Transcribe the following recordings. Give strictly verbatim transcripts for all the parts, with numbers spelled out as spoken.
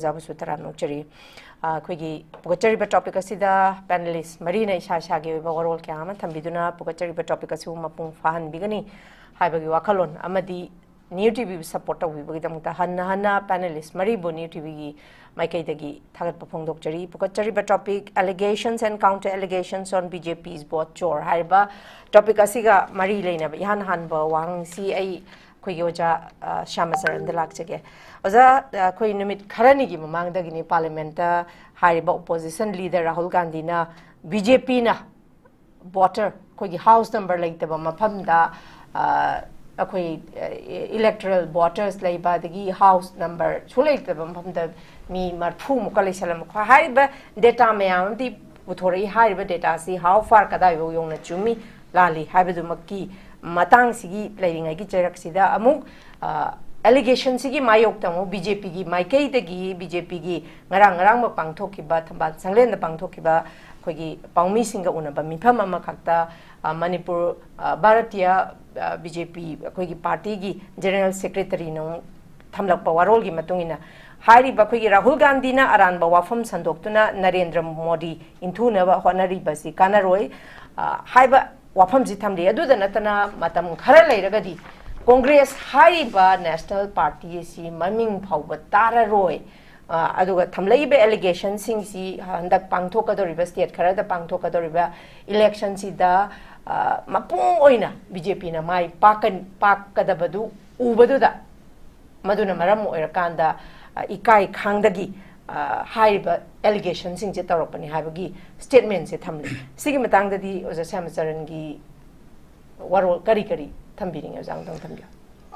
ꯑꯣꯖꯥꯕꯨꯁꯨ ꯇꯔꯥꯝꯅ ꯑꯣꯛꯆꯔꯤ꯫ ꯑ, ꯑꯩꯈꯣꯏꯒꯤ ꯄꯨꯒꯠꯆꯔꯤꯕ topic ꯑꯁꯤꯗ panelist ꯃꯔꯤꯅ ꯏꯁꯥ ꯏꯁꯥꯒꯤ ꯑꯣꯏꯕ ꯋꯥꯔꯣꯜ ꯀꯌꯥ ꯑꯃ ꯊꯝꯕꯤꯗꯨꯅ ꯄꯨꯒꯠꯆꯔꯤꯕ topic ꯑꯁꯤꯕꯨ ꯃꯄꯨꯡ ꯐꯥꯍꯟꯕꯤꯒꯅꯤ ꯍꯥꯏꯕꯒꯤ ꯋꯥꯈꯜꯂꯣꯟ ꯑꯃꯗꯤ New TVꯕꯨ support ꯇꯧꯕꯤꯕꯒꯤꯗꯃꯛꯇ ꯍꯟꯅ ꯍꯟꯅ panelist ꯃꯔꯤꯕꯨ New TVꯒꯤ ꯃꯥꯏꯀꯩꯗꯒꯤ ꯊꯥꯒꯠꯄ ꯐꯣꯡꯗꯣꯛꯆꯔꯤ꯫ ꯄꯨꯒꯠꯆꯔꯤꯕ topic allegations and counter allegations on BJP's vote chore ꯍꯥꯏꯔꯤꯕ topic ꯑꯁꯤꯒ ꯃꯔꯤ ꯂꯩꯅꯕ ꯏꯍꯥꯟ ꯍꯥꯟꯕ ꯋꯥꯍꯪꯁꯤ ꯑꯩ ꯑꯩꯈꯣꯏꯒꯤ ꯑꯣꯖꯥ, ꯑ, ꯁ꯭ꯌꯥꯃꯆꯔꯟꯗ ꯂꯥꯛꯆꯒꯦ꯫ ꯑꯣꯖꯥ, ꯑ, ꯑꯩꯈꯣꯏ ꯅꯨꯃꯤꯠ ꯈꯔꯅꯤꯒꯤ ꯃꯃꯥꯡꯗꯒꯤꯅꯤ Parliamentꯇ ꯍꯥꯏꯔꯤꯕ opposition leader ꯔꯥꯍꯨꯜ ꯒꯥꯟꯙꯤꯅ BJPꯅ voter, ꯑꯩꯈꯣꯏꯒꯤ house number ꯂꯩꯇꯕ ꯃꯐꯝꯗ, ꯑ, ꯑꯩꯈꯣꯏ, ꯑ, electoral voters ꯂꯩꯕ, ꯑꯗꯒꯤ house number ꯁꯨ ꯂꯩꯇꯕ ꯃꯐꯝꯗ ꯃꯤ ꯃꯔꯤꯐꯨ ꯃꯨꯛꯀ ꯂꯩꯁꯜꯂꯝꯕ ꯈꯣ-, ꯍꯥꯏꯔꯤꯕ data ꯃꯌꯥꯝ ꯑꯃꯗꯤ ꯄꯨꯊꯣꯔꯛꯏ꯫ ꯍꯥꯏꯔꯤꯕ data ꯑꯁꯤ how far, ꯀꯗꯥꯏꯐꯥꯎ ꯌꯧꯅ ꯆꯨꯝꯃꯤ, ꯂꯥꯜꯂꯤ ꯍꯥꯏꯕꯗꯨꯃꯛꯀꯤ ꯃꯇꯥꯡꯁꯤꯒꯤ ꯂꯩꯔꯤꯉꯩꯒꯤ ꯆꯩꯔꯛꯁꯤꯗ ꯑꯃꯨꯛ, ꯑ, allegationꯁꯤꯒꯤ ꯃꯥꯌꯣꯛꯇ ꯑꯃꯨꯛ BJPꯒꯤ ꯃꯥꯏꯀꯩꯗꯒꯤ, BJPꯒꯤ ꯉꯔꯥꯡ ꯉꯔꯥꯡꯃꯛ ꯄꯥꯡꯊꯣꯛꯈꯤꯕ, ꯊꯝꯕꯥꯜ ꯁꯪꯂꯦꯟꯗ ꯄꯥꯡꯊꯣꯛꯈꯤꯕ ꯑꯩꯈꯣꯏꯒꯤ ꯄꯥꯎꯃꯤꯁꯤꯡꯒ ꯎꯅꯕ ꯃꯤꯐꯝ ꯑꯃꯈꯛꯇ, ꯑ, ꯃꯅꯤꯄꯨꯔ, ꯑ, ꯚꯥꯔꯇꯤꯌꯥ, ꯑ, BJP, ꯑꯩꯈꯣꯏꯒꯤ partyꯒꯤ general secretaryꯅ ꯑꯃꯨꯛ ꯊꯝꯂꯛꯄ ꯋꯥꯔꯣꯜꯒꯤ ꯃꯇꯨꯡ ꯏꯟꯅ, ꯍꯥꯏꯔꯤꯕ ꯑꯩꯈꯣꯏꯒꯤ ꯔꯥꯍꯨꯜ ꯒꯥꯟꯙꯤꯅ ꯑꯔꯥꯟꯕ ꯋꯥꯐꯝ ꯁꯟꯗꯣꯛꯇꯨꯅ ꯅꯔꯦꯟꯗ꯭ꯔ ꯃꯣꯗꯤ ꯏꯟꯊꯨꯅꯕ ꯍꯣꯠꯅꯔꯤꯕꯁꯤ ꯀꯥꯟꯅꯔꯣꯏ, ꯑ, ꯍꯥꯏꯕ ꯋꯥꯐꯝꯁꯤ ꯊꯝꯂꯤ꯫ ꯑꯗꯨꯗ ꯅꯠꯇꯅ ꯃꯇꯝ ꯈꯔ ꯂꯩꯔꯒꯗꯤ Congress ꯍꯥꯏꯔꯤꯕ national party ꯑꯁꯤ ꯃꯃꯤꯡ ꯐꯥꯎꯕ ꯇꯥꯔꯔꯣꯏ꯫ ꯑ, ꯑꯗꯨꯒ ꯊꯝꯂꯛꯏꯕ allegationꯁꯤꯡꯁꯤ ꯍꯟꯗꯛ ꯄꯥꯡꯊꯣꯛꯀꯗꯧꯔꯤꯕ, state ꯈꯔꯗ ꯄꯥꯡꯊꯣꯛꯀꯗꯧꯔꯤꯕ electionꯁꯤꯗ, ꯑ, ꯃꯄꯨꯡ ꯑꯣꯏꯅ BJPꯅ ꯃꯥꯏ ꯄꯥꯛꯀ-, ꯄꯥꯛꯀꯗꯕꯗꯨ ꯎꯕꯗꯨꯗ, ꯃꯗꯨꯅ ꯃꯔꯝ ꯑꯣꯏꯔꯀꯥꯟꯗ, ꯑ, ꯏꯀꯥꯏ ꯈꯥꯡꯗꯒꯤ, ꯑ, ꯍꯥꯏꯔꯤꯕ allegationꯁꯤꯡꯁꯦ ꯇꯧꯔꯛꯄꯅꯤ ꯍꯥꯏꯕꯒꯤ statementꯁꯦ ꯊꯝꯂꯤ꯫ ꯁꯤꯒꯤ ꯃꯇꯥꯡꯗꯗꯤ ꯑꯣꯖꯥ ꯁ꯭ꯌꯥꯃꯆꯔꯟꯒꯤ ꯋꯥꯔꯣꯜ ꯀꯔꯤ ꯀꯔꯤ ꯊꯝꯕꯤꯅꯤꯡꯉꯤ? ꯑꯣꯖꯥ ꯑꯃꯨꯛꯇꯪ ꯊꯝꯕꯤꯌꯨ꯫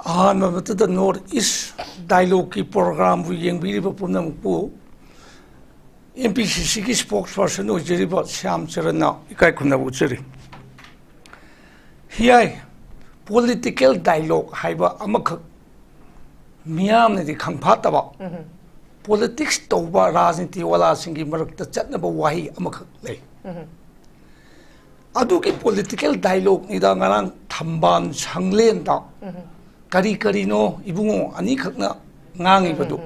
ꯑꯍꯥꯟꯕ ꯃꯛꯇꯗ North East Dialogueꯀꯤ programꯕꯨ ꯌꯦꯡꯕꯤꯔꯤꯕ ꯄꯨꯝꯅꯃꯛꯄꯨ MPCCꯒꯤ spokesperson ꯑꯣꯏꯖꯔꯤꯕ ꯁ꯭ꯌꯥꯝ ꯆꯔꯟꯅ ꯏꯀꯥꯏ ꯈꯨꯝꯅꯕ ꯎꯠꯆꯔꯤ꯫ ꯍꯤꯌꯥꯏ, political dialogue ꯍꯥꯏꯕ ꯑꯃꯈꯛ ꯃꯤꯌꯥꯝꯅꯗꯤ ꯈꯪꯐꯥꯠꯇꯕ, politics ꯇꯧꯕ ꯔꯥꯖꯅꯤꯇꯤ ꯋꯥꯂꯥꯁꯤꯡꯒꯤ ꯃꯔꯛꯇ ꯆꯠꯅꯕ ꯋꯥꯍꯩ ꯑꯃꯈꯛ ꯂꯩ꯫ ꯑꯗꯨꯒꯤ political dialogueꯅꯤꯗ ꯉꯔꯥꯡ ꯊꯝꯕꯥꯜ ꯁꯪꯂꯦꯟꯗ ꯀꯔꯤ ꯀꯔꯤꯅꯣ ꯏꯕꯨꯡꯉꯣ ꯑꯅꯤꯈꯛꯅ ꯉꯥꯡꯉꯤꯕꯗꯨ꯫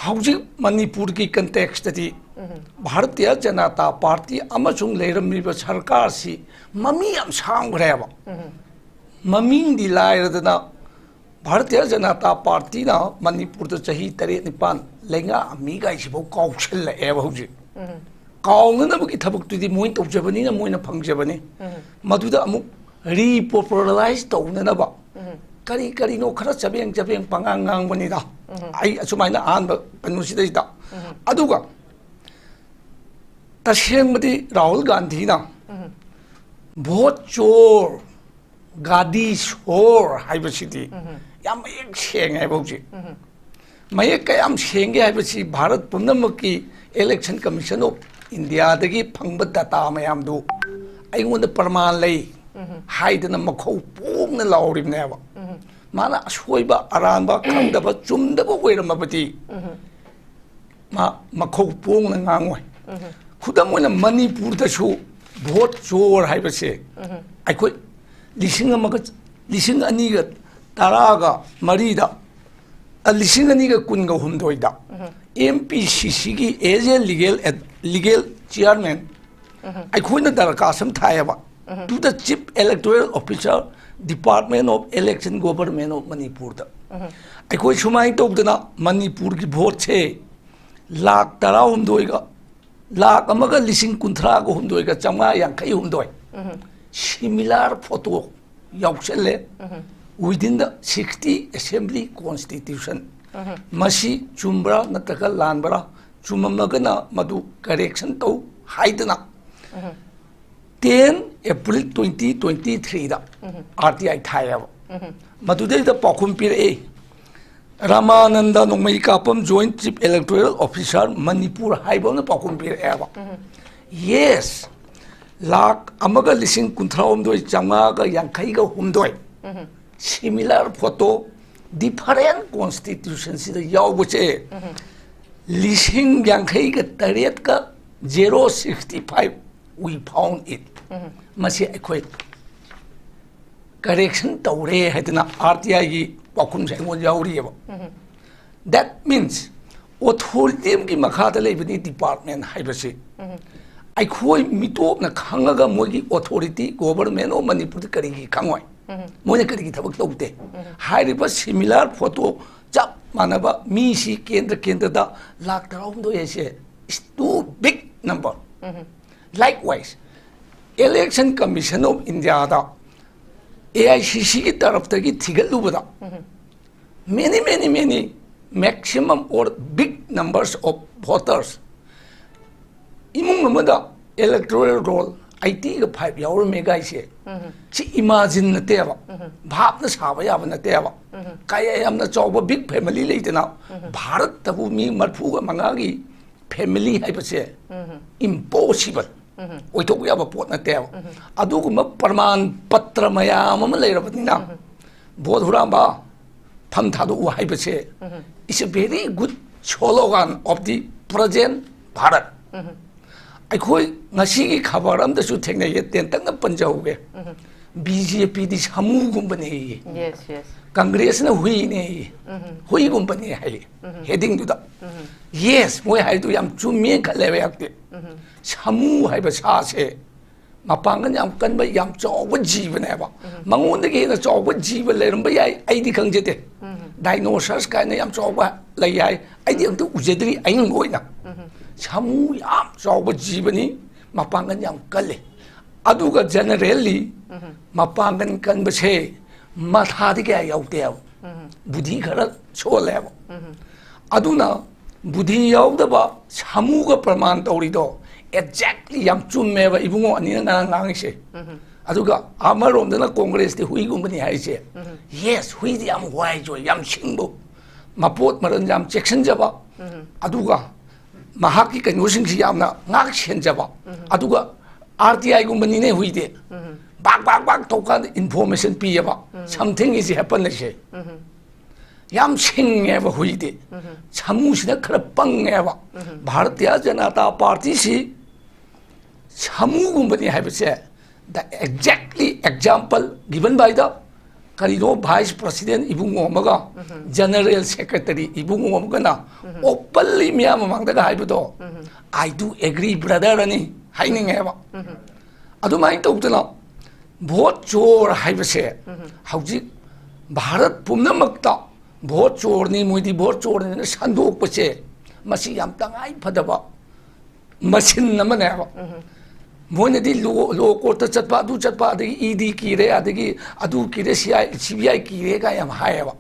ꯍꯧꯖꯤꯛ ꯃꯅꯤꯄꯨꯔꯒꯤ ꯀꯟꯇꯦꯛꯁꯇꯗꯤ ꯚꯥꯔꯇꯤꯌ ꯖꯅꯇꯥ ꯄꯥꯔꯇꯤ ꯑꯃꯁꯨꯡ ꯂꯩꯔꯝꯃꯤꯕ ꯁꯔꯀꯥꯔꯁꯤ ꯃꯃꯤ ꯌꯥꯝ ꯁꯥꯡꯈ꯭ꯔꯦꯕ꯫ ꯃꯃꯤꯡꯗꯤ ꯂꯥꯏꯔꯗꯅ, ꯚꯥꯔꯇꯤꯌ ꯖꯅꯇꯥ ꯄꯥꯔꯇꯤꯅ ꯃꯅꯤꯄꯨꯔꯗ ꯆꯍꯤ ꯇꯔꯦꯠ ꯅꯤꯄꯥꯟ ꯂꯩꯉꯥꯛ ꯃꯤꯒꯥꯏꯁꯤꯐꯥꯎ ꯀꯥꯎꯁꯜꯂꯛꯑꯦꯕ ꯍꯧꯖꯤꯛ꯫ ꯀꯥꯎꯅꯅꯕꯒꯤ ꯊꯕꯛꯇꯨꯗꯤ ꯃꯣꯏꯅ ꯇꯧꯖꯕꯅꯤꯅ ꯃꯣꯏꯅ ꯐꯪꯖꯕꯅꯤ꯫ ꯃꯗꯨꯗ ꯑꯃꯨꯛ ꯔꯤꯄꯣꯄꯨꯂꯔꯥꯏꯖ ꯇꯧꯅꯅꯕ ꯀꯔꯤ ꯀꯔꯤꯅꯣ ꯈꯔ ꯆꯕꯦꯡ ꯆꯕꯦꯡ ꯄꯉꯥꯡ ꯉꯥꯡꯕꯅꯤꯗ꯫ ꯑꯩ ꯑꯁꯨꯃꯥꯏꯅ ꯑꯍꯥꯟꯕ ꯀꯩꯅꯣꯁꯤꯗꯩꯗ꯫ ꯑꯗꯨꯒ ꯇꯁꯦꯡꯕꯗꯤ ꯔꯥꯍꯨꯜ ꯒꯥꯟꯙꯤꯅ ꯚꯣꯠ ꯆꯣꯔ, ꯒꯥꯗꯤ ꯁꯣꯔ ꯍꯥꯏꯕꯁꯤꯗꯤ ꯌꯥꯝ ꯃꯌꯦꯛ ꯁꯦꯡꯉꯦ ꯍꯥꯏꯕ ꯍꯧꯖꯤꯛ꯫ ꯃꯌꯦꯛ ꯀꯌꯥꯝ ꯁꯦꯡꯒꯦ ꯍꯥꯏꯕꯁꯤ ꯚꯥꯔꯠ ꯄꯨꯝꯅꯃꯛꯀꯤ Election Commission of Indiaꯗꯒꯤ ꯐꯪꯕ ꯗꯇꯥ ꯃꯌꯥꯝꯗꯨ ꯑꯩꯉꯣꯟꯗ ꯄ꯭ꯔꯃꯥꯟ ꯂꯩ ꯍꯥꯏꯗꯅ ꯃꯈꯧ ꯄꯣꯡꯅ ꯂꯥꯎꯔꯤꯕꯅꯦꯕ꯫ ꯃꯥꯅ ꯑꯁꯣꯏꯕ, ꯑꯔꯥꯟꯕ, ꯈꯪꯗꯕ, ꯆꯨꯝꯗꯕ ꯑꯣꯏꯔꯝꯃꯕꯗꯤ ꯃꯥ ꯃꯈꯧ ꯄꯣꯡꯅ ꯉꯥꯡꯉꯣꯏ꯫ ꯈꯨꯗꯝ ꯑꯣꯏꯅ ꯃꯅꯤꯄꯨꯔꯗꯁꯨ ꯚꯣꯠ ꯆꯣꯔ ꯍꯥꯏꯕꯁꯦ ꯑꯩꯈꯣꯏ ꯂꯤꯁꯤꯡ ꯑꯃꯒ, ꯂꯤꯁꯤꯡ ꯑꯅꯤꯒ ꯇꯔꯥꯒ ꯃꯔꯤꯗ, ꯑ, ꯂꯤꯁꯤꯡ ꯑꯅꯤꯒ ꯀꯨꯟꯒ ꯍꯨꯝꯗꯣꯏꯗ M P C Cꯒꯤ as a legal ad-, legal chairman ꯑꯩꯈꯣꯏꯅ ꯗꯔꯈꯥꯁ ꯑꯃ ꯊꯥꯏꯌꯦꯕ, to the Chief Electoral Officer, Department of Election, Government of Manipurꯗ꯫ ꯑꯩꯈꯣꯏ ꯁꯨꯃꯥꯏꯅ ꯇꯧꯗꯅ ꯃꯅꯤꯄꯨꯔꯒꯤ ꯚꯣꯠꯁꯦ ꯂꯥꯈ ꯇꯔꯥꯍꯨꯝꯗꯣꯏꯒ, ꯂꯥꯈ ꯑꯃꯒ ꯂꯤꯁꯤꯡ ꯀꯨꯟꯊ꯭ꯔꯥꯒ ꯍꯨꯝꯗꯣꯏꯒ ꯆꯥꯝꯃꯉꯥ ꯌꯥꯡꯈꯩ ꯍꯨꯝꯗꯣꯏ similar photo ꯌꯥꯎꯁꯜꯂꯦ within the sixty Assembly Constitution꯫ ꯃꯁꯤ ꯆꯨꯝꯕ꯭ꯔꯥ ꯅꯠꯇ꯭ꯔꯒ ꯂꯥꯟꯕ꯭ꯔꯥ? ꯆꯨꯝꯃꯝꯃꯒꯅ ꯃꯗꯨ correction ꯇꯧ ꯍꯥꯏꯗꯅ ten April twenty twenty threeꯗ R T I ꯊꯥꯏꯌꯦꯕ꯫ ꯃꯗꯨꯗꯩꯗ ꯄꯥꯎꯈꯨꯝ ꯄꯤꯔꯛꯑꯦ, ꯔꯥꯃꯥꯅꯟꯗ ꯅꯣꯡꯃꯩ ꯀꯥꯞꯄꯝ, Joint Chief Electoral Officer, Manipur ꯍꯥꯏꯕ ꯑꯃꯅ ꯄꯥꯎꯈꯨꯝ ꯄꯤꯔꯛꯑꯦꯕ꯫ Yes, ꯂꯥꯈ ꯑꯃꯒ ꯂꯤꯁꯤꯡ ꯀꯨꯟꯊ꯭ꯔꯥꯍꯨꯝꯗꯣꯏ ꯆꯥꯝꯃꯉꯥꯒ ꯌꯥꯡꯈꯩꯒ ꯍꯨꯝꯗꯣꯏ similar photo different constitutionꯁꯤꯗ ꯌꯥꯎꯕꯁꯦ ꯂꯤꯁꯤꯡ ꯌꯥꯡꯈꯩꯒ ꯇꯔꯦꯠꯀ zero sixty five, we found it꯫ ꯃꯁꯤ ꯑꯩꯈꯣꯏ correction ꯇꯧꯔꯦ ꯍꯥꯏꯗꯅ R T Iꯒꯤ ꯄꯥꯎꯈꯨꯝꯁꯦ ꯑꯩꯉꯣꯟꯗ ꯌꯥꯎꯔꯤꯑꯕ꯫ That means ꯑꯣꯊꯣꯔꯤꯇꯤ ꯑꯃꯒꯤ ꯃꯈꯥꯗ ꯂꯩꯕꯅꯤ ꯗꯤꯄꯥꯔꯠꯃꯦꯟ ꯍꯥꯏꯕꯁꯤ꯫ ꯑꯩꯈꯣꯏ ꯃꯤꯇꯣꯞꯅ ꯈꯪꯉꯒ ꯃꯣꯏꯒꯤ ꯑꯣꯊꯣꯔꯤꯇꯤ ꯒꯣꯕꯔꯃꯦꯟ ꯑꯣꯐ ꯃꯅꯤꯄꯨꯔꯗ ꯀꯔꯤꯒꯤ ꯈꯪꯉꯣꯏ? ꯃꯣꯏꯅ ꯀꯔꯤꯒꯤ ꯊꯕꯛ ꯇꯧꯗꯦ? ꯍꯥꯏꯔꯤꯕ ꯁꯤꯃꯤꯂꯥꯔ ꯐꯣꯇꯣ ꯆꯞ ꯃꯥꯟꯅꯕ ꯃꯤꯁꯤ ꯀꯦꯟꯗ꯭ꯔ ꯀꯦꯟꯗ꯭ꯔꯗ ꯂꯥꯛ ꯇꯔꯥꯍꯨꯝꯗꯣꯏ ꯍꯥꯏꯁꯦ is too big number. Likewise, Election Commission of Indiaꯗ A I C ꯁꯤꯒꯤ ꯇꯔꯐꯇꯒꯤ ꯊꯤꯒꯠꯂꯨꯕꯗ many, many, many, maximum or big numbers of voters, ꯏꯃꯨꯡ ꯑꯃꯗ electoral roll eightyꯒ five ꯌꯥꯎꯔꯝꯃꯦ ꯒꯥꯏꯁꯦ꯫ ꯁꯤ ꯏꯃꯥꯖꯤꯟ ꯅꯠꯇꯦꯕ, ꯚꯥꯞꯅ ꯁꯥꯕ ꯌꯥꯕ ꯅꯠꯇꯦꯕ꯫ ꯀꯌꯥ ꯌꯥꯝꯅ ꯆꯥꯎꯕ big family ꯂꯩꯗꯅ, ꯚꯥꯔꯠꯇꯕꯨ ꯃꯤ ꯃꯔꯐꯨꯒ ꯃꯉꯥꯒꯤ family ꯍꯥꯏꯕꯁꯦ impossible, ꯑꯣꯏꯊꯣꯛꯄ ꯌꯥꯕ ꯄꯣꯠ ꯅꯠꯇꯦꯕ꯫ ꯑꯗꯨꯒꯨꯝꯕ ꯄ꯭ꯔꯃꯥꯟ ꯄꯇ꯭ꯔ ꯃꯌꯥꯝ ꯑꯃ ꯂꯩꯔꯕꯅꯤꯅ, ꯚꯣꯠ ꯍꯨꯔꯥꯟꯕ, ꯐꯝ ꯊꯥꯗꯣꯛꯎ ꯍꯥꯏꯕꯁꯦ is a very good slogan of the present Bharat. ꯑꯩꯈꯣꯏ ꯉꯁꯤꯒꯤ ꯈꯕꯔ ꯑꯝꯗꯁꯨ ꯊꯦꯡꯅꯩꯌꯦ, ꯇꯦꯟꯇꯛꯅ ꯄꯟꯖꯍꯧꯒꯦ꯫ ꯕꯤ ꯖꯦ ꯄꯤꯗꯤ ꯁꯥꯃꯨꯒꯨꯝꯕꯅꯦꯌꯦ, Yes, yes. ꯀꯪꯒ꯭ꯔꯦꯁꯅ ꯍꯨꯏꯅꯦꯌꯦ, ꯍꯨꯏꯒꯨꯝꯕꯅꯦ ꯍꯥꯏꯌꯦ꯫ Headingꯗꯨꯗ, yes, ꯃꯣꯏ ꯍꯥꯏꯗꯨ ꯌꯥꯝ ꯆꯨꯝꯃꯦꯅ ꯈꯜꯂꯦꯕ ꯑꯩꯍꯥꯛꯇꯤ꯫ ꯁꯥꯃꯨ ꯍꯥꯏꯕ ꯁꯥꯁꯦ ꯃꯄꯥꯡꯒꯜ ꯌꯥꯝ ꯀꯟꯕ, ꯌꯥꯝ ꯆꯥꯎꯕ ꯖꯤꯕꯅꯦꯕ꯫ ꯃꯉꯣꯟꯗꯒꯤ ꯍꯦꯟꯅ ꯆꯥꯎꯕ ꯖꯤꯕ ꯂꯩꯔꯝꯕ ꯌꯥꯏ, ꯑꯩꯗꯤ ꯈꯪꯖꯗꯦ꯫ Dinosaurs ꯀꯥꯏꯅ ꯌꯥꯝ ꯆꯥꯎꯕ ꯂꯩ ꯍꯥꯏ, ꯑꯩꯗꯤ ꯑꯝꯇ ꯎꯖꯗ꯭ꯔꯤ ꯑꯍꯤꯡꯕ ꯑꯣꯏꯅ꯫ ꯁꯥꯃꯨ ꯌꯥꯝ ꯆꯥꯎꯕ ꯖꯤꯕꯅꯤ, ꯃꯄꯥꯡꯒꯜ ꯌꯥꯝ ꯀꯜꯂꯤ꯫ ꯑꯗꯨꯒ generally ꯃꯄꯥꯡꯒꯜ ꯀꯟꯕꯁꯦ ꯃꯊꯥꯗꯤ ꯀꯌꯥ ꯌꯥꯎꯗꯦꯕ, ꯕꯨꯙꯤ ꯈꯔ ꯁꯣꯜꯂꯦꯕ꯫ ꯑꯗꯨꯅ ꯕꯨꯙꯤ ꯌꯥꯎꯗꯕ ꯁꯥꯃꯨꯒ ꯄ꯭ꯔꯃꯥꯟ ꯇꯧꯔꯤꯗꯣ exactly ꯌꯥꯝ ꯆꯨꯝꯃꯦꯕ ꯏꯕꯨꯡꯉꯣ ꯑꯅꯤꯅ ꯉꯔꯥꯡ ꯉꯥꯡꯉꯤꯁꯦ꯫ ꯑꯗꯨꯒ ꯑꯃꯔꯣꯝꯗꯅ ꯀꯣꯡꯒ꯭ꯔꯦꯁꯇꯤ ꯍꯨꯏꯒꯨꯝꯕꯅꯤ ꯍꯥꯏꯁꯦ꯫ Yes, ꯍꯨꯏꯗꯤ ꯌꯥꯝ wise ꯑꯣꯏ, ꯌꯥꯝ ꯁꯤꯡꯕ, ꯃꯄꯣꯠ ꯃꯔꯜ ꯌꯥꯝ ꯆꯦꯛꯁꯤꯟꯖꯕ, ꯑꯗꯨꯒ ꯃꯍꯥꯛꯀꯤ ꯀꯩꯅꯣꯁꯤꯡꯁꯤ ꯌꯥꯝꯅ ꯉꯥꯛ ꯁꯦꯟꯖꯕ꯫ ꯑꯗꯨꯒ ꯑꯥꯔ ꯇꯤ ꯑꯥꯏꯒꯨꯝꯕꯅꯤꯅꯦ ꯍꯨꯏꯗꯤ꯫ ꯕꯥꯛ ꯕꯥꯛ ꯕꯥꯛ ꯇꯧꯀꯥꯟꯗ information ꯄꯤꯌꯦꯕ, something is happen ꯍꯥꯏꯁꯦ꯫ ꯌꯥꯝ ꯁꯤꯡꯉꯦꯕ ꯍꯨꯏꯗꯤ꯫ ꯁꯥꯃꯨꯁꯤꯅ ꯈꯔ ꯄꯪꯉꯦꯕ꯫ ꯚꯥꯔꯇꯤꯌ ꯖꯅꯇꯥ ꯄꯥꯔꯇꯤꯁꯤ ꯁꯥꯃꯨꯒꯨꯝꯕꯅꯤ ꯍꯥꯏꯕꯁꯦ the exactly example given by the ꯀꯔꯤꯅꯣ, vice president ꯏꯕꯨꯡꯉꯣ ꯑꯃꯒ general secretary ꯏꯕꯨꯡꯉꯣ ꯑꯃꯒꯅ openly ꯃꯤꯌꯥꯝ ꯃꯃꯥꯡꯗꯒ ꯍꯥꯏꯕꯗꯣ, "I do agree, brother" ꯑꯅꯤ ꯍꯥꯏꯅꯤꯡꯉꯦꯕ꯫ ꯑꯗꯨꯃꯥꯏꯅ ꯇꯧꯗꯅ ꯚꯣꯠ ꯆꯣꯔ ꯍꯥꯏꯕꯁꯦ ꯍꯧꯖꯤꯛ ꯚꯥꯔꯠ ꯄꯨꯝꯅꯃꯛꯇ ꯚꯣꯠ ꯆꯣꯔꯅꯤ, ꯃꯣꯏꯗꯤ ꯚꯣꯠ ꯆꯣꯔꯅꯤꯅ ꯁꯟꯗꯣꯛꯄꯁꯦ, ꯃꯁꯤ ꯌꯥꯝ ꯇꯉꯥꯏ ꯐꯗꯕ ꯃꯁꯤꯟ ꯑꯃꯅꯦꯕ꯫ ꯃꯣꯏꯅꯗꯤ ꯂꯣ, ꯂꯣ ꯀꯣꯔꯠꯇ ꯆꯠꯄ, ꯑꯗꯨ ꯆꯠꯄ, ꯑꯗꯒꯤ ꯏ ꯗꯤ ꯀꯤꯔꯦ, ꯑꯗꯒꯤ ꯑꯗꯨ ꯀꯤꯔꯦ, ꯁꯤ ꯑꯥꯏ, ꯁꯤ ꯕꯤ ꯑꯥꯏ ꯀꯤꯔꯦ ꯀꯥꯏ ꯌꯥꯝ ꯍꯥꯏꯌꯦꯕ꯫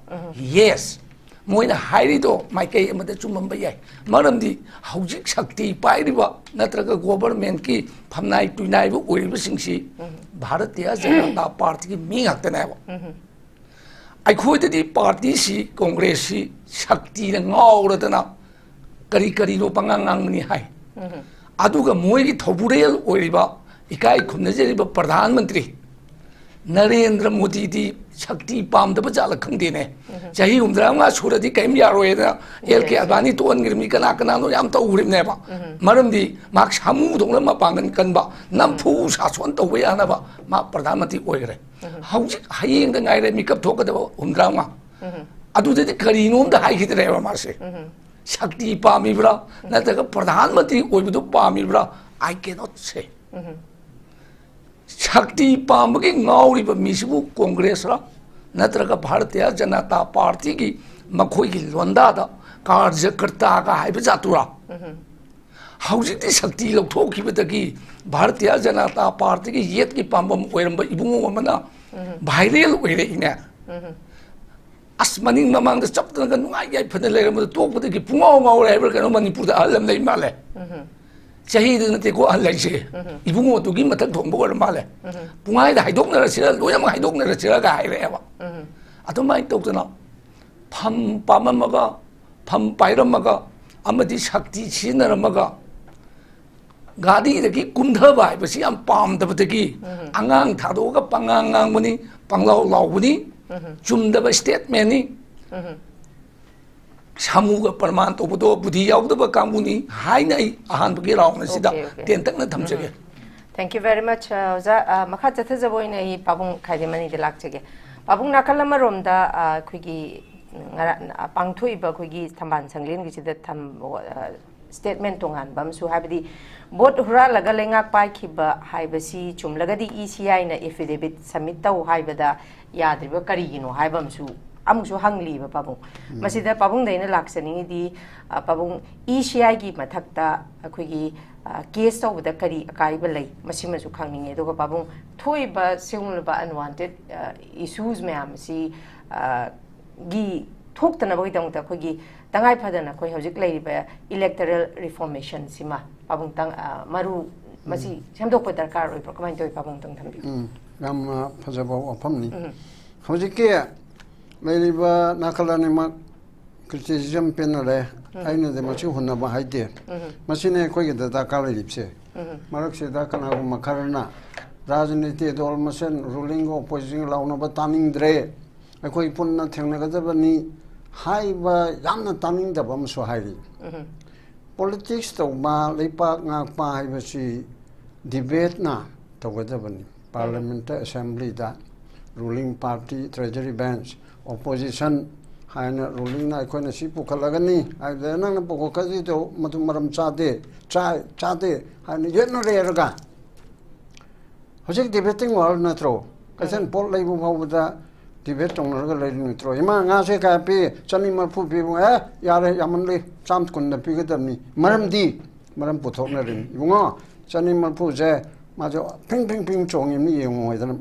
Yes, ꯃꯣꯏꯅ ꯍꯥꯏꯔꯤꯗꯣ ꯃꯥꯏꯀꯩ ꯑꯃꯗ ꯆꯨꯝꯃꯝꯕ ꯌꯥꯏ꯫ ꯃꯔꯝꯗꯤ ꯍꯧꯖꯤꯛ ꯁꯛꯇꯤ ꯄꯥꯏꯔꯤꯕ ꯅꯠꯇ꯭ꯔꯒ ꯒꯣꯕꯔꯃꯦꯟꯠꯀꯤ ꯐꯝꯅꯥꯏ ꯇꯨꯏꯅꯥꯏꯕ ꯑꯣꯏꯔꯤꯕꯁꯤꯡꯁꯤ ꯚꯥꯔꯇꯤꯌ ꯖꯅꯇꯥ ꯄꯥꯔꯇꯤꯒꯤ ꯃꯤ ꯉꯥꯛꯇꯅꯦꯕ꯫ ꯑꯩꯈꯣꯏꯗꯗꯤ ꯄꯥꯔꯇꯤꯁꯤ, ꯀꯣꯡꯒ꯭ꯔꯦꯁꯁꯤ ꯁꯛꯇꯤꯅ ꯉꯥꯎꯔꯗꯅ ꯀꯔꯤ ꯀꯔꯤꯅꯣ ꯄꯉꯥꯡ ꯉꯥꯡꯕꯅꯤ ꯍꯥꯏ꯫ ꯑꯗꯨꯒ ꯃꯣꯏꯒꯤ ꯊꯧꯕꯨꯔꯦꯜ ꯑꯣꯏꯔꯤꯕ, ꯏꯀꯥꯏ ꯈꯨꯝꯅꯖꯔꯤꯕ ꯄ꯭ꯔꯙꯥꯟ ꯃꯟꯇ꯭ꯔꯤ ꯅꯔꯦꯟꯗ꯭ꯔ ꯃꯣꯗꯤꯗꯤ ꯁꯛꯇꯤ ꯄꯥꯝꯗꯕ ꯖꯥꯠꯂ ꯈꯪꯗꯦꯅꯦ꯫ ꯆꯍꯤ ꯍꯨꯝꯗ꯭ꯔꯥ ꯃꯉꯥ ꯁꯨꯔꯗꯤ ꯀꯔꯤꯝ ꯌꯥꯔꯣꯏꯅ ꯑꯦꯜ ꯀꯦ ꯑꯗꯥꯅꯤ ꯇꯣꯛꯍꯟꯈ꯭ꯔꯤꯕꯅꯤ, ꯀꯅꯥ ꯀꯅꯥꯅꯣ ꯌꯥꯝ ꯇꯧꯈ꯭ꯔꯤꯕꯅꯦꯕ꯫ ꯃꯔꯝꯗꯤ ꯃꯍꯥꯛ ꯁꯥꯃꯨꯗꯧꯅ ꯃꯄꯥꯡꯒꯜ ꯀꯟꯕ, ꯅꯝꯐꯨ ꯁꯥꯁꯣꯟ ꯇꯧꯕ ꯌꯥꯅꯕ ꯃꯥ ꯄ꯭ꯔꯙꯥꯟ ꯃꯟꯇ꯭ꯔꯤ ꯑꯣꯏꯈ꯭ꯔꯦ꯫ ꯍꯧꯖꯤꯛ ꯍꯌꯦꯡꯗ ꯉꯥꯏꯔꯦ ꯃꯤꯀꯞ ꯊꯣꯛꯀꯗꯕ ꯍꯨꯝꯗ꯭ꯔꯥ ꯃꯉꯥ꯫ ꯑꯗꯨꯗꯗꯤ ꯀꯔꯤꯅꯣꯝꯇ ꯍꯥꯏꯈꯤꯗ꯭ꯔꯦꯕ ꯃꯥꯁꯦ꯫ ꯁꯛꯇꯤ ꯄꯥꯝꯃꯤꯕ꯭ꯔꯥ ꯅꯠꯇ꯭ꯔꯒ Pradhan Mantri ꯑꯣꯏꯕꯗꯨ ꯄꯥꯝꯃꯤꯕ꯭ꯔꯥ? I cannot say꯫ ꯁꯛꯇꯤ ꯄꯥꯝꯕꯒꯤ ꯉꯥꯎꯔꯤꯕ ꯃꯤꯁꯤꯕꯨ ꯀꯣꯡꯒ꯭ꯔꯦꯁꯔ ꯅꯠꯇ꯭ꯔꯒ ꯚꯥꯔꯇꯤꯌ ꯖꯅꯇꯥ ꯄꯥꯔꯇꯤꯒꯤ ꯃꯈꯣꯏꯒꯤ ꯂꯣꯟꯗꯥꯗ ꯀꯥꯔꯖꯀꯔꯇꯥꯒ ꯍꯥꯏꯕ ꯖꯥꯠꯇꯨꯔꯥ? ꯍꯧꯖꯤꯛꯇꯤ ꯁꯛꯇꯤ ꯂꯧꯊꯣꯛꯈꯤꯕꯗꯒꯤ ꯚꯥꯔꯇꯤꯌ ꯖꯅꯇꯥ ꯄꯥꯔꯇꯤꯒꯤ ꯌꯦꯠꯀꯤ ꯄꯥꯝꯕꯝ ꯑꯣꯏꯔꯝꯕ ꯏꯕꯨꯡꯉꯣ ꯑꯃꯅ viral ꯑꯣꯏꯔꯛꯏꯅꯦ꯫ ꯑꯁ, ꯃꯅꯤꯡ ꯃꯃꯥꯡꯗ ꯆꯞꯇꯅꯒ ꯅꯨꯡꯉꯥꯏ ꯌꯥꯏꯐꯅ ꯂꯩꯔꯝꯕꯗ ꯇꯣꯛꯄꯗꯒꯤ ꯄꯨꯡꯉꯥꯎ ꯉꯥꯎꯔꯦ ꯍꯥꯏꯕ꯭ꯔꯥ ꯀꯩꯅꯣ, ꯃꯅꯤꯄꯨꯔꯗ ꯑꯍꯜ ꯑꯃ ꯂꯩ ꯃꯥꯜꯂꯦ꯫ ꯆꯍꯤꯗ ꯅꯠꯇꯦꯀꯣ ꯑꯍꯜ ꯍꯥꯏꯁꯦ, ꯏꯕꯨꯡꯉꯣꯗꯨꯒꯤ ꯃꯊꯛ ꯊꯣꯡꯕ ꯑꯣꯏꯔ ꯃꯥꯜꯂꯦ꯫ ꯄꯨꯡꯍꯥꯏꯗ ꯍꯥꯏꯗꯣꯛꯅꯔꯁꯤꯔ, ꯂꯣꯏꯅꯃꯛ ꯍꯥꯏꯗꯣꯛꯅꯔꯁꯤꯔꯒ ꯍꯥꯏꯔꯛꯑꯦꯕ꯫ ꯑꯗꯨꯃꯥꯏꯅ ꯇꯧꯗꯅ ꯐꯝ ꯄꯥꯝꯃꯝꯃꯒ, ꯐꯝ ꯄꯥꯏꯔꯝꯃꯒ, ꯑꯃꯗꯤ ꯁꯛꯇꯤ ꯁꯤꯖꯤꯟꯅꯔꯝꯃꯒ, ꯒꯥꯔꯤꯗꯒꯤ ꯀꯨꯝꯊꯕ ꯍꯥꯏꯕꯁꯤ ꯌꯥꯝ ꯄꯥꯝꯗꯕꯗꯒꯤ ꯑꯉꯥꯡ ꯊꯥꯗꯣꯛꯑꯒ ꯄꯉꯥꯡ ꯉꯥꯡꯕꯅꯤ, ꯄꯪꯂꯥꯎ ꯂꯥꯎꯕꯅꯤ, ꯆꯨꯝꯗꯕ statementꯅꯤ꯫ ꯁꯥꯃꯨꯒ ꯄ꯭ꯔꯃꯥꯟ ꯇꯧꯕꯗꯣ ꯕꯨꯙꯤ ꯌꯥꯎꯗꯕ ꯀꯥꯡꯕꯨꯅꯤ ꯍꯥꯏꯅ ꯑꯩ ꯑꯍꯥꯟꯕꯒꯤ round ꯑꯁꯤꯗ Okay, okay. ꯇꯦꯟꯇꯛꯅ ꯊꯝꯖꯒꯦ꯫ Thank you very much, ꯑ, ꯑꯣꯖꯥ꯫ ꯑ, ꯃꯈꯥ ꯆꯠꯊꯖꯕ ꯑꯣꯏꯅ ꯑꯩ ꯄꯥꯕꯨꯡ ꯈꯥꯏꯗꯦꯝ ꯑꯅꯤꯗ ꯂꯥꯛꯆꯒꯦ꯫ ꯄꯥꯕꯨꯡ, ꯅꯥꯀꯜ ꯑꯃꯔꯣꯝꯗ, ꯑ, ꯑꯩꯈꯣꯏꯒꯤ ꯉꯔꯥꯡ, ꯑ, ꯄꯥꯡꯊꯣꯛꯏꯕ ꯑꯩꯈꯣꯏꯒꯤ ꯊꯝꯕꯥꯜ ꯁꯪꯂꯦꯟꯒꯤꯁꯤꯗ ꯊꯝ-, ꯑ, statement ꯇꯣꯉꯥꯟꯕ ꯑꯃꯁꯨ, ꯍꯥꯏꯕꯗꯤ vote ꯍꯨꯔꯥꯜꯂꯒ ꯂꯩꯉꯥꯛ ꯄꯥꯏꯈꯤꯕ ꯍꯥꯏꯕꯁꯤ ꯆꯨꯝꯂꯒꯗꯤ E C I ꯅ affidavit submit ꯇꯧ ꯍꯥꯏꯕꯗ ꯌꯥꯗ꯭ꯔꯤꯕ ꯀꯔꯤꯒꯤꯅꯣ ꯍꯥꯏꯕ ꯑꯃꯁꯨ, ꯑꯃꯨꯛꯁꯨ ꯍꯪꯂꯤꯕ ꯄꯥꯕꯨꯡ꯫ ꯎꯝ꯫ ꯃꯁꯤꯗ ꯄꯥꯕꯨꯡꯗ ꯑꯩꯅ ꯂꯥꯛꯆꯅꯤꯡꯉꯤꯗꯤ, ꯑ, ꯄꯥꯕꯨꯡ, E C I ꯒꯤ ꯃꯊꯛꯇ ꯑꯩꯈꯣꯏꯒꯤ, ꯑ, case ꯇꯧꯕꯗ ꯀꯔꯤ ꯑꯀꯥꯏꯕ ꯂꯩ? ꯃꯁꯤꯃꯁꯨ ꯈꯪꯅꯤꯡꯉꯤ꯫ ꯑꯗꯨꯒ ꯄꯥꯕꯨꯡ, ꯊꯣꯛꯏꯕ ꯁꯤꯒꯨꯝꯂꯕ unwanted, ꯑ, issues ꯃꯌꯥꯝ ꯑꯁꯤ, ꯑ, ꯒꯤ ꯊꯣꯛꯇꯅꯕꯒꯤꯗꯃꯛꯇ ꯑꯩꯈꯣꯏꯒꯤ ꯇꯉꯥꯏ ꯐꯗꯅ ꯑꯩꯈꯣꯏ ꯍꯧꯖꯤꯛ ꯂꯩꯔꯤꯕ electoral reformation ꯁꯤꯃ ꯄꯥꯕꯨꯡ ꯇꯪ-, ꯑ, ꯃꯔꯨ, ꯃꯁꯤ ꯎꯝ꯫ ꯁꯦꯝꯗꯣꯛꯄ ꯗꯔꯀꯥꯔ ꯑꯣꯏꯕ꯭ꯔꯣ? ꯀꯃꯥꯏꯅ ꯇꯧꯋꯤ, ꯄꯥꯕꯨꯡ ꯑꯝꯇꯪ ꯊꯝꯕꯤꯌꯨ꯫ ꯎꯝ, ꯌꯥꯝꯅ ꯐꯖꯕ ꯋꯥꯐꯝꯅꯤ꯫ ꯎꯝ꯫ ꯍꯧꯖꯤꯛꯀꯤ ꯂꯩꯔꯤꯕ ꯅꯥꯀꯜ ꯑꯅꯤꯃꯛ criticism ꯄꯦꯟꯅꯔꯦ꯫ ꯎꯝ꯫ ꯑꯩꯅꯗꯤ ꯃꯁꯤ ꯍꯨꯟꯅꯕ ꯍꯥꯏꯗꯦ꯫ ꯎꯝ꯫ ꯃꯁꯤꯅꯤ ꯑꯩꯈꯣꯏꯒꯤꯗ ꯗꯔꯀꯥꯔ ꯂꯩꯔꯤꯕꯁꯦ꯫ ꯎꯝ꯫ ꯃꯔꯛꯁꯤꯗ ꯀꯅꯥꯒꯨꯝꯕ ꯈꯔꯅ ꯔꯥꯖꯅꯤꯇꯤ ꯗꯣꯜ ꯃꯁꯦꯟ, ruling opposition ꯂꯥꯎꯅꯕ ꯇꯥꯅꯤꯡꯗ꯭ꯔꯦ, ꯑꯩꯈꯣꯏ ꯄꯨꯟꯅ ꯊꯦꯡꯅꯒꯗꯕꯅꯤ ꯍꯥꯏꯕ ꯌꯥꯝꯅ ꯇꯥꯅꯤꯡꯗꯕ ꯑꯃꯁꯨ ꯍꯥꯏꯔꯤ꯫ ꯎꯝ꯫ Politics ꯇꯧꯕ, ꯂꯩꯄꯥꯛ ꯉꯥꯛꯄ ꯍꯥꯏꯕꯁꯤ debate ꯅ ꯇꯧꯒꯗꯕꯅꯤ꯫ Parliament ꯇ, Assembly ꯗ ruling party, treasury bench, opposition ꯍꯥꯏꯅ, ruling ꯅ ꯑꯩꯈꯣꯏꯅ ꯁꯤ ꯄꯨꯈꯠꯂꯒꯅꯤ ꯍꯥꯏꯕꯗ, ꯅꯪꯅ ꯄꯨꯈꯠꯀꯗꯣꯏꯗꯣ ꯃꯗꯨ ꯃꯔꯝ ꯆꯥꯗꯦ, ꯆꯥꯏ, ꯆꯥꯗꯦ ꯍꯥꯏꯅ ꯌꯦꯠꯅꯔꯦꯔꯒ, ꯍꯧꯖꯤꯛ debating world ꯅꯠꯇ꯭ꯔꯣ? ꯀꯩꯊꯦꯜ ꯎꯝ꯫ ꯄꯣꯠ ꯂꯩꯕ ꯐꯥꯎꯕꯗ debate ꯇꯧꯅꯔꯒ ꯂꯩꯔꯤ ꯅꯠꯇ꯭ꯔꯣ? "ꯏꯃꯥ, ꯉꯥꯁꯦ ꯀꯌꯥ ꯄꯤ?" "ꯆꯅꯤ ꯃꯔꯤꯐꯨ ꯄꯤꯕ", "ꯑꯦ, ꯌꯥꯔꯦ, ꯌꯥꯝꯃꯟꯂꯤ, ꯆꯥꯝ ꯀꯨꯟꯗ ꯄꯤꯒꯗꯕꯅꯤ"꯫ ꯃꯔꯝꯗꯤ, ꯃꯔꯝ ꯄꯨꯊꯣꯛꯅꯔꯤꯅꯤ꯫ "ꯏꯕꯨꯡꯉꯣ, ꯆꯅꯤ ꯃꯔꯤꯐꯨꯁꯦ ꯃꯥꯁꯦ ꯐꯤꯡ ꯐꯤꯡ ꯐꯤꯡ ꯆꯣꯡꯉꯤꯕꯅꯤ, ꯌꯦꯡꯉꯣ" ꯍꯥꯏꯗꯅ,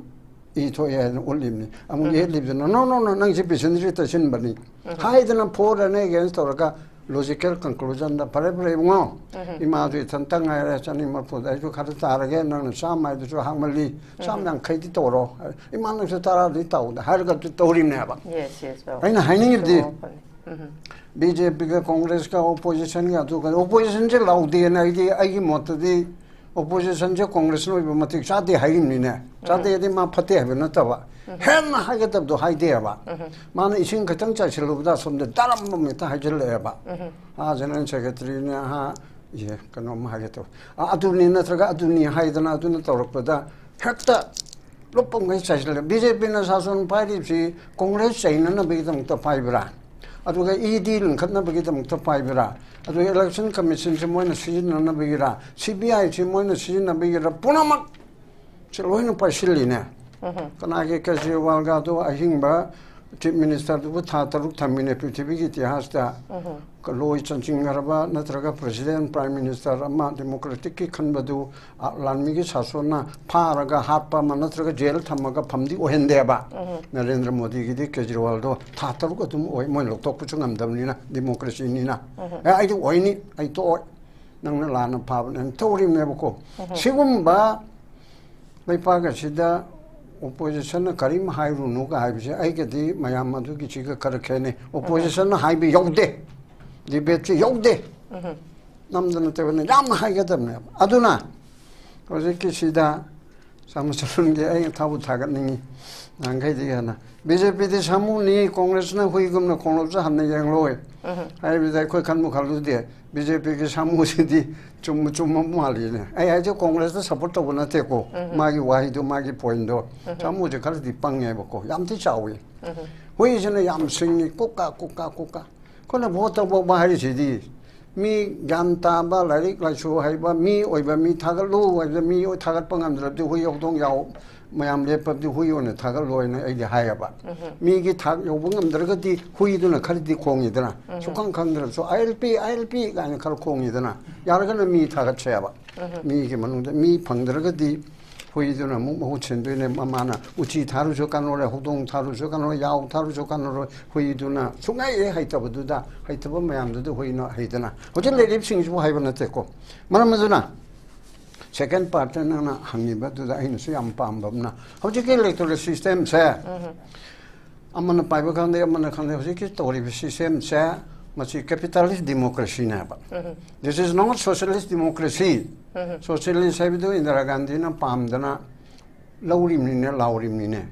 ꯏ ꯊꯣꯛꯑꯦ ꯍꯥꯏꯗꯅ ꯎꯠꯂꯤꯕꯅꯤ꯫ ꯑꯃꯨꯛ ꯎꯝ꯫ ꯌꯦꯠꯂꯤꯕꯗꯨꯅ, "No, no, no, ꯅꯪꯁꯦ ꯄꯦꯁꯦꯟꯖꯔ ꯇꯩꯁꯤꯟꯕꯅꯤ" ꯎꯝ꯫ ꯍꯥꯏꯗꯅ, for and against ꯇꯧꯔꯒ logical conclusion ꯗ, "ꯐꯔꯦ, ꯐꯔꯦ, ꯏꯕꯨꯡꯉꯣ, ꯎꯝ꯫ ꯏꯃꯥꯁꯨ ꯏꯊꯟꯇ ꯉꯥꯏꯔꯦ, ꯆꯅꯤ ꯃꯔꯤꯐꯨꯗ ꯑꯩꯁꯨ ꯈꯔ ꯇꯥꯔꯒꯦ, ꯅꯪꯅ ꯆꯥꯝꯃ ꯍꯥꯏꯗꯨꯁꯨ ꯍꯥꯡꯃꯜꯂꯤ, ꯎꯝ꯫ ꯆꯥꯝ ꯌꯥꯡꯈꯩꯗꯤ ꯇꯧꯔꯣ꯫ ꯏꯃꯥ, ꯅꯪꯁꯨ ꯇꯔꯥꯗꯤ ꯇꯧꯗ" ꯍꯥꯏꯔꯒ ꯑꯗꯨ ꯇꯧꯔꯤꯕꯅꯦꯕ꯫ Yes, yes, ꯕꯥꯕꯨ꯫ ꯑꯩꯅ ꯍꯥꯏꯅꯤꯡꯉꯤꯕꯗꯤ, ꯆꯨꯝꯕ ꯋꯥꯐꯝꯅꯤ꯫ ꯎꯝ꯫ B J P ꯒ Congress ꯀ, opposition ꯒ, ꯑꯗꯨꯒ opposition ꯁꯦ ꯂꯥꯎꯗꯦꯅ ꯑꯩꯗꯤ, ꯑꯩꯒꯤ ꯃꯣꯠꯇꯗꯤ opposition ꯁꯦ Congress ꯅ ꯑꯣꯏꯕ ꯃꯇꯤꯛ ꯆꯥꯗꯦ ꯍꯥꯏꯔꯤꯕꯅꯤꯅꯦ꯫ ꯎꯝ꯫ ꯆꯥꯗꯦ ꯍꯥꯏꯗꯤ ꯃꯥ ꯐꯠꯇꯦ ꯍꯥꯏꯕ ꯅꯠꯇꯕ꯫ ꯎꯝ꯫ ꯍꯦꯟꯅ ꯍꯥꯏꯒꯗꯕꯗꯣ ꯍꯥꯏꯗꯦꯕ꯫ ꯎꯝ꯫ ꯃꯥꯅ ꯏꯁꯤꯡ ꯈꯤꯇꯪ ꯆꯥꯏꯁꯤꯜꯂꯨꯕꯗ ꯑꯁꯣꯝꯗ ꯗꯔꯝ ꯑꯃ ꯍꯦꯛꯇ ꯍꯥꯏꯖꯤꯜꯂꯛꯑꯦꯕ꯫ ꯎꯝ꯫ ꯑꯥ, General Secretary ꯅꯦ, ꯑꯥ, ꯏꯍꯦ, ꯀꯩꯅꯣꯝ ꯍꯥꯏꯒꯦ ꯇꯧꯋꯦ꯫ ꯑꯥ, ꯑꯗꯨꯅꯤ ꯅꯠꯇ꯭ꯔꯒ ꯑꯗꯨꯅꯤ ꯍꯥꯏꯗꯅ ꯑꯗꯨꯅ ꯇꯧꯔꯛꯄꯗ ꯍꯦꯛꯇ ꯂꯨꯞꯄꯉꯩ ꯆꯥꯏꯁꯤꯜꯂꯦ꯫ ꯕꯤ ꯖꯦ ꯄꯤꯅ ꯁꯥꯁꯟ ꯄꯥꯏꯔꯤꯕꯁꯤ ꯀꯣꯡꯒ꯭ꯔꯦꯁ ꯆꯩꯅꯅꯕꯒꯤꯗꯃꯛꯇ ꯄꯥꯏꯕ꯭ꯔꯥ? ꯑꯗꯨꯒ ꯏ ꯗꯤ ꯂꯤꯡꯈꯠꯅꯕꯒꯤꯗꯃꯛꯇ ꯄꯥꯏꯕ꯭ꯔꯥ? ꯑꯗꯨꯒ ꯏꯂꯦꯛꯁꯟ ꯀꯃꯤꯁꯟꯁꯤ ꯃꯣꯏꯅ ꯁꯤꯖꯤꯟꯅꯅꯕꯒꯤꯔꯥ? ꯁꯤ ꯕꯤ ꯑꯥꯏꯁꯤ ꯃꯣꯏꯅ ꯁꯤꯖꯤꯟꯅꯕꯒꯤꯔꯥ? ꯄꯨꯝꯅꯃꯛ ꯁꯤ ꯂꯣꯏꯅ ꯄꯥꯏꯁꯤꯜꯂꯤꯅꯦ꯫ ꯀꯅꯥꯒꯤ ꯀꯦꯖꯔꯤꯋꯥꯜꯒ ꯑꯗꯨ ꯑꯍꯤꯡꯕ ꯆꯤꯐ ꯃꯤꯅꯤꯁꯇꯔꯗꯨꯕꯨ ꯊꯥ ꯇꯔꯨꯛ ꯊꯝꯃꯤꯅꯦ ꯄ꯭ꯔꯤꯊꯤꯕꯤꯒꯤ ꯏꯇꯤꯍꯥꯁꯇ꯫ ꯂꯣꯏ ꯆꯟꯁꯤꯟꯈ꯭ꯔꯕ ꯅꯠꯇ꯭ꯔꯒ ꯄ꯭ꯔꯦꯁꯤꯗꯦꯟ, ꯄ꯭ꯔꯥꯏꯝ ꯃꯤꯅꯤꯁꯇꯔ ꯑꯃ ꯗꯦꯃꯣꯀ꯭ꯔꯦꯇꯤꯛꯀꯤ ꯈꯟꯕꯗꯨ, ꯑ, ꯂꯥꯟꯃꯤꯒꯤ ꯁꯥꯁꯣꯟꯅ ꯐꯥꯔꯒ ꯍꯥꯠꯄ ꯑꯃ ꯅꯠꯇ꯭ꯔꯒ ꯖꯦꯜ ꯊꯝꯃꯒ ꯐꯝꯗꯤ ꯑꯣꯏꯍꯟꯗꯦꯕ꯫ ꯅꯔꯦꯟꯗ꯭ꯔ ꯃꯣꯗꯤꯒꯤꯗꯤ ꯀꯦꯖꯔꯤꯋꯥꯜꯗꯣ ꯊꯥ ꯇꯔꯨꯛ ꯑꯗꯨꯝ ꯑꯣꯏ, ꯃꯣꯏ ꯂꯧꯊꯣꯛꯄꯁꯨ ꯉꯝꯗꯕꯅꯤꯅ, ꯗꯦꯃꯣꯀ꯭ꯔꯦꯁꯤꯅꯤꯅ꯫ ꯑꯦ, ꯑꯩꯗꯤ ꯑꯣꯏꯅꯤ, ꯑꯩ ꯇꯣꯛꯑꯣꯏ, ꯅꯪꯅ ꯂꯥꯟꯅ ꯐꯥꯕꯅꯦꯅ ꯇꯧꯔꯤꯕꯅꯦꯕꯀꯣ꯫ ꯁꯤꯒꯨꯝꯕ ꯂꯩꯄꯥꯛ ꯑꯁꯤꯗ ꯑꯣꯄꯣꯖꯤꯁꯟꯅ ꯀꯔꯤꯝ ꯍꯥꯏꯔꯨꯅꯨꯒ ꯍꯥꯏꯕꯁꯦ ꯑꯩꯒꯗꯤ ꯃꯌꯥꯝ ꯑꯗꯨꯒꯤꯁꯤꯒ ꯈꯔ ꯈꯦꯠꯅꯩ꯫ ꯑꯣꯄꯣꯖꯤꯁꯟꯅ ꯍꯥꯏꯕ ꯌꯧꯗꯦ, ꯗꯤꯕꯦꯠꯁꯤ ꯌꯧꯗꯦ꯫ ꯅꯝꯗꯅ ꯇꯧꯕꯅ ꯌꯥꯝꯅ ꯍꯥꯏꯒꯗꯕꯅꯦꯕ꯫ ꯑꯗꯨꯅ ꯍꯧꯖꯤꯛꯀꯤꯁꯤꯗ ꯁꯥꯃꯨꯁꯨꯔꯨꯟꯒꯤ ꯑꯩ ꯊꯥꯕꯨ ꯊꯥꯒꯠꯅꯤꯡꯉꯤ꯫ ꯅꯍꯥꯟꯈꯩꯗꯤ ꯍꯦꯟꯅ ꯕꯤ ꯖꯦ ꯄꯤꯗꯤ ꯁꯥꯃꯨꯅꯤ, ꯀꯣꯡꯒ꯭ꯔꯦꯁꯅ ꯍꯨꯏꯒꯨꯝꯅ ꯈꯣꯡꯂꯣꯞꯁꯨ ꯍꯟꯅ ꯌꯦꯡꯂꯣꯏ ꯍꯥꯏꯕꯗ ꯑꯩꯈꯣꯏ ꯈꯟꯕꯨ ꯈꯜꯂꯨꯗꯦ꯫ ꯕꯤ ꯖꯦ ꯄꯤꯒꯤ ꯁꯥꯃꯨꯁꯤꯗꯤ ꯆꯨꯝꯕ ꯆꯨꯝꯕ ꯃꯥꯜꯂꯤꯅꯦ꯫ ꯑꯩ ꯍꯥꯏꯁꯦ ꯀꯣꯡꯒ꯭ꯔꯦꯁꯇ ꯁꯞꯄꯣꯔꯠ ꯇꯧꯕ ꯅꯠꯇꯦꯀꯣ꯫ ꯃꯥꯒꯤ ꯋꯥꯍꯩꯗꯣ, ꯃꯥꯒꯤ ꯄꯣꯏꯟꯗꯣ꯫ ꯁꯥꯃꯨꯁꯦ ꯈꯔꯗꯤ ꯄꯪꯉꯦꯕꯀꯣ, ꯌꯥꯝ ꯊꯤ ꯆꯥꯎꯏ꯫ ꯍꯨꯏꯁꯤꯅ ꯌꯥꯝ ꯁꯤꯡꯉꯤ, ꯀꯨꯛꯀꯥ ꯀꯨꯛꯀꯥ ꯀꯨꯛꯀꯥ꯫ ꯑꯩꯈꯣꯏꯅ ꯚꯣꯠ ꯇꯧꯕ ꯍꯥꯏꯔꯤꯁꯤꯗꯤ ꯃꯤ ꯒ꯭ꯌꯥꯟ ꯇꯥꯕ, ꯂꯥꯏꯔꯤꯛ ꯂꯥꯏꯁꯨ ꯍꯩꯕ ꯃꯤ ꯑꯣꯏꯕ, ꯃꯤ ꯊꯥꯒꯠꯂꯨ ꯍꯥꯏꯕꯗ ꯃꯤ ꯊꯥꯒꯠꯄ ꯉꯝꯗ꯭ꯔꯕꯗꯤ ꯍꯨꯏ ꯍꯧꯗꯣꯡ ꯌꯥꯎ ꯃꯌꯥꯝ ꯂꯦꯞꯄꯕꯗꯤ ꯍꯨꯏ ꯑꯣꯏꯅ ꯊꯥꯒꯠꯂꯣ ꯍꯥꯏꯅ ꯑꯩꯗꯤ ꯍꯥꯏꯌꯦꯕ꯫ ꯃꯤꯒꯤ ꯊꯥꯛ ꯌꯧꯕ ꯉꯝꯗ꯭ꯔꯒꯗꯤ ꯍꯨꯏꯗꯨꯅ ꯈꯔꯗꯤ ꯈꯣꯡꯉꯤꯗꯅ, ꯁꯨꯈꯪ ꯈꯪꯗ꯭ꯔꯁꯨ "ꯑꯥꯏ ꯑꯦꯜ ꯄꯤ, ꯑꯥꯏ ꯑꯦꯜ ꯄꯤ" ꯀꯥꯏꯅ ꯈꯔ ꯈꯣꯡꯉꯤꯗꯅ, ꯌꯥꯔꯒꯅ ꯃꯤ ꯊꯥꯒꯠꯁꯦꯕ꯫ ꯃꯤꯒꯤ ꯃꯅꯨꯡꯗ ꯃꯤ ꯐꯪꯗ꯭ꯔꯒꯗꯤ ꯍꯨꯏꯗꯨꯅ ꯑꯃꯨꯛ ꯃꯍꯨꯠ ꯁꯤꯟꯗꯣꯏꯅꯦ꯫ ꯃꯃꯥꯅ ꯎꯆꯤ ꯊꯥꯔꯨꯁꯨ ꯀꯥꯟꯅꯔꯣꯏ, ꯍꯧꯗꯣꯡ ꯊꯥꯔꯨꯁꯨ ꯀꯥꯟꯅꯔꯣꯏ, ꯌꯥꯎ ꯊꯥꯔꯨꯁꯨ ꯀꯥꯟꯅꯔꯣꯏ, ꯍꯨꯏꯗꯨꯅ ꯁꯨꯡꯍꯩ ꯍꯦꯛ ꯍꯩꯇꯕꯗꯨꯗ, ꯍꯩꯇꯕ ꯃꯌꯥꯝꯗꯨꯗ ꯍꯨꯏꯅ ꯍꯩꯗꯅ꯫ ꯍꯧꯖꯤꯛ ꯂꯩꯔꯤꯕꯁꯤꯡꯁꯤꯕꯨ ꯍꯥꯏꯕ ꯅꯠꯇꯦꯀꯣ꯫ ꯃꯔꯝ ꯑꯗꯨꯅ ꯁꯦꯀꯦꯟ ꯄꯥꯔꯠꯇ ꯅꯪꯅ ꯍꯪꯉꯤꯕꯗꯨꯗ ꯑꯩꯅꯁꯨ ꯌꯥꯝ ꯄꯥꯝꯕ ꯑꯃꯅ, ꯍꯧꯖꯤꯛꯀꯤ ꯏꯂꯦꯛꯇꯣꯔꯦꯜ ꯁꯤꯁꯇꯦꯝꯁꯦ ꯑꯃꯅ ꯄꯥꯏꯕ ꯈꯪꯗꯦ, ꯑꯃꯅ ꯈꯪꯗꯦ, ꯍꯧꯖꯤꯛꯀꯤ ꯇꯧꯔꯤꯕ ꯁꯤꯁꯇꯦꯝꯁꯦ ꯃꯁꯤ ꯀꯦꯄꯤꯇꯥꯂꯤꯁ ꯗꯤꯃꯣꯀ꯭ꯔꯦꯁꯤꯅꯦꯕ꯫ This is not socialist democracy. Socialist ꯍꯥꯏꯕꯗꯨ ꯏꯟꯗꯤꯔꯥ ꯒꯥꯟꯙꯤꯅ ꯄꯥꯝꯗꯅ ꯂꯧꯔꯤꯕꯅꯤꯅꯦ, ꯂꯥꯎꯔꯤꯕꯅꯤꯅꯦ꯫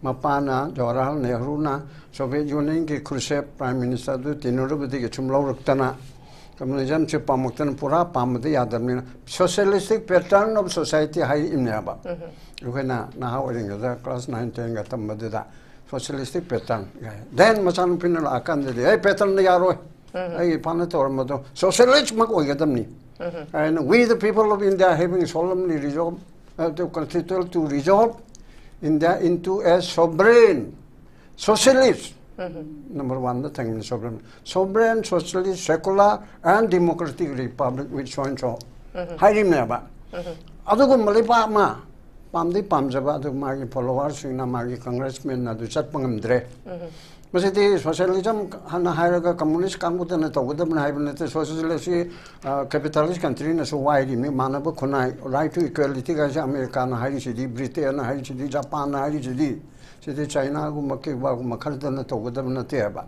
ꯃꯄꯥꯅ, ꯖꯋꯥꯍꯔꯂꯥꯜ ꯅꯦꯍꯔꯨꯅ ꯁꯣꯚꯤꯌꯦꯠ ꯌꯨꯅꯤꯌꯟꯒꯤ ꯈ꯭ꯔꯨꯁꯦꯞ ꯄ꯭ꯔꯥꯏꯝ ꯃꯤꯅꯤꯁꯇꯔꯗꯨ ꯇꯤꯟꯅꯔꯨꯕꯗꯒꯤ ꯁꯨꯝ ꯂꯧꯔꯛꯇꯅ Communism ꯁꯦ ꯄꯥꯝꯃꯛꯇꯅ ꯄꯨꯔꯥ ꯄꯥꯝꯕꯗꯤ ꯌꯥꯗꯕꯅꯤꯅ, socialistic pattern of society ꯍꯥꯏꯔꯤꯕꯅꯦꯕ꯫ ꯑꯩꯈꯣꯏꯅ ꯅꯍꯥ ꯑꯣꯏꯔꯤꯉꯩꯗ class nine ten ꯒ ꯇꯝꯕꯗꯨꯗ socialistic pattern ꯍꯥꯏ꯫ Then ꯃꯆꯥꯅꯨꯄꯤꯅ ꯂꯥꯛꯑꯀꯥꯟꯗꯗꯤ, "ꯑꯩ pattern ꯗ ꯌꯥꯔꯣꯏ, ꯑꯩꯒꯤ ꯏꯄꯥꯅ ꯇꯧꯔꯝꯕꯗꯣ socialist ꯃꯛ ꯑꯣꯏꯒꯗꯕꯅꯤ." And we the people of India having solemnly resolved, uh, to constitute, to resolve India into a sovereign socialist, number one the ꯊꯝꯃꯤꯅꯤ, sovereign, sovereign, socialist, secular and democratic republic with so and so ꯍꯥꯏꯔꯤꯕꯅꯦꯕ꯫ ꯑꯗꯨꯒꯨꯝꯕ ꯂꯩꯕꯥꯛ ꯑꯃ ꯄꯥꯝꯗꯤ ꯄꯥꯝꯖꯕ, ꯑꯗꯨ ꯃꯥꯒꯤ follower ꯁꯤꯡꯅ, ꯃꯥꯒꯤ congressman ꯅ ꯑꯗꯨ ꯆꯠꯄ ꯉꯝꯗ꯭ꯔꯦ꯫ ꯃꯁꯤꯗꯤ socialism ꯍꯥꯟꯅ ꯍꯥꯏꯔꯒ communist ꯀꯥꯡꯕꯨꯗꯅ ꯇꯧꯒꯗꯕꯅꯤ ꯍꯥꯏꯕ ꯅꯠꯇꯦ꯫ Socialist ꯁꯤ, ꯑ, capitalist country ꯅꯁꯨ ꯋꯥꯏꯔꯤꯃꯤ, ꯃꯥꯟꯅꯕ ꯈꯨꯟꯅꯥꯏ, right to equality ꯒꯥꯏꯁꯦ ꯑꯃꯦꯔꯤꯀꯥꯅ ꯍꯥꯏꯔꯤꯁꯤꯗꯤ, ꯕ꯭ꯔꯤꯇꯦꯟꯅ ꯍꯥꯏꯔꯤꯁꯤꯗꯤ, ꯖꯄꯥꯟꯅ ꯍꯥꯏꯔꯤꯁꯤꯗꯤ, ꯁꯤꯗꯤ ꯆꯥꯏꯅꯥꯒꯨꯝꯕ, ꯀ꯭ꯌꯨꯕꯥꯒꯨꯝꯕ ꯈꯔꯗꯅ ꯇꯧꯒꯗꯕ ꯅꯠꯇꯦ ꯍꯥꯏꯕ꯫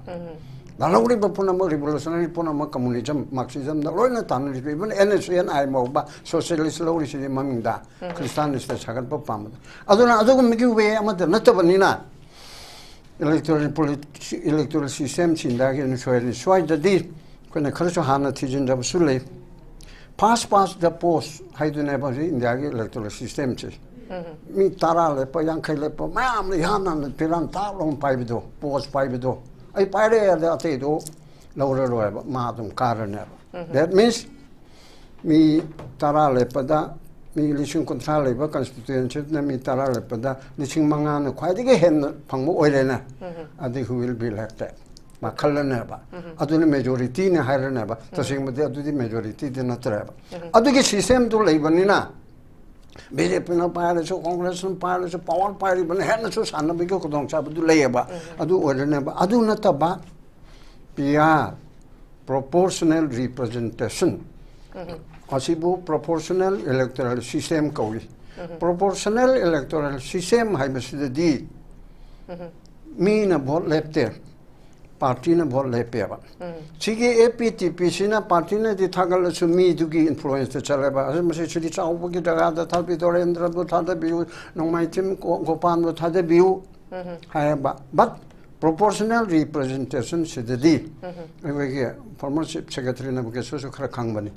ꯂꯥꯜꯍꯧꯔꯤꯕ ꯄꯨꯝꯅꯃꯛ, revolutionary ꯄꯨꯝꯅꯃꯛ, communism, Marxism ꯗ ꯂꯣꯏꯅ ꯇꯥꯟꯅꯔꯤꯕ, even N S C N I ꯐꯥꯎꯕ socialist ꯂꯧꯔꯤꯁꯤꯗꯤ ꯃꯃꯤꯡꯗ, ꯈ꯭ꯔꯤꯁꯇꯥꯟ state ꯁꯥꯒꯠꯄ ꯄꯥꯝꯕꯗ꯫ ꯑꯗꯨꯅ ꯑꯗꯨꯒꯨꯝꯕꯒꯤ way ꯑꯃꯠꯇ ꯅꯠꯇꯕꯅꯤꯅ, electoral polit-, electoral system ꯁꯤꯡꯗꯒꯤ ꯁꯣꯏꯔꯅꯤ꯫ ꯁ꯭ꯋꯥꯏꯗꯗꯤ ꯑꯩꯈꯣꯏꯅ ꯈꯔꯁꯨ ꯍꯥꯟꯅ ꯊꯤꯖꯤꯟꯖꯕꯁꯨ ꯂꯩ꯫ First past the post ꯍꯥꯏꯗꯨꯅꯦꯕ ꯍꯧꯖꯤꯛ ꯏꯟꯗꯤꯌꯥꯒꯤ electoral system ꯁꯦ꯫ ꯃꯤ ꯇꯔꯥ ꯂꯦꯞꯄ, ꯌꯥꯡꯈꯩ ꯂꯦꯞꯄ, ꯃꯌꯥꯝꯅ ꯏꯍꯥꯟ ꯍꯥꯟꯅ ꯐꯤꯔꯥꯟ ꯊꯥꯞ ꯂꯥꯎꯅ ꯄꯥꯏꯕꯗꯣ, post ꯄꯥꯏꯕꯗꯣ, "ꯑꯩ ꯄꯥꯏꯔꯦ" ꯑꯗ ꯑꯇꯩꯗꯣ ꯂꯧꯔꯔꯣꯏꯕ, ꯃꯥ ꯑꯗꯨꯝ ꯀꯥꯔꯅꯦꯕ꯫ That means ꯃꯤ ꯇꯔꯥ ꯂꯦꯞꯄꯗ, ꯃꯤ ꯂꯤꯁꯤꯡ ꯀꯨꯟꯊ꯭ꯔꯥ ꯂꯩꯕ constituency ꯗꯨꯅ ꯃꯤ ꯇꯔꯥ ꯂꯦꯞꯄꯗ ꯂꯤꯁꯤꯡ ꯃꯉꯥꯅ ꯈ꯭ꯋꯥꯏꯗꯒꯤ ꯍꯦꯟꯅ ꯐꯪꯕ ꯑꯣꯏꯔꯦꯅꯦ꯫ ꯑꯗꯩ who will be elected? ꯃꯥ ꯈꯜꯂꯅꯦꯕ꯫ ꯑꯗꯨꯅ majority ꯅꯦ ꯍꯥꯏꯔꯅꯦꯕ꯫ ꯇꯁꯦꯡꯕꯗꯤ ꯑꯗꯨꯗꯤ majority ꯗꯤ ꯅꯠꯇ꯭ꯔꯦꯕ꯫ ꯑꯗꯨꯒꯤ system ꯗꯨ ꯂꯩꯕꯅꯤꯅ B J P ꯅ ꯄꯥꯏꯔꯁꯨ, Congress ꯅ ꯄꯥꯏꯔꯁꯨ, power ꯄꯥꯏꯔꯤꯕꯅ ꯍꯦꯟꯅꯁꯨ ꯁꯥꯟꯅꯕꯒꯤ ꯈꯨꯗꯣꯡꯆꯥꯕꯗꯨ ꯂꯩꯌꯦꯕ꯫ ꯑꯗꯨ ꯑꯣꯏꯔꯅꯦꯕ꯫ ꯑꯗꯨ ꯅꯠꯇꯕ P R, proportional representation, ꯑꯁꯤꯕꯨ proportional electoral system ꯀꯧꯏ꯫ Proportional electoral system ꯍꯥꯏꯕꯁꯤꯗꯗꯤ ꯃꯤꯅ vote ꯂꯦꯞꯇꯦ, party ꯅ vote ꯂꯦꯞꯄꯦꯕ꯫ ꯁꯤꯒꯤ A P T P ꯁꯤꯅ party ꯅꯗꯤ ꯊꯥꯒꯠꯂꯁꯨ ꯃꯤꯗꯨꯒꯤ influence ꯇ ꯆꯠꯂꯦꯕ꯫ ꯑꯁꯤ ꯃꯁꯤ ꯁꯤꯗꯤ ꯆꯥꯎꯕꯒꯤ ꯖꯒꯥꯗ ꯊꯥꯕꯤ, ꯗꯣꯔꯦꯟꯗ꯭ꯔꯕꯨ ꯊꯥꯗꯕꯤꯌꯨ, ꯅꯣꯡꯃꯥꯏꯊꯦꯝ ꯒꯣ-, ꯒꯣꯄꯥꯟꯕꯨ ꯊꯥꯗꯕꯤꯌꯨ ꯍꯥꯏꯌꯦꯕ꯫ But ꯄ꯭ꯔꯣꯄꯣꯔꯁꯅꯦꯜ ꯔꯤꯄ꯭ꯔꯖꯦꯟꯇꯦꯁꯟꯁꯤꯗꯗꯤ ꯑꯩꯈꯣꯏꯒꯤ ꯐꯣꯔꯃꯔ ꯆꯤꯐ ꯁꯦꯀ꯭ꯔꯦꯇꯔꯤ ꯅꯕꯨꯀꯦꯁꯣꯔꯁꯨ ꯈꯔ ꯈꯪꯕꯅꯤ꯫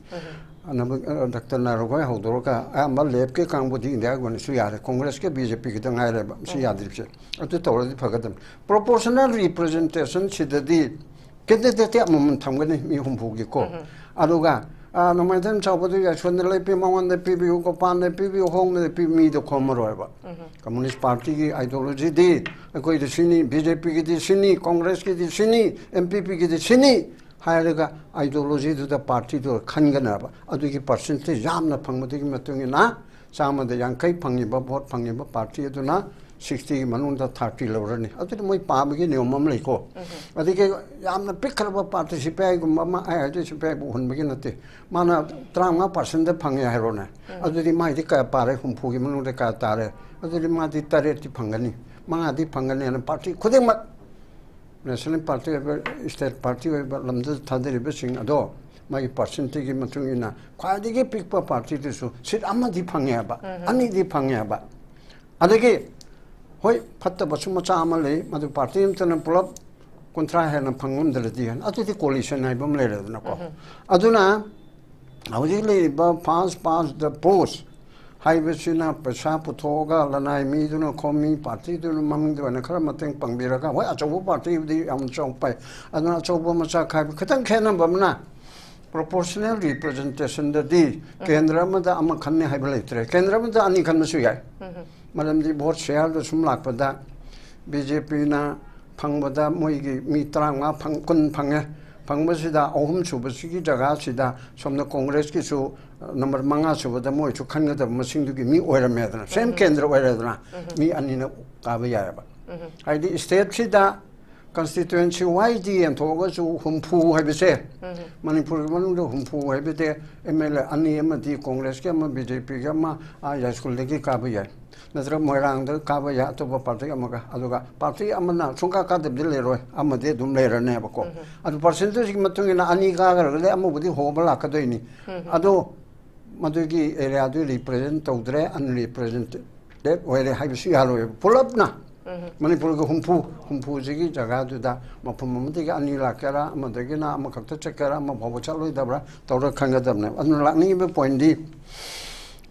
ꯗꯥꯛꯇꯔ ꯅꯥꯔꯨ ꯍꯣꯏ ꯍꯧꯗꯣꯔꯒ ꯑꯌꯥꯝꯕ ꯂꯦꯐꯀꯤ ꯀꯥꯡꯕꯨꯗꯤ ꯏꯟꯗꯤꯌꯥꯒꯤ ꯑꯣꯏꯅꯁꯨ ꯌꯥꯔꯦ, ꯀꯣꯡꯒ꯭ꯔꯦꯁꯀ ꯕꯤ ꯖꯦ ꯄꯤꯒꯤꯗ ꯉꯥꯏꯔꯦꯕ ꯁꯤ ꯌꯥꯗ꯭ꯔꯤꯕꯁꯦ꯫ ꯑꯗꯨ ꯇꯧꯔꯗꯤ ꯐꯒꯗꯕꯅꯤ꯫ ꯄ꯭ꯔꯣꯄꯣꯔꯁꯅꯦꯜ ꯔꯤꯄ꯭ꯔꯖꯦꯟꯇꯦꯁꯟꯁꯤꯗꯗꯤ ꯀꯦꯟꯗꯤꯗꯦꯠꯇꯤ ꯑꯃꯃꯝ ꯊꯝꯒꯅꯤ, ꯃꯤ ꯍꯨꯝꯐꯨꯒꯤꯀꯣ꯫ ꯑꯗꯨꯒ ꯅꯣꯡꯃꯥꯏꯊꯦꯝ ꯆꯥꯎꯕꯗꯨ ꯌꯥꯏꯁꯣꯟꯗ ꯂꯩ ꯄꯤ, ꯃꯉꯣꯟꯗ ꯄꯤꯕꯤꯌꯨ, ꯒꯣꯄꯥꯟꯗ ꯄꯤꯕꯤꯌꯨ, ꯍꯣꯡꯗ ꯄꯤ, ꯃꯤꯗꯣ ꯈꯣꯝꯃꯔꯣꯏꯕ꯫ ꯀꯝꯃꯨꯅꯤꯁ ꯄꯥꯔꯇꯤꯒꯤ ꯑꯥꯏꯗꯤꯌꯣꯂꯣꯖꯤꯗꯤ ꯑꯩꯈꯣꯏꯗ ꯁꯤꯅꯤ, ꯕꯤ ꯖꯦ ꯄꯤꯒꯤꯗꯤ ꯁꯤꯅꯤ, ꯀꯣꯡꯒ꯭ꯔꯦꯁꯀꯤꯗꯤ ꯁꯤꯅꯤ, ꯑꯦꯝ ꯄꯤ ꯄꯤꯒꯤꯗꯤ ꯁꯤꯅꯤ ꯍꯥꯏꯔꯒ ꯑꯥꯏꯗꯤꯌꯣꯂꯣꯖꯤꯗꯨꯗ ꯄꯥꯔꯇꯤꯗꯨ ꯈꯟꯒꯅꯦꯕ꯫ ꯑꯗꯨꯒꯤ ꯄꯥꯔꯁꯦꯟꯇꯦꯖ ꯌꯥꯝꯅ ꯐꯪꯕꯗꯨꯒꯤ ꯃꯇꯨꯡ ꯏꯟꯅ ꯆꯥꯝꯃꯗ ꯌꯥꯡꯈꯩ ꯐꯪꯉꯤꯕ, ꯚꯣꯠ ꯐꯪꯉꯤꯕ ꯄꯥꯔꯇꯤ ꯑꯗꯨꯅ ꯁꯤꯛꯁꯇꯤꯒꯤ ꯃꯅꯨꯡꯗ ꯊꯥꯔꯇꯤ ꯂꯧꯔꯅꯤ꯫ ꯑꯗꯨꯗꯤ ꯃꯣꯏ ꯄꯥꯕꯒꯤ ꯅꯤꯌꯣꯝ ꯑꯃ ꯂꯩꯀꯣ꯫ ꯑꯗꯒꯤ ꯌꯥꯝꯅ ꯄꯤꯛꯈ꯭ꯔꯕ ꯄꯥꯔꯇꯤ, ꯁꯤ ꯄꯤ ꯑꯥꯏꯒꯨꯝꯕ ꯑꯃ, ꯑꯩ ꯍꯥꯏꯗꯤ ꯁꯤ ꯄꯤ ꯑꯥꯏꯕꯨ ꯍꯨꯟꯕꯒꯤ ꯅꯠꯇꯦ, ꯃꯥꯅ ꯇꯔꯥꯃꯉꯥ ꯄꯥꯔꯁꯦꯟꯗ ꯐꯪꯉꯦ ꯍꯥꯏꯔꯣꯅꯦ꯫ ꯑꯗꯨꯗꯤ ꯃꯥꯏꯗꯤ ꯀꯌꯥ ꯄꯥꯔꯦ? ꯍꯨꯝꯐꯨꯒꯤ ꯃꯅꯨꯡꯗ ꯀꯌꯥ ꯇꯥꯔꯦ? ꯑꯗꯨꯗꯤ ꯃꯥꯗꯤ ꯇꯔꯦꯠꯇꯤ ꯐꯪꯒꯅꯤ, ꯃꯉꯥꯗꯤ ꯐꯪꯒꯅꯤ ꯍꯥꯏꯅ ꯄꯥꯔꯇꯤ ꯈꯨꯗꯤꯡꯃꯛ, ꯅꯦꯁꯅꯦꯜ ꯄꯥꯔꯇꯤ ꯑꯣꯏꯕ, ꯁ꯭ꯇꯦꯠ ꯄꯥꯔꯇꯤ ꯑꯣꯏꯕ, ꯂꯝꯗ ꯊꯥꯗꯔꯤꯕꯁꯤꯡ ꯑꯗꯣ ꯃꯥꯒꯤ ꯄꯥꯔꯁꯦꯟꯇꯦꯖꯀꯤ ꯃꯇꯨꯡ ꯏꯟꯅ ꯈ꯭ꯋꯥꯏꯗꯒꯤ ꯄꯤꯛꯄ ꯄꯥꯔꯇꯤꯗꯨꯁꯨ ꯁꯤꯠ ꯑꯃꯗꯤ ꯐꯪꯉꯦꯕ, ꯑꯅꯤꯗꯤ ꯐꯪꯉꯦꯕ꯫ ꯑꯗꯒꯤ ꯍꯣꯏ, ꯐꯠꯇꯕꯁꯨ ꯃꯆꯥ ꯑꯃ ꯂꯩ, ꯃꯗꯨ ꯄꯥꯔꯇꯤ ꯑꯃꯠꯇꯅ ꯄꯨꯂꯞ ꯀꯨꯟꯊ꯭ꯔꯥ ꯍꯦꯟꯅ ꯐꯪꯉꯝꯗ꯭ꯔꯗꯤ ꯍꯥꯏꯅ, ꯑꯗꯨꯗꯤ ꯀꯣꯂꯤꯁꯟ ꯍꯥꯏꯕ ꯑꯃ ꯂꯩꯔꯦꯗꯅꯀꯣ꯫ ꯑꯗꯨꯅ ꯍꯧꯖꯤꯛ ꯂꯩꯔꯤꯕ first past the post ꯍꯥꯏꯕꯁꯤꯅ ꯄꯩꯁꯥ ꯄꯨꯊꯣꯛꯑꯒ ꯂꯅꯥꯏ ꯃꯤꯗꯨꯅ, ꯈꯣꯝꯃꯤ ꯄꯥꯔꯇꯤꯗꯨꯅ ꯃꯃꯤꯡꯗ ꯑꯣꯏꯅ ꯈꯔ ꯃꯇꯦꯡ ꯄꯥꯡꯕꯤꯔꯒ, ꯍꯣꯏ, ꯑꯆꯧꯕ ꯄꯥꯔꯇꯤꯕꯨꯗꯤ ꯌꯥꯝ ꯆꯥꯎ ꯄꯥꯏ, ꯑꯗꯨꯅ ꯑꯆꯧꯕ ꯃꯆꯥ ꯈꯥꯏꯕ ꯈꯤꯇꯪ ꯈꯦꯠꯅꯕ ꯑꯃꯅ, ꯄ꯭ꯔꯣꯄꯣꯔꯁꯅꯦꯜ ꯔꯤꯄ꯭ꯔꯖꯦꯟꯇꯦꯁꯟꯗꯗꯤ ꯀꯦꯟꯗ꯭ꯔ ꯑꯃꯗ ꯑꯃ ꯈꯟꯅꯤ ꯍꯥꯏꯕ ꯂꯩꯇ꯭ꯔꯦ, ꯀꯦꯟꯗ꯭ꯔ ꯑꯃꯗ ꯑꯅꯤ ꯈꯟꯕꯁꯨ ꯌꯥꯏ꯫ ꯃꯔꯝꯗꯤ ꯚꯣꯠ ꯁꯤꯌꯥꯔꯗ ꯁꯨꯝ ꯂꯥꯛꯄꯗ ꯕꯤ ꯖꯦ ꯄꯤꯅ ꯐꯪꯕꯗ ꯃꯣꯏꯒꯤ ꯃꯤ ꯇꯔꯥꯃꯉꯥ ꯐꯪ-, ꯀꯨꯟ ꯐꯪꯉꯦ꯫ ꯐꯪꯕꯁꯤꯗ ꯑꯍꯨꯝ ꯁꯨꯕꯁꯤꯒꯤ ꯖꯒꯥꯁꯤꯗ ꯁꯣꯝꯗ ꯀꯣꯡꯒ꯭ꯔꯦꯁꯀꯤꯁꯨ ꯅꯝꯕꯔ ꯃꯉꯥ ꯁꯨꯕꯗ ꯃꯣꯏꯁꯨ ꯈꯟꯒꯗꯕ ꯃꯁꯤꯡꯗꯨꯒꯤ ꯃꯤ ꯑꯣꯏꯔꯝꯃꯦꯗꯅ, ꯁꯦꯝ ꯀꯦꯟꯗ꯭ꯔ ꯑꯣꯏꯔꯦꯗꯅ, ꯃꯤ ꯑꯅꯤꯅ ꯀꯥꯕ ꯌꯥꯏꯑꯕ꯫ ꯍꯥꯏꯗꯤ ꯁ꯭ꯇꯦꯠꯁꯤꯗ ꯀꯟꯁꯇꯤꯇ꯭ꯋꯦꯟꯁꯤ ꯋꯥꯏꯗꯤ ꯌꯦꯟꯊꯣꯛꯑꯒꯁꯨ ꯍꯨꯝꯐꯨ ꯍꯥꯏꯕꯁꯦ, ꯃꯅꯤꯄꯨꯔꯒꯤ ꯃꯅꯨꯡꯗ ꯍꯨꯝꯐꯨ ꯍꯥꯏꯕꯗꯤ ꯑꯦꯝ ꯑꯦꯜ ꯑꯦ ꯑꯅꯤ ꯑꯃꯗꯤ ꯀꯣꯡꯒ꯭ꯔꯦꯁꯀꯤ ꯑꯃ, ꯕꯤ ꯖꯦ ꯄꯤꯒꯤ ꯑꯃ, ꯑꯥ, ꯌꯥꯏꯁ꯭ꯀꯨꯜꯗꯒꯤ ꯀꯥꯕ ꯌꯥꯏ, ꯅꯠꯇ꯭ꯔꯒ ꯃꯣꯏꯔꯥꯡꯗ ꯀꯥꯕ ꯌꯥꯏ, ꯑꯇꯣꯞꯄ ꯄꯥꯔꯇꯤ ꯑꯃꯒ꯫ ꯑꯗꯨꯒ ꯄꯥꯔꯇꯤ ꯑꯃꯅ ꯁꯨꯡꯀꯥ ꯀꯥꯗꯕꯗꯤ ꯂꯩꯔꯣꯏ, ꯑꯃꯗꯤ ꯑꯗꯨꯝ ꯂꯩꯔꯅꯦꯕꯀꯣ꯫ ꯑꯗꯨ ꯄꯥꯔꯁꯦꯟꯇꯦꯖꯀꯤ ꯃꯇꯨꯡ ꯏꯟꯅ ꯑꯅꯤ ꯀꯥꯈ꯭ꯔꯒꯗꯤ ꯑꯃꯕꯨꯗꯤ ꯍꯣꯕ ꯂꯥꯛꯀꯗꯣꯏꯅꯤ꯫ ꯑꯗꯣ ꯃꯗꯨꯒꯤ ꯑꯦꯔꯤꯌꯥꯗꯨ ꯔꯤꯄ꯭ꯔꯖꯦꯟ ꯇꯧꯗ꯭ꯔꯦ, ꯑꯟꯔꯤꯄ꯭ꯔꯖꯦꯟꯇꯦꯠ ꯑꯣꯏꯔꯦ ꯍꯥꯏꯕꯁꯨ ꯌꯥꯔꯣꯏꯕ꯫ ꯄꯨꯂꯞꯅ ꯃꯅꯤꯄꯨꯔꯒꯤ ꯍꯨꯝꯐꯨ, ꯍꯨꯝꯐꯨꯁꯤꯒꯤ ꯖꯒꯥꯗꯨꯗ ꯃꯐꯝ ꯑꯃꯗꯒꯤ ꯑꯅꯤ ꯂꯥꯛꯀꯦꯔꯥ, ꯑꯃꯗꯒꯤꯅ ꯑꯃꯈꯛꯇ ꯆꯠꯀꯦꯔꯥ, ꯑꯃ ꯐꯥꯎꯕ ꯆꯠꯂꯣꯏꯗꯕ꯭ꯔꯥ ꯇꯧꯔꯒ ꯈꯟꯒꯗꯕꯅꯦ꯫ ꯑꯗꯨꯅ ꯂꯥꯛꯅꯤꯡꯉꯤꯕ ꯄꯣꯏꯟꯗꯤ,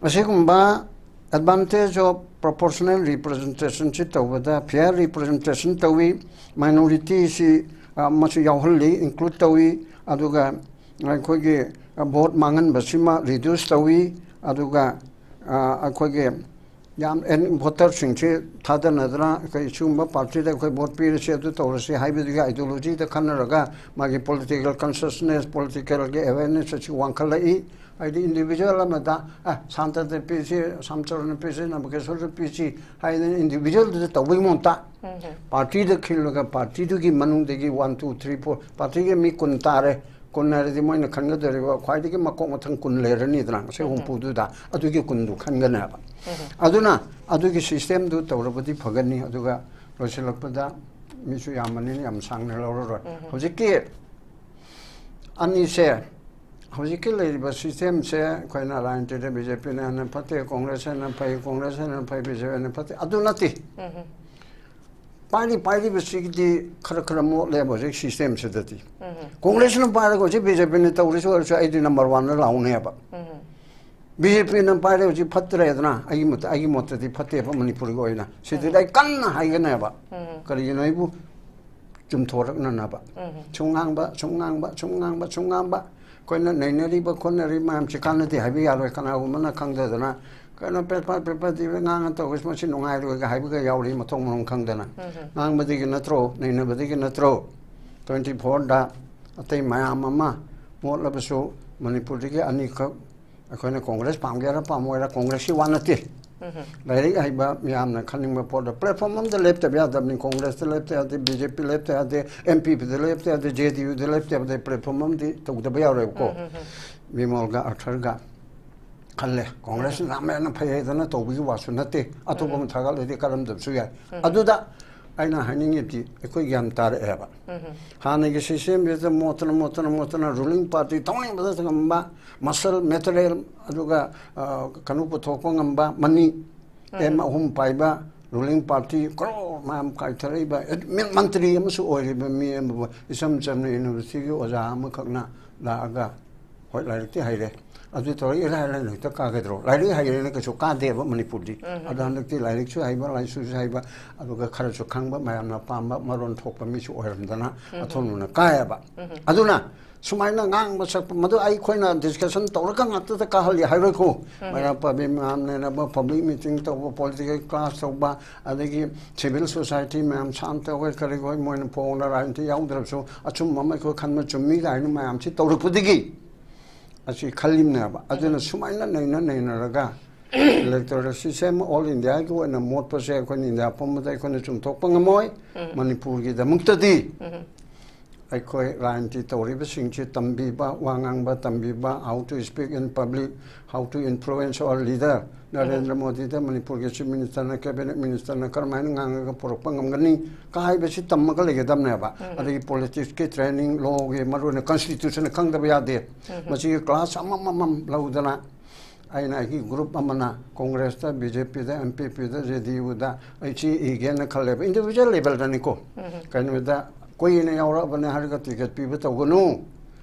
ꯑꯁꯤꯒꯨꯝꯕ advantage of proportional representationꯁꯤ ꯇꯧꯕꯗ fair representation ꯇꯧꯏ, minorityꯁꯤ ꯑꯃꯁꯨ ꯌꯥꯎꯍꯜꯂꯤ, include ꯇꯧꯏ, ꯑꯗꯨꯒ ꯑꯩꯈꯣꯏꯒꯤ vote ꯃꯥꯡꯍꯟꯕꯁꯤꯃ reduce ꯇꯧꯏ, ꯑꯗꯨꯒ ꯑꯩꯈꯣꯏꯒꯤ ꯌꯥꯝ ꯚꯣꯇꯔꯁꯤꯡꯁꯤ ꯊꯥꯗꯅꯗꯅ ꯑꯩꯈꯣꯏ ꯁꯤꯒꯨꯝꯕ ꯄꯥꯔꯇꯤꯗ ꯑꯩꯈꯣꯏ ꯚꯣꯠ ꯄꯤꯔꯁꯤ, ꯑꯗꯨ ꯇꯧꯔꯁꯤ ꯍꯥꯏꯕꯗꯨꯒꯤ ideologyꯗ ꯈꯟꯅꯔꯒ ꯃꯥꯒꯤ political consciousness, politicalꯒꯤ awareness ꯑꯁꯤ ꯋꯥꯡꯈꯠꯂꯛꯏ꯫ ꯍꯥꯏꯗꯤ individual ꯑꯃꯗ, "ꯑꯦ, ꯁꯥꯟꯇꯗ ꯄꯤꯁꯤ, ꯁꯥꯝꯆꯔꯟꯗ ꯄꯤꯁꯤ, ꯅꯕꯀꯦꯁꯣꯔꯗ ꯄꯤꯁꯤ" ꯍꯥꯏꯗꯅ individualꯗꯨꯗ ꯇꯧꯕꯒꯤ ꯃꯍꯨꯠꯇ ꯄꯥꯔꯇꯤꯗ ꯈꯤꯜꯂꯒ ꯄꯥꯔꯇꯤꯗꯨꯒꯤ ꯃꯅꯨꯡꯗꯒꯤ one, two, three, four, ꯄꯥꯔꯇꯤꯒꯤ ꯃꯤ ꯀꯨꯟ ꯇꯥꯔꯦ, ꯀꯨꯟ ꯍꯥꯏꯔꯗꯤ ꯃꯣꯏꯅ ꯈꯟꯒꯗꯧꯔꯤꯕ ꯈ꯭ꯋꯥꯏꯗꯒꯤ ꯃꯀꯣꯛ ꯃꯊꯪ ꯀꯨꯟ ꯂꯩꯔꯅꯤꯗꯅ, ꯉꯁꯤ ꯍꯨꯝꯐꯨꯗꯨꯗ ꯑꯗꯨꯒꯤ ꯀꯨꯟꯗꯨ ꯈꯟꯒꯅꯦꯕ꯫ ꯑꯗꯨꯅ ꯑꯗꯨꯒꯤ systemꯗꯨ ꯇꯧꯔꯕꯗꯤ ꯐꯒꯅꯤ꯫ ꯑꯗꯨꯒ ꯂꯣꯏꯁꯤꯜꯂꯛꯄꯗ, ꯃꯤꯁꯨ ꯌꯥꯝꯕꯅꯤꯅ ꯌꯥꯝ ꯁꯥꯡꯅ ꯂꯧꯔꯔꯣꯏ꯫ ꯍꯧꯖꯤꯛꯀꯤ ꯑꯅꯤꯁꯦ, ꯍꯧꯖꯤꯛꯀꯤ ꯂꯩꯔꯤꯕ systemꯁꯦ ꯑꯩꯈꯣꯏꯅ ꯂꯥꯏꯟꯇꯤꯗ BJPꯅ ꯍꯦꯟꯅ ꯐꯠꯇꯦ, ꯀꯣꯡꯒ꯭ꯔꯦꯁ ꯍꯦꯟꯅ ꯐꯩ, ꯀꯣꯡꯒ꯭ꯔꯦꯁ ꯍꯦꯟꯅ ꯐꯩ, BJP ꯍꯦꯟꯅ ꯐꯠꯇꯦ, ꯑꯗꯨ ꯅꯠꯇꯦ꯫ ꯄꯥꯏꯔꯤ ꯄꯥꯏꯔꯤꯕꯁꯤꯒꯤꯗꯤ ꯈꯔ ꯈꯔ ꯃꯣꯠꯂꯦꯕ ꯍꯧꯖꯤꯛ systemꯁꯤꯗꯗꯤ꯫ ꯀꯣꯡꯒ꯭ꯔꯦꯁꯅ ꯄꯥꯏꯔꯒ ꯍꯧꯖꯤꯛ BJPꯅ ꯇꯧꯔꯤꯁꯨ ꯑꯣꯏꯔꯁꯨ ꯑꯩꯗꯤ number oneꯗ ꯂꯥꯎꯅꯦꯕ꯫ BJPꯅ ꯄꯥꯏꯔꯦ ꯍꯧꯖꯤꯛ ꯐꯠꯇ꯭ꯔꯦꯗꯅ, ꯑꯩꯒꯤ ꯃꯣꯠꯇ, ꯑꯩꯒꯤ ꯃꯣꯠꯇꯗꯤ ꯐꯠꯇꯦꯕ ꯃꯅꯤꯄꯨꯔꯒꯤ ꯑꯣꯏꯅ꯫ ꯁꯤꯗꯗꯤ ꯑꯩ ꯀꯟꯅ ꯍꯥꯏꯒꯅꯦꯕ꯫ ꯀꯔꯤꯒꯤꯅꯣ ꯑꯩꯕꯨ ꯆꯨꯝꯊꯣꯔꯛꯅꯅꯕ꯫ ꯁꯨꯝ ꯉꯥꯡꯕ, ꯁꯨꯝ ꯉꯥꯡꯕ, ꯁꯨꯝ ꯉꯥꯡꯕ, ꯁꯨꯝ ꯉꯥꯡꯕ꯫ ꯑꯩꯈꯣꯏꯅ ꯅꯩꯅꯔꯤꯕ ꯈꯣꯠꯅꯔꯤꯕ ꯃꯌꯥꯝꯁꯤ ꯀꯥꯟꯅꯗꯦ ꯍꯥꯏꯕ ꯌꯥꯔꯣꯏ꯫ ꯀꯅꯥꯒꯨꯝꯕꯅ ꯈꯪꯗꯗꯅ, "ꯀꯩꯅꯣ, ꯄꯦꯄꯔ, ꯄꯦꯄꯔ ꯗꯤꯕꯦꯠ ꯉꯥꯡꯉ ꯇꯧꯕꯁꯤ ꯃꯁꯤ ꯅꯨꯡꯉꯥꯏꯔꯣꯏꯒ" ꯍꯥꯏꯕꯒ ꯌꯥꯎꯔꯤ, ꯃꯊꯣꯡ ꯃꯔꯝ ꯈꯪꯗꯅ꯫ ꯉꯥꯡꯕꯗꯒꯤ ꯅꯠꯇ꯭ꯔꯣ? ꯅꯩꯅꯕꯗꯒꯤ ꯅꯠꯇ꯭ꯔꯣ? Twenty fourꯗ ꯑꯇꯩ ꯃꯌꯥꯝ ꯑꯃ ꯃꯣꯠꯂꯕꯁꯨ ꯃꯅꯤꯄꯨꯔꯗꯒꯤ ꯑꯅꯤꯈꯛ ꯑꯩꯈꯣꯏꯅ ꯀꯣꯡꯒ꯭ꯔꯦꯁ ꯄꯥꯝꯒꯦꯔꯥ ꯄꯥꯝꯃꯣꯏꯔꯥ, ꯀꯣꯡꯒ꯭ꯔꯦꯁꯀꯤ ꯋꯥ ꯅꯠꯇꯦ꯫ ꯂꯥꯏꯔꯤꯛ ꯍꯩꯕ ꯃꯤꯌꯥꯝꯅ ꯈꯟꯅꯤꯡꯕ ꯄꯣꯠꯇ platform ꯑꯃꯗ ꯂꯦꯞꯇꯕ ꯌꯥꯗꯕꯅꯤ꯫ ꯀꯣꯡꯒ꯭ꯔꯦꯁꯇ ꯂꯦꯞꯇ ꯌꯥꯗꯦ, BJP ꯂꯦꯞꯇ ꯌꯥꯗꯦ, NPPꯗ ꯂꯦꯞꯇ ꯌꯥꯗꯦ, JDUꯗ ꯂꯦꯞꯇ ꯌꯥꯗꯦ, platform ꯑꯃꯗꯤ ꯇꯧꯗꯕ ꯌꯥꯔꯣꯏꯕꯀꯣ꯫ ꯕꯤꯃꯣꯜꯒ ꯑꯔꯊꯔꯒ ꯈꯜꯂꯦ꯫ ꯀꯣꯡꯒ꯭ꯔꯦꯁꯅ ꯌꯥꯝ ꯍꯦꯟꯅ ꯐꯩ ꯍꯥꯏꯗꯅ ꯇꯧꯕꯒꯤ ꯋꯥꯁꯨ ꯅꯠꯇꯦ, ꯑꯇꯣꯞꯄ ꯑꯃ ꯊꯥꯒꯠꯂꯗꯤ ꯀꯜꯂꯝꯗꯕꯁꯨ ꯌꯥꯏ꯫ ꯑꯗꯨꯗ ꯑꯩꯅ ꯍꯥꯏꯅꯤꯡꯉꯤꯗꯤ ꯑꯩꯈꯣꯏ ꯒ꯭ꯌꯥꯟ ꯇꯥꯔꯛꯑꯦꯕ꯫ ꯍꯥꯟꯅꯒꯤ systemꯁꯤꯗ ꯃꯣꯠꯇꯅ, ꯃꯣꯠꯇꯅ, ꯃꯣꯠꯇꯅ ruling party ꯇꯧꯅꯤꯡꯕꯗ ꯉꯝꯕ, muscle, material, ꯑꯗꯨꯒ, ꯑ, ꯀꯩꯅꯣ ꯄꯨꯊꯣꯛꯄ ꯉꯝꯕ, money, M ꯑꯍꯨꯝ ꯄꯥꯏꯕ, ꯔꯨꯂꯤꯡ ꯄꯥꯔꯇꯤ ꯀ꯭ꯔꯣꯔ ꯃꯌꯥꯝ ꯀꯥꯏꯊꯔꯛꯏꯕ ꯑꯦꯗ-, ꯃꯤ-, ꯃꯟꯇ꯭ꯔꯤ ꯑꯃꯁꯨ ꯑꯣꯏꯔꯤꯕ ꯃꯤ ꯑꯃꯕꯨ ꯏꯆꯝ ꯆꯝꯅ ꯌꯨꯅꯤꯚꯔꯁꯤꯇꯤꯒꯤ ꯑꯣꯖꯥ ꯑꯃꯈꯛꯅ ꯂꯥꯛꯑꯒ, "ꯍꯣꯏ, ꯂꯥꯏꯔꯤꯛꯇꯤ ꯍꯩꯔꯦ, ꯑꯗꯨ ꯇꯧꯔꯒ ꯏꯔꯥꯏ ꯂꯥꯏꯅ ꯍꯦꯛꯇ ꯀꯥꯒꯗ꯭ꯔꯣ? ꯂꯥꯏꯔꯤꯛ ꯍꯩꯔꯦꯅ ꯀꯩꯁꯨ ꯀꯥꯗꯦꯕ ꯃꯅꯤꯄꯨꯔꯗꯤ꯫ ꯑꯗꯣ ꯍꯟꯗꯛꯇꯤ ꯂꯥꯏꯔꯤꯛꯁꯨ ꯍꯩꯕ, ꯂꯥꯏꯁꯨꯁꯨ ꯍꯩꯕ, ꯑꯗꯨꯒ ꯈꯔꯁꯨ ꯈꯪꯕ, ꯃꯌꯥꯝꯅ ꯄꯥꯝꯕ ꯃꯔꯣꯟ ꯊꯣꯛꯄ ꯃꯤꯁꯨ ꯑꯣꯏꯔꯝꯗꯅ ꯑꯊꯣꯟꯕꯅ ꯀꯥꯏꯌꯦꯕ꯫ ꯑꯗꯨꯅ ꯁꯨꯃꯥꯏꯅ ꯉꯥꯡꯕ ꯁꯛꯄ, ꯃꯗꯨ ꯑꯩꯈꯣꯏꯅ ꯗꯤꯁꯀꯁꯟ ꯇꯧꯔꯒ ꯉꯥꯛꯇꯗ ꯀꯥꯍꯜꯂꯤ ꯍꯥꯏꯔꯣꯏꯀꯣ꯫ ꯃꯩꯔꯥ ꯄꯥꯕꯤ ꯃꯌꯥꯝ ꯅꯩꯅꯕ, ꯄꯕ꯭ꯂꯤꯛ ꯃꯤꯇꯤꯡ ꯇꯧꯕ, ꯄꯣꯂꯤꯇꯤꯀꯦꯜ ꯀ꯭ꯂꯥꯁ ꯇꯧꯕ, ꯑꯗꯒꯤ ꯁꯤꯚꯤꯜ ꯁꯣꯁꯥꯏꯇꯤ ꯃꯌꯥꯝ, ꯁꯥꯟꯇ ꯍꯣꯏ ꯀꯔꯤ ꯍꯣꯏ, ꯃꯣꯏꯅ ꯐꯣꯡꯅ ꯔꯥꯖꯅꯤꯇꯤ ꯌꯥꯎꯗ꯭ꯔꯕꯁꯨ ꯑꯆꯨꯝꯕ ꯑꯃ ꯑꯩꯈꯣꯏ ꯈꯟꯕ ꯆꯨꯝꯃꯤ ꯀꯥꯏꯅ ꯃꯌꯥꯝꯁꯤ ꯇꯧꯔꯛꯄꯗꯒꯤ ꯑꯁꯤ ꯈꯜꯂꯤꯕꯅꯦꯕ꯫ ꯑꯗꯨꯅ ꯁꯨꯃꯥꯏꯅ ꯅꯩꯅ ꯅꯩꯅꯔꯒ ꯏꯂꯦꯛꯇꯣꯔꯦꯜ ꯁꯤꯁꯇꯦꯝ ꯑꯣꯜ ꯏꯟꯗꯤꯌꯥꯒꯤ ꯑꯣꯏꯅ ꯃꯣꯠꯄꯁꯦ ꯑꯩꯈꯣꯏꯅ ꯏꯟꯗꯤꯌꯥ ꯄꯨꯝꯕꯗ ꯑꯩꯈꯣꯏꯅ ꯆꯨꯝꯊꯣꯛꯄ ꯉꯝꯃꯣꯏ꯫ ꯃꯅꯤꯄꯨꯔꯒꯤꯗꯃꯛꯇꯗꯤ ꯑꯩꯈꯣꯏ ꯔꯥꯖꯅꯤꯇꯤ ꯇꯧꯔꯤꯕꯁꯤꯡꯁꯤ ꯇꯝꯕꯤꯕ, ꯋꯥ ꯉꯥꯡꯕ ꯇꯝꯕꯤꯕ, how to speak in public, how to influence our leader, Narendra ꯃꯣꯗꯤꯗ ꯃꯅꯤꯄꯨꯔꯒꯤ ꯆꯤꯐ ꯃꯤꯅꯤꯁꯇꯔꯅ, ꯀꯦꯕꯤꯅꯦꯠ ꯃꯤꯅꯤꯁꯇꯔꯅ ꯀꯔꯝꯍꯥꯏꯅ ꯉꯥꯡꯉꯒ ꯄꯨꯔꯛꯄ ꯉꯝꯒꯅꯤ ꯀ ꯍꯥꯏꯕꯁꯤ ꯇꯝꯃꯒ ꯂꯩꯒꯗꯕꯅꯦꯕ꯫ ꯑꯗꯒꯤ ꯄꯣꯂꯤꯇꯤꯛꯁꯀꯤ ꯇ꯭ꯔꯦꯅꯤꯡ, ꯂꯣꯒꯤ, ꯃꯔꯨ ꯑꯣꯏꯅ ꯀꯟꯁꯇꯤꯇ꯭ꯌꯨꯁꯟ ꯈꯪꯗꯕ ꯌꯥꯗꯦ꯫ ꯃꯁꯤꯒꯤ ꯀ꯭ꯂꯥꯁ ꯑꯃꯃꯝ ꯂꯧꯗꯅ ꯑꯩꯅ ꯑꯩꯒꯤ ꯒ꯭ꯔꯨꯞ ꯑꯃꯅ ꯀꯣꯡꯒ꯭ꯔꯦꯁꯇ, ꯕꯤ ꯖꯦ ꯄꯤꯗ, ꯑꯦꯝ ꯄꯤ ꯄꯤꯗ, ꯖꯦ ꯗꯤ ꯌꯨꯗ ꯑꯩ ꯁꯤ ꯏꯒꯦꯅ ꯈꯜꯂꯦꯕ, ꯏꯟꯗꯤꯕꯤꯖꯨꯋꯦꯜ ꯂꯦꯕꯦꯜꯗꯅꯤꯀꯣ꯫ ꯀꯩꯅꯣꯗ ꯀꯨꯏꯅ ꯌꯥꯎꯔꯛꯑꯕꯅꯦ ꯍꯥꯏꯔꯒ ꯇꯤꯀꯦꯠ ꯄꯤꯕ ꯇꯧꯒꯅꯨ꯫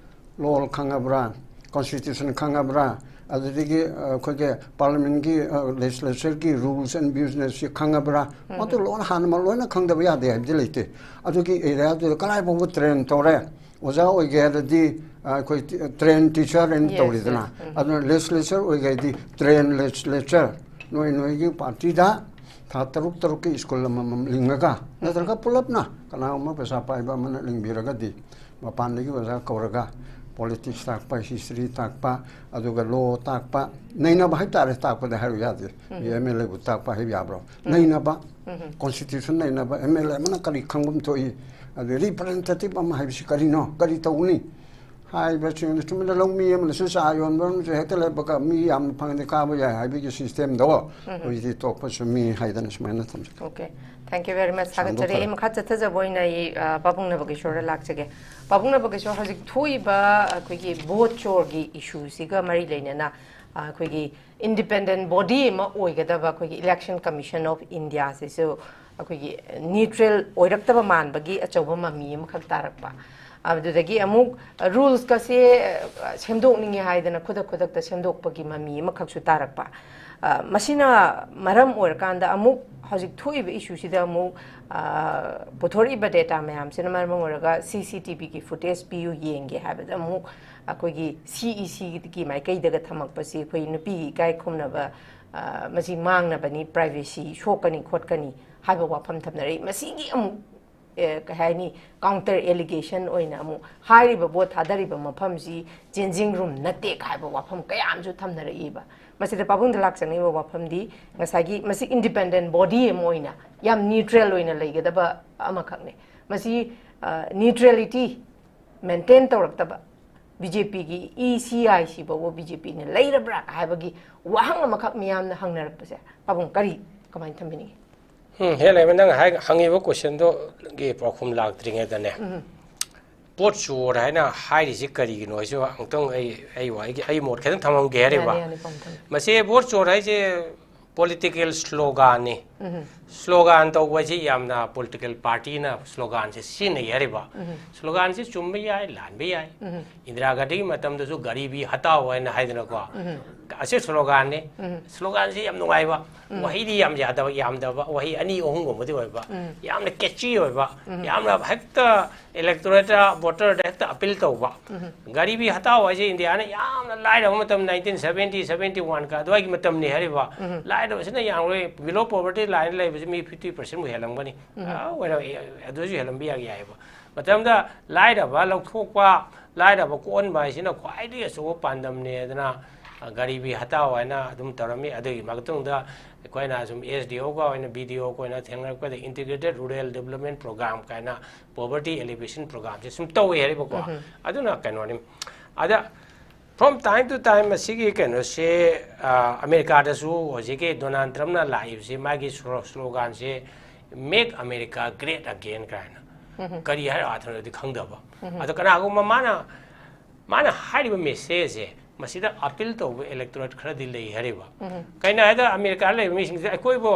ꯂꯣ ꯈꯪꯉꯕ꯭ꯔꯥ? ꯀꯣꯟꯁꯇꯤꯇ꯭ꯌꯨꯁꯟ ꯈꯪꯉꯕ꯭ꯔꯥ? ꯑꯗꯨꯗꯒꯤ, ꯑ, ꯑꯩꯈꯣꯏꯒꯤ ꯄꯥꯔꯂꯤꯌꯥꯃꯦꯟꯒꯤ, ꯑ, ꯂꯦꯖꯤꯁꯂꯦꯆꯔꯒꯤ ꯔꯨꯜꯁ ꯑꯦꯟ ꯕꯤꯖꯤꯅꯦꯁꯁꯤ ꯈꯪꯉꯕ꯭ꯔꯥ? ꯃꯗꯨ ꯂꯣꯏꯅ ꯍꯥꯟꯅꯃꯛ ꯂꯣꯏꯅ ꯈꯪꯗꯕ ꯌꯥꯗꯦ ꯍꯥꯏꯕꯗꯤ ꯂꯩꯇꯦ꯫ ꯑꯗꯨꯒꯤ ꯑꯦꯔꯤꯌꯥꯗꯨꯗ ꯀꯗꯥꯏ ꯐꯥꯎꯕ ꯇ꯭ꯔꯦꯟ ꯇꯧꯔꯦ? ꯑꯣꯖꯥ ꯑꯣꯏꯒꯦ ꯍꯥꯏꯔꯗꯤ, ꯑ, ꯑꯩꯈꯣꯏ ꯇꯤ-, ꯇ꯭ꯔꯦꯟ ꯇꯤꯆꯔ ꯍꯥꯏꯅ Yes, ꯇꯧꯔꯤꯗꯅ꯫ Yes. ꯑꯗꯨꯅ ꯂꯦꯖꯤꯁꯂꯦꯆꯔ ꯑꯣꯏꯒꯦ ꯍꯥꯏꯗꯤ ꯇ꯭ꯔꯦꯟ ꯂꯦꯖꯤꯁꯂꯦꯆꯔ꯫ ꯅꯣꯏ ꯅꯣꯏꯒꯤ ꯄꯥꯔꯇꯤꯗ ꯊꯥ ꯇꯔꯨꯛ ꯇꯔꯨꯛꯀꯤ ꯁ꯭ꯀꯨꯜ ꯑꯃꯃꯝ ꯂꯤꯡꯉꯒ, ꯅꯠꯇ꯭ꯔꯒ ꯄꯨꯂꯞꯅ ꯀꯅꯥꯒꯨꯝꯕ ꯄꯩꯁꯥ ꯄꯥꯏꯕ ꯑꯃꯅ ꯂꯤꯡꯕꯤꯔꯒꯗꯤ, ꯃꯄꯥꯟꯗꯒꯤ ꯑꯣꯖꯥ ꯀꯧꯔꯒ ꯄꯣꯂꯤꯇꯤꯛꯁ ꯇꯥꯛꯄ, ꯍꯤꯁꯇ꯭ꯔꯤ ꯇꯥꯛꯄ, ꯑꯗꯨꯒ ꯂꯣ ꯇꯥꯛꯄ, ꯅꯩꯅꯕ ꯍꯥꯏꯇꯥꯔꯦ, ꯇꯥꯛꯄꯗ ꯍꯥꯏꯔꯨ ꯌꯥꯗꯦ꯫ ꯎꯝ꯫ ꯑꯦꯝ ꯑꯦꯜ ꯑꯦꯕꯨ ꯇꯥꯛꯄ ꯍꯥꯏꯕ ꯌꯥꯕ꯭ꯔꯣ? ꯎꯝ꯫ ꯅꯩꯅꯕ, ꯎꯝ꯫ ꯀꯣꯟꯁꯇꯤꯇ꯭ꯌꯨꯁꯟ ꯅꯩꯅꯕ, ꯑꯦꯝ ꯑꯦꯜ ꯑꯦ ꯑꯃꯅ ꯀꯔꯤ ꯈꯪꯐꯝ ꯊꯣꯛꯏ? ꯑꯗꯨ ꯔꯤꯄ꯭ꯔꯖꯦꯟꯇꯦꯇꯤꯚ ꯑꯃ ꯍꯥꯏꯕꯁꯤ ꯀꯔꯤꯅꯣ? ꯀꯔꯤ ꯇꯧꯒꯅꯤ? ꯍꯥꯏꯕꯁꯤꯡꯗꯨ ꯆꯨꯝꯅ ꯂꯧꯃꯤ ꯑꯃꯅꯁꯨ ꯆꯥ ꯌꯣꯟꯕ ꯑꯃꯁꯨ ꯍꯦꯛꯇ ꯂꯩꯕꯒ ꯃꯤ ꯌꯥꯝꯅ ꯐꯪꯉꯗꯤ ꯀꯥꯕ ꯌꯥꯏ ꯍꯥꯏꯕꯒꯤ ꯁꯤꯁꯇꯦꯝꯗꯣ ꯎꯝ꯫ ꯍꯧꯖꯤꯛꯇꯤ ꯇꯣꯛꯄ ꯆꯨꯝꯃꯤ ꯍꯥꯏꯗꯅ ꯁꯨꯃꯥꯏꯅ ꯊꯝꯖꯒꯦ꯫ Okay. Thank you very much. ꯊꯥꯒꯠꯆꯔꯤ꯫ ꯁꯥꯡꯗꯣꯛꯈ꯭ꯔꯦ꯫ ꯑꯩ ꯃꯈꯥ ꯆꯠꯊꯖꯕ ꯑꯣꯏꯅ ꯑꯩ, ꯑ, ꯄꯥꯕꯨꯡ ꯅꯕꯀꯤꯁꯣꯔꯗ ꯂꯥꯛꯆꯒꯦ꯫ ꯄꯥꯕꯨꯡ ꯅꯕꯀꯤꯁꯣꯔ, ꯍꯧꯖꯤꯛ ꯊꯣꯛꯏꯕ ꯑꯩꯈꯣꯏꯒꯤ ꯚꯣꯠ ꯆꯣꯔꯒꯤ ꯏꯁꯨꯁꯤꯒ ꯃꯔꯤ ꯂꯩꯅꯅ ꯑꯩꯈꯣꯏꯒꯤ ꯏꯟꯗꯤꯄꯦꯟꯗꯦꯟ ꯕꯣꯗꯤ ꯑꯃ ꯑꯣꯏꯒꯗꯕ ꯑꯩꯈꯣꯏꯒꯤ ꯏꯂꯦꯛꯁꯟ ꯀꯃꯤꯁꯟ ꯑꯣꯐ ꯏꯟꯗꯤꯌꯥꯁꯤꯁꯨ ꯑꯩꯈꯣꯏꯒꯤ ꯅ꯭ꯌꯨꯇ꯭ꯔꯦꯜ ꯑꯣꯏꯔꯛꯇꯕ ꯃꯥꯟꯕꯒꯤ ꯑꯆꯧꯕ ꯃꯃꯤ ꯑꯃꯈꯛ ꯇꯥꯔꯛꯄ꯫ ꯑꯗꯨꯗꯒꯤ ꯑꯃꯨꯛ ꯔꯨꯜꯁꯀꯁꯦ ꯁꯦꯝꯗꯣꯛꯅꯤꯡꯉꯦ ꯍꯥꯏꯗꯅ ꯈꯨꯗꯛ ꯈꯨꯗꯛꯇ ꯁꯦꯝꯗꯣꯛꯄꯒꯤ ꯃꯃꯤ ꯑꯃꯈꯛꯁꯨ ꯇꯥꯔꯛꯄ꯫ ꯃꯁꯤꯅ ꯃꯔꯝ ꯑꯣꯏꯔꯀꯥꯟꯗ ꯑꯃꯨꯛ ꯍꯧꯖꯤꯛ ꯊꯣꯛꯏꯕ ꯏꯁꯨꯁꯤꯗ ꯑꯃꯨꯛ ꯄꯨꯊꯣꯔꯛꯏꯕ ꯗꯦꯇꯥ ꯃꯌꯥꯝꯁꯤꯅ ꯃꯔꯝ ꯑꯣꯏꯔꯒ ꯁꯤ ꯁꯤ ꯇꯤ ꯚꯤꯒꯤ ꯐꯨꯇꯦꯖ ꯄꯤꯌꯨ ꯌꯦꯡꯒꯦ ꯍꯥꯏꯕꯗ ꯑꯃꯨꯛ ꯑꯩꯈꯣꯏꯒꯤ ꯁꯤ ꯏ ꯁꯤꯒꯤ ꯃꯥꯏꯀꯩꯗꯒ ꯊꯝꯃꯛꯄꯁꯤ ꯑꯩꯈꯣꯏ ꯅꯨꯄꯤꯒꯤ ꯏꯀꯥꯏ ꯈꯨꯝꯅꯕ, ꯃꯁꯤ ꯃꯥꯡꯅꯕꯅꯤ, ꯄ꯭ꯔꯥꯏꯚꯦꯁꯤ ꯁꯣꯛꯀꯅꯤ ꯈꯣꯠꯀꯅꯤ ꯍꯥꯏꯕ ꯋꯥꯐꯝ ꯊꯝꯅꯔꯛꯏ꯫ ꯃꯁꯤꯒꯤ ꯑꯃꯨꯛ ꯀꯩ ꯍꯥꯏꯅꯤ, ꯀꯥꯎꯟꯇꯔ ꯑꯦꯂꯤꯒꯦꯁꯟ ꯑꯣꯏꯅ ꯑꯃꯨꯛ ꯍꯥꯏꯔꯤꯕ ꯚꯣꯠ ꯊꯥꯗꯔꯤꯕ ꯃꯐꯝꯁꯤ ꯆꯦꯟꯖꯤꯡ ꯔꯨꯝ ꯅꯠꯇꯦ ꯍꯥꯏꯕ ꯋꯥꯐꯝ ꯀꯌꯥ ꯑꯃꯁꯨ ꯊꯝꯅꯔꯛꯏꯕ꯫ ꯃꯁꯤꯗ ꯄꯥꯕꯨꯡꯗ ꯂꯥꯛꯆꯅꯤꯡꯕ ꯋꯥꯐꯝꯗꯤ ꯉꯁꯥꯏꯒꯤ ꯃꯁꯤ ꯏꯟꯗꯤꯄꯦꯟꯗꯦꯟ ꯕꯣꯗꯤ ꯑꯃ ꯑꯣꯏꯅ ꯌꯥꯝ ꯅ꯭ꯌꯨꯇ꯭ꯔꯦꯜ ꯑꯣꯏꯅ ꯂꯩꯒꯗꯕ ꯑꯃꯈꯛꯅꯤ꯫ ꯃꯁꯤ ꯅ꯭ꯌꯨꯇ꯭ꯔꯦꯂꯤꯇꯤ ꯃꯦꯟꯇꯦꯟ ꯇꯧꯔꯛꯇꯕ ꯕꯤ ꯖꯦ ꯄꯤꯒꯤ ꯏ ꯁꯤ ꯑꯥꯏ ꯁꯤ ꯐꯥꯎꯕ ꯕꯤ ꯖꯦ ꯄꯤꯅ ꯂꯩꯔꯕ꯭ꯔꯥ ꯍꯥꯏꯕꯒꯤ ꯋꯥꯍꯪ ꯑꯃꯈꯛ ꯃꯤꯌꯥꯝꯅ ꯍꯪꯅꯔꯛꯄꯁꯦ ꯄꯥꯕꯨꯡ ꯀꯔꯤ, ꯀꯃꯥꯏꯅ ꯊꯝꯕꯤꯅꯤꯡꯉꯤ? ꯎꯝ, ꯍꯦ ꯂꯩꯃ, ꯅꯪ ꯍꯥꯏ-, ꯍꯪꯉꯤꯕ ꯀꯣꯏꯁꯟꯗꯣꯒꯤ ꯄꯥꯎꯈꯨꯝ ꯂꯥꯛꯇ꯭ꯔꯤꯉꯩꯗꯅꯦ, ꯚꯣꯠ ꯆꯣꯔ ꯍꯥꯏꯅ ꯍꯥꯏꯔꯤꯁꯤ ꯀꯔꯤꯒꯤꯅꯣ ꯍꯥꯏꯁꯨ ꯑꯃꯨꯛꯇꯪ ꯑꯩ, ꯑꯩ ꯋꯥ-, ꯑꯩꯒꯤ, ꯑꯩ ꯃꯣꯠ ꯈꯤꯇꯪ ꯊꯝꯃꯝꯒꯦ ꯍꯥꯏꯔꯤꯕ꯫ ꯌꯥꯅꯤ, ꯌꯥꯅꯤ, ꯄꯥꯕꯨꯡ ꯊꯝꯕꯤꯌꯨ꯫ ꯃꯁꯤ ꯚꯣꯠ ꯆꯣꯔ ꯍꯥꯏꯁꯦ ꯄꯣꯂꯤꯇꯤꯀꯦꯜ ꯁ꯭ꯂꯣꯒꯥꯟꯅꯤ꯫ ꯁ꯭ꯂꯣꯒꯥꯟ ꯇꯧꯕ ꯍꯥꯏꯁꯤ ꯌꯥꯝꯅ ꯄꯣꯂꯤꯇꯤꯀꯦꯜ ꯄꯥꯔꯇꯤꯅ ꯁ꯭ꯂꯣꯒꯥꯟꯁꯦ ꯁꯤꯖꯤꯟꯅꯩ ꯍꯥꯏꯔꯤꯕ꯫ ꯁ꯭ꯂꯣꯒꯥꯟꯁꯤ ꯆꯨꯝꯕ ꯌꯥꯏ, ꯂꯥꯟꯕ ꯌꯥꯏ꯫ ꯏꯟꯗꯤꯔꯥ ꯒꯥꯟꯙꯤꯒꯤ ꯃꯇꯝꯗꯁꯨ "ꯒꯔꯤꯕꯤ ꯍꯇꯥꯎ" ꯍꯥꯏꯅ ꯍꯥꯏꯗꯅꯀꯣ, ꯑꯁꯤ ꯁ꯭ꯂꯣꯒꯥꯟꯅꯤ꯫ ꯁ꯭ꯂꯣꯒꯥꯟꯁꯤ ꯌꯥꯝ ꯅꯨꯡꯉꯥꯏꯕ, ꯋꯥꯍꯩꯗꯤ ꯌꯥꯝ ꯌꯥꯗꯕ, ꯌꯥꯝꯗꯕ, ꯋꯥꯍꯩ ꯑꯅꯤ ꯑꯍꯨꯝꯒꯨꯝꯕꯗꯤ ꯑꯣꯏꯕ, ꯌꯥꯝꯅ ꯀꯦꯆꯤ ꯑꯣꯏꯕ, ꯌꯥꯝꯅ ꯍꯦꯛꯇ ꯏꯂꯦꯛꯇꯣꯔꯦꯠꯇ, ꯚꯣꯇꯔꯗ ꯍꯦꯛꯇ ꯑꯄꯤꯜ ꯇꯧꯕ꯫ ꯒꯔꯤꯕꯤ ꯍꯇꯥꯎ ꯍꯥꯏꯁꯦ ꯏꯟꯗꯤꯌꯥꯅ ꯌꯥꯝꯅ ꯂꯥꯏꯔꯕ ꯃꯇꯝ, ꯅꯥꯏꯟꯇꯤꯟ ꯁꯕꯦꯟꯇꯤ, ꯁꯕꯦꯟꯇꯤ ꯋꯥꯟꯒ ꯑꯗꯨꯋꯥꯏꯒꯤ ꯃꯇꯝꯅꯤ ꯍꯥꯏꯔꯤꯕ꯫ ꯂꯥꯏꯔꯕꯁꯤꯅ ꯌꯥꯝ ꯂꯣꯏ, ꯕꯤꯂꯣ ꯄꯣꯚꯔꯇꯤ ꯂꯥꯏꯟ ꯂꯩꯕꯁꯤ ꯃꯤ ꯐꯤꯐꯇꯤ ꯄꯔꯁꯦꯟꯃꯨꯛ ꯍꯦꯜꯂꯝꯒꯅꯤ꯫ ꯑꯥ, ꯑꯣꯏꯔ-, ꯑꯦ, ꯑꯗꯨꯁꯨ ꯍꯦꯜꯂꯝꯕ ꯌꯥ-, ꯌꯥꯏꯑꯕ꯫ ꯃꯇꯝꯗ ꯂꯥꯏꯔꯕ ꯂꯧꯊꯣꯛꯄ, ꯂꯥꯏꯔꯕ ꯀꯣꯛꯍꯟꯕ ꯍꯥꯏꯁꯤꯅ ꯈ꯭ꯋꯥꯏꯗꯒꯤ ꯑꯆꯧꯕ ꯄꯥꯟꯗꯝꯅꯦ꯫ ꯑꯗꯨꯅ, ꯑ, ꯒꯔꯤꯕꯤ ꯍꯇꯥꯎ ꯍꯥꯏꯅ ꯑꯗꯨꯝ ꯇꯧꯔꯝꯃꯤ꯫ ꯑꯗꯨꯒꯤ ꯃꯇꯨꯡꯗ ꯑꯩꯈꯣꯏꯅ ꯁꯨꯝ ꯑꯦꯁ ꯗꯤ ꯑꯣꯒ ꯑꯣꯏꯅ, ꯕꯤ ꯗꯤ ꯑꯣꯒ ꯑꯣꯏꯅ ꯊꯦꯡꯅꯔꯛꯄꯗ ꯏꯟꯇꯤꯒ꯭ꯔꯦꯇꯦꯠ ꯔꯨꯔꯦꯜ ꯗꯤꯕꯂꯞꯃꯦꯟ ꯄ꯭ꯔꯣꯒ꯭ꯔꯥꯝ ꯀꯥꯏꯅ ꯄꯣꯚꯔꯇꯤ ꯑꯦꯂꯤꯚꯦꯁꯟ ꯄ꯭ꯔꯣꯒ꯭ꯔꯥꯝꯁꯦ ꯁꯨꯝ ꯇꯧꯋꯦ ꯍꯥꯏꯔꯤꯕꯀꯣ꯫ ꯑꯗꯨꯅ ꯀꯩꯅꯣꯅꯤ꯫ ꯑꯗ from time to time ꯃꯁꯤꯒꯤ ꯀꯩꯅꯣꯁꯦ, ꯑ, ꯑꯃꯦꯔꯤꯀꯥꯗꯁꯨ ꯍꯧꯖꯤꯛꯀꯤ ꯗꯣꯅꯥꯜꯗ ꯇ꯭ꯔꯝꯞꯅ ꯂꯥꯛꯏꯕꯁꯦ, ꯃꯥꯒꯤ slow-, ꯁ꯭ꯂꯣꯒꯥꯟꯁꯦ "Make America Great Again" ꯀꯥꯏꯅ꯫ ꯀꯔꯤ ꯍꯥꯏꯔ ꯑꯥꯊꯔꯗꯤ ꯈꯪꯗꯕ꯫ ꯑꯗꯣ ꯀꯅꯥꯒꯨꯝꯕ ꯃꯥꯅ, ꯃꯥꯅ ꯍꯥꯏꯔꯤꯕ ꯃꯦꯁꯦꯖꯁꯦ ꯃꯁꯤꯗ ꯑꯄꯤꯜ ꯇꯧꯕ ꯏꯂꯦꯛꯇꯣꯔꯦꯠ ꯈꯔꯗꯤ ꯂꯩ ꯍꯥꯏꯔꯤꯕ꯫ ꯀꯩꯅꯣ ꯍꯥꯏꯗ, ꯑꯃꯦꯔꯤꯀꯥꯗ ꯂꯩꯕ ꯃꯤꯁꯤꯡꯁꯦ ꯑꯩꯈꯣꯏꯕꯨ,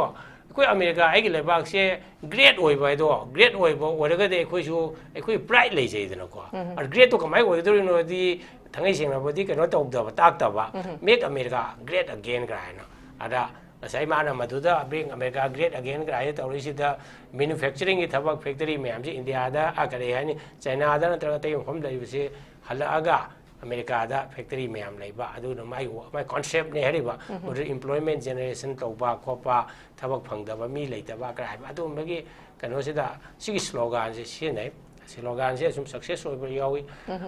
ꯑꯩꯈꯣꯏ ꯑꯃꯦꯔꯤꯀꯥ, ꯑꯩꯒꯤ ꯂꯩꯕꯥꯛꯁꯦ ꯒ꯭ꯔꯦꯠ ꯑꯣꯏꯕ ꯍꯥꯏꯗꯣ, ꯒ꯭ꯔꯦꯠ ꯑꯣꯏꯕ ꯑꯣꯏꯔꯒꯗꯤ ꯑꯩꯈꯣꯏꯁꯨ, ꯑꯩꯈꯣꯏ ꯄ꯭ꯔꯥꯏꯗ ꯂꯩꯖꯩꯗꯅꯀꯣ꯫ ꯑꯗ ꯒ꯭ꯔꯦꯠꯇꯣ ꯀꯃꯥꯏꯅ ꯑꯣꯏꯒꯗꯧꯔꯤꯅꯣꯗꯤ ꯊꯥꯡꯒꯩ ꯁꯦꯡꯅꯕꯨꯗꯤ ꯀꯩꯅꯣ ꯇꯧꯗꯕ, ꯇꯥꯛꯇꯕ, "Make America great again" ꯀꯥꯏꯅ꯫ ꯑꯗ ꯉꯁꯥꯏ ꯃꯥꯅ ꯃꯗꯨꯗ "Make America great again" ꯀꯥꯏꯅ ꯇꯧꯔꯤꯁꯤꯗ, ꯃꯦꯅꯨꯐꯦꯛꯆꯔꯤꯡꯒꯤ ꯊꯕꯛ, ꯐꯦꯛꯇꯔꯤ ꯃꯌꯥꯝꯁꯤ ꯏꯟꯗꯤꯌꯥꯗ, ꯑ, ꯀꯔꯤ ꯍꯥꯏꯅꯤ, ꯆꯥꯏꯅꯥꯗ ꯅꯠꯇ꯭ꯔꯒ ꯑꯇꯩ ꯃꯐꯝ ꯂꯩꯕꯁꯤ ꯍꯜꯂꯛꯑꯒ ꯑꯃꯦꯔꯤꯀꯥꯗ ꯐꯦꯛꯇꯔꯤ ꯃꯌꯥꯝ ꯂꯩꯕ, ꯑꯗꯨꯅ ꯃꯥꯏ ꯋꯥ-, ꯃꯥꯏ ꯀꯣꯟꯁꯦꯞꯅꯦ ꯍꯥꯏꯔꯤꯕ꯫ ꯃꯗꯨ employment generation ꯇꯧꯕ ꯈꯣꯠꯄ, ꯊꯕꯛ ꯐꯪꯗꯕ ꯃꯤ ꯂꯩꯇꯕ ꯀꯔꯥꯏ ꯍꯥꯏꯕ, ꯑꯗꯨꯒꯨꯝꯕꯒꯤ ꯀꯩꯅꯣꯁꯤꯗ ꯁꯤꯒꯤ ꯁ꯭ꯂꯣꯒꯥꯟꯁꯦ ꯁꯤꯖꯤꯟꯅꯩ꯫ ꯁ꯭ꯂꯣꯒꯥꯟꯁꯦ ꯑꯁꯨꯝ ꯁꯛꯁꯦꯁ ꯑꯣꯏꯕ ꯌꯥꯎꯏ꯫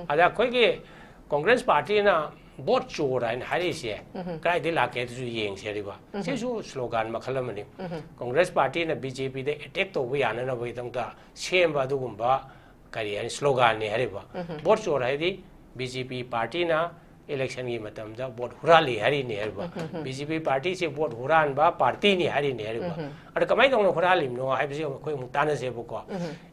ꯑꯗ ꯑꯩꯈꯣꯏꯒꯤ ꯀꯣꯡꯒ꯭ꯔꯦꯁ ꯄꯥꯔꯇꯤꯅ "ꯚꯣꯠ ꯆꯣꯔ" ꯍꯥꯏꯅ ꯍꯥꯏꯔꯛꯏꯁꯦ ꯀꯗꯥꯏꯗꯒꯤ ꯂꯥꯛꯀꯦ ꯑꯗꯨꯁꯨ ꯌꯦꯡꯁꯦ ꯍꯥꯏꯔꯤꯕ꯫ ꯁꯤꯁꯨ ꯁ꯭ꯂꯣꯒꯥꯟ ꯃꯈꯜ ꯑꯃꯅꯤ꯫ ꯀꯣꯡꯒ꯭ꯔꯦꯁ ꯄꯥꯔꯇꯤꯅ ꯕꯤ ꯖꯦ ꯄꯤꯗ ꯑꯦꯇꯦꯛ ꯇꯧꯕ ꯌꯥꯅꯅꯕꯒꯤꯗꯃꯛꯇ ꯁꯦꯝꯕ ꯑꯗꯨꯒꯨꯝꯕ ꯀꯔꯤ ꯍꯥꯏꯅꯤ, ꯁ꯭ꯂꯣꯒꯥꯟꯅꯤ ꯍꯥꯏꯔꯤꯕ꯫ ꯚꯣꯠ ꯆꯣꯔ ꯍꯥꯏꯗꯤ ꯕꯤ ꯖꯦ ꯄꯤ ꯄꯥꯔꯇꯤꯅ ꯏꯂꯦꯛꯁꯟꯒꯤ ꯃꯇꯝꯗ ꯚꯣꯠ ꯍꯨꯔꯥꯜꯂꯤ ꯍꯥꯏꯔꯤꯅꯤ ꯍꯥꯏꯔꯤꯕ꯫ ꯕꯤ ꯖꯦ ꯄꯤ ꯄꯥꯔꯇꯤꯁꯦ ꯚꯣꯠ ꯍꯨꯔꯥꯟꯕ ꯄꯥꯔꯇꯤꯅꯤ ꯍꯥꯏꯔꯤꯅꯤ ꯍꯥꯏꯔꯤꯕ꯫ ꯑꯗ ꯀꯃꯥꯏꯅ ꯇꯧꯅ ꯍꯨꯔꯥꯜꯂꯤꯕꯅꯣ ꯍꯥꯏꯕꯁꯤ ꯑꯩꯈꯣꯏ ꯑꯃꯨꯛ ꯇꯥꯟꯅꯁꯦꯕꯀꯣ꯫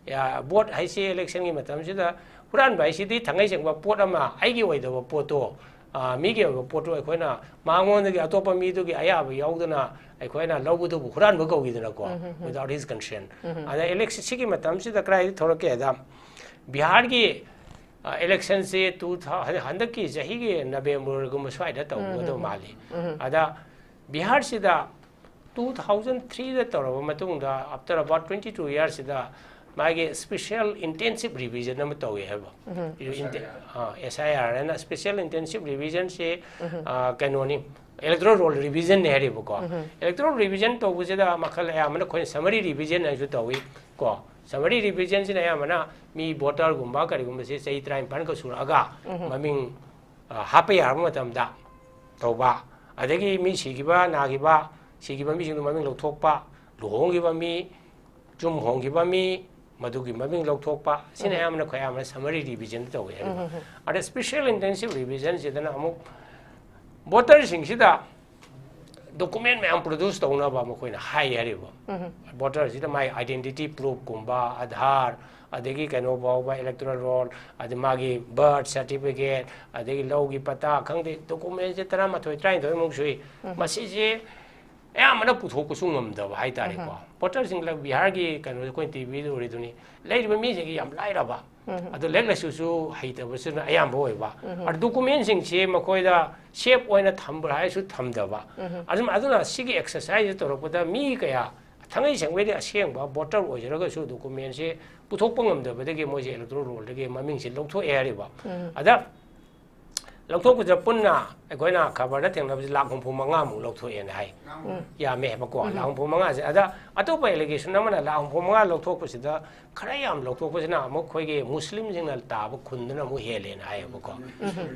ꯌꯥ, ꯚꯣꯠ ꯍꯥꯏꯁꯤ ꯏꯂꯦꯛꯁꯟꯒꯤ ꯃꯇꯝꯁꯤꯗ ꯍꯨꯔꯥꯟꯕ ꯍꯥꯏꯁꯤꯗꯤ ꯊꯥꯡꯒꯩ ꯁꯦꯡꯕ ꯄꯣꯠ ꯑꯃ, ꯑꯩꯒꯤ ꯑꯣꯏꯗꯕ ꯄꯣꯠꯇꯣ, ꯑ, ꯃꯤꯒꯤ ꯑꯣꯏꯕ ꯄꯣꯠꯇꯣ ꯑꯩꯈꯣꯏꯅ ꯃꯉꯣꯟꯗꯒꯤ ꯑꯇꯣꯞꯄ ꯃꯤꯗꯨꯒꯤ ꯑꯌꯥꯕ ꯌꯥꯎꯗꯅ ꯑꯩꯈꯣꯏꯅ ꯂꯧꯕꯗꯨꯕꯨ ꯍꯨꯔꯥꯟꯕ ꯀꯧꯏꯗꯅꯀꯣ, without his consent꯫ ꯑꯗ ꯏꯂꯦꯛꯁꯟ ꯁꯤꯒꯤ ꯃꯇꯝꯁꯤꯗ ꯀꯗꯥꯏꯗ ꯊꯣꯛꯂꯛꯀꯦ ꯍꯥꯏꯗ, ꯕꯤꯍꯥꯔꯒꯤ, ꯑ, ꯏꯂꯦꯛꯁꯟꯁꯤ two thou-, ꯍꯟꯗꯛꯀꯤ ꯆꯍꯤꯒꯤ ꯅꯕꯦꯝꯕꯔꯒꯨꯝꯕ ꯁ꯭ꯋꯥꯏꯗ ꯇꯧꯒꯗꯧ ꯃꯥꯜꯂꯤ꯫ ꯑꯗ ꯕꯤꯍꯥꯔꯁꯤꯗ two thousand three ꯗ ꯇꯧꯔꯕ ꯃꯇꯨꯡꯗ, after about twenty two years ꯁꯤꯗ ꯃꯥꯒꯤ special intensive revision ꯑꯃ ꯇꯧꯏ ꯍꯥꯏꯕ꯫ ꯏꯟꯇꯦ-, ꯑꯥ, S I R ꯍꯥꯏꯅ special intensive revision ꯁꯤ, ꯑꯥ, ꯀꯩꯅꯣꯅꯤ, electoral roll revision ꯅꯤ ꯍꯥꯏꯔꯤꯕꯀꯣ꯫ Electoral revision ꯇꯧꯕꯁꯤꯗ ꯃꯈꯜ ꯑꯌꯥꯝꯕꯅ ꯑꯩꯈꯣꯏꯅ summary revision ꯍꯥꯏꯅꯁꯨ ꯇꯧꯏ ꯀꯣ꯫ Summary revision ꯁꯤꯅ ꯑꯌꯥꯝꯕꯅ ꯃꯤ ꯚꯣꯇꯔꯒꯨꯝꯕ ꯀꯔꯤꯒꯨꯝꯕꯁꯦ ꯆꯍꯤ ꯇꯔꯥꯅꯤꯄꯥꯟꯒ ꯁꯨꯔꯛꯑꯒ ꯃꯃꯤꯡ, ꯑ, ꯍꯥꯞꯄ ꯌꯥꯔꯕ ꯃꯇꯝꯗ ꯇꯧꯕ, ꯑꯗꯒꯤ ꯃꯤ ꯁꯤꯈꯤꯕ, ꯅꯥꯈꯤꯕ, ꯁꯤꯈꯤꯕ ꯃꯤꯁꯤꯡꯗꯨ ꯃꯃꯤꯡ ꯂꯧꯊꯣꯛꯄ, ꯂꯨꯍꯣꯡꯈꯤꯕ ꯃꯤ, ꯌꯨꯝ ꯍꯣꯡꯈꯤꯕ ꯃꯤ, ꯃꯗꯨꯒꯤ ꯃꯃꯤꯡ ꯂꯧꯊꯣꯛꯄ, ꯁꯤꯅ ꯑꯌꯥꯝꯕꯅ, ꯈ꯭ꯋꯥꯏ ꯑꯌꯥꯝꯕꯅ summary revision ꯇꯧꯋꯦ ꯍꯥꯏꯔꯤꯕ꯫ ꯑꯗ special intensive revision ꯁꯤꯗꯅ ꯑꯃꯨꯛ ꯚꯣꯇꯔꯁꯤꯡꯁꯤꯗ ꯗꯣꯀꯨꯃꯦꯟ ꯃꯌꯥꯝ ꯄ꯭ꯔꯣꯗ꯭ꯌꯨꯁ ꯇꯧꯅꯕ ꯃꯈꯣꯏꯅ ꯍꯥꯏ ꯍꯥꯏꯔꯤꯕ꯫ ꯚꯣꯇꯔꯁꯤꯗ ꯃꯥꯒꯤ ꯑꯥꯏꯗꯦꯟꯇꯤꯇꯤ ꯄ꯭ꯔꯨꯐꯀꯨꯝꯕ, ꯑꯙꯥꯔ, ꯑꯗꯒꯤ ꯀꯩꯅꯣ ꯐꯥꯎꯕ, ꯏꯂꯦꯛꯇꯣꯔꯦꯜ ꯔꯣꯜ, ꯑꯗꯩ ꯃꯥꯒꯤ ꯕꯥꯔꯊ ꯁꯥꯔꯇꯤꯐꯤꯀꯦꯠ, ꯑꯗꯒꯤ ꯂꯧꯒꯤ ꯄꯇꯥ, ꯈꯪꯗꯦ, ꯗꯣꯀꯨꯃꯦꯟꯁꯦ ꯇꯔꯥꯃꯥꯊꯣꯏ ꯇꯔꯥꯅꯤꯊꯣꯏꯃꯨꯛ ꯁꯨꯏ꯫ ꯃꯁꯤꯁꯦ ꯑꯌꯥꯝꯕꯅ ꯄꯨꯊꯣꯛꯄꯁꯨ ꯉꯝꯗꯕ ꯍꯥꯏꯇꯥꯔꯦꯀꯣ꯫ ꯚꯣꯇꯔꯁꯤꯡ ꯂ-, ꯕꯤꯍꯥꯔꯒꯤ ꯀꯩꯅꯣꯁꯦ ꯑꯩꯈꯣꯏꯅ ꯇꯤꯚꯤꯗ ꯎꯔꯤꯗꯨꯅꯤ꯫ ꯂꯩꯔꯤꯕ ꯃꯤꯁꯤꯡꯒꯤ ꯌꯥꯝ ꯂꯥꯏꯔꯕ, ꯑꯗꯣ ꯂꯥꯏꯔꯤꯛ ꯂꯥꯏꯁꯨꯁꯨ ꯍꯩꯇꯕꯁꯤꯅ ꯑꯌꯥꯝꯕ ꯑꯣꯏꯕ꯫ ꯑꯗꯨ ꯗꯣꯀꯨꯃꯦꯟꯁꯤꯡꯁꯦ ꯃꯈꯣꯏꯗ ꯁꯦꯐ ꯑꯣꯏꯅ ꯊꯝꯕ꯭ꯔꯥ ꯍꯥꯏꯔꯁꯨ ꯊꯝꯗꯕ꯫ ꯑꯗꯨꯝ, ꯑꯗꯨꯅ ꯁꯤꯒꯤ ꯑꯦꯛꯁꯔꯁꯥꯏꯖꯁꯦ ꯇꯧꯔꯛꯄꯗ ꯃꯤ ꯀꯌꯥ ꯊꯥꯡꯉꯩ ꯁꯦꯡꯕꯩꯗꯤ ꯑꯁꯦꯡꯕ ꯚꯣꯇꯔ ꯑꯣꯏꯖꯔꯒꯁꯨ ꯗꯣꯀꯨꯃꯦꯟꯁꯦ ꯄꯨꯊꯣꯛꯄ ꯉꯝꯗꯕꯗꯒꯤ ꯃꯣꯏꯁꯦ ꯏꯂꯦꯛꯇꯣꯔꯦꯜ ꯔꯣꯜꯗꯒꯤ ꯃꯃꯤꯡꯁꯦ ꯂꯧꯊꯣꯛꯑꯦ ꯍꯥꯏꯔꯤꯕ꯫ ꯑꯗ ꯂꯧꯊꯣꯛꯄꯁꯤꯗ ꯄꯨꯟꯅ ꯑꯩꯈꯣꯏꯅ ꯈꯕꯔꯗ ꯊꯦꯡꯅꯕꯁꯤ ꯂꯥꯈ ꯍꯨꯝꯐꯨ ꯃꯉꯥꯃꯨꯛ ꯂꯧꯊꯣꯛꯑꯦꯅ ꯍꯥꯏ꯫ ꯌꯥꯝꯃꯦ ꯍꯥꯏꯕꯀꯣ, ꯂꯥꯈ ꯍꯨꯝꯐꯨ ꯃꯉꯥꯁꯦ꯫ ꯑꯗ ꯑꯇꯣꯞꯄ ꯑꯦꯂꯤꯒꯦꯁꯟ ꯑꯃꯅ ꯂꯥꯈ ꯍꯨꯝꯐꯨ ꯃꯉꯥ ꯂꯧꯊꯣꯛꯄꯁꯤꯗ ꯈꯔ ꯌꯥꯝ ꯂꯧꯊꯣꯛꯄꯁꯤꯅ ꯑꯃꯨꯛ ꯑꯩꯈꯣꯏꯒꯤ ꯃꯨꯁꯂꯤꯝꯁꯤꯡꯅ ꯇꯥꯕ ꯈꯨꯟꯗꯨꯅ ꯑꯃꯨꯛ ꯍꯦꯜꯂꯦꯅ ꯍꯥꯏꯌꯦꯕꯀꯣ꯫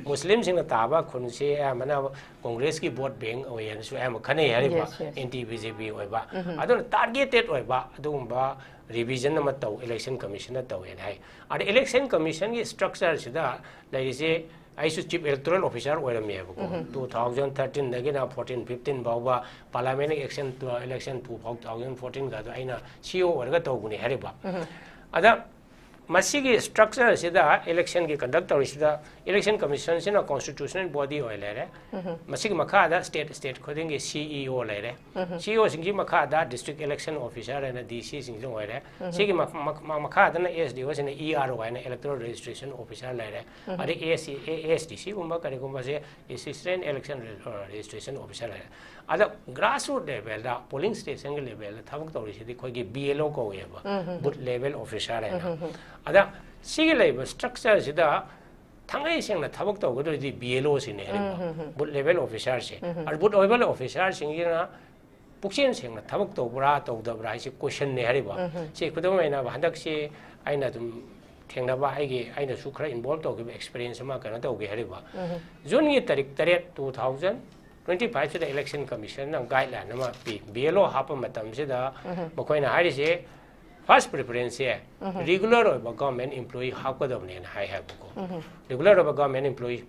ꯃꯨꯁꯂꯤꯝꯁꯤꯡꯅ ꯇꯥꯕ ꯈꯨꯟꯁꯦ ꯑꯌꯥꯝꯕꯅ ꯀꯣꯡꯒ꯭ꯔꯦꯁꯀꯤ ꯚꯣꯠ ꯕꯦꯡ ꯑꯣꯏꯌꯦꯅꯁꯨ ꯑꯌꯥꯝꯕ ꯈꯟꯅꯩ ꯍꯥꯏꯔꯤꯕ, Yes, yes. N B J P ꯑꯣꯏꯕ꯫ ꯑꯗꯨꯅ ꯇꯥꯔꯒꯦꯇꯦꯠ ꯑꯣꯏꯕ ꯑꯗꯨꯒꯨꯝꯕ ꯔꯤꯚꯤꯖꯟ ꯑꯃ ꯇꯧ, ꯏꯂꯦꯛꯁꯟ ꯀꯃꯤꯁꯟꯅ ꯇꯧꯋꯦꯅ ꯍꯥꯏ꯫ ꯑꯗ ꯏꯂꯦꯛꯁꯟ ꯀꯃꯤꯁꯟꯒꯤ ꯁ꯭ꯇ꯭ꯔꯛꯆꯔꯁꯤꯗ ꯂꯩꯔꯤꯁꯦ, ꯑꯩꯁꯨ ꯆꯤꯐ ꯏꯂꯦꯛꯇꯣꯔꯦꯜ ꯑꯣꯐꯤꯁꯔ ꯑꯣꯏꯔꯝꯃꯦꯕꯀꯣ꯫ ꯇꯨ ꯊꯥꯎꯖꯟ ꯊꯥꯔꯇꯤꯟꯗꯒꯤꯅ ꯐꯣꯔꯇꯤꯟ ꯐꯤꯐꯇꯤꯟ ꯐꯥꯎꯕ parliament election, election two thousand ꯐꯣꯔꯇꯤꯟꯒ ꯑꯗꯣ ꯑꯩꯅ ꯁꯤ ꯏ ꯑꯣ ꯑꯣꯏꯔꯒ ꯇꯧꯕꯅꯤ ꯍꯥꯏꯔꯤꯕ꯫ ꯑꯗ ꯃꯁꯤꯒꯤ ꯁ꯭ꯇ꯭ꯔꯛꯆꯔꯁꯤꯗ ꯏꯂꯦꯛꯁꯟꯒꯤ ꯀꯟꯗꯛ ꯇꯧꯔꯤꯁꯤꯗ ꯏꯂꯦꯛꯁꯟ ꯀꯃꯤꯁꯟꯁꯤꯅ ꯀꯣꯟꯁꯇꯤꯇ꯭ꯌꯨꯁꯅꯦꯜ ꯕꯣꯗꯤ ꯑꯣꯏ ꯂꯩꯔꯦ꯫ ꯃꯁꯤꯒꯤ ꯃꯈꯥꯗ ꯁ꯭ꯇꯦꯠ, ꯁ꯭ꯇꯦꯠ ꯈꯨꯗꯤꯡꯒꯤ ꯁꯤ ꯏ ꯑꯣ ꯂꯩꯔꯦ꯫ ꯁꯤ ꯏ ꯑꯣꯁꯤꯡꯒꯤ ꯃꯈꯥꯗ ꯗꯤꯁꯇ꯭ꯔꯤꯛ ꯏꯂꯦꯛꯁꯟ ꯑꯣꯐꯤꯁꯔ ꯍꯥꯏꯅ ꯗꯤ ꯁꯤꯁꯤꯡꯁꯨ ꯑꯣꯏꯔꯦ꯫ ꯁꯤꯒꯤ ꯃꯈ-, ꯃꯈ-, ꯃꯈꯥꯗꯅ ꯑꯦꯁ ꯗꯤ ꯑꯣꯁꯤꯅ ꯏ ꯑꯥꯔ ꯑꯣ ꯍꯥꯏꯅ ꯏꯂꯦꯛꯇꯣꯔꯦꯜ ꯔꯦꯖꯤꯁꯇ꯭ꯔꯦꯁꯟ ꯑꯣꯐꯤꯁꯔ ꯂꯩꯔꯦ꯫ ꯑꯗꯩ ꯑꯦꯁ ꯗꯤ ꯁꯤꯒꯨꯝꯕ ꯀꯔꯤꯒꯨꯝꯕꯁꯦ ꯑꯦꯁꯤꯁꯇꯦꯟ ꯏꯂꯦꯛꯁꯟ ꯔꯦꯖꯤꯁꯇ꯭ꯔꯦꯁꯟ ꯑꯣꯐꯤꯁꯔ ꯂꯩꯔꯦ꯫ ꯑꯗ ꯒ꯭ꯔꯥꯁꯔꯨꯠ ꯂꯦꯚꯦꯜꯗ, ꯄꯣꯂꯤꯡ ꯁ꯭ꯇꯦꯁꯟꯒꯤ ꯂꯦꯚꯦꯜꯗ ꯊꯕꯛ ꯇꯧꯔꯤꯁꯤꯗꯤ ꯑꯩꯈꯣꯏꯒꯤ ꯕꯤ ꯑꯦꯜ ꯑꯣ ꯀꯧꯋꯦꯕ, ꯕꯨꯠ ꯂꯦꯚꯦꯜ ꯑꯣꯐꯤꯁꯔ ꯍꯥꯏꯅ꯫ ꯑꯗ ꯁꯤꯒꯤ ꯂꯩꯔꯤꯕ ꯁ꯭ꯇ꯭ꯔꯛꯆꯔꯁꯤꯗ ꯊꯥꯡꯉꯩ ꯁꯦꯡꯅ ꯊꯕꯛ ꯇꯧꯒꯗꯧꯔꯤꯗꯤ ꯕꯤ ꯑꯦꯜ ꯑꯣꯁꯤꯅꯦ ꯍꯥꯏꯔꯤꯕ, ꯕꯨꯠ ꯂꯦꯚꯦꯜ ꯑꯣꯐꯤꯁꯔꯁꯦ꯫ ꯑꯗ ꯕꯨꯠ ꯂꯦꯚꯦꯜ ꯑꯣꯐꯤꯁꯔꯁꯤꯡꯁꯤꯅ ꯄꯨꯛꯆꯦꯜ ꯁꯦꯡꯅ ꯊꯕꯛ ꯇꯧꯕ꯭ꯔꯥ ꯇꯧꯗꯕ꯭ꯔꯥ ꯍꯥꯏꯁꯦ ꯀꯣꯏꯁꯟꯅꯦ ꯍꯥꯏꯔꯤꯕ꯫ ꯁꯤ ꯈꯨꯗꯝ ꯑꯣꯏꯅ ꯍꯟꯗꯛꯁꯤ ꯑꯩꯅ ꯑꯗꯨꯝ ꯊꯦꯡꯅꯕ, ꯑꯩꯒꯤ, ꯑꯩꯅꯁꯨ ꯈꯔ ꯏꯟꯚꯣꯜꯕ ꯇꯧꯈꯤꯕ ꯑꯦꯛꯁꯄꯤꯔꯤꯌꯦꯟꯁ ꯑꯃ ꯀꯩꯅꯣ ꯇꯧꯒꯦ ꯍꯥꯏꯔꯤꯕ꯫ ꯖꯨꯟꯒꯤ ꯇꯥꯔꯤꯛ ꯇꯔꯦꯠ, ꯇꯨ ꯊꯥꯎꯖꯟ ꯇ꯭ꯋꯦꯟꯇꯤ ꯐꯥꯏꯚꯁꯤꯗ ꯏꯂꯦꯛꯁꯟ ꯀꯃꯤꯁꯟꯅ ꯒꯥꯏꯗꯂꯥꯏꯟ ꯑꯃ ꯄꯤ꯫ ꯕꯤ ꯑꯦꯜ ꯑꯣ ꯍꯥꯞꯄ ꯃꯇꯝꯁꯤꯗ ꯃꯈꯣꯏꯅ ꯍꯥꯏꯔꯤꯁꯦ ꯐꯥꯔꯁ ꯄ꯭ꯔꯤꯐꯔꯦꯟꯁꯁꯦ ꯔꯤꯒꯨꯂꯔ ꯑꯣꯏꯕ ꯒꯚꯔꯟꯃꯦꯟ ꯏꯝꯄ꯭ꯂꯣꯌꯤ ꯍꯥꯞꯀꯗꯕꯅꯦꯅ ꯍꯥꯏ ꯍꯥꯏꯕꯀꯣ꯫ ꯔꯤꯒꯨꯂꯔ ꯑꯣꯏꯕ ꯒꯚꯔꯟꯃꯦꯟ ꯏꯝꯄ꯭ꯂꯣꯌꯤ꯫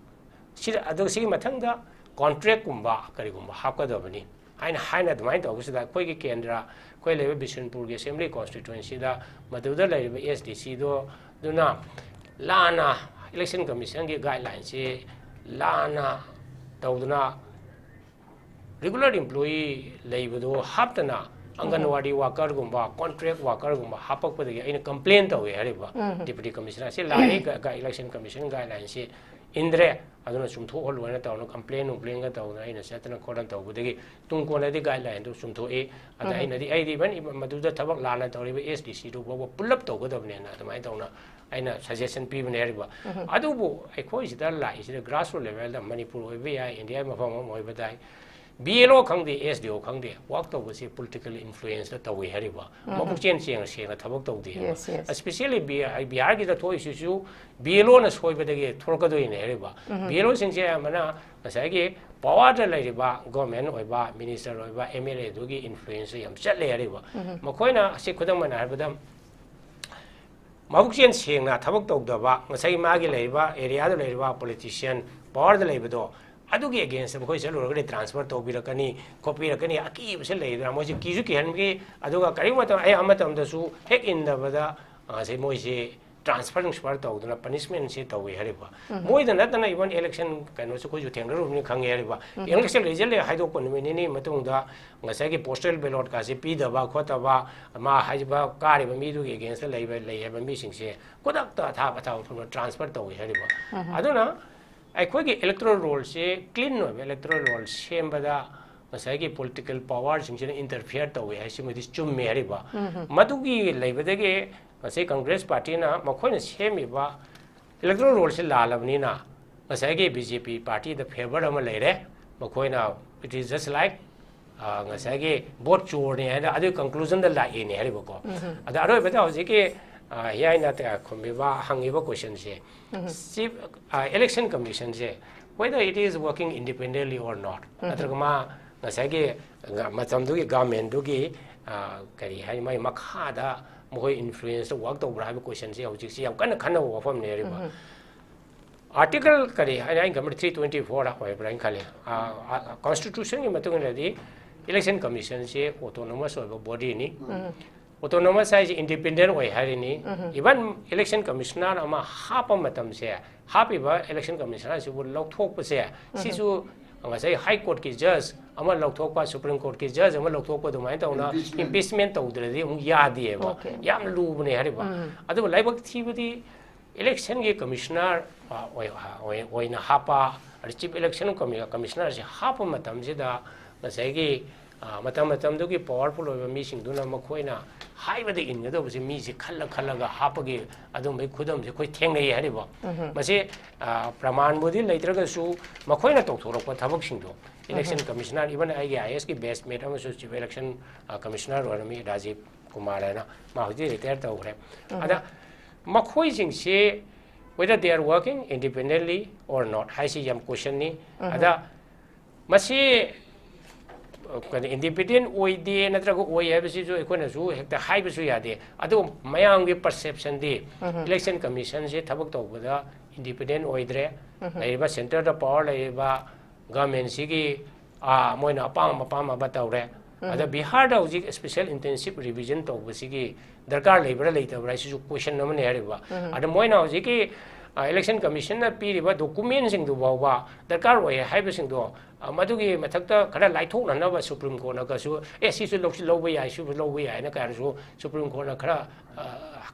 ꯁꯤꯗ, ꯑꯗꯨꯒ ꯁꯤꯒꯤ ꯃꯊꯪꯗ ꯀꯣꯟꯇ꯭ꯔꯦꯛꯀꯨꯝꯕ ꯀꯔꯤꯒꯨꯝꯕ ꯍꯥꯞꯀꯗꯕꯅꯤ꯫ ꯍꯥꯏꯅ ꯍꯥꯏꯅ ꯑꯗꯨꯃꯥꯏꯅ ꯇꯧꯕꯁꯤꯗ ꯑꯩꯈꯣꯏꯒꯤ ꯀꯦꯟꯗ꯭ꯔ, ꯑꯩꯈꯣꯏ ꯂꯩꯔꯤꯕ ꯕꯤꯁꯅꯨꯄꯨꯔꯒꯤ ꯑꯦꯁꯦꯝꯕ꯭ꯂꯤ ꯀꯣꯟꯁꯇꯤꯇ꯭ꯋꯦꯟꯁꯤꯗ ꯃꯗꯨꯗ ꯂꯩꯔꯤꯕ ꯑꯦꯁ ꯗꯤ ꯁꯤꯗꯣ ꯑꯗꯨꯅ ꯂꯥꯟꯅ ꯏꯂꯦꯛꯁꯟ ꯀꯃꯤꯁꯟꯒꯤ ꯒꯥꯏꯗꯂꯥꯏꯟꯁꯤ ꯂꯥꯟꯅ ꯇꯧꯗꯨꯅ ꯔꯤꯒꯨꯂꯔ ꯏꯝꯄ꯭ꯂꯣꯌꯤ ꯂꯩꯕꯗꯣ ꯍꯥꯞꯇꯅ ꯑꯪꯒꯟꯋꯥꯗꯤ ꯋꯥꯀꯔꯒꯨꯝꯕ, ꯀꯣꯟꯇ꯭ꯔꯦꯛ ꯋꯥꯀꯔꯒꯨꯝꯕ ꯍꯥꯞꯄꯛꯄꯗꯒꯤ ꯑꯩꯅ ꯀꯝꯄ꯭ꯂꯦꯟ ꯇꯧꯋꯦ ꯍꯥꯏꯔꯤꯕ ꯗꯤꯄꯨꯇꯤ ꯀꯃꯤꯁꯅꯔꯁꯤ ꯂꯥꯛꯏ, ꯏꯂꯦꯛꯁꯟ ꯀꯃꯤꯁꯟ ꯒꯥꯏꯗꯂꯥꯏꯟꯁꯤ ꯏꯟꯗ꯭ꯔꯦ, ꯑꯗꯨꯅ ꯆꯨꯝꯊꯣꯛꯍꯜꯂꯣꯅ ꯇꯧꯅ ꯀꯝꯄ꯭ꯂꯦꯟ ꯅꯨꯡꯄ꯭ꯂꯦꯟꯒ ꯇꯧꯗꯅ ꯑꯩꯅ ꯆꯠꯇꯅ ꯈꯣꯠꯇꯅ ꯇꯧꯕꯗꯒꯤ ꯇꯨꯡ ꯀꯣꯟꯅꯗꯤ ꯒꯥꯏꯗꯂꯥꯏꯟꯗꯨ ꯆꯨꯝꯊꯣꯛꯏ꯫ ꯑꯗ ꯑꯩꯅꯗꯤ ꯑꯩꯗꯤ ꯏꯚꯟ ꯃꯗꯨꯗ ꯊꯕꯛ ꯂꯥꯟꯅ ꯇꯧꯔꯤꯕ ꯑꯦꯁ ꯗꯤ ꯁꯤꯗꯨ ꯐꯥꯎꯕ ꯄꯨꯜꯂꯞ ꯇꯧꯒꯗꯕꯅꯦꯅ ꯑꯗꯨꯃꯥꯏꯅ ꯇꯧꯅ ꯑꯩꯅ ꯁꯖꯦꯁꯟ ꯄꯤꯕꯅꯦ ꯍꯥꯏꯔꯤꯕ꯫ ꯑꯗꯨꯕꯨ ꯑꯩꯈꯣꯏꯁꯤꯗ ꯂꯥꯛꯏꯁꯤꯗ ꯒ꯭ꯔꯥꯁꯔꯨꯠ ꯂꯦꯚꯦꯜꯗ ꯃꯅꯤꯄꯨꯔ ꯑꯣꯏꯕ ꯌꯥꯏ, ꯏꯟꯗꯤꯌꯥꯒꯤ ꯃꯐꯝ ꯑꯃ ꯑꯣꯏꯕ ꯇꯥꯏ, ꯕꯤ ꯑꯦꯜ ꯑꯣ ꯈꯪꯗꯦ, ꯑꯦꯁ ꯗꯤ ꯑꯣ ꯈꯪꯗꯦ, ꯋꯥꯛ ꯇꯧꯕꯁꯦ ꯄꯣꯂꯤꯇꯤꯀꯦꯜ ꯏꯟꯐ꯭ꯂꯨꯌꯦꯟꯁꯇ ꯇꯧꯏ ꯍꯥꯏꯔꯤꯕ꯫ ꯃꯕꯨꯛ ꯆꯦꯟ ꯁꯦꯡꯅ ꯁꯦꯡꯅ ꯊꯕꯛ ꯇꯧꯗꯦ ꯍꯥꯏꯕ꯫ Yes, yes. Especially ꯕꯤ-, ꯕꯤꯍꯥꯔꯒꯤꯗ ꯊꯣꯛꯏꯁꯤꯁꯨ ꯕꯤ ꯑꯦꯜ ꯑꯣꯅ ꯁꯣꯏꯕꯗꯒꯤ ꯊꯣꯛꯂꯛꯀꯗꯣꯏꯅꯦ ꯍꯥꯏꯔꯤꯕ꯫ ꯕꯤ ꯑꯦꯜ ꯑꯣꯁꯤꯡꯁꯦ ꯑꯌꯥꯝꯕꯅ ꯉꯁꯥꯏꯒꯤ ꯄꯋꯥꯔꯗ ꯂꯩꯔꯤꯕ ꯒꯣꯔꯃꯦꯟ ꯑꯣꯏꯕ, ꯃꯤꯅꯤꯁꯇꯔ ꯑꯣꯏꯕ, ꯑꯦꯝ ꯑꯦꯜ ꯑꯦꯗꯨꯒꯤ ꯏꯟꯐ꯭ꯂꯨꯌꯦꯟꯁꯇ ꯌꯥꯝ ꯆꯠꯂꯦ ꯍꯥꯏꯔꯤꯕ꯫ ꯃꯈꯣꯏꯅ ꯑꯁꯤ ꯈꯨꯗꯝ ꯑꯣꯏꯅ ꯍꯥꯏꯔꯕꯗ ꯃꯕꯨꯛ ꯆꯦꯟ ꯁꯦꯡꯅ ꯊꯕꯛ ꯇꯧꯗꯕ, ꯉꯁꯥꯏ ꯃꯥꯒꯤ ꯂꯩꯔꯤꯕ ꯑꯦꯔꯤꯌꯥꯗ ꯂꯩꯔꯤꯕ ꯄꯣꯂꯤꯇꯤꯁꯤꯌꯥꯟ ꯄꯋꯥꯔꯗ ꯂꯩꯕꯗꯣ, ꯑꯗꯨꯒꯤ ꯑꯦꯒꯦꯟꯁꯇ ꯃꯈꯣꯏ ꯆꯠꯂꯨꯔꯒꯗꯤ ꯇ꯭ꯔꯥꯟꯁꯐꯔ ꯇꯧꯕꯤꯔꯛꯀꯅꯤ, ꯈꯣꯠꯄꯤꯔꯛꯀꯅꯤ, ꯑꯀꯤꯕꯁꯦ ꯂꯩꯗꯅ ꯃꯣꯏꯁꯦ ꯀꯤꯁꯨ ꯀꯤꯍꯟꯕꯒꯤ, ꯑꯗꯨꯒ ꯀꯔꯤꯒꯨꯝꯕ ꯃꯇꯝꯗ ꯑꯩ ꯑꯃ ꯃꯇꯝꯗꯁꯨ ꯍꯦꯛ ꯏꯟꯗꯕꯗ, ꯑ, ꯁꯤ ꯃꯣꯏꯁꯤ ꯇ꯭ꯔꯥꯟꯁꯐꯔ ꯅꯨꯡꯁꯐꯔ ꯇꯧꯗꯅ ꯄꯅꯤꯁꯃꯦꯟꯁꯤ ꯇꯧꯏ ꯍꯥꯏꯔꯤꯕ꯫ ꯃꯣꯏꯗ ꯅꯠꯇꯅ ꯏꯚꯟ ꯏꯂꯦꯛꯁꯟ ꯀꯩꯅꯣꯁꯨ ꯑꯩꯈꯣꯏꯁꯨ ꯊꯦꯡꯅꯔꯨꯕꯅꯤ, ꯈꯪꯉꯦ ꯍꯥꯏꯔꯤꯕ꯫ ꯏꯂꯦꯛꯁꯟ ꯔꯤꯖꯜ ꯍꯥꯏꯗꯣꯛꯄ ꯅꯨꯃꯤꯠ ꯅꯤꯅꯤ ꯃꯇꯨꯡꯗ ꯉꯁꯥꯏꯒꯤ ꯄꯣꯁꯇꯦꯜ ꯕꯦꯂꯣꯠꯀꯥꯁꯦ ꯄꯤꯗꯕ ꯈꯣꯠꯇꯕ, ꯃꯥ ꯍꯥꯏꯔꯤꯕ ꯀꯥꯔꯤꯕ ꯃꯤꯗꯨꯒꯤ ꯑꯦꯒꯦꯟꯁꯇ ꯂꯩꯕ, ꯂꯩ ꯍꯥꯏꯕ ꯃꯤꯁꯤꯡꯁꯦ ꯈꯨꯗꯛꯇ ꯑꯊꯥꯞ ꯑꯊꯥꯞ ꯃꯐꯝꯗ ꯇ꯭ꯔꯥꯟꯁꯐꯔ ꯇꯧꯏ ꯍꯥꯏꯔꯤꯕ꯫ ꯑꯗꯨꯅ ꯑꯩꯈꯣꯏꯒꯤ ꯏꯂꯦꯛꯇꯣꯔꯦꯜ ꯔꯣꯜꯁꯦ ꯀ꯭ꯂꯤꯟ ꯑꯣꯏꯕ ꯏꯂꯦꯛꯇꯣꯔꯦꯜ ꯔꯣꯜ ꯁꯦꯝꯕꯗ ꯉꯁꯥꯏꯒꯤ ꯄꯣꯂꯤꯇꯤꯀꯦꯜ ꯄꯋꯥꯔꯁꯤꯡꯁꯤꯅ ꯏꯟꯇꯔꯐꯤꯌꯔ ꯇꯧꯏ ꯍꯥꯏꯁꯤꯃꯗꯤ ꯆꯨꯝꯃꯦ ꯍꯥꯏꯔꯤꯕ꯫ ꯃꯗꯨꯒꯤ ꯂꯩꯕꯗꯒꯤ ꯉꯁꯥꯏ ꯀꯪꯒ꯭ꯔꯦꯁ ꯄꯥꯔꯇꯤꯅ ꯃꯈꯣꯏꯅ ꯁꯦꯝꯃꯤꯕ ꯏꯂꯦꯛꯇꯣꯔꯦꯜ ꯔꯣꯜꯁꯤ ꯂꯥꯜꯂꯕꯅꯤꯅ ꯉꯁꯥꯏꯒꯤ ꯕꯤ ꯖꯦ ꯄꯤ ꯄꯥꯔꯇꯤꯗ ꯐꯦꯚꯔ ꯑꯃ ꯂꯩꯔꯦ꯫ ꯃꯈꯣꯏꯅ, it is just like, ꯑ, ꯉꯁꯥꯏꯒꯤ ꯚꯣꯠ ꯆꯣꯔꯅꯤ ꯍꯥꯏꯅ ꯑꯗꯨꯒꯤ ꯀꯟꯀ꯭ꯂꯨꯖꯟꯗ ꯂꯥꯛꯏꯅꯦ ꯍꯥꯏꯔꯤꯕꯀꯣ꯫ ꯑꯗ ꯑꯔꯣꯏꯕꯗ ꯍꯧꯖꯤꯛꯀꯤ, ꯑ, ꯍꯤꯌꯥꯏꯅ ꯈꯨꯝꯃꯤꯕ, ꯍꯪꯉꯤꯕ ꯀꯣꯏꯁꯟꯁꯦ, ꯆꯤꯐ, ꯑ, election ꯀꯃꯤꯁꯟꯁꯦ whether it is working independently or not, ꯅꯠꯇ꯭ꯔꯒ ꯃꯥ ꯉꯁꯥꯏꯒꯤ ꯒ-, ꯃꯇꯝꯗꯨꯒꯤ ꯒꯚꯔꯟꯃꯦꯟꯗꯨꯒꯤ, ꯑ, ꯀꯔꯤ ꯍꯥꯏꯅꯤ, ꯃꯥꯒꯤ ꯃꯈꯥꯗ ꯃꯈꯣꯏ ꯏꯟꯐ꯭ꯂꯨꯌꯦꯟꯁꯇ ꯋꯥꯛ ꯇꯧꯕ꯭ꯔꯥ ꯍꯥꯏꯕ ꯀꯣꯏꯁꯟꯁꯦ ꯍꯧꯖꯤꯛꯁꯤ ꯌꯥꯝ ꯀꯟꯅ ꯈꯟꯅꯕ ꯋꯥꯐꯝꯅꯦ ꯍꯥꯏꯔꯤꯕ꯫ ꯑꯥꯔꯇꯤꯀꯜ ꯀꯔꯤ ꯍꯥꯏꯅ, ꯑꯩꯅ ꯈꯟꯕꯗ ꯊ꯭ꯔꯤ ꯇ꯭ꯋꯦꯟꯇꯤ ꯐꯣꯔ ꯑꯣꯏꯕ꯭ꯔꯥ ꯍꯥꯏꯅ ꯈꯜꯂꯤ꯫ ꯑ, ꯑ, ꯀꯣꯟꯁꯇꯤꯇ꯭ꯌꯨꯁꯟꯒꯤ ꯃꯇꯨꯡ ꯏꯟꯅꯗꯤ Election Commission ꯁꯦ autonomous ꯑꯣꯏꯕ body ꯅꯤ꯫ Autonomous ꯍꯥꯏꯁꯦ independent ꯑꯣꯏ ꯍꯥꯏꯔꯤꯅꯤ꯫ Even Election Commissioner ꯑꯃ ꯍꯥꯞꯄ ꯃꯇꯝꯁꯦ, ꯍꯥꯞꯄꯤꯕ Election Commissioner ꯁꯤꯕꯨ ꯂꯧꯊꯣꯛꯄꯁꯦ, ꯁꯤꯁꯨ ꯉꯁꯥꯏ High Court ꯀꯤ judge ꯑꯃ ꯂꯧꯊꯣꯛꯄ, Supreme Court ꯀꯤ judge ꯑꯃ ꯂꯧꯊꯣꯛꯄ ꯑꯗꯨꯃꯥꯏꯅ ꯇꯧꯅ impeachment ꯇꯧꯗ꯭ꯔꯗꯤ ꯑꯃꯨꯛ ꯌꯥꯗꯦꯕ꯫ ꯌꯥꯝ ꯂꯨꯕꯅꯦ ꯍꯥꯏꯔꯤꯕ꯫ ꯑꯗꯨꯕꯨ ꯂꯥꯏꯕꯛ ꯊꯤꯕꯗꯤ election ꯒꯤ commissioner, ꯑ, ꯑꯣꯏ-, ꯑ, ꯑꯣꯏ-, ꯑꯣꯏꯅ ꯍꯥꯞꯄ, ꯑꯗ Chief Election Commi-, Commissioner ꯁꯦ ꯍꯥꯞꯄ ꯃꯇꯝꯁꯤꯗ ꯉꯁꯥꯏꯒꯤ, ꯑ, ꯃꯇꯝ ꯃꯇꯝꯗꯨꯒꯤ powerful ꯑꯣꯏꯕ ꯃꯤꯁꯤꯡꯗꯨꯅ ꯃꯈꯣꯏꯅ ꯍꯥꯏꯕꯗ ꯏꯟꯒꯗꯧꯕꯁꯦ ꯃꯤꯁꯦ ꯈꯜꯂ ꯈꯜꯂꯒ ꯍꯥꯞꯄꯒꯤ ꯑꯗꯨꯝꯕꯒꯤ ꯈꯨꯗꯝꯁꯦ ꯑꯩꯈꯣꯏ ꯊꯦꯡꯅꯩ ꯍꯥꯏꯔꯤꯕ꯫ ꯃꯁꯤ, ꯑ, ꯄ꯭ꯔꯃꯥꯟꯕꯨꯗꯤ ꯂꯩꯇ꯭ꯔꯒꯁꯨ ꯃꯈꯣꯏꯅ ꯇꯧꯊꯣꯔꯛꯄ ꯊꯕꯛꯁꯤꯡꯗꯣ, Election Commissioner, even ꯑꯩꯒꯤ I A S ꯀꯤ batchmate ꯑꯃꯁꯨ Chief Election, ꯑ, Commissioner ꯑꯣꯏꯔꯝꯃꯤ, ꯔꯥꯖꯤꯕ ꯀꯨꯃꯥꯔ ꯍꯥꯏꯅ, ꯃꯥ ꯍꯧꯖꯤꯛ retire ꯇꯧꯈ꯭ꯔꯦ꯫ ꯑꯗ ꯃꯈꯣꯏꯁꯤꯡꯁꯤ whether they are working independently or not ꯍꯥꯏꯁꯤ ꯌꯥꯝ question ꯅꯤ꯫ ꯑꯗ ꯃꯁꯤ, ꯑ, ꯀꯩꯅꯣ, independent ꯑꯣꯏꯗꯦ ꯅꯠꯇ꯭ꯔꯒ ꯑꯣꯏ ꯍꯥꯏꯕꯁꯤꯁꯨ ꯑꯩꯈꯣꯏꯅꯁꯨ ꯍꯦꯛꯇ ꯍꯥꯏꯕꯁꯨ ꯌꯥꯗꯦ꯫ ꯑꯗꯨ ꯃꯌꯥꯝꯒꯤ perception ꯗꯤ Election Commission ꯁꯦ ꯊꯕꯛ ꯇꯧꯕꯗ independent ꯑꯣꯏꯗ꯭ꯔꯦ, ꯂꯩꯔꯤꯕ centre ꯗ power ꯂꯩꯔꯤꯕ government ꯁꯤꯒꯤ, ꯑꯥ, ꯃꯣꯏꯅ ꯑꯄꯥꯝ ꯑꯄꯥꯝꯕ ꯇꯧꯔꯦ꯫ ꯑꯗ ꯕꯤꯍꯥꯔꯗ ꯍꯧꯖꯤꯛ special intensive revision ꯇꯧꯕꯁꯤꯒꯤ ꯗꯔꯀꯥꯔ ꯂꯩꯕ꯭ꯔꯥ ꯂꯩꯇꯕ꯭ꯔꯥ ꯍꯥꯏꯁꯤꯁꯨ question ꯑꯃꯅꯤ ꯍꯥꯏꯔꯤꯕ꯫ ꯑꯗ ꯃꯣꯏꯅ ꯍꯧꯖꯤꯛꯀꯤ, ꯑ, Election Commission ꯅ ꯄꯤꯔꯤꯕ document ꯁꯤꯡꯗꯨ ꯐꯥꯎꯕ ꯗꯔꯀꯥꯔ ꯑꯣꯏ ꯍꯥꯏꯕꯁꯤꯡꯗꯣ, ꯑ, ꯃꯗꯨꯒꯤ ꯃꯊꯛꯇ ꯈꯔ ꯂꯥꯏꯊꯣꯛꯅꯅꯕ Supreme Court ꯅꯒꯁꯨ, "ꯑꯦ, ꯁꯤꯁꯨ ꯂꯧꯁꯤ-, ꯂꯧꯕ ꯌꯥꯏ, ꯁꯤꯁꯨ ꯂꯧꯕ ꯌꯥꯏ" ꯍꯥꯏꯅ ꯀꯥꯏꯅꯁꯨ Supreme Court ꯅ ꯈꯔ, ꯑ,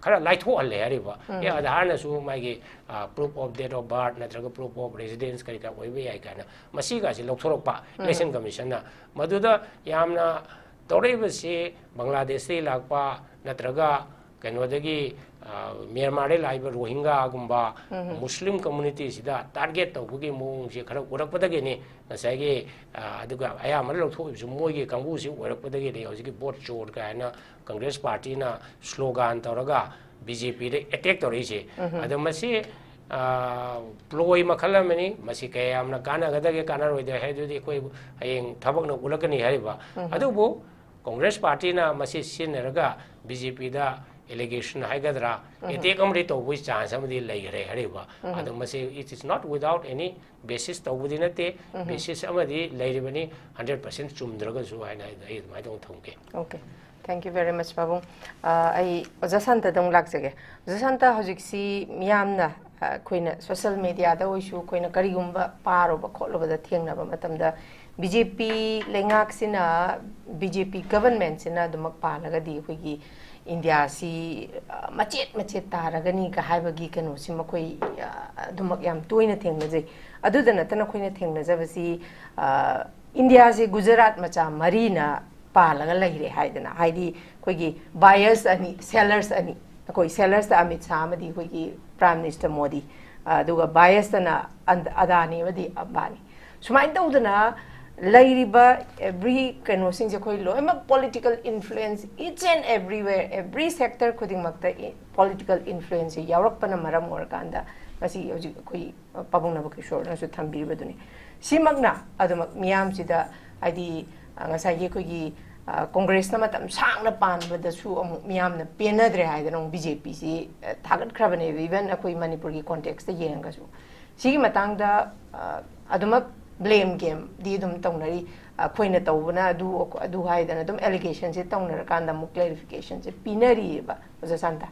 ꯈꯔ ꯂꯥꯏꯊꯣꯛꯍꯜꯂꯦ ꯍꯥꯏꯔꯤꯕ꯫ ꯑꯦ, ꯑꯙꯥꯔꯅꯁꯨ ꯃꯥꯒꯤ, ꯑ, proof of date of birth ꯅꯠꯇ꯭ꯔꯒ proof of residence ꯀꯔꯤ ꯀꯔꯥ ꯑꯣꯏꯕ ꯌꯥꯏ ꯀꯥꯏꯅ ꯃꯁꯤꯒꯁꯤ ꯂꯧꯊꯣꯔꯛꯄ Election Commission ꯅ꯫ ꯃꯗꯨꯗ ꯌꯥꯝꯅ ꯇꯧꯔꯛꯏꯕꯁꯤ ꯕꯪꯒ꯭ꯂꯥꯗꯦꯁꯇꯒꯤ ꯂꯥꯛꯄ ꯅꯠꯇ꯭ꯔꯒ ꯀꯩꯅꯣꯗꯒꯤ, ꯑ, ꯃ꯭ꯌꯥꯟꯃꯥꯔꯗꯒꯤ ꯂꯥꯛꯏꯕ ꯔꯣꯍꯤꯡꯒꯥꯒꯨꯝꯕ Muslim community ꯁꯤꯗ target ꯇꯧꯕꯒꯤ ꯃꯑꯣꯡꯁꯦ ꯈꯔ ꯎꯔꯛꯄꯗꯒꯤꯅꯤ ꯉꯁꯥꯏꯒꯤ, ꯑ, ꯑꯗꯨꯒ ꯑꯌꯥꯝꯕꯅ ꯂꯧꯊꯣꯛꯏꯕꯁꯨ ꯃꯣꯏꯒꯤ ꯀꯥꯡꯕꯨꯁꯤ ꯑꯣꯏꯔꯛꯄꯗꯒꯤꯅꯤ ꯍꯧꯖꯤꯛꯀꯤ vote ꯆꯣꯔ ꯀꯥꯏꯅ Congress party ꯅ slogan ꯇꯧꯔꯒ B J P ꯗ attack ꯇꯧꯔꯛꯏꯁꯦ꯫ ꯑꯗꯣ ꯃꯁꯤ, ꯑ, ploy ꯃꯈꯜ ꯑꯃꯅꯤ꯫ ꯃꯁꯤ ꯀꯌꯥ ꯌꯥꯝꯅ ꯀꯥꯟꯅꯒꯗꯒꯦ ꯀꯥꯟꯅꯔꯣꯏꯗꯒꯦ ꯍꯥꯏꯗꯨꯗꯤ ꯑꯩꯈꯣꯏ ꯍꯌꯦꯡ ꯊꯕꯛꯅ ꯎꯠꯂꯛꯀꯅꯤ ꯍꯥꯏꯔꯤꯕ꯫ ꯑꯗꯨꯕꯨ Congress party ꯅ ꯃꯁꯤ ꯁꯤꯖꯤꯟꯅꯔꯒ B J P ꯗ ꯑꯦꯂꯤꯒꯦꯁꯟ ꯍꯥꯏꯒꯗ꯭ꯔꯥ, ꯑꯦꯇꯦꯛ ꯑꯃꯗꯤ ꯇꯧꯕꯒꯤ ꯆꯥꯟꯁ ꯑꯃꯗꯤ ꯂꯩꯈ꯭ꯔꯦ ꯍꯥꯏꯔꯤꯕ꯫ ꯑꯗꯣ ꯃꯁꯤ it is not without any basis ꯇꯧꯕꯗꯤ ꯅꯠꯇꯦ, ꯕꯦꯁꯤꯁ ꯑꯃꯗꯤ ꯂꯩꯔꯤꯕꯅꯤ, ꯍꯟꯗ꯭ꯔꯦꯠ ꯄꯥꯔꯁꯦꯟ ꯆꯨꯝꯗ꯭ꯔꯒꯁꯨ ꯍꯥꯏꯅ ꯑꯩ ꯑꯗꯨꯃꯥꯏꯅ ꯑꯗꯨꯝ ꯊꯝꯒꯦ꯫ Okay, thank you very much, ꯄꯥꯕꯨꯡ꯫ ꯑ, ꯑꯩ ꯑꯣꯖꯥ ꯁꯥꯟꯇꯗ ꯑꯃꯨꯛ ꯂꯥꯛꯆꯒꯦ꯫ ꯑꯣꯖꯥ ꯁꯥꯟꯇ, ꯍꯧꯖꯤꯛꯁꯤ ꯃꯤꯌꯥꯝꯅ, ꯑ, ꯑꯩꯈꯣꯏꯅ ꯁꯣꯁꯦꯜ ꯃꯦꯗꯤꯌꯥꯗ ꯑꯣꯏꯁꯨ ꯑꯩꯈꯣꯏꯅ ꯀꯔꯤꯒꯨꯝꯕ ꯄꯥꯔꯨꯕ ꯈꯣꯠꯂꯨꯕꯗ ꯊꯦꯡꯅꯕ ꯃꯇꯝꯗ, ꯕꯤ ꯖꯦ ꯄꯤ ꯂꯩꯉꯥꯛꯁꯤꯅ, ꯕꯤ ꯖꯦ ꯄꯤ ꯒꯕꯔꯟꯃꯦꯟꯁꯤꯅ ꯑꯗꯨꯃꯛ ꯄꯥꯜꯂꯒꯗꯤ ꯑꯩꯈꯣꯏꯒꯤ ꯏꯟꯗꯤꯌꯥꯁꯤ, ꯑ, ꯃꯆꯦꯠ ꯃꯆꯦꯠ ꯇꯥꯔꯒꯅꯤꯒ ꯍꯥꯏꯕꯒꯤ ꯀꯩꯅꯣꯁꯤ ꯃꯈꯣꯏ, ꯑ, ꯑꯗꯨꯃꯛ ꯌꯥꯝ ꯇꯣꯏꯅ ꯊꯦꯡꯅꯖꯩ꯫ ꯑꯗꯨꯗ ꯅꯠꯇꯅ ꯑꯩꯈꯣꯏꯅ ꯊꯦꯡꯅꯖꯕꯁꯤ, ꯑ, ꯏꯟꯗꯤꯌꯥꯁꯤ ꯒꯨꯖꯔꯥꯠ ꯃꯆꯥ ꯃꯔꯤꯅ ꯄꯥꯜꯂꯒ ꯂꯩꯔꯦ ꯍꯥꯏꯗꯅ, ꯍꯥꯏꯗꯤ ꯑꯩꯈꯣꯏꯒꯤ ꯕꯥꯏꯌꯔꯁ ꯑꯅꯤ, ꯁꯦꯂꯔꯁ ꯑꯅꯤ, ꯑꯩꯈꯣꯏ ꯁꯦꯂꯔꯁꯇ ꯑꯃꯤꯠ ꯁꯥꯍ ꯑꯃꯗꯤ ꯑꯩꯈꯣꯏꯒꯤ ꯄ꯭ꯔꯥꯏꯝ ꯃꯤꯅꯤꯁꯇꯔ ꯃꯣꯗꯤ, ꯑꯗꯨꯒ ꯕꯥꯏꯌꯔꯁꯇꯅ ꯑꯟ-, ꯑꯗꯥꯅꯤ ꯑꯃꯗꯤ ꯑꯝꯕꯥꯅꯤ꯫ ꯁꯨꯃꯥꯏꯅ ꯇꯧꯗꯅ ꯂꯩꯔꯤꯕ ꯑꯦꯕ꯭ꯔꯤ ꯀꯩꯅꯣꯁꯤꯡꯁꯦ ꯑꯩꯈꯣꯏ ꯂꯣꯏꯅꯃꯛ political influence, each and everywhere, every sector ꯈꯨꯗꯤꯡꯃꯛꯇ ꯄꯣꯂꯤꯇꯤꯀꯦꯜ ꯏꯟꯐ꯭ꯂꯨꯌꯦꯟꯁꯁꯦ ꯌꯥꯎꯔꯛꯄꯅ ꯃꯔꯝ ꯑꯣꯏꯔꯀꯥꯟꯗ ꯉꯁꯤ ꯍꯧꯖꯤꯛ ꯑꯩꯈꯣꯏ ꯄꯥꯕꯨꯡ ꯅꯕꯀꯤꯁꯣꯔꯅꯁꯨ ꯊꯝꯕꯤꯔꯤꯕꯗꯨꯅꯤ꯫ ꯁꯤꯃꯛꯅ ꯑꯗꯨꯃꯛ ꯃꯤꯌꯥꯝꯁꯤꯗ, ꯍꯥꯏꯗꯤ, ꯑ, ꯉꯁꯥꯏꯒꯤ ꯑꯩꯈꯣꯏꯒꯤ, ꯑ, ꯀꯣꯡꯒ꯭ꯔꯦꯁꯅ ꯃꯇꯝ ꯁꯥꯡꯅ ꯄꯥꯟꯕꯗꯁꯨ ꯑꯃꯨꯛ ꯃꯤꯌꯥꯝꯅ ꯄꯦꯟꯅꯗ꯭ꯔꯦ ꯍꯥꯏꯗꯅ ꯑꯃꯨꯛ ꯕꯤ ꯖꯦ ꯄꯤꯁꯤ, ꯑ, ꯊꯥꯒꯠꯈ꯭ꯔꯕꯅꯦꯕ, ꯏꯚꯟ ꯑꯩꯈꯣꯏ ꯃꯅꯤꯄꯨꯔꯒꯤ ꯀꯣꯟꯇꯦꯛꯁꯇ ꯌꯦꯡꯉꯒꯁꯨ꯫ ꯁꯤꯒꯤ ꯃꯇꯥꯡꯗ, ꯑ, ꯑꯗꯨꯃꯛ ꯕ꯭ꯂꯦꯝ ꯒꯦꯝꯗꯤ ꯑꯗꯨꯝ ꯇꯧꯅꯔꯤ꯫ ꯑꯩꯈꯣꯏꯅ ꯇꯧꯕꯅ ꯑꯗꯨ, ꯑꯗꯨ ꯍꯥꯏꯗꯅ ꯑꯗꯨꯝ ꯑꯦꯂꯤꯒꯦꯁꯟꯁꯦ ꯇꯧꯅꯔꯀꯥꯟꯗ ꯑꯃꯨꯛ ꯀ꯭ꯂꯦꯔꯤꯐꯤꯀꯦꯁꯟꯁꯦ ꯄꯤꯅꯔꯤꯑꯕ, ꯑꯣꯖꯥ ꯁꯥꯟꯇ꯫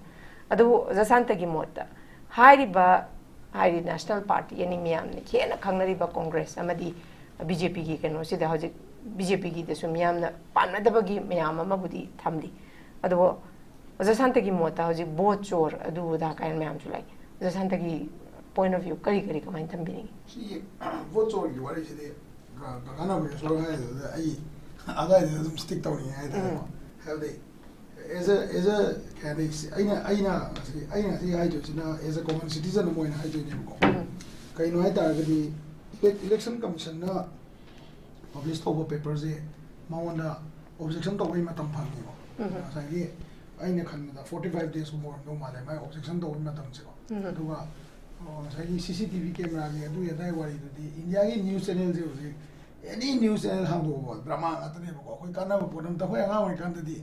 ꯑꯗꯨꯕꯨ ꯑꯣꯖꯥ ꯁꯥꯟꯇꯒꯤ ꯃꯣꯠꯇ ꯍꯥꯏꯔꯤꯕ, ꯍꯥꯏꯗꯤ ꯅꯦꯁꯅꯦꯜ ꯄꯥꯔꯇꯤ ꯑꯅꯤ ꯃꯌꯥꯝꯅ ꯍꯦꯟꯅ ꯈꯪꯅꯔꯤꯕ ꯀꯣꯡꯒ꯭ꯔꯦꯁ ꯑꯃꯗꯤ ꯕꯤ ꯖꯦ ꯄꯤꯒꯤ ꯀꯩꯅꯣꯁꯤꯗ ꯍꯧꯖꯤꯛ ꯕꯤ ꯖꯦ ꯄꯤꯒꯤꯗꯁꯨ ꯃꯤꯌꯥꯝꯅ ꯄꯥꯝꯅꯗꯕꯒꯤ ꯃꯌꯥꯝ ꯑꯃꯕꯨꯗꯤ ꯊꯝꯂꯤ꯫ ꯑꯗꯨꯕꯨ ꯑꯣꯖꯥ ꯁꯥꯟꯇꯒꯤ ꯃꯣꯠꯇ ꯍꯧꯖꯤꯛ ꯚꯣꯠ ꯆꯣꯔ ꯑꯗꯨ ꯑꯗꯥ ꯀꯥꯏꯅ ꯃꯌꯥꯝꯁꯨ ꯂꯩ꯫ ꯑꯣꯖꯥ ꯁꯥꯟꯇꯒꯤ ꯄꯣꯏꯟ ꯑꯣꯐ ꯚ꯭ꯌꯨ ꯀꯔꯤ ꯀꯔꯤ ꯀꯃꯥꯏꯅ ꯊꯝꯕꯤꯅꯤꯡꯉꯤ? ꯁꯤꯒꯤ ꯚꯣꯠ ꯆꯣꯔꯒꯤ ꯋꯥꯔꯤꯁꯤꯗꯤ ꯀ-, ꯀꯀꯥ ꯅꯕꯀꯤꯁꯣꯔ ꯍꯥꯏꯗꯨꯗ ꯑꯩ ꯑꯗꯥꯏꯗꯨꯗ ꯑꯗꯨꯝ ꯁ꯭ꯇꯤꯛ ꯇꯧꯅꯤꯡꯉꯦ ꯍꯥꯏꯇꯥꯔꯦꯀꯣ꯫ ꯍꯥꯏꯕꯗꯤ ꯑꯦꯖ ꯑ, ꯑꯦꯖ ꯑ, ꯀꯩ ꯍꯥꯏꯅꯤ, ꯁꯤ-, ꯑꯩꯅ, ꯑꯩꯅ ꯉꯁꯤ, ꯑꯩꯅ ꯉꯁꯤ ꯍꯥꯏꯗꯣꯏꯁꯤꯅ ꯑꯦꯖ ꯑ ꯀꯣꯃꯟ ꯁꯤꯇꯤꯖꯟ ꯑꯃ ꯑꯣꯏꯅ ꯍꯥꯏꯗꯣꯏꯅꯦꯕꯀꯣ꯫ ꯀꯩꯅꯣ ꯍꯥꯏ ꯇꯥꯔꯒꯗꯤ ꯏꯂꯦꯛ-, ꯏꯂꯦꯛꯁꯟ ꯀꯃꯤꯁꯟꯅ ꯄꯕ꯭ꯂꯤꯁ ꯇꯧꯕ ꯄꯦꯄꯔꯁꯦ ꯃꯉꯣꯟꯗ ꯑꯣꯕꯖꯦꯛꯁꯟ ꯇꯧꯕꯒꯤ ꯃꯇꯝ ꯐꯪꯉꯦꯕ꯫ ꯉꯁꯥꯏꯒꯤ ꯑꯩꯅ ꯈꯟꯕꯗ ꯐꯣꯔꯇꯤ ꯐꯥꯏꯚ ꯗꯦꯖꯀꯨꯝꯕ ꯑꯣꯏꯔꯝꯗꯧ ꯃꯥꯜꯂꯦ ꯃꯥꯏ ꯑꯣꯕꯖꯦꯛꯁꯟ ꯇꯧꯕꯒꯤ ꯃꯇꯝꯁꯦꯀꯣ꯫ ꯑꯗꯨꯒ, ꯑ, ꯉꯁꯥꯏꯒꯤ ꯁꯤ ꯁꯤ ꯇꯤ ꯚꯤ ꯀꯦꯃꯦꯔꯥꯒꯤ ꯑꯗꯨꯒꯤ ꯑꯗꯥꯏ ꯋꯥꯔꯤꯗꯨꯗꯤ ꯏꯟꯗꯤꯌꯥꯒꯤ ꯅ꯭ꯌꯨꯁ ꯆꯦꯅꯦꯜꯁꯦ ꯍꯧꯖꯤꯛ ꯑꯦꯅꯤ ꯅ꯭ꯌꯨꯁ ꯆꯦꯅꯦꯜ ꯍꯥꯡꯗꯣꯛꯑꯣ ꯗ꯭ꯔꯃꯥ ꯉꯥꯛꯇꯅꯦꯕꯀꯣ꯫ ꯑꯩꯈꯣꯏ ꯀꯥꯟꯅꯕ ꯄꯣꯠ ꯑꯝꯇ, ꯑꯩꯈꯣꯏ ꯑꯉꯥꯡ ꯑꯣꯏꯔꯤꯀꯥꯟꯗꯗꯤ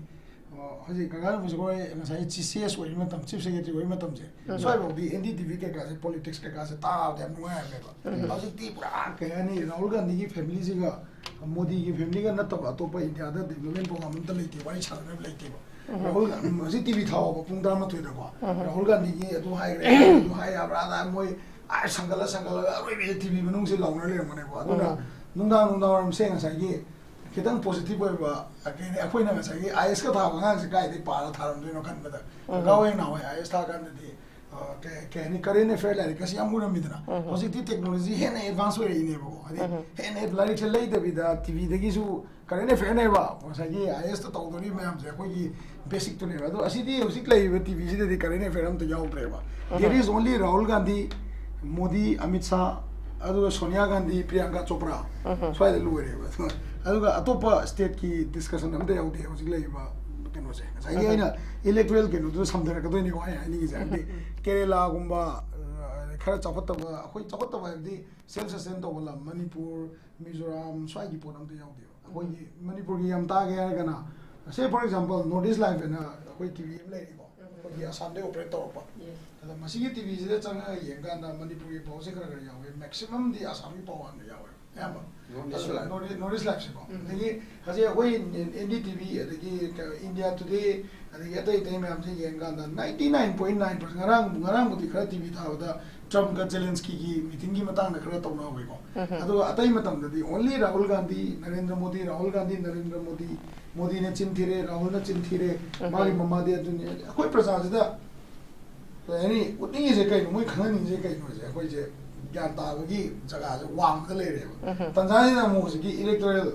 ꯍꯧꯖꯤꯛ ꯀꯀꯥꯅ ꯍꯧꯖꯤꯛ ꯑꯩꯈꯣꯏ ꯉꯁꯥꯏ ꯁꯤ ꯁꯤ ꯑꯦꯁ ꯑꯣꯏꯔꯤ ꯃꯇꯝ, ꯆꯤꯐ ꯁꯦꯀ꯭ꯔꯦꯇꯔꯤ ꯑꯣꯏꯔꯤ ꯃꯇꯝꯁꯦ, ꯁ꯭ꯋꯥꯏꯐꯥꯎꯗꯤ ꯑꯦꯟ ꯗꯤ ꯇꯤ ꯚꯤ ꯀꯩꯀꯥꯁꯦ, ꯄꯣꯂꯤꯇꯤꯛꯁ ꯀꯩꯀꯥꯁꯦ ꯇꯥꯕꯗ ꯌꯥꯝ ꯅꯨꯡꯉꯥꯏꯔꯝꯃꯦꯕ꯫ ꯍꯧꯖꯤꯛꯇꯤ ꯄꯨꯔꯥ ꯀꯩ ꯍꯥꯏꯅꯤ, ꯔꯥꯍꯨꯜ ꯒꯥꯟꯙꯤꯒꯤ ꯐꯦꯃꯤꯂꯤꯁꯤꯒ ꯃꯣꯗꯤꯒꯤ ꯐꯦꯃꯤꯂꯤꯒ ꯅꯠꯇꯕ ꯑꯇꯣꯞꯄ ꯏꯟꯗꯤꯌꯥꯗ ꯗꯤꯕꯂꯞꯃꯦꯟ ꯄ꯭ꯔꯣꯒ꯭ꯔꯥꯝ ꯑꯝꯇ ꯂꯩꯇꯦ, ꯋꯥꯔꯤ ꯁꯥꯟꯅꯅꯕ ꯂꯩꯇꯦꯕ꯫ ꯔꯥꯍꯨꯜ ꯒꯥꯟ-, ꯍꯧꯖꯤꯛ ꯇꯤ ꯚꯤ ꯊꯥꯎꯕ ꯄꯨꯡ ꯇꯔꯥꯃꯥꯊꯣꯏꯗꯀꯣ, ꯔꯥꯍꯨꯜ ꯒꯥꯟꯙꯤꯒꯤ ꯑꯗꯨ ꯍꯥꯏꯈ꯭ꯔꯦ, ꯑꯗꯨ ꯍꯥꯏ ꯌꯥꯕ꯭ꯔꯥ, ꯑꯗ ꯃꯣꯏ ꯑꯥ ꯁꯪꯒꯠꯂ ꯁꯪꯒꯠꯂꯒ ꯑꯔꯣꯏꯕꯁꯦ ꯇꯤ ꯚꯤ ꯃꯅꯨꯡꯁꯦ ꯂꯥꯎꯅ ꯂꯩꯔꯝꯒꯅꯦꯕ꯫ ꯑꯗꯨꯅ ꯅꯨꯡꯗꯥꯡ ꯅꯨꯡꯗꯥꯡ ꯋꯥꯏꯔꯝꯁꯦ ꯉꯁꯥꯏꯒꯤ ꯈꯤꯇꯪ ꯄꯣꯖꯤꯇꯤꯚ ꯑꯣꯏꯕ, ꯀꯩ ꯍꯥꯏꯅꯤ, ꯑꯩꯈꯣꯏꯅ ꯉꯁꯥꯏꯒꯤ ꯑꯥꯏ ꯑꯦꯁꯀ ꯊꯥꯕ ꯑꯉꯥꯡꯁꯦ ꯀꯥꯏꯗꯩ ꯄꯥꯔ ꯊꯥꯔꯝꯗꯣꯏꯅꯣ ꯈꯟꯕꯗ, ꯀꯀꯥ ꯍꯣꯏ ꯅꯍꯥꯟꯋꯥꯏ ꯑꯥꯏ ꯑꯦꯁ ꯊꯥꯀꯥꯟꯗꯗꯤ, ꯑ, ꯀꯩ, ꯀꯩ ꯍꯥꯏꯅꯤ, ꯀꯔꯦꯟ ꯑꯦꯐꯤꯌꯔ ꯂꯥꯏꯔꯤꯛꯀꯁꯦ ꯌꯥꯝ ꯎꯔꯝꯃꯤꯗꯅ꯫ ꯍꯧꯖꯤꯛꯇꯤ ꯇꯦꯛꯅꯣꯂꯣꯖꯤ ꯍꯦꯟꯅ ꯑꯦꯗꯚꯥꯟꯁ ꯑꯣꯏꯔꯛꯏꯅꯦꯕꯀꯣ꯫ ꯍꯥꯏꯗꯤ ꯍꯦꯟꯅ ꯂꯥꯏꯔꯤꯛꯁꯦ ꯂꯩꯗꯕꯤꯗ ꯇꯤ ꯚꯤꯗꯒꯤꯁꯨ ꯀꯔꯦꯟ ꯑꯦꯐꯤꯌꯔꯅꯦꯕ ꯉꯁꯥꯏꯒꯤ ꯑꯥꯏ ꯑꯦꯁꯇ ꯇꯧꯗꯣꯔꯤꯕ ꯃꯌꯥꯝꯁꯦ, ꯑꯩꯈꯣꯏꯒꯤ ꯕꯦꯁꯤꯛꯇꯨꯅꯦꯕ꯫ ꯑꯗꯣ ꯑꯁꯤꯗꯤ ꯍꯧꯖꯤꯛ ꯂꯩꯔꯤꯕ ꯇꯤ ꯚꯤꯁꯤꯗꯗꯤ ꯀꯔꯦꯟ ꯑꯦꯐꯤꯌꯔ ꯑꯝꯇ ꯌꯥꯎꯗ꯭ꯔꯦꯕ꯫ There is only Rahul Gandhi, Modi, Amit Shah, ꯑꯗꯨꯒ ꯁꯣꯅꯤꯌꯥ ꯒꯥꯟꯙꯤ, ꯄ꯭ꯔꯤꯌꯥꯡꯀꯥ ꯆꯣꯄ꯭ꯔꯥ, ꯁ꯭ꯋꯥꯏꯗ ꯂꯣꯏꯔꯦꯕ꯫ ꯑꯗꯨꯒ ꯑꯇꯣꯞꯄ ꯁ꯭ꯇꯦꯠꯀꯤ ꯗꯤꯁꯀꯁꯟ ꯑꯝꯇ ꯌꯥꯎꯗꯦ ꯍꯧꯖꯤꯛ ꯂꯩꯔꯤꯕ ꯀꯩꯅꯣꯁꯦ꯫ ꯉꯁꯥꯏꯒꯤ ꯑꯩꯅ ꯏꯂꯦꯛꯇꯣꯔꯦꯜ ꯀꯩꯅꯣꯗꯨꯗ ꯁꯝꯊꯔꯛꯀꯗꯣꯏꯅꯤꯀꯣ ꯑꯩꯅ ꯍꯥꯏꯅꯤꯡꯉꯤꯁꯦ꯫ ꯍꯥꯏꯕꯗꯤ ꯀꯦꯔꯦꯂꯥꯒꯨꯝꯕ, ꯑ, ꯈꯔ ꯆꯥꯎꯈꯠꯇꯕ, ꯑꯩꯈꯣꯏ ꯆꯥꯎꯈꯠꯇꯕ ꯍꯥꯏꯕꯗꯤ ꯁꯦꯜꯐ ꯁꯁꯇꯦꯟ ꯇꯧꯕ ꯂꯝ, ꯃꯅꯤꯄꯨꯔ, ꯃꯤꯖꯣꯔꯥꯝ, ꯁ꯭ꯋꯥꯏꯒꯤ ꯄꯣꯠ ꯑꯝꯇ ꯌꯥꯎꯗꯦꯕ꯫ ꯑꯩꯈꯣꯏꯒꯤ ꯃꯅꯤꯄꯨꯔꯒꯤ ꯌꯥꯝ ꯇꯥꯒꯦ ꯍꯥꯏꯔꯒꯅ, say for example, North East Live ꯍꯥꯏꯅ ꯑꯩꯈꯣꯏ ꯇꯤ ꯚꯤ ꯑꯃ ꯂꯩꯔꯤꯀꯣ, ꯑꯩꯈꯣꯏꯒꯤ ꯑꯁꯥꯝꯗꯒꯤ ꯑꯣꯄꯔꯦꯠ ꯇꯧꯔꯛꯄ꯫ ꯑꯗ ꯃꯁꯤꯒꯤ ꯇꯤ ꯚꯤꯁꯤꯗ ꯆꯪꯉꯒ ꯌꯦꯡꯀꯥꯟꯗ ꯃꯅꯤꯄꯨꯔꯒꯤ ꯄꯥꯎꯁꯦ ꯈꯔ ꯈꯔ ꯌꯥꯎꯋꯦ, ꯃꯦꯛꯁꯤꯃꯝꯗꯤ ꯑꯁꯥꯝꯒꯤ ꯄꯥꯎ ꯍꯥꯟꯅ ꯌꯥꯎꯋꯦ ꯑꯌꯥꯝꯕ꯫ North East Live꯫ North East Liveꯁꯦꯀꯣ꯫ ꯑꯗꯒꯤ ꯍꯧꯖꯤꯛ ꯑꯩꯈꯣꯏ ꯑꯦꯟ ꯗꯤ ꯇꯤ ꯚꯤ, ꯑꯗꯒꯤ ꯏꯟꯗꯤꯌꯥ ꯇꯨꯗꯦ, ꯑꯗꯒꯤ ꯑꯇꯩ ꯑꯇꯩ ꯃꯌꯥꯝꯁꯦ ꯌꯦꯡꯀꯥꯟꯗ ninety nine point nine percent, ꯉꯔꯥꯡ, ꯉꯔꯥꯡꯕꯨꯗꯤ ꯈꯔ ꯇꯤ ꯚꯤ ꯊꯥꯕꯗ ꯇ꯭ꯔꯝꯞꯀ ꯖꯦꯂꯦꯟꯁꯀꯤꯒꯤ ꯃꯤꯇꯤꯡꯒꯤ ꯃꯇꯥꯡꯗ ꯈꯔ ꯇꯧꯅꯍꯧꯋꯦꯀꯣ꯫ ꯑꯗꯨꯒ ꯑꯇꯩ ꯃꯇꯝꯗꯗꯤ only ꯔꯥꯍꯨꯜ ꯒꯥꯟꯙꯤ, ꯅꯔꯦꯟꯗ꯭ꯔ ꯃꯣꯗꯤ, ꯔꯥꯍꯨꯜ ꯒꯥꯟꯙꯤ, ꯅꯔꯦꯟꯗ꯭ꯔ ꯃꯣꯗꯤ, ꯃꯣꯗꯤꯅ ꯆꯤꯟ ꯊꯤꯔꯦ, ꯔꯥꯍꯨꯜꯅ ꯆꯤꯟ ꯊꯤꯔꯦ, ꯃꯥꯒꯤ ꯃꯃꯥꯗꯤ ꯑꯗꯨꯅꯤ꯫ ꯑꯩꯈꯣꯏ ꯄ꯭ꯔꯖꯥꯁꯤꯗ ꯀꯩ ꯍꯥꯏꯅꯤ, ꯎꯠꯅꯤꯡꯉꯤꯁꯦ ꯀꯩꯅꯣ, ꯃꯣꯏ ꯈꯪꯍꯟꯅꯤꯡꯉꯤꯁꯦ ꯀꯩꯅꯣꯁꯦ, ꯑꯩꯈꯣꯏꯁꯦ ꯒ꯭ꯌꯥꯟ ꯇꯥꯕꯒꯤ ꯖꯒꯥꯁꯦ ꯋꯥꯡꯃꯗ ꯂꯩꯔꯦꯕ꯫ ꯇꯟꯖꯥꯁꯤꯗ ꯑꯃꯨꯛ ꯍꯧꯖꯤꯛꯀꯤ ꯏꯂꯦꯛꯇꯣꯔꯦꯜ,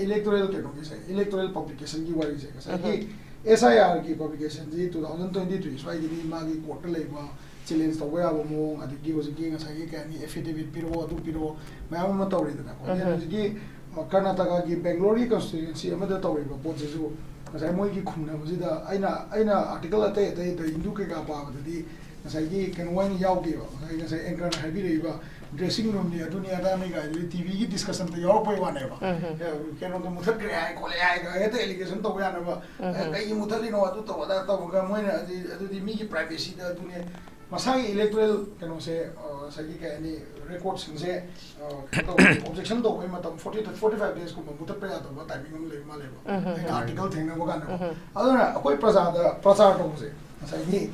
ꯏꯂꯦꯛꯇꯣꯔꯦꯜ ꯀꯩꯅꯣꯒꯤꯁꯦ, ꯏꯂꯦꯛꯇꯣꯔꯦꯜ ꯄꯕ꯭ꯂꯤꯀꯦꯁꯟꯒꯤ ꯋꯥꯔꯤꯁꯦ, ꯉꯁꯥꯏꯒꯤ ꯑꯦꯁ ꯑꯥꯏ ꯑꯥꯔꯒꯤ ꯄꯕ꯭ꯂꯤꯀꯦꯁꯟꯁꯤ two thousand twenty three ꯁ꯭ꯋꯥꯏꯒꯤꯗꯤ ꯃꯥꯒꯤ ꯀꯣꯔꯠꯇ ꯂꯩꯕ ꯆꯦꯂꯦꯟꯖ ꯇꯧꯕ ꯌꯥꯕ ꯃꯑꯣꯡ, ꯑꯗꯒꯤ ꯍꯧꯖꯤꯛꯀꯤ ꯉꯁꯥꯏꯒꯤ ꯀꯩ ꯍꯥꯏꯅꯤ, ꯑꯦꯐꯤꯗꯦꯕꯤꯠ ꯄꯤꯔꯛꯑꯣ, ꯑꯗꯨ ꯄꯤꯔꯛꯑꯣ, ꯃꯌꯥꯝ ꯑꯃ ꯇꯧꯔꯤꯗꯅꯀꯣ꯫ ꯑꯗꯨꯅ ꯍꯧꯖꯤꯛꯀꯤ, ꯑ, ꯀꯔꯅꯥꯇꯀꯥꯒꯤ ꯕꯦꯡꯒ꯭ꯂꯣꯔꯒꯤ ꯀꯟꯁꯇꯤꯇ꯭ꯌꯨꯟꯁꯤ ꯑꯃꯗ ꯇꯧꯔꯤꯕ ꯄꯣꯠꯁꯤꯁꯨ ꯉꯁꯥꯏ ꯃꯣꯏꯒꯤ ꯈꯨꯝꯅꯕꯁꯤꯗ ꯑꯩꯅ, ꯑꯩꯅ ꯑꯥꯔꯇꯤꯀꯜ ꯑꯇꯩ ꯑꯇꯩ ꯗ ꯍꯤꯟꯗꯨ ꯀꯩꯀꯥ ꯄꯥꯕꯗꯗꯤ ꯉꯁꯥꯏꯒꯤ ꯀꯩꯅꯣ ꯑꯣꯏꯅ ꯌꯥꯎꯗꯦꯕ꯫ ꯉꯁꯥꯏ ꯉꯁꯥꯏ anchor ꯅ ꯍꯥꯏꯕꯤꯔꯛꯏꯕ dressing room ꯅꯤ, ꯑꯗꯨꯅꯤ ꯑꯗꯥꯅꯤ ꯀꯥꯏꯗꯨꯗꯤ T V ꯒꯤ discussion ꯇ ꯌꯥꯎꯔꯛꯄꯩ ꯋꯥꯅꯦꯕ꯫ ꯎꯝ꯫ ꯑꯦ, ꯀꯩꯅꯣꯗꯣ ꯃꯨꯊꯠꯈ꯭ꯔꯦ ꯍꯥꯏ ꯈꯣꯠꯂꯦ ꯍꯥꯏ ꯍꯦꯛꯇ allegation ꯇꯧꯕ ꯌꯥꯅꯕ꯫ ꯎꯝ꯫ "ꯑꯦ, ꯀꯩꯒꯤ ꯃꯨꯊꯠꯂꯤꯅꯣ?" ꯑꯗꯨ ꯇꯧ ꯑꯗꯥ ꯇꯧꯔꯒ ꯃꯣꯏꯅ ꯑꯗꯨ-, ꯑꯗꯨꯗꯤ ꯃꯤꯒꯤ privacy ꯗ ꯑꯗꯨꯅꯦ꯫ ꯃꯁꯥꯒꯤ electoral ꯀꯩꯅꯣꯁꯦ, ꯑ, ꯉꯁꯥꯏꯒꯤ ꯀꯩ ꯍꯥꯏꯅꯤ, record ꯁꯤꯡꯁꯦ, ꯑ, ꯀꯩꯅꯣ ꯇꯧꯕ, objection ꯇꯧꯕꯒꯤ ꯃꯇꯝ forty to forty five days ꯀꯨꯝꯕ ꯃꯨꯊꯠꯄ ꯌꯥꯗꯕ timing ꯑꯃ ꯂꯩꯕ ꯃꯥꯜꯂꯦꯕ꯫ ꯎꯝ꯫ ꯑꯩꯅ article ꯊꯦꯡꯅꯕ ꯀꯥꯟꯗ꯫ ꯎꯝ꯫ ꯑꯗꯨꯅ ꯑꯩꯈꯣꯏ ꯄ꯭ꯔꯖꯥꯗ ꯄ꯭ꯔꯆꯥꯔ ꯇꯧꯕꯁꯦ, ꯉꯁꯥꯏꯒꯤ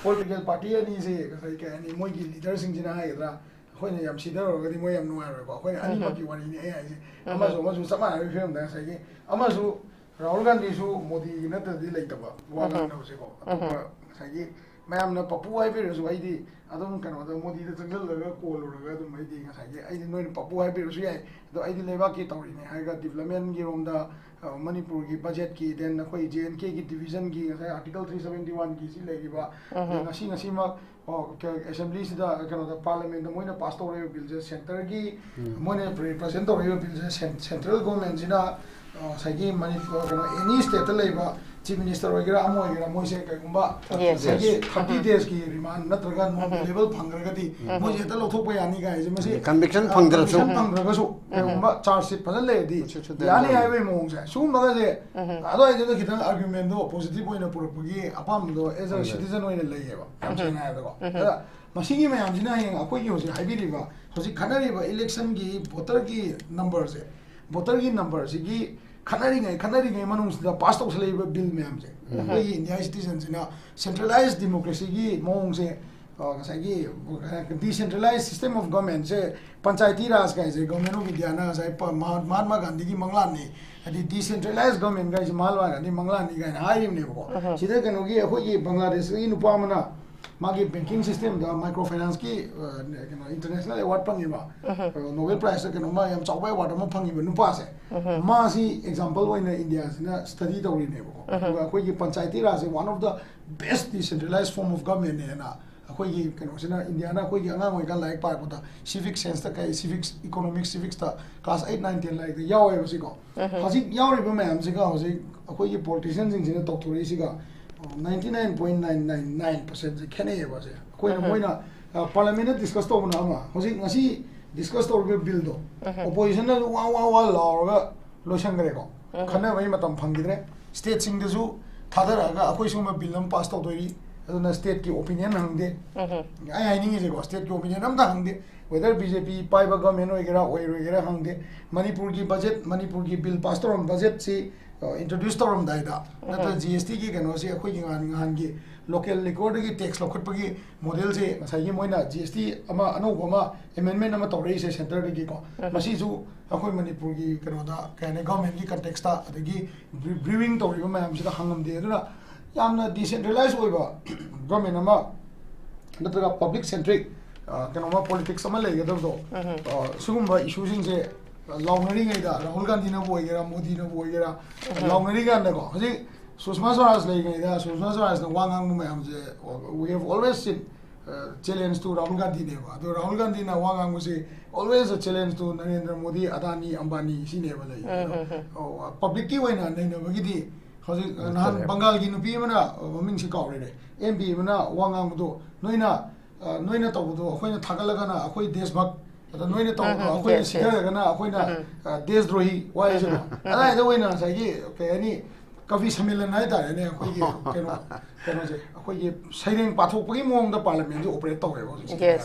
political party ꯑꯅꯤꯁꯦ, ꯉꯁꯥꯏ ꯀꯩ ꯍꯥꯏꯅꯤ, ꯃꯣꯏꯒꯤ leader ꯁꯤꯡꯁꯤꯅ ꯍꯥꯏꯒꯗ꯭ꯔꯥ, ꯑꯩꯈꯣꯏꯅ ꯌꯥꯝ ꯁꯤꯊꯔꯨꯔꯒꯗꯤ ꯃꯣꯏ ꯌꯥꯝ ꯅꯨꯡꯉꯥꯏꯔꯣꯏꯀꯣ꯫ ꯑꯩꯈꯣꯏꯅ ꯎꯝ꯫ ꯑꯅꯤꯃꯛꯀꯤ ꯋꯥꯔꯤꯅꯤ ꯑꯩ ꯍꯥꯏꯁꯦ꯫ ꯎꯝ꯫ ꯑꯃꯁꯨ ꯑꯃꯁꯨ ꯆꯞ ꯃꯥꯟꯅꯕꯒꯤ ꯐꯤꯕꯝꯗ ꯉꯁꯥꯏꯒꯤ ꯑꯃꯁꯨ ꯔꯥꯍꯨꯜ ꯒꯥꯟꯙꯤꯁꯨ ꯃꯣꯗꯤꯒꯤ ꯅꯠꯇ꯭ꯔꯗꯤ ꯂꯩꯇꯕ ꯋꯥ ꯎꯝ꯫ ꯉꯥꯡꯅꯕꯁꯦꯀꯣ꯫ ꯑꯇꯣꯞꯄ ꯎꯝ꯫ ꯉꯁꯥꯏꯒꯤ ꯃꯌꯥꯝꯅ ꯄꯄꯨ ꯍꯥꯏꯕꯤꯔꯁꯨ ꯑꯩꯗꯤ ꯑꯗꯨꯝ ꯀꯩꯅꯣꯗ ꯃꯣꯗꯤꯗ ꯆꯪꯁꯤꯜꯂꯒ ꯀꯣꯜꯂꯨꯔꯒ ꯑꯗꯨꯝ ꯑꯩꯗꯤ ꯉꯁꯥꯏꯒꯤ ꯑꯩꯗꯤ ꯅꯣꯏꯅ ꯄꯄꯨ ꯍꯥꯏꯕꯤꯔꯁꯨ ꯌꯥꯏ, ꯑꯗꯣ ꯑꯩꯗꯤ ꯂꯩꯕꯥꯛꯀꯤ ꯇꯧꯔꯤꯅꯦ ꯍꯥꯏꯔꯒ development ꯒꯤ ꯔꯣꯝꯗ, ꯑ, ꯃꯅꯤꯄꯨꯔꯒꯤ budget ꯀꯤ, then ꯑꯩꯈꯣꯏ J N K ꯒꯤ division ꯒꯤ ꯉꯁꯥꯏ article three seventy one ꯒꯤ ꯁꯤ ꯂꯩꯔꯤꯕ, ꯎꯝ꯫ ꯑꯗꯩ ꯉꯁꯤ ꯉꯁꯤꯃꯛ, ꯑꯣ, ꯀ-, assembly ꯁꯤꯗ ꯀꯩꯅꯣꯗ parliament ꯗ ꯃꯣꯏꯅ pass ꯇꯧꯔꯛꯏꯕ bill ꯁꯦ centre ꯒꯤ ꯎꯝ꯫ ꯃꯣꯏꯅ represent ꯇꯧꯔꯛꯏꯕ bill ꯁꯦ cen-, central government ꯁꯤꯅ, ꯑ, ꯉꯁꯥꯏꯒꯤ ꯃꯅꯤꯄꯨꯔ ꯀꯩꯅꯣ any state ꯇ ꯂꯩꯕ chief minister ꯑꯣꯏꯒꯦꯔꯥ ꯑꯃ ꯑꯣꯏꯒꯦꯔꯥ ꯃꯣꯏꯁꯦ ꯀꯩꯒꯨꯝꯕ Yes, ꯉꯁꯥꯏꯒꯤ yes. thirty ꯎꯝ꯫ days ꯀꯤ remand ꯅꯠꯇ꯭ꯔꯒ non ꯎꯝ꯫ bailable ꯐꯪꯈ꯭ꯔꯒꯗꯤ ꯎꯝ꯫ ꯃꯣꯏꯁꯦ ꯍꯦꯛꯇ ꯂꯧꯊꯣꯛꯄ ꯌꯥꯅꯤ ꯀꯥꯏꯁꯦ ꯃꯁꯤ, conviction ꯑ, ꯐꯪꯗ꯭ꯔꯁꯨ꯫ Conviction ꯐꯪꯗ꯭ꯔꯒꯁꯨ ꯎꯝ꯫ ꯀꯩꯒꯨꯝꯕ charge sheet ꯐꯖꯅ ꯂꯩꯔꯗꯤ ꯎꯝ꯫ ꯌꯥꯅꯤ ꯍꯥꯏꯕꯒꯤ ꯃꯑꯣꯡꯁꯦ ꯁꯤꯒꯨꯝꯕꯒꯁꯦ ꯎꯝ꯫ ꯑꯗꯨꯋꯥꯏꯗꯨꯗ ꯈꯤꯇꯪ argument ꯗꯣ positive ꯑꯣꯏꯅ ꯄꯨꯔꯛꯄꯒꯤ ꯑꯄꯥꯝꯕꯗꯣ as a ꯎꯝ꯫ citizen ꯑꯣꯏꯅ ꯂꯩꯌꯦꯕ ꯌꯥꯝ ꯎꯝ꯫ ꯁꯦꯡꯅ ꯍꯥꯏꯔꯕꯗꯀꯣ꯫ ꯎꯝ꯫ ꯑꯗ ꯃꯁꯤꯒꯤ ꯃꯌꯥꯝꯁꯤꯅ ꯍꯌꯦꯡ ꯑꯩꯈꯣꯏꯒꯤ ꯍꯧꯖꯤꯛ ꯍꯥꯏꯕꯤꯔꯤꯕ ꯍꯧꯖꯤꯛ ꯈꯟꯅꯔꯤꯕ election ꯒꯤ voter ꯒꯤ number ꯁꯦ, voter ꯒꯤ number ꯁꯤꯒꯤ ꯈꯠꯅꯔꯤꯉꯩ, ꯈꯠꯅꯔꯤꯉꯩ ꯃꯅꯨꯡꯁꯤꯗ pass ꯇꯧꯁꯜꯂꯛꯏꯕ bill ꯃꯌꯥꯝꯁꯦ, ꯎꯝ꯫ ꯑꯩꯈꯣꯏꯒꯤ India citizen ꯁꯤꯅ centralized democracy ꯒꯤ ꯃꯑꯣꯡꯁꯦ, ꯑ, ꯉꯁꯥꯏꯒꯤ, ꯑ, decentralized system of government ꯁꯦ, ꯄꯟꯆꯥꯌꯇꯤ ꯔꯥꯖ ꯀꯥꯏꯁꯦ Government of India ꯅ ꯉꯁꯥꯏ ꯄ-, ꯃꯍꯥ-, ꯃꯍꯥꯠꯃꯥ ꯒꯥꯟꯙꯤꯒꯤ ꯃꯪꯂꯥꯟꯅꯤ, ꯍꯥꯏꯗꯤ decentralized government ꯀꯥꯏꯁꯦ ꯃꯍꯥꯠꯃꯥ ꯒꯥꯟꯙꯤ ꯃꯪꯂꯥꯟꯅꯤ ꯀꯥꯏꯅ ꯍꯥꯏꯔꯤꯕꯅꯦꯕꯀꯣ꯫ ꯎꯝ꯫ ꯁꯤꯗ ꯀꯩꯅꯣꯒꯤ ꯑꯩꯈꯣꯏꯒꯤ ꯕꯪꯒ꯭ꯂꯥꯗꯦꯁꯀꯤ ꯅꯨꯄꯥ ꯑꯃꯅ ꯃꯥꯒꯤ banking system ꯗ micro finance ꯀꯤ, ꯑ, ꯀꯩꯅꯣ, international award ꯐꯪꯉꯤꯕ, ꯎꯝ꯫ ꯑ, Nobel Prize ꯇ ꯀꯩꯅꯣꯝꯃ ꯌꯥꯝ ꯆꯥꯎꯕ award ꯑꯃ ꯐꯪꯉꯤꯕ ꯅꯨꯄꯥꯁꯦ, ꯎꯝ꯫ ꯃꯥꯁꯤ example ꯑꯣꯏꯅ India ꯁꯤꯅ study ꯇꯧꯔꯤꯅꯦꯕꯀꯣ꯫ ꯎꯝ꯫ ꯑꯗꯨꯒ ꯑꯩꯈꯣꯏꯒꯤ panchayati ꯔꯥꯖꯁꯦ one of the best decentralized form of government ꯅꯦꯅ ꯑꯩꯈꯣꯏꯒꯤ ꯀꯩꯅꯣꯁꯤꯅ, India ꯅ ꯑꯩꯈꯣꯏꯒꯤ ꯑꯉꯥꯡ ꯑꯣꯏꯔꯤꯀꯥꯟ ꯂꯥꯏꯔꯤꯛ ꯄꯥꯔꯛꯄꯗ civic sense ꯇ ꯀꯩ, civics, economic civics ꯇ class eight, nine, ten ꯂꯥꯏꯔꯤꯛꯇ ꯌꯥꯎꯋꯦꯕ ꯁꯤꯀꯣ꯫ ꯎꯝ꯫ ꯍꯧꯖꯤꯛ ꯌꯥꯎꯔꯤꯕ ꯃꯌꯥꯝꯁꯤꯒ ꯍꯧꯖꯤꯛ ꯑꯩꯈꯣꯏꯒꯤ politician ꯁꯤꯡꯁꯤꯅ ꯇꯧꯊꯣꯔꯛꯏꯁꯤꯒ ninety nine point nine nine nine ꯄꯔꯁꯦꯟꯁꯦ ꯈꯦꯠꯅꯩꯌꯦꯕ꯫ ꯁꯦ ꯑꯩꯈꯣꯏꯅ, ꯃꯣꯏꯅ, ꯄꯥꯔꯂꯤꯌꯥꯃꯦꯟꯗ ꯗꯤꯁꯀꯁ ꯇꯧꯕꯅ ꯑꯃ, ꯍꯧꯖꯤꯛ ꯉꯁꯤ ꯗꯤꯁꯀꯁ ꯇꯧꯔꯤꯕ ꯕꯤꯜꯗꯣ, ꯑꯣꯄꯣꯖꯤꯁꯟꯅꯁꯨ ꯋꯥ ꯋꯥ ꯋꯥ ꯂꯥꯎꯔꯒ ꯂꯣꯏꯁꯟꯈ꯭ꯔꯦꯀꯣ꯫ ꯈꯟꯅꯕꯒꯤ ꯃꯇꯝ ꯐꯪꯈꯤꯗ꯭ꯔꯦ꯫ ꯁ꯭ꯇꯦꯠꯁꯤꯡꯗꯁꯨ ꯊꯥꯗꯔꯛꯑꯒ ꯑꯩꯈꯣꯏ ꯁꯤꯒꯨꯝꯕ ꯕꯤꯜ ꯑꯃ ꯄꯥꯁ ꯇꯧꯗꯣꯏꯔꯤ, ꯑꯗꯨꯅ ꯁ꯭ꯇꯦꯠꯀꯤ ꯑꯣꯄꯤꯅꯤꯌꯟ ꯍꯪꯗꯦ꯫ ꯑꯩ ꯍꯥꯏꯅꯤꯡꯉꯤꯁꯦꯀꯣ, ꯁ꯭ꯇꯦꯠꯀꯤ ꯑꯣꯄꯤꯅꯤꯌꯟ ꯑꯝꯇ ꯍꯪꯗꯦ꯫ ꯋꯦꯗꯔ ꯕꯤ ꯖꯦ ꯄꯤ ꯄꯥꯏꯕ ꯒꯚꯔꯟꯃꯦꯟ ꯑꯣꯏꯒꯦꯔꯥ ꯑꯣꯏꯔꯣꯏꯒꯦꯔꯥ ꯍꯪꯗꯦ꯫ ꯃꯅꯤꯄꯨꯔꯒꯤ ꯕꯖꯦꯠ, ꯃꯅꯤꯄꯨꯔꯒꯤ ꯕꯤꯜ ꯄꯥꯁ ꯇꯧꯔꯝꯕ ꯕꯖꯦꯠꯁꯤ, ꯏꯟꯇ꯭ꯔꯣꯗ꯭ꯌꯨꯁ ꯇꯧꯔꯝꯗꯥꯏꯗ ꯅꯠꯇ꯭ꯔꯒ ꯖꯤ ꯑꯦꯁ ꯇꯤꯒꯤ ꯀꯩꯅꯣꯁꯤ, ꯑꯩꯈꯣꯏꯒꯤ ꯉꯍꯥꯟ, ꯉꯍꯥꯟꯒꯤ ꯂꯣꯀꯦꯜ ꯂꯤꯀꯣꯔꯗꯒꯤ ꯇꯦꯛꯁ ꯂꯧꯈꯠꯄꯒꯤ ꯃꯣꯗꯦꯜꯁꯦ, ꯉꯁꯥꯏꯒꯤ ꯃꯣꯏꯅ ꯖꯤ ꯑꯦꯁ ꯇꯤ ꯑꯃ ꯑꯅꯧꯕ ꯑꯃ ꯑꯦꯃꯦꯟꯃꯦꯟ ꯑꯃ ꯇꯧꯔꯛꯏꯁꯦ ꯁꯦꯟꯇꯔꯗꯒꯤꯀꯣ, ꯃꯁꯤꯁꯨ ꯑꯩꯈꯣꯏ ꯃꯅꯤꯄꯨꯔꯒꯤ ꯀꯩꯅꯣꯗ, ꯀꯩ ꯍꯥꯏꯅꯤ, ꯒꯚꯔꯟꯃꯦꯟꯒꯤ ꯀꯟꯇꯦꯛꯁꯇ, ꯑꯗꯒꯤ ꯕ꯭ꯔꯤꯋꯤꯡ ꯇꯧꯔꯤꯕ ꯃꯌꯥꯝꯁꯤꯗ ꯍꯪꯉꯝꯗꯦ꯫ ꯑꯗꯨꯅ ꯌꯥꯝꯅ ꯗꯤꯁꯦꯟꯇ꯭ꯔꯦꯂꯥꯏꯁ ꯑꯣꯏꯕ ꯒꯚꯔꯟꯃꯦꯟ ꯑꯃ ꯅꯠꯇ꯭ꯔꯒ ꯄꯕ꯭ꯂꯤꯛ ꯁꯦꯟꯇ꯭ꯔꯤꯛ ꯀꯩꯅꯣꯃ, ꯄꯣꯂꯤꯇꯤꯛꯁ ꯑꯃ ꯂꯩꯒꯗꯕꯗꯣ, ꯑ, ꯁꯤꯒꯨꯝꯕ ꯏꯁꯨꯁꯤꯡꯁꯦ ꯂꯥꯎꯅꯔꯤꯉꯩꯗ, ꯔꯥꯍꯨꯜ ꯒꯥꯟꯙꯤꯅꯕꯨ ꯑꯣꯏꯒꯦꯔꯥ, ꯃꯣꯗꯤꯅꯕꯨ ꯑꯣꯏꯒꯦꯔꯥ, ꯂꯥꯎꯅꯔꯤꯀꯥꯟꯗꯀꯣ, ꯍꯧꯖꯤꯛ ꯁꯨꯁꯃꯥ ꯁ꯭ꯋꯔꯥꯖ ꯂꯩꯔꯤꯉꯩꯗ, ꯁꯨꯁꯃꯥ ꯁ꯭ꯋꯔꯥꯖꯅ ꯋꯥ ꯉꯥꯡꯕ ꯃꯌꯥꯝꯁꯦ, we have always seen, uh, challenge to Rahul ꯒꯥꯟꯙꯤꯅꯦꯕ꯫ ꯑꯗꯣ ꯔꯥꯍꯨꯜ ꯒꯥꯟꯙꯤꯅ ꯋꯥ ꯉꯥꯡꯕꯁꯦ, always a challenge to Narendra Modi, ꯑꯗꯥꯅꯤ, ꯑꯝꯕꯥꯅꯤ, ꯁꯤꯅꯦꯕ ꯂꯩ꯫ ꯄꯕ꯭ꯂꯤꯛꯀꯤ ꯑꯣꯏꯅ ꯅꯩꯅꯕꯒꯤꯗꯤ ꯍꯧꯖꯤꯛ, ꯑ, ꯅꯍꯥꯟ ꯕꯪꯒꯥꯜꯒꯤ ꯅꯨꯄꯤ ꯑꯃꯅ, ꯑ, ꯃꯃꯤꯡꯁꯤ ꯀꯥꯎꯔꯦꯅꯦ, ꯑꯦꯝ ꯄꯤ ꯑꯃꯅ ꯋꯥ ꯉꯥꯡꯕꯗꯣ, ꯅꯣꯏꯅ, ꯑ, ꯅꯣꯏꯅ ꯇꯧꯕꯗꯣ ꯑꯩꯈꯣꯏꯅ ꯊꯥꯒꯠꯂꯒꯅ ꯑꯩꯈꯣꯏ ꯗꯦꯁ ꯚꯛ, ꯑꯗ ꯅꯣꯏꯅ ꯇꯧꯕꯗꯣ ꯑꯩꯈꯣꯏꯅ ꯁꯤꯊꯔꯒꯅ ꯑꯩꯈꯣꯏꯅ, ꯑ, ꯗꯦꯁ ꯗ꯭ꯔꯣꯍꯤ ꯋꯥꯍꯩꯁꯦꯀꯣ꯫ ꯑꯗꯥꯏꯗ ꯑꯣꯏꯅ ꯉꯁꯥꯏꯒꯤ, ꯀꯩ ꯍꯥꯏꯅꯤ, ꯀꯕꯤ ꯁꯝꯃꯦꯂꯟ ꯍꯥꯏꯇꯥꯔꯦꯅꯦ, ꯑꯩꯈꯣꯏꯒꯤ ꯀꯩꯅꯣ, ꯀꯩꯅꯣꯁꯦ, ꯑꯩꯈꯣꯏꯒꯤ ꯁꯩꯔꯦꯡ ꯄꯥꯊꯣꯛꯄꯒꯤ ꯃꯑꯣꯡꯗ ꯄꯥꯔꯂꯤꯌꯥꯃꯦꯟꯁꯦ ꯑꯣꯄꯔꯦꯠ ꯇꯧꯔꯦꯕ ꯍꯧꯖꯤꯛꯁꯦ꯫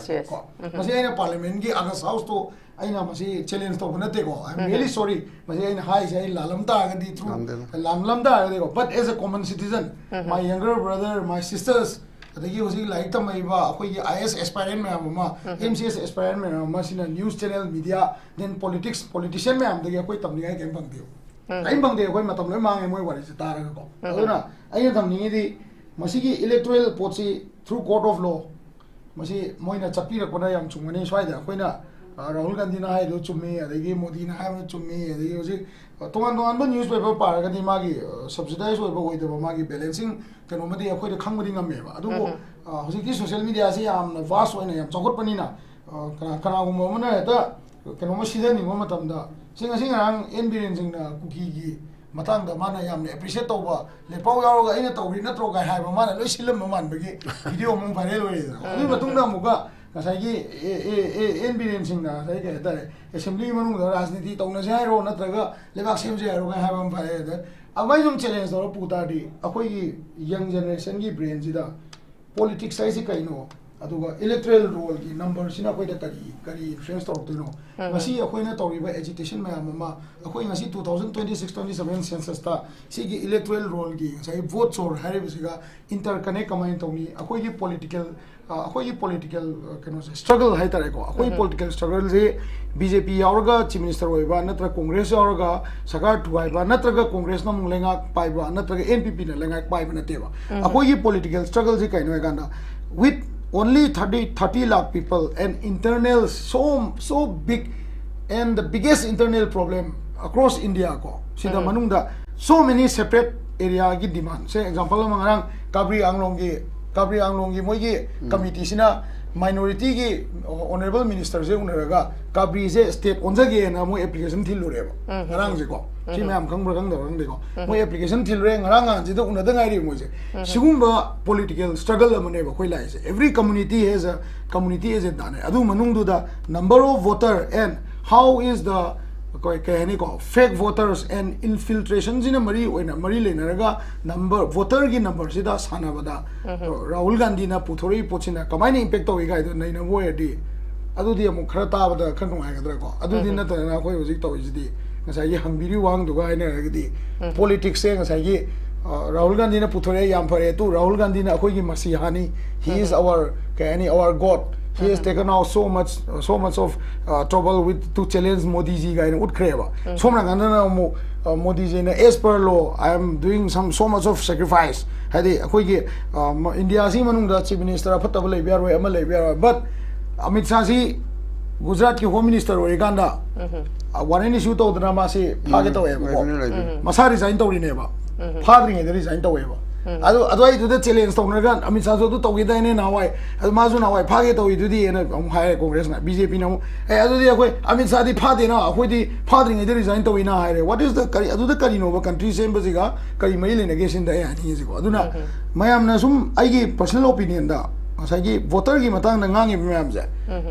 ꯀꯣ? ꯃꯁꯤ ꯑꯩꯅ ꯄꯥꯔꯂꯤꯌꯥꯃꯦꯟꯒꯤ ꯑꯒꯁ ꯍꯥꯎꯁꯇꯣ ꯑꯩꯅ ꯃꯁꯤ ꯆꯦꯂꯦꯟꯖ ꯇꯧꯕ ꯅꯠꯇꯦꯀꯣ, I am really sorry꯫ ꯃꯁꯤ ꯑꯩꯅ ꯍꯥꯏꯔꯤꯁꯦ ꯑꯩ ꯂꯥꯜꯂꯝ ꯇꯥꯔꯒꯗꯤ, through ꯂꯥꯜꯂꯝ ꯇꯥꯔꯒꯗꯤꯀꯣ, but as a common citizen, my younger brother, my sisters, ꯑꯗꯒꯤ ꯍꯧꯖꯤꯛ ꯂꯥꯏꯔꯤꯛ ꯇꯝꯃꯛꯏꯕ ꯑꯩꯈꯣꯏꯒꯤ ꯑꯥꯏ ꯑꯦꯁ ꯑꯦꯁꯄꯥꯏꯔꯦꯟ ꯃꯌꯥꯝ ꯑꯃ, ꯑꯦꯝ ꯁꯤ ꯑꯦꯁ ꯑꯦꯁꯄꯥꯏꯔꯦꯟ ꯃꯌꯥꯝ ꯑꯃ, ꯁꯤꯅ news channel, media, then politics, politician ꯃꯌꯥꯝꯗꯒꯤ ꯑꯩꯈꯣꯏ ꯇꯝꯅꯤꯡꯉꯥꯏ ꯀꯔꯤꯝ ꯐꯪꯗꯦꯕ꯫ ꯀꯔꯤꯝ ꯐꯪꯗꯦ, ꯑꯩꯈꯣꯏ ꯃꯇꯝ ꯂꯣꯏ ꯃꯥꯡꯉꯦ ꯃꯣꯏ ꯋꯥꯔꯤꯁꯦ ꯇꯥꯔꯒꯀꯣ꯫ ꯑꯗꯨꯅ ꯑꯩꯅ ꯇꯝꯅꯤꯡꯉꯤꯗꯤ, ꯃꯁꯤꯒꯤ ꯏꯂꯦꯛꯇꯣꯔꯦꯜ ꯄꯣꯠꯁꯤ through court of law, ꯃꯁꯤ ꯃꯣꯏꯅ ꯆꯠꯄꯤꯔꯛꯄꯅ ꯌꯥꯝ ꯆꯨꯝꯒꯅꯤ꯫ ꯁ꯭ꯋꯥꯏꯗ ꯑꯩꯈꯣꯏꯅ, ꯑ, ꯔꯥꯍꯨꯜ ꯒꯥꯟꯙꯤꯅ ꯍꯥꯏꯗꯣ ꯆꯨꯝꯃꯤ, ꯑꯗꯒꯤ ꯃꯣꯗꯤꯅ ꯍꯥꯏꯕꯗꯣ ꯆꯨꯝꯃꯤ, ꯑꯗꯒꯤ ꯍꯧꯖꯤꯛ, ꯑ, ꯇꯣꯉꯥꯟ ꯇꯣꯉꯥꯟꯕ ꯅ꯭ꯌꯨꯁ ꯄꯦꯄꯔ ꯄꯥꯔꯒꯗꯤ ꯃꯥꯒꯤ, ꯑ, ꯁꯕꯁꯤꯗꯥꯏꯁ ꯑꯣꯏꯕ ꯑꯣꯏꯗꯕ, ꯃꯥꯒꯤ ꯕꯦꯂꯦꯟꯁꯤꯡ ꯀꯩꯅꯣꯃꯗꯤ ꯑꯩꯈꯣꯏꯗ ꯈꯪꯕꯗꯤ ꯉꯝꯃꯦꯕ꯫ ꯑꯗꯨꯕꯨ, ꯑ, ꯍꯧꯖꯤꯛꯇꯤ ꯁꯣꯁꯤꯌꯦꯜ ꯃꯤꯗꯤꯌꯥꯁꯤ ꯌꯥꯝꯅ ꯚꯥꯁ ꯑꯣꯏꯅ ꯌꯥꯝ ꯆꯥꯎꯈꯠꯄꯅꯤꯅ, ꯑ, ꯀꯅꯥ-, ꯀꯅꯥꯒꯨꯝꯕ ꯑꯃꯅ ꯍꯦꯛꯇ ꯀꯩꯅꯣꯝꯃ ꯁꯤꯊꯅꯤꯡꯕ ꯃꯇꯝꯗ, ꯁꯤ ꯉꯁꯤ ꯉꯔꯥꯡ ꯑꯦꯟ ꯕꯤꯔꯦꯟ ꯁꯤꯡꯅ ꯀꯨꯀꯤꯒꯤ ꯃꯇꯥꯡꯗ ꯃꯥꯅ ꯌꯥꯝꯅ ꯑꯦꯄ꯭ꯔꯤꯁꯤꯌꯦꯠ ꯇꯧꯕ, ꯂꯦꯄꯥꯎ ꯌꯥꯎꯔꯒ ꯑꯩꯅ ꯇꯧꯔꯤ ꯅꯠꯇ꯭ꯔꯣ ꯀꯥꯏ ꯍꯥꯏꯕ ꯃꯥꯅ ꯂꯣꯏ ꯁꯤꯜꯂꯝꯕ ꯃꯥꯟꯕꯒꯤ ꯚꯤꯗꯤꯑꯣ ꯑꯃ ꯚꯥꯏꯔꯦꯜ ꯑꯣꯏꯔꯦꯗꯅ꯫ ꯑꯗꯨꯒꯤ ꯃꯇꯨꯡꯗ ꯑꯃꯨꯛꯀ ꯉꯁꯥꯏꯒꯤ ꯑꯦ ꯑꯦ ꯑꯦ ꯑꯦꯟ ꯕꯤꯔꯦꯟ ꯁꯤꯡꯅ ꯉꯁꯥꯏ ꯀꯩ ꯍꯥꯏꯇꯥꯔꯦ, ꯑꯦꯁꯦꯝꯕ꯭ꯂꯤꯒꯤ ꯃꯅꯨꯡꯗ ꯔꯥꯖꯅꯤꯇꯤ ꯇꯧꯅꯁꯦ ꯍꯥꯏꯔꯣ ꯅꯠꯇ꯭ꯔꯒ ꯂꯩꯕꯥꯛ ꯁꯦꯝꯁꯦ ꯍꯥꯏꯔꯣ ꯀꯥꯏ ꯍꯥꯏꯕ ꯑꯃ ꯚꯥꯏꯔꯦꯜ ꯑꯣꯏꯔꯦ꯫ ꯑꯗꯨꯃꯥꯏꯅ ꯁꯨꯝ ꯆꯦꯂꯦꯟꯖ ꯇꯧꯔ ꯄꯨ ꯇꯥꯔꯗꯤ ꯑꯩꯈꯣꯏꯒꯤ ꯌꯪ ꯖꯦꯅꯦꯔꯦꯁꯟꯒꯤ ꯕ꯭ꯔꯦꯟꯁꯤꯗ ꯄꯣꯂꯤꯇꯤꯛꯁ ꯍꯥꯏꯁꯤ ꯀꯩꯅꯣ, ꯑꯗꯨꯒ ꯏꯂꯦꯛꯇꯣꯔꯦꯜ ꯔꯣꯜꯒꯤ ꯅꯝꯕꯔꯁꯤꯅ ꯑꯩꯈꯣꯏꯗ ꯀꯔꯤ ꯀꯔꯤ ꯏꯟꯐ꯭ꯂꯨꯌꯦꯟꯁ ꯇꯧꯔꯛꯇꯣꯏꯅꯣ? ꯉꯁꯤ ꯑꯩꯈꯣꯏꯅ ꯇꯧꯔꯤꯕ ꯑꯦꯖꯤꯇꯦꯁꯟ ꯃꯌꯥꯝ ꯑꯃ, ꯑꯩꯈꯣꯏ ꯉꯁꯤ two thousand twenty six twenty seven censusꯇ ꯁꯤꯒꯤ ꯏꯂꯦꯛꯇꯣꯔꯦꯜ ꯔꯣꯜꯒꯤ ꯉꯁꯥꯏꯒꯤ ꯚꯣꯠ ꯆꯣꯔ ꯍꯥꯏꯔꯤꯕꯁꯤꯒ ꯏꯟꯇꯔꯀꯅꯦꯛ ꯀꯃꯥꯏꯅ ꯇꯧꯅꯤ? ꯑꯩꯈꯣꯏꯒꯤ ꯄꯣꯂꯤꯇꯤꯀꯦꯜ, ꯑꯩꯈꯣꯏꯒꯤ ꯄꯣꯂꯤꯇꯤꯀꯦꯜ ꯀꯩꯅꯣꯁꯦ, ꯁ꯭ꯇ꯭ꯔꯒꯜ ꯍꯥꯏꯇꯥꯔꯦꯀꯣ, ꯑꯩꯈꯣꯏꯒꯤ ꯄꯣꯂꯤꯇꯤꯀꯦꯜ ꯁ꯭ꯇ꯭ꯔꯒꯜꯁꯦ ꯕꯤ ꯖꯦ ꯄꯤ ꯌꯥꯎꯔꯒ ꯆꯤꯐ ꯃꯤꯅꯤꯁꯇꯔ ꯑꯣꯏꯕ, ꯅꯠꯇ꯭ꯔꯒ ꯀꯣꯡꯒ꯭ꯔꯦꯁ ꯌꯥꯎꯔꯒ ꯁꯔꯀꯥꯔ ꯊꯨꯒꯥꯏꯕ, ꯅꯠꯇ꯭ꯔꯒ ꯀꯣꯡꯒ꯭ꯔꯦꯁꯅ ꯑꯃꯨꯛ ꯂꯩꯉꯥꯛ ꯄꯥꯏꯕ, ꯅꯠꯇ꯭ꯔꯒ ꯑꯦꯟ ꯄꯤ ꯄꯤꯅ ꯂꯩꯉꯥꯛ ꯄꯥꯏꯕ ꯅꯠꯇꯦꯕ꯫ ꯑꯩꯈꯣꯏꯒꯤ ꯄꯣꯂꯤꯇꯤꯀꯦꯜ ꯁ꯭ꯇ꯭ꯔꯒꯜꯁꯤ ꯀꯩꯅꯣ ꯍꯥꯏꯀꯥꯟꯗ, with only thirty thirty lakh people and internal so so big and the biggest internal problem across India ꯀꯣ, ꯁꯤꯗ ꯃꯅꯨꯡꯗ so many separate areaꯒꯤ demand꯫ ꯁꯦ ꯑꯦꯛꯖꯥꯝꯄꯜ ꯑꯃ, ꯉꯔꯥꯡ ꯀꯥꯕ꯭ꯔꯤ ꯑꯪꯂꯣꯡꯒꯤ, ꯀꯥꯕ꯭ꯔꯤ ꯑꯪꯂꯣꯡꯒꯤ ꯃꯣꯏꯒꯤ ꯀꯃꯤꯇꯤꯁꯤꯅ ꯃꯥꯏꯅꯣꯔꯤꯇꯤꯒꯤ ꯑꯣꯅꯔꯦꯕꯜ ꯃꯤꯅꯤꯁꯇꯔꯁꯦ ꯎꯅꯔꯒ ꯀꯥꯕ꯭ꯔꯤꯁꯦ ꯁ꯭ꯇꯦꯠ ꯑꯣꯟꯖꯒꯦꯅ ꯃꯣꯏ ꯑꯦꯄ꯭ꯂꯤꯀꯦꯁꯟ ꯊꯤꯜꯂꯨꯔꯦꯕ ꯉꯔꯥꯡꯁꯦꯀꯣ꯫ ꯁꯤ ꯃꯌꯥꯝ ꯈꯪꯕ꯭ꯔꯥ ꯈꯪꯗꯕ꯭ꯔꯥ ꯈꯪꯗꯦꯀꯣ꯫ ꯃꯣꯏ ꯑꯦꯄ꯭ꯂꯤꯀꯦꯁꯟ ꯊꯤꯜꯂꯨꯔꯦ, ꯉꯔꯥꯡ ꯉꯍꯥꯟꯁꯤꯗ ꯎꯅꯗ ꯉꯥꯏꯔꯤ ꯃꯣꯏꯁꯦ꯫ ꯁꯤꯒꯨꯝꯕ ꯄꯣꯂꯤꯇꯤꯀꯦꯜ ꯁ꯭ꯇ꯭ꯔꯒꯜ ꯑꯃꯅꯦꯕ ꯑꯩꯈꯣꯏ ꯂꯥꯛꯏꯁꯦ꯫ Every community has a community agendaꯅꯦ꯫ ꯑꯗꯨ ꯃꯅꯨꯡꯗꯨꯗ number of voter and how is the, ꯑꯩꯈꯣꯏ ꯀꯩ ꯍꯥꯏꯅꯤꯀꯣ, fake voters and infiltrationꯁꯤꯅ ꯃꯔꯤ ꯑꯣꯏꯅ, ꯃꯔꯤ ꯂꯩꯅꯔꯒ number, voterꯒꯤ numberꯁꯤꯗ ꯁꯥꯟꯅꯕꯗ ꯔꯥꯍꯨꯜ ꯒꯥꯟꯙꯤꯅ ꯄꯨꯊꯣꯔꯛꯏ ꯄꯣꯠꯁꯤꯅ ꯀꯃꯥꯏꯅ impact ꯇꯧꯏ ꯀꯥꯏꯗꯣ ꯅꯩꯅꯕ ꯑꯣꯏꯔꯗꯤ, ꯑꯗꯨꯗꯤ ꯑꯃꯨꯛ ꯈꯔ ꯇꯥꯕꯗ ꯈꯔ ꯅꯨꯡꯉꯥꯏꯒꯗ꯭ꯔꯥꯀꯣ꯫ ꯑꯗꯨꯗꯤ ꯅꯠꯇꯗꯅ ꯑꯩꯈꯣꯏ ꯍꯧꯖꯤꯛ ꯇꯧꯔꯤꯁꯤꯗꯤ ꯉꯁꯥꯏꯒꯤ ꯍꯪꯕꯤꯔꯤꯕ ꯋꯥꯍꯪꯗꯨꯒ ꯍꯥꯏꯅꯔꯒꯗꯤ ꯄꯣꯂꯤꯇꯤꯛꯁꯁꯦ ꯉꯁꯥꯏꯒꯤ, ꯑ, ꯔꯥꯍꯨꯜ ꯒꯥꯟꯙꯤꯅ ꯄꯨꯊꯣꯔꯛꯑꯦ, ꯌꯥꯝ ꯐꯔꯦ, ꯇꯨ ꯔꯥꯍꯨꯜ ꯒꯥꯟꯙꯤꯅ ꯑꯩꯈꯣꯏꯒꯤ ꯃꯁꯤꯍꯥꯅꯤ, he is our, ꯀꯩ ꯍꯥꯏꯅꯤ, our God, he has taken out so much, so much of, uh, trouble with to challenge ꯃꯣꯗꯤꯖꯤ ꯀꯥꯏꯅ ꯎꯠꯈ꯭ꯔꯦꯕ꯫ ꯁꯣꯝ ꯅꯥꯀꯟꯗꯅ ꯑꯃꯨꯛ, ꯑ, ꯃꯣꯗꯤꯖꯤꯅ as per law I am doing some so much of sacrifice, ꯍꯥꯏꯗꯤ ꯑꯩꯈꯣꯏꯒꯤ, ꯑ, ꯃ-, ꯏꯟꯗꯤꯌꯥꯁꯤ ꯃꯅꯨꯡꯗ ꯆꯤꯐ ꯃꯤꯅꯤꯁꯇꯔ ꯑꯐꯠꯇꯕ ꯂꯩꯕ ꯌꯥꯔꯣꯏ, ꯑꯃ ꯂꯩꯕ ꯌꯥꯔꯣꯏ, but ꯑꯃꯤꯠ ꯁꯥꯍꯁꯤ ꯒꯨꯖꯔꯥꯠꯀꯤ ꯍꯣꯝ ꯃꯤꯅꯤꯁꯇꯔ ꯑꯣꯏꯔꯤꯀꯥꯟꯗ, ꯑ, ꯋꯥꯔꯦꯟ ꯏꯁꯨ ꯇꯧꯗꯅ ꯃꯥꯁꯤ ꯐꯥꯒꯦ ꯇꯧꯋꯦꯕꯀꯣ꯫ ꯂꯩꯕꯅꯤ, ꯂꯩꯕꯅꯤ꯫ ꯃꯁꯥ ꯔꯤꯖꯥꯏꯟ ꯇꯧꯔꯤꯅꯦꯕ꯫ ꯐꯥꯗ꯭ꯔꯤꯉꯩꯗ ꯔꯤꯖꯥꯏꯟ ꯇꯧꯋꯦꯕ꯫ ꯑꯗꯨ ꯑꯗꯨꯋꯥꯏꯗꯨꯗ ꯆꯦꯂꯦꯟꯖ ꯇꯧꯅꯔꯒ ꯑꯃꯤꯠ ꯁꯥꯁꯨ ꯑꯗꯨ ꯇꯧꯈꯤꯗꯥꯏꯅꯦ ꯅꯍꯥꯟꯋꯥꯏ, ꯑꯗꯨ ꯃꯥꯁꯨ ꯅꯍꯥꯟꯋꯥꯏ ꯐꯥꯒꯦ ꯇꯧꯋꯤꯗꯨꯗꯤ ꯑꯅ ꯑꯃꯨꯛ ꯍꯥꯏꯔꯦ ꯀꯣꯡꯒ꯭ꯔꯦꯁꯅ꯫ ꯕꯤ ꯖꯦ ꯄꯤꯅ ꯑꯃꯨꯛ, "ꯑꯦ, ꯑꯗꯨꯗꯤ ꯑꯩꯈꯣꯏ ꯑꯃꯤꯠ ꯁꯥꯗꯤ ꯐꯥꯗꯦꯅ, ꯑꯩꯈꯣꯏꯗꯤ ꯐꯥꯗ꯭ꯔꯤꯉꯩꯗ ꯔꯤꯖꯥꯏꯟ ꯇꯧꯋꯤꯅ" ꯍꯥꯏꯔꯦ꯫ What is the, ꯀꯔꯤ, ꯑꯗꯨꯗ ꯀꯔꯤꯅꯣꯕ ꯀꯟꯇ꯭ꯔꯤ ꯁꯦꯝꯕꯁꯤꯒ ꯀꯔꯤ ꯃꯔꯤ ꯂꯩꯅꯒꯦ ꯁꯤꯅꯤꯗ ꯑꯩ ꯍꯥꯏꯅꯤꯡꯉꯤꯁꯤꯀꯣ꯫ ꯑꯗꯨꯅ ꯃꯌꯥꯝꯅ ꯁꯨꯝ ꯑꯩꯒꯤ ꯄꯔꯁꯅꯦꯜ ꯑꯣꯄꯤꯅꯤꯌꯟꯗ ꯉꯁꯥꯏꯒꯤ ꯚꯣꯇꯔꯒꯤ ꯃꯇꯥꯡꯗ ꯉꯥꯡꯉꯤꯕ ꯃꯌꯥꯝꯁꯦ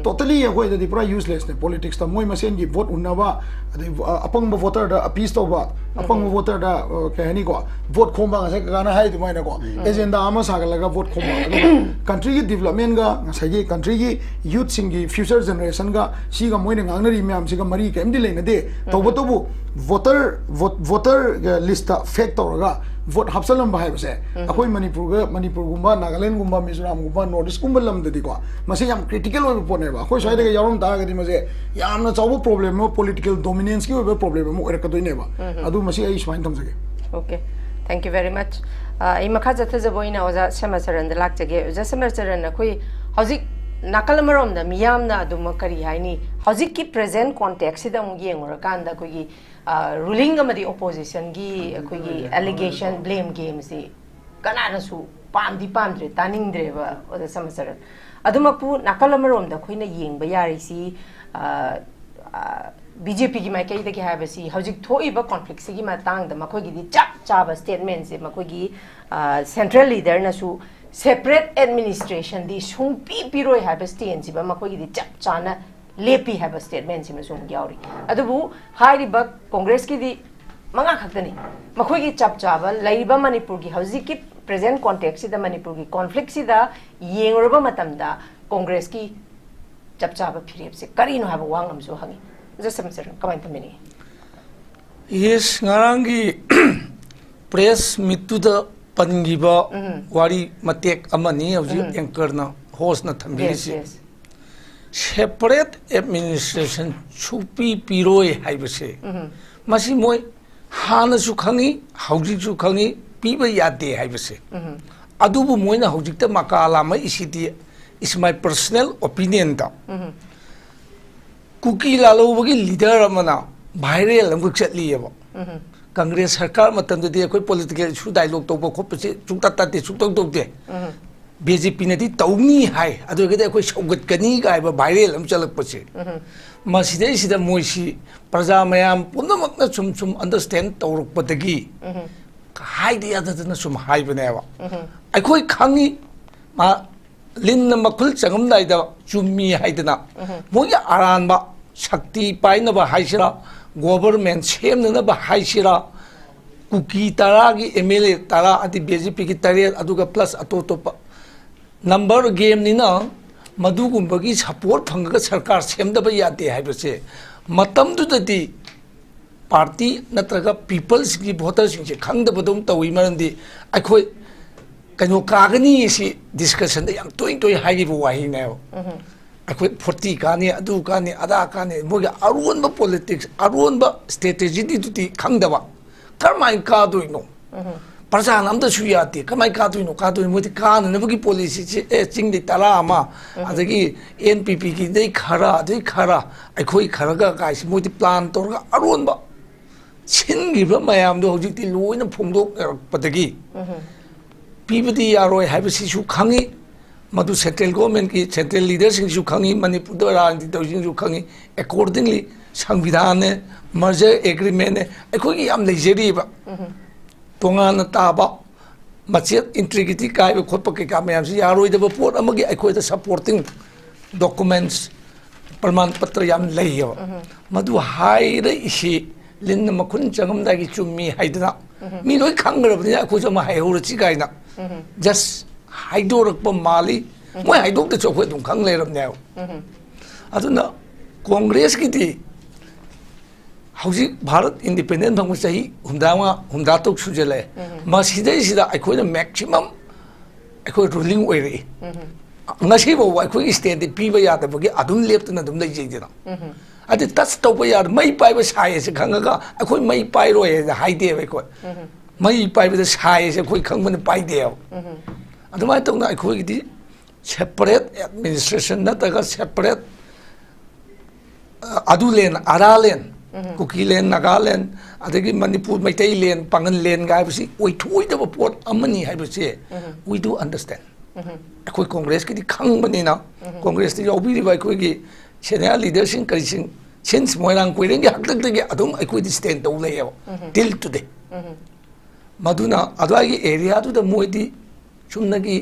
ꯇꯣꯇꯂꯤ ꯑꯩꯈꯣꯏꯗꯗꯤ ꯄꯨꯔꯥ ꯌꯨꯁꯂꯦꯁꯅꯦ꯫ ꯄꯣꯂꯤꯇꯤꯛꯁꯇ ꯃꯣꯏ ꯃꯁꯦꯟꯒꯤ ꯚꯣꯠ ꯎꯟꯅꯕ, ꯑꯗꯩ ꯑ, ꯑꯄꯪꯕ ꯚꯣꯇꯔꯗ ꯑꯄꯤꯁ ꯇꯧꯕ, ꯑꯄꯪꯕ ꯚꯣꯇꯔꯗ, ꯑ, ꯀꯩ ꯍꯥꯏꯅꯤꯀꯣ, ꯚꯣꯠ ꯈꯣꯝꯕ, ꯉꯁꯥꯏ ꯀꯀꯥꯅ ꯍꯥꯏ ꯑꯗꯨꯃꯥꯏꯅꯀꯣ, ꯑꯦꯖꯦꯟꯗꯥ ꯑꯃ ꯁꯥꯒꯠꯂꯒ ꯚꯣꯠ ꯈꯣꯝꯕ꯫ ꯑꯗꯨꯒ ꯀꯟꯇ꯭ꯔꯤꯒꯤ ꯗꯤꯕꯂꯞꯃꯦꯟꯒ ꯉꯁꯥꯏꯒꯤ ꯀꯟꯇ꯭ꯔꯤꯒꯤ ꯌꯨꯠꯁꯤꯡꯒꯤ ꯐ꯭ꯌꯨꯆꯔ ꯖꯦꯅꯦꯔꯦꯁꯟꯒ ꯁꯤꯒ ꯃꯣꯏꯅ ꯉꯥꯡꯅꯔꯤ ꯃꯌꯥꯝꯁꯤꯒ ꯃꯔꯤ ꯀꯔꯤꯝꯇ ꯂꯩꯅꯗꯦ꯫ ꯇꯧꯕꯇꯕꯨ ꯚꯣꯇꯔ, ꯚꯣꯠ-, ꯚꯣꯇꯔ ꯂꯤꯁꯇ ꯐꯦꯛ ꯇꯧꯔꯒ ꯚꯣꯠ ꯍꯥꯞꯆꯜꯂꯝꯕ ꯍꯥꯏꯕꯁꯦ ꯑꯩꯈꯣꯏ ꯃꯅꯤꯄꯨꯔꯒ, ꯃꯅꯤꯄꯨꯔꯒꯨꯝꯕ, ꯅꯥꯒꯥꯂꯦꯟꯒꯨꯝꯕ, ꯃꯤꯖꯣꯔꯥꯝꯒꯨꯝꯕ, ꯅꯣꯔꯠ ꯏꯁꯀꯨꯝꯕ ꯂꯝꯗꯗꯤꯀꯣ ꯃꯁꯤ ꯌꯥꯝ ꯀ꯭ꯔꯤꯇꯤꯀꯦꯜ ꯑꯣꯏꯕ ꯄꯣꯠꯅꯦꯕ꯫ ꯑꯩꯈꯣꯏ ꯁ꯭ꯋꯥꯏꯗꯒ ꯌꯥꯎꯔꯝ ꯇꯥꯔꯒꯗꯤ ꯃꯁꯦ ꯌꯥꯝꯅ ꯆꯥꯎꯕ ꯄ꯭ꯔꯣꯕ꯭ꯂꯦꯝ ꯑꯃ, ꯄꯣꯂꯤꯇꯤꯀꯦꯜ ꯗꯣꯃꯤꯅꯦꯟꯁꯀꯤ ꯑꯣꯏꯕ ꯄ꯭ꯔꯣꯕ꯭ꯂꯦꯝ ꯑꯃ ꯑꯣꯏꯔꯛꯀꯗꯣꯏꯅꯦꯕ꯫ ꯑꯗꯨ ꯃꯁꯤ ꯑꯩ ꯁꯨꯃꯥꯏꯅ ꯊꯝꯖꯒꯦ꯫ Okay, thank you very much. ꯑ, ꯑꯩ ꯃꯈꯥ ꯆꯠꯊꯖꯕ ꯑꯣꯏꯅ ꯑꯣꯖꯥ ꯁ꯭ꯌꯥꯃꯥꯆꯔꯟꯗ ꯂꯥꯛꯆꯒꯦ꯫ ꯑꯣꯖꯥ ꯁ꯭ꯌꯥꯃꯥꯆꯔꯟ, ꯑꯩꯈꯣꯏ ꯍꯧꯖꯤꯛ ꯅꯥꯀꯜ ꯑꯃꯔꯣꯝꯗ ꯃꯤꯌꯥꯝꯅ ꯑꯗꯨꯃꯛ ꯀꯔꯤ ꯍꯥꯏꯅꯤ, ꯍꯧꯖꯤꯛꯀꯤ ꯄ꯭ꯔꯦꯖꯦꯟ ꯀꯣꯟꯇꯦꯛꯁꯁꯤꯗ ꯑꯃꯨꯛ ꯌꯦꯡꯉꯨꯔꯀꯥꯟꯗ ꯑꯩꯈꯣꯏꯒꯤ, ꯑ, ꯔꯨꯂꯤꯡ ꯑꯃꯗꯤ ꯑꯣꯄꯣꯖꯤꯁꯟꯒꯤ ꯑꯩꯈꯣꯏꯒꯤ ꯑꯦꯂꯤꯒꯦꯁꯟ, ꯕ꯭ꯂꯦꯝ ꯒꯦꯝꯁꯤ ꯀꯅꯥꯅꯁꯨ ꯄꯥꯝꯗꯤ ꯄꯥꯝꯗ꯭ꯔꯦ, ꯇꯥꯅꯤꯡꯗ꯭ꯔꯦꯕ ꯑꯣꯖꯥ ꯁ꯭ꯌꯥꯃꯥꯆꯔꯟ꯫ ꯑꯗꯨꯃꯛꯄꯨ ꯅꯥꯀꯜ ꯑꯃꯔꯣꯝꯗ ꯑꯩꯈꯣꯏꯅ ꯌꯦꯡꯕ ꯌꯥꯔꯤꯁꯤ, ꯑ, ꯑ, ꯕꯤ ꯖꯦ ꯄꯤꯒꯤ ꯃꯥꯏꯀꯩꯗꯒꯤ ꯍꯥꯏꯕꯁꯤ ꯍꯧꯖꯤꯛ ꯊꯣꯛꯏꯕ ꯀꯣꯟꯐ꯭ꯂꯤꯛꯁꯤꯒꯤ ꯃꯇꯥꯡꯗ ꯃꯈꯣꯏꯒꯤꯗꯤ ꯆꯞ ꯆꯥꯕ ꯁ꯭ꯇꯦꯠꯃꯦꯟꯁꯦ ꯃꯈꯣꯏꯒꯤ, ꯑ, ꯁꯦꯟꯇ꯭ꯔꯦꯜ ꯂꯤꯗꯔꯅꯁꯨ ꯁꯦꯄꯔꯦꯠ ꯑꯦꯗꯃꯤꯅꯤꯁꯇ꯭ꯔꯦꯁꯟꯗꯤ ꯁꯨꯡꯄꯤ ꯄꯤꯔꯣꯏ ꯍꯥꯏꯕ ꯁ꯭ꯇꯦꯟꯁꯤꯃ ꯃꯈꯣꯏꯒꯤꯗꯤ ꯆꯞ ꯆꯥꯅ ꯂꯦꯞꯄꯤ ꯍꯥꯏꯕ ꯁ꯭ꯇꯦꯠꯃꯦꯟꯁꯤꯃꯁꯨ ꯑꯃꯨꯛ ꯌꯥꯎꯔꯤ꯫ ꯑꯗꯨꯕꯨ ꯍꯥꯏꯔꯤꯕ ꯀꯣꯡꯒ꯭ꯔꯦꯁꯀꯤꯗꯤ ꯃꯉꯥ ꯈꯛꯇꯅꯤ꯫ ꯃꯈꯣꯏꯒꯤ ꯆꯞ ꯆꯥꯕ ꯂꯩꯔꯤꯕ ꯃꯅꯤꯄꯨꯔꯒꯤ ꯍꯧꯖꯤꯛꯀꯤ ꯄ꯭ꯔꯦꯖꯦꯟ ꯀꯣꯟꯇꯦꯛꯁꯁꯤꯗ, ꯃꯅꯤꯄꯨꯔꯒꯤ ꯀꯣꯟꯐ꯭ꯂꯤꯛꯁꯤꯗ ꯌꯦꯡꯂꯨꯔꯕ ꯃꯇꯝꯗ ꯀꯣꯡꯒ꯭ꯔꯦꯁꯀꯤ ꯆꯞ ꯆꯥꯕ ꯐꯤꯔꯦꯞꯁꯦ ꯀꯔꯤꯅꯣ ꯍꯥꯏꯕ ꯋꯥꯍꯪ ꯑꯃꯁꯨ ꯍꯪꯉꯤ꯫ ꯑꯣꯖꯥ ꯁ꯭ꯌꯥꯃꯥꯆꯔꯟ, ꯀꯃꯥꯏꯅ ꯊꯝꯕꯤꯅꯤꯡꯉꯤ? Yes, ꯉꯔꯥꯡꯒꯤ ꯄ꯭ꯔꯦꯁ ꯃꯤꯠꯇꯨꯗ ꯄꯟꯈꯤꯕ ꯋꯥꯔꯤ ꯃꯇꯦꯛ ꯑꯃꯅꯤ ꯍꯧꯖꯤꯛ ꯑꯦꯡꯀꯔꯅ, ꯍꯣꯁꯅ ꯊꯝꯕꯤꯔꯤꯁꯤ꯫ Yes, yes. ꯁꯦꯄꯔꯦꯠ ꯑꯦꯗꯃꯤꯅꯤꯁꯇ꯭ꯔꯦꯁꯟ ꯁꯨꯛꯄꯤ ꯄꯤꯔꯣꯏ ꯍꯥꯏꯕꯁꯦ, ꯃꯁꯤ ꯃꯣꯏ ꯍꯥꯟꯅꯁꯨ ꯈꯪꯉꯤ, ꯍꯧꯖꯤꯛꯁꯨ ꯈꯪꯉꯤ, ꯄꯤꯕ ꯌꯥꯗꯦ ꯍꯥꯏꯕꯁꯦ꯫ ꯑꯗꯨꯕꯨ ꯃꯣꯏꯅ ꯍꯧꯖꯤꯛꯇ ꯃꯀꯥ ꯂꯥꯝꯃꯛꯏꯁꯤꯗꯤ, is my personal opinion ꯗ, ꯀꯨꯀꯤ ꯂꯥꯜꯍꯧꯕꯒꯤ ꯂꯤꯗꯔ ꯑꯃꯅ ꯚꯥꯏꯔꯦꯜ ꯑꯃꯈꯛ ꯆꯠꯂꯤꯑꯕ꯫ ꯀꯪꯒ꯭ꯔꯦꯁ ꯁꯔꯀꯥꯔ ꯃꯇꯝꯗꯗꯤ ꯑꯩꯈꯣꯏ ꯄꯣꯂꯤꯇꯤꯀꯦꯜ ꯏꯁꯨ ꯗꯥꯏꯂꯣꯒ ꯇꯧꯕ ꯈꯣꯠꯄꯁꯦ ꯁꯨꯡꯇ ꯇꯠꯇꯦ, ꯁꯨꯡꯇꯧ ꯇꯧꯗꯦ꯫ ꯕꯤ ꯖꯦ ꯄꯤꯅꯗꯤ ꯇꯧꯅꯤ ꯍꯥꯏ, ꯑꯗꯨ ꯑꯣꯏꯔꯒꯗꯤ ꯑꯩꯈꯣꯏ ꯁꯧꯒꯠꯀꯅꯤ ꯀꯥꯏꯕ ꯚꯥꯏꯔꯦꯜ ꯑꯃ ꯆꯠꯂꯛꯄꯁꯦ, ꯃꯁꯤꯗꯩꯁꯤꯗ ꯃꯣꯏꯁꯤ ꯄ꯭ꯔꯖꯥ ꯃꯌꯥꯝ ꯄꯨꯝꯅꯃꯛꯅ ꯁꯨꯝ ꯁꯨꯝ ꯑꯟꯗꯔꯁ꯭ꯇꯦꯟ ꯇꯧꯔꯛꯄꯗꯒꯤ ꯍꯥꯏꯗ ꯌꯥꯗꯗꯅ ꯁꯨꯝ ꯍꯥꯏꯕꯅꯦꯕ꯫ ꯑꯩꯈꯣꯏ ꯈꯪꯉꯤ, ꯃꯥ ꯂꯤꯟꯅ ꯃꯈꯨꯜ ꯆꯪꯉꯝꯗꯥꯏꯗ ꯆꯨꯝꯃꯤ ꯍꯥꯏꯗꯅ ꯃꯣꯏꯒꯤ ꯑꯔꯥꯟꯕ ꯁꯛꯇꯤ ꯄꯥꯏꯅꯕ ꯍꯥꯏꯁꯤꯔꯥ, ꯒꯣꯕꯔꯃꯦꯟ ꯁꯦꯝꯅꯅꯕ ꯍꯥꯏꯁꯤꯔꯥ, ꯀꯨꯀꯤ ꯇꯔꯥꯒꯤ ꯑꯦꯝ ꯑꯦꯜ ꯑꯦ ꯇꯔꯥ, ꯑꯗꯩ ꯕꯤ ꯖꯦ ꯄꯤꯒꯤ ꯇꯔꯦꯠ, ꯑꯗꯨꯒ ꯄ꯭ꯂꯁ ꯑꯇꯣꯞ ꯑꯇꯣꯞꯄ ꯅꯝꯕꯔ ꯒꯦꯝꯅꯤꯅ ꯃꯗꯨꯒꯨꯝꯕꯒꯤ ꯁꯄꯣꯔꯠ ꯐꯪꯉꯒ ꯁꯔꯀꯥꯔ ꯁꯦꯝꯗꯕ ꯌꯥꯗꯦ ꯍꯥꯏꯕꯁꯦ ꯃꯇꯝꯗꯨꯗꯗꯤ ꯄꯥꯔꯇꯤ ꯅꯠꯇ꯭ꯔꯒ ꯄꯤꯄꯜꯁꯤꯡꯒꯤ ꯚꯣꯇꯔꯁꯤꯡꯁꯦ ꯈꯪꯗꯕꯗꯧ ꯇꯧꯏ꯫ ꯃꯔꯝꯗꯤ ꯑꯩꯈꯣꯏ ꯀꯩꯅꯣ ꯀꯥꯒꯅꯤ ꯁꯤ ꯗꯤꯁꯀꯁꯟꯗ ꯌꯥꯝ ꯇꯣꯏ ꯇꯣꯏ ꯍꯥꯏꯈꯤꯕ ꯋꯥꯍꯩꯅꯦꯕ꯫ ꯑꯩꯈꯣꯏ ꯐꯣꯔꯇꯤ ꯀꯥꯅꯤ, ꯑꯗꯨ ꯀꯥꯅꯤ, ꯑꯗꯥ ꯀꯥꯅꯤ, ꯃꯣꯏꯒꯤ ꯑꯔꯣꯟꯕ ꯄꯣꯂꯤꯇꯤꯛꯁ, ꯑꯔꯣꯟꯕ ꯁ꯭ꯇ꯭ꯔꯦꯇꯦꯖꯤꯗꯨꯗꯤ ꯈꯪꯗꯕ꯫ ꯀꯔꯝꯍꯥꯏꯅ ꯀꯥꯗꯣꯏꯅꯣ? ꯄ꯭ꯔꯖꯥꯅ ꯑꯝꯇꯁꯨ ꯌꯥꯗꯦ꯫ ꯀꯃꯥꯏꯅ ꯀꯥꯗꯣꯏꯅꯣ? ꯀꯥꯗꯣꯏꯅꯣ? ꯃꯣꯏꯗꯤ ꯀꯥꯅꯅꯕꯒꯤ ꯄꯣꯂꯤꯁꯤꯁꯦ, ꯑꯦ, ꯆꯤꯡꯗꯩ ꯇꯔꯥ ꯑꯃ, ꯑꯗꯒꯤ ꯑꯦꯟ ꯄꯤ ꯄꯤꯒꯤꯗꯩ ꯈꯔ, ꯑꯗꯩ ꯈꯔ, ꯑꯩꯈꯣꯏ ꯈꯔꯒ ꯀꯥꯏꯁꯤ ꯃꯣꯏꯗꯤ ꯄ꯭ꯂꯥꯟ ꯇꯧꯔꯒ ꯑꯔꯣꯟꯕ ꯁꯤꯟꯈꯤꯕ ꯃꯌꯥꯝꯗꯣ ꯍꯧꯖꯤꯛꯇꯤ ꯂꯣꯏꯅ ꯐꯣꯡꯗꯣꯛꯅꯔꯛꯄꯗꯒꯤ ꯄꯤꯕꯗꯤ ꯌꯥꯔꯣꯏ ꯍꯥꯏꯕꯁꯤꯁꯨ ꯈꯪꯉꯤ꯫ ꯃꯗꯨ ꯁꯦꯟꯇ꯭ꯔꯦꯜ ꯒꯣꯔꯃꯦꯟꯠꯀꯤ ꯁꯦꯟꯇ꯭ꯔꯦꯜ ꯂꯤꯗꯔꯁꯤꯡꯁꯨ ꯈꯪꯉꯤ, ꯃꯅꯤꯄꯨꯔꯗ ꯔꯥꯖꯅꯤꯇꯤ ꯇꯧꯔꯤꯁꯤꯡꯁꯨ ꯈꯪꯉꯤ꯫ ꯑꯦꯀꯣꯔꯗꯤꯡꯂꯤ ꯁꯪꯕꯤꯙꯥꯟꯅꯦ, ꯃꯔꯖꯔ ꯑꯦꯒ꯭ꯔꯤꯃꯦꯟꯅꯦ, ꯑꯩꯈꯣꯏꯒꯤ ꯌꯥꯝ ꯂꯩꯖꯔꯤꯕ ꯇꯣꯉꯥꯟꯅ ꯇꯥꯕ ꯃꯆꯦꯠ ꯏꯟꯇ꯭ꯔꯤꯒ꯭ꯔꯤꯇꯤ ꯀꯥꯏꯕ ꯈꯣꯠꯄ ꯀꯩꯀꯥ ꯃꯌꯥꯝꯁꯤ ꯌꯥꯔꯣꯏꯗꯕ ꯄꯣꯠ ꯑꯃꯒꯤ ꯑꯩꯈꯣꯏꯗ ꯁꯄꯣꯔꯇꯤꯡ ꯗꯣꯀꯨꯃꯦꯟꯠꯁ, ꯄ꯭ꯔꯃꯥꯟ ꯄꯇ꯭ꯔ ꯌꯥꯝ ꯂꯩꯌꯦꯕ꯫ ꯃꯗꯨ ꯍꯥꯏꯔꯛꯏꯁꯤ ꯂꯤꯟꯅ ꯃꯈꯨꯟ ꯆꯪꯉꯝꯗꯥꯏꯒꯤ ꯆꯨꯝꯃꯤ ꯍꯥꯏꯗꯅ ꯃꯤ ꯂꯣꯏ ꯈꯪꯈ꯭ꯔꯕꯅꯤꯅ ꯑꯩꯈꯣꯏꯁꯨ ꯑꯃ ꯍꯥꯏꯍꯧꯔꯁꯤ ꯀꯥꯏꯅ ꯖꯁ ꯍꯥꯏꯗꯣꯔꯛꯄ ꯃꯥꯜꯂꯤ꯫ ꯃꯣꯏ ꯍꯥꯏꯗꯣꯛꯇꯁꯨ ꯑꯩꯈꯣꯏ ꯑꯗꯨꯝ ꯈꯪ ꯂꯩꯔꯕꯅꯦꯕ꯫ ꯑꯗꯨꯅ ꯀꯣꯡꯒ꯭ꯔꯦꯁꯀꯤꯗꯤ ꯍꯧꯖꯤꯛ ꯚꯥꯔꯠ ꯏꯟꯗꯤꯄꯦꯟꯗꯦꯟ ꯐꯪꯕ ꯆꯍꯤ ꯍꯨꯝꯗ꯭ꯔꯥ ꯃꯉꯥ, ꯍꯨꯝꯗ꯭ꯔꯥ ꯇꯔꯨꯛ ꯁꯨꯖꯜꯂꯛꯑꯦ꯫ ꯃꯁꯤꯗꯩꯁꯤꯗ ꯑꯩꯈꯣꯏꯅ ꯃꯦꯛꯁꯤꯃꯝ ꯑꯩꯈꯣꯏ ꯔꯨꯂꯤꯡ ꯑꯣꯏꯔꯛꯏ꯫ ꯉꯁꯤ ꯐꯥꯎꯕ ꯑꯩꯈꯣꯏꯒꯤ ꯁ꯭ꯇꯦꯠꯇꯤ ꯄꯤꯕ ꯌꯥꯗꯕꯒꯤ ꯑꯗꯨꯝ ꯂꯦꯞꯇꯅ ꯑꯗꯨꯝ ꯂꯩꯖꯩꯗꯅ꯫ ꯑꯗꯨ ꯇꯆ ꯇꯧꯕ ꯌꯥꯗ, ꯃꯩ ꯄꯥꯏꯕ ꯁꯥꯏ ꯑꯁꯤ ꯈꯪꯉꯒ ꯑꯩꯈꯣꯏ ꯃꯩ ꯄꯥꯏꯔꯣꯏ ꯍꯥꯏꯅ ꯍꯥꯏꯗꯦꯕ ꯑꯩꯈꯣꯏ꯫ ꯃꯩ ꯄꯥꯏꯕꯗ ꯁꯥꯏ ꯑꯁꯤ ꯑꯩꯈꯣꯏ ꯈꯪꯕꯅ ꯄꯥꯏꯗꯦꯕ꯫ ꯑꯗꯨꯃꯥꯏꯅ ꯇꯧꯗꯅ ꯑꯩꯈꯣꯏꯒꯤꯗꯤ ꯁꯦꯄꯔꯦꯠ ꯑꯦꯗꯃꯤꯅꯤꯁꯇ꯭ꯔꯦꯁꯟ ꯅꯠꯇ꯭ꯔꯒ ꯁꯦꯄꯔꯦꯠ ꯑꯗꯨ ꯂꯦꯟ, ꯑꯔꯥ ꯂꯦꯟ, ꯀꯨꯀꯤ ꯂꯦꯟ, ꯅꯥꯒꯥ ꯂꯦꯟ, ꯑꯗꯒꯤ ꯃꯅꯤꯄꯨꯔ ꯃꯩꯇꯩꯂꯦꯟ, ꯄꯥꯉꯜꯂꯦꯟꯒ ꯍꯥꯏꯕꯁꯤ ꯑꯣꯏꯊꯣꯛꯑꯣꯏꯗꯕ ꯄꯣꯠ ꯑꯃꯅꯤ ꯍꯥꯏꯕꯁꯦ we do understand. ꯑꯩꯈꯣꯏ ꯀꯣꯡꯒ꯭ꯔꯦꯁꯀꯤꯗꯤ ꯈꯪꯕꯅꯤꯅ, ꯀꯣꯡꯒ꯭ꯔꯦꯁꯇ ꯌꯥꯎꯕꯤꯔꯤꯕ ꯑꯩꯈꯣꯏꯒꯤ senior leaderꯁꯤꯡ ꯀꯔꯤꯁꯤꯡ, since ꯃꯣꯏꯔꯥꯡ ꯀꯣꯏꯔꯦꯡꯒꯤ ꯍꯥꯛꯇꯛꯇꯒꯤ ꯑꯗꯨꯝ ꯑꯩꯈꯣꯏꯗꯤ stand ꯇꯧ ꯂꯩꯌꯦꯕ, till today. ꯃꯗꯨꯅ ꯑꯗꯨꯋꯥꯏꯒꯤ areaꯗꯨꯗ ꯃꯣꯏꯗꯤ ꯆꯨꯝꯅꯒꯤ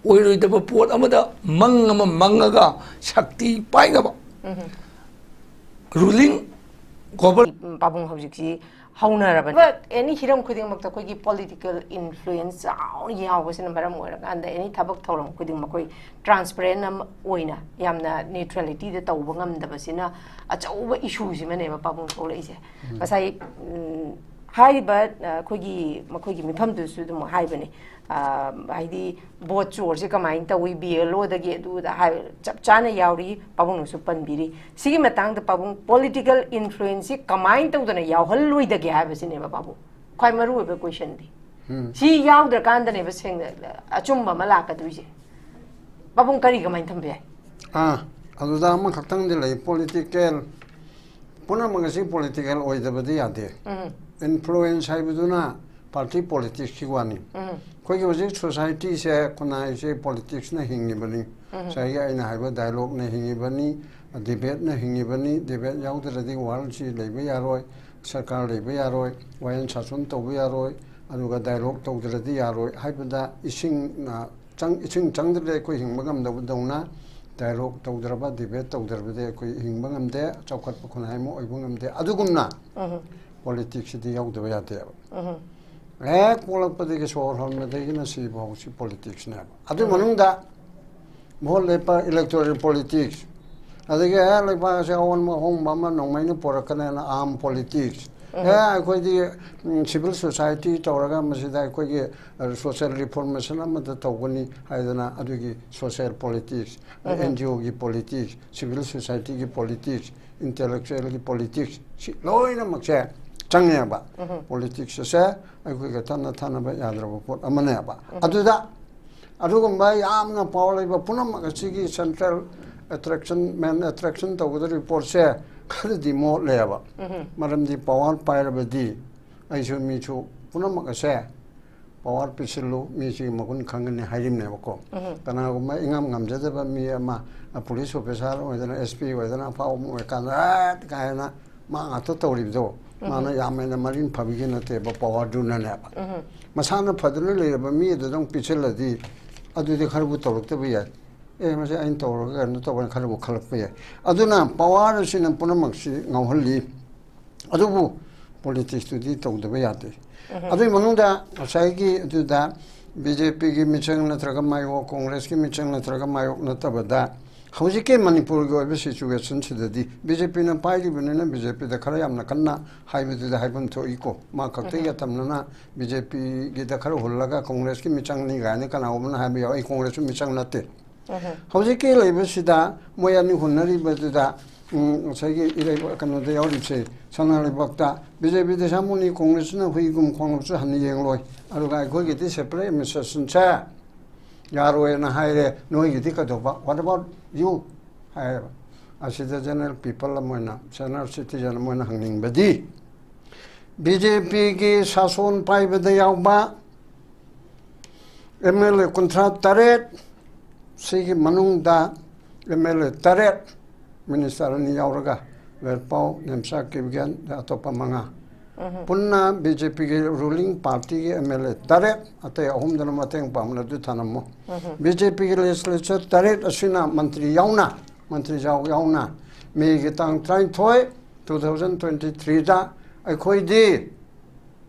ꯑꯣꯏꯔꯣꯏꯗꯕ ꯄꯣꯠ ꯑꯃꯗ ꯃꯪ ꯑꯃ ꯃꯪꯉꯒ ꯁꯛꯇꯤ ꯄꯥꯏꯅꯕ ruling govern- ꯄꯥꯕꯨꯡ ꯍꯧꯖꯤꯛꯁꯤ ꯍꯧꯅꯔꯕꯅꯤ꯫ ꯑꯦꯅꯤ ꯍꯤꯔꯝ ꯈꯨꯗꯤꯡꯃꯛꯇ ꯑꯩꯈꯣꯏꯒꯤ political influence ꯆꯥꯎꯅ ꯌꯥꯎꯕꯁꯤꯅ ꯃꯔꯝ ꯑꯣꯏꯔꯀꯥꯟꯗ ꯑꯦꯅꯤ ꯊꯕꯛ ꯊꯧꯔꯝ ꯈꯨꯗꯤꯡꯃꯛ ꯑꯩꯈꯣꯏ transparent ꯑꯃ ꯑꯣꯏꯅ ꯌꯥꯝꯅ neutralityꯗ ꯇꯧꯕ ꯉꯝꯗꯕꯁꯤꯅ ꯑꯆꯧꯕ issueꯁꯤꯃꯅꯦꯕ ꯄꯥꯕꯨꯡ ꯊꯣꯛꯂꯛꯏꯁꯦ꯫ ꯉꯁꯥꯏ ꯎꯝ, ꯍꯥꯏꯔꯤꯕ ꯑ, ꯑꯩꯈꯣꯏꯒꯤ ꯃꯈꯣꯏꯒꯤ ꯃꯤꯐꯝꯗꯨꯁꯨ ꯑꯗꯨꯝ ꯍꯥꯏꯕꯅꯦ꯫ ꯑ, ꯍꯥꯏꯗꯤ ꯚꯣꯠ ꯆꯣꯔꯁꯦ ꯀꯃꯥꯏꯅ ꯇꯧꯏ, BLOꯗꯒꯤ ꯑꯗꯨꯗ ꯍꯥꯏ ꯆꯞ ꯆꯥꯅ ꯌꯥꯎꯔꯤ, ꯄꯥꯕꯨꯡꯅꯁꯨ ꯄꯟꯕꯤꯔꯤ꯫ ꯁꯤꯒꯤ ꯃꯇꯥꯡꯗ ꯄꯥꯕꯨꯡ political influenceꯁꯤ ꯀꯃꯥꯏꯅ ꯇꯧꯗꯅ ꯌꯥꯎꯍꯜꯂꯣꯏꯗꯒꯦ ꯍꯥꯏꯕꯁꯤꯅꯦꯕ ꯄꯥꯕꯨꯡ ꯈ꯭ꯋꯥꯏ ꯃꯔꯨ ꯑꯣꯏꯕ questionꯗꯤ꯫ ꯁꯤ ꯌꯥꯎꯗ꯭ꯔꯀꯥꯟꯗꯅꯦꯕ ꯁꯦꯡꯅ ꯑꯆꯨꯝꯕ ꯑꯃ ꯂꯥꯛꯀꯗꯣꯏꯁꯦ꯫ ꯄꯥꯕꯨꯡ ꯀꯔꯤ ꯀꯃꯥꯏꯅ ꯊꯝꯕ ꯌꯥꯏ? ꯑꯥ, ꯑꯗꯨꯗ ꯑꯃꯈꯛꯇꯪꯗꯤ ꯂꯩ, political, ꯄꯨꯝꯅꯃꯛ ꯑꯁꯤ political ꯑꯣꯏꯗꯕꯗꯤ ꯌꯥꯗꯦ꯫ Influence ꯍꯥꯏꯕꯗꯨꯅ party politicsꯀꯤ ꯋꯥꯅꯤ꯫ ꯑꯩꯈꯣꯏꯒꯤ ꯍꯧꯖꯤꯛ societyꯁꯦ, ꯈꯨꯟꯅꯥꯏꯁꯦ politicsꯅ ꯍꯤꯡꯉꯤꯕꯅꯤ꯫ ꯉꯁꯥꯏꯒꯤ ꯑꯩꯅ ꯍꯥꯏꯕ dialogueꯅ ꯍꯤꯡꯉꯤꯕꯅꯤ, debateꯅ ꯍꯤꯡꯉꯤꯕꯅꯤ꯫ Debate ꯌꯥꯎꯗ꯭ꯔꯗꯤ worldꯁꯤ ꯂꯩꯕ ꯌꯥꯔꯣꯏ, ꯁꯔꯀꯥꯔ ꯂꯩꯕ ꯌꯥꯔꯣꯏ, ꯋꯥꯌꯦꯜ ꯁꯥꯁꯣꯟ ꯇꯧꯕ ꯌꯥꯔꯣꯏ, ꯑꯗꯨꯒ dialogue ꯇꯧꯗ꯭ꯔꯗꯤ ꯌꯥꯔꯣꯏ ꯍꯥꯏꯕꯗ ꯏꯁꯤꯡ, ꯑ, ꯆꯪ-, ꯏꯁꯤꯡ ꯆꯪꯗ꯭ꯔꯗꯤ ꯑꯩꯈꯣꯏ ꯍꯤꯡꯕ ꯉꯝꯗꯕꯗꯧꯅ, dialogue ꯇꯧꯗ꯭ꯔꯕ, debate ꯇꯧꯗ꯭ꯔꯕꯗꯤ ꯑꯩꯈꯣꯏ ꯍꯤꯡꯕ ꯉꯝꯗꯦ, ꯆꯥꯎꯈꯠꯄ ꯈꯨꯟꯅꯥꯏ ꯑꯃ ꯑꯣꯏꯕ ꯉꯝꯗꯦ꯫ ꯑꯗꯨꯒꯨꯝꯅ politicsꯁꯤꯗꯤ ꯌꯥꯎꯗꯕ ꯌꯥꯗꯦꯕ꯫ ꯍꯦꯛ ꯄꯣꯛꯂꯛꯄꯗꯒꯤ ꯁꯣꯔ ꯍꯣꯟꯕꯗꯒꯤꯅ ꯁꯤ ꯐꯥꯎꯁꯤ politicsꯅꯦꯕ꯫ ꯑꯗꯨꯒꯤ ꯃꯅꯨꯡꯗ ꯚꯣꯠ ꯂꯦꯞꯄ, electoral politics, ꯑꯗꯒꯤ ꯑꯦ ꯂꯩꯕꯥꯛ ꯑꯁꯤ ꯑꯑꯣꯟꯕ ꯑꯍꯣꯡꯕ ꯑꯃ ꯅꯣꯡꯃꯩꯅ ꯄꯣꯔꯛꯀꯅꯦꯅ arm politics, ꯑꯦ ꯑꯩꯈꯣꯏꯗꯤ ꯎꯝ, civil society ꯇꯧꯔꯒ ꯃꯁꯤꯗ ꯑꯩꯈꯣꯏꯒꯤ ꯑ, social reformation ꯑꯃꯗ ꯇꯧꯒꯅꯤ ꯍꯥꯏꯗꯅ ꯑꯗꯨꯒꯤ social politics, NGOꯒꯤ politics, civil societyꯒꯤ politics, intellectualꯒꯤ politics, ꯁꯤ ꯂꯣꯏꯅꯃꯛꯁꯦ ꯆꯪꯉꯦꯕ꯫ Politics ꯑꯁꯦ ꯑꯩꯈꯣꯏꯒ ꯇꯠꯅ ꯊꯥꯅꯕ ꯌꯥꯗ꯭ꯔꯕ ꯄꯣꯠ ꯑꯃꯅꯦꯕ꯫ ꯑꯗꯨꯗ ꯑꯗꯨꯒꯨꯝꯕ ꯌꯥꯝꯅ power ꯂꯩꯕ ꯄꯨꯝꯅꯃꯛ ꯑꯁꯤꯒꯤ central ꯑꯦꯇ꯭ꯔꯦꯛꯁꯟ, ꯃꯦꯟ ꯑꯦꯇ꯭ꯔꯦꯛꯁꯟ ꯇꯧꯒꯗꯧꯔꯤꯕ ꯄꯣꯠꯁꯦ ꯈꯔꯗꯤ ꯃꯣꯠꯂꯦꯕ꯫ ꯃꯔꯝꯗꯤ ꯄꯋꯥꯔ ꯄꯥꯏꯔꯕꯗꯤ ꯑꯩꯁꯨ ꯃꯤꯁꯨ ꯄꯨꯝꯅꯃꯛ ꯑꯁꯦ ꯄꯋꯥꯔ ꯄꯤꯁꯤꯜꯂꯨ, ꯃꯤꯁꯤꯒꯤ ꯃꯒꯨꯟ ꯈꯪꯒꯅꯤ ꯍꯥꯏꯔꯤꯕꯅꯦꯕꯀꯣ꯫ ꯀꯅꯥꯒꯨꯝꯕ ꯏꯉꯝ ꯉꯝꯖꯗꯕ ꯃꯤ ꯑꯃ, ꯄꯨꯂꯤꯁ ꯑꯣꯐꯤꯁꯥꯔ ꯑꯣꯏꯗꯅ, ꯑꯦꯁ ꯄꯤ ꯑꯣꯏꯗꯅ, ꯑꯐꯥꯎꯕ ꯑꯃ ꯑꯣꯏꯔꯀꯥꯟꯗ "ꯑꯦꯠ" ꯀꯥꯏꯅ ꯃꯥ ꯉꯥꯛꯇ ꯇꯧꯔꯤꯕꯗꯣ, ꯃꯥꯅ ꯌꯥꯝ ꯍꯦꯟꯅ ꯃꯔꯤꯟ ꯐꯕꯤꯒꯤ ꯅꯠꯇꯦꯕ, ꯄꯋꯥꯔꯗꯨꯅꯅꯦꯕ꯫ ꯃꯁꯥꯅ ꯐꯗꯨꯅ ꯂꯩꯔꯕ ꯃꯤ ꯑꯗꯨꯗꯪ ꯄꯤꯁꯤꯜꯂꯗꯤ ꯑꯗꯨꯗꯤ ꯈꯔꯕꯨ ꯇꯧꯔꯛꯇꯕ ꯌꯥꯏ꯫ "ꯑꯦ, ꯃꯁꯤ ꯑꯩꯅ ꯇꯧꯔꯒ ꯀꯩꯅꯣ ꯇꯧꯕꯅ" ꯈꯔꯕꯨ ꯈꯜꯂꯛꯄ ꯌꯥꯏ꯫ ꯑꯗꯨꯅ ꯄꯋꯥꯔ ꯑꯁꯤꯅ ꯄꯨꯝꯅꯃꯛꯁꯤ ꯉꯥꯎꯍꯜꯂꯤ꯫ ꯑꯗꯨꯕꯨ ꯄꯣꯂꯤꯇꯤꯛꯁꯇꯨꯗꯤ ꯇꯧꯗꯕ ꯌꯥꯗꯦ꯫ ꯑꯗꯨꯒꯤ ꯃꯅꯨꯡꯗ ꯉꯁꯥꯏꯒꯤ ꯑꯗꯨꯗ ꯕꯤ ꯖꯦ ꯄꯤꯒꯤ ꯃꯤꯆꯪ ꯅꯠꯇ꯭ꯔꯒ ꯃꯥꯌꯣꯛ, ꯀꯣꯡꯒ꯭ꯔꯦꯁꯀꯤ ꯃꯤꯆꯪ ꯅꯠꯇ꯭ꯔꯒ ꯃꯥꯌꯣꯛ ꯅꯠꯇꯕꯗ, ꯍꯧꯖꯤꯛꯀꯤ ꯃꯅꯤꯄꯨꯔꯒꯤ ꯑꯣꯏꯕ ꯁꯤꯆꯨꯋꯦꯁꯟꯁꯤꯗꯗꯤ ꯕꯤ ꯖꯦ ꯄꯤꯅ ꯄꯥꯏꯔꯤꯕꯅꯤꯅ ꯕꯤ ꯖꯦ ꯄꯤꯗ ꯈꯔ ꯌꯥꯝꯅ ꯀꯟꯅ ꯍꯥꯏꯕꯗꯨꯗ ꯍꯥꯏꯐꯝ ꯊꯣꯛꯏꯀꯣ꯫ ꯃꯥ ꯈꯛꯇ ꯌꯥꯊꯝꯅꯅ ꯕꯤ ꯖꯦ ꯄꯤꯒꯤꯗ ꯈꯔ ꯍꯨꯜꯂꯒ ꯀꯣꯡꯒ꯭ꯔꯦꯁꯀꯤ ꯃꯤꯆꯪꯅꯤ ꯀꯥꯏꯅ ꯀꯅꯥꯒꯨꯝꯕꯅ ꯍꯥꯏꯕ ꯌꯥꯎ꯫ ꯑꯩ ꯀꯣꯡꯒ꯭ꯔꯦꯁꯁꯨ ꯃꯤꯆꯪ ꯅꯠꯇꯦ꯫ ꯍꯧꯖꯤꯛꯀꯤ ꯂꯩꯕꯁꯤꯗ ꯃꯣꯏ ꯑꯅꯤ ꯍꯨꯟꯅꯔꯤꯕꯗꯨꯗ, ꯎꯝ, ꯉꯁꯥꯏꯒꯤ ꯏꯔꯩ-, ꯀꯩꯅꯣꯗ ꯌꯥꯎꯔꯤꯕꯁꯦ, ꯁꯅꯥ ꯂꯩꯕꯥꯛꯇ ꯕꯤ ꯖꯦ ꯄꯤꯗ ꯁꯥꯃꯨꯅꯤ, ꯀꯣꯡꯒ꯭ꯔꯦꯁꯅ ꯍꯨꯏꯒꯨꯝ ꯈꯣꯡꯂꯞꯁꯨ ꯍꯟꯅ ꯌꯦꯡꯂꯣꯏ꯫ ꯑꯗꯨꯒ ꯑꯩꯈꯣꯏꯒꯤꯗꯤ ꯁꯦꯄꯔꯦꯠ ꯑꯦꯗꯃꯤꯅꯤꯁꯇ꯭ꯔꯦꯁꯟꯁꯦ ꯌꯥꯔꯣꯏꯅ ꯍꯥꯏꯔꯦ, ꯅꯣꯏꯒꯤꯗꯤ ꯀꯩꯗꯧꯕ? What about you? ꯍꯥꯏꯌꯦꯕ꯫ ꯑꯁꯤꯗ ꯖꯦꯅꯔꯦꯜ ꯄꯤꯄꯜ ꯑꯃ ꯑꯣꯏꯅ, ꯁꯦꯅꯤꯌꯔ ꯁꯤꯇꯤꯖꯟ ꯑꯃ ꯑꯣꯏꯅ ꯍꯪꯅꯤꯡꯕꯗꯤ, ꯕꯤ ꯖꯦ ꯄꯤꯒꯤ ꯁꯥꯁꯣꯟ ꯄꯥꯏꯕꯗ ꯌꯥꯎꯕ ꯑꯦꯝ ꯑꯦꯜ ꯑꯦ ꯀꯨꯟꯊ꯭ꯔꯥ ꯇꯔꯦꯠ, ꯁꯤꯒꯤ ꯃꯅꯨꯡꯗ ꯑꯦꯝ ꯑꯦꯜ ꯑꯦ ꯇꯔꯦꯠ, ꯃꯤꯅꯤꯁꯇꯔ ꯑꯅꯤ ꯌꯥꯎꯔꯒ, ꯂꯣꯏꯔꯄꯥꯎ, ꯅꯦꯝꯆꯥ ꯀꯤꯞꯒꯦꯟ, ꯑꯇꯣꯞꯄ ꯃꯉꯥ, ꯄꯨꯟꯅ ꯕꯤ ꯖꯦ ꯄꯤꯒꯤ ꯔꯨꯂꯤꯡ ꯄꯥꯔꯇꯤꯒꯤ ꯑꯦꯝ ꯑꯦꯜ ꯑꯦ ꯇꯔꯦꯠ, ꯑꯇꯩ ꯑꯍꯨꯝꯗꯨꯅ ꯃꯇꯦꯡ ꯄꯥꯡꯕꯅ ꯑꯗꯨ ꯊꯅꯝꯃꯣ꯫ ꯕꯤ ꯖꯦ ꯄꯤꯒꯤ ꯂꯦꯖꯤꯁꯂꯦꯆꯔ ꯇꯔꯦꯠ ꯑꯁꯤꯅ ꯃꯟꯇ꯭ꯔꯤ ꯌꯥꯎꯅ, ꯃꯟꯇ꯭ꯔꯤ ꯌꯥꯎ ꯌꯥꯎꯅ ꯃꯦꯒꯤ ꯇꯥꯡ ꯇꯔꯥꯅꯤꯊꯣꯏ, two thousand twenty-threeꯗ ꯑꯩꯈꯣꯏꯗꯤ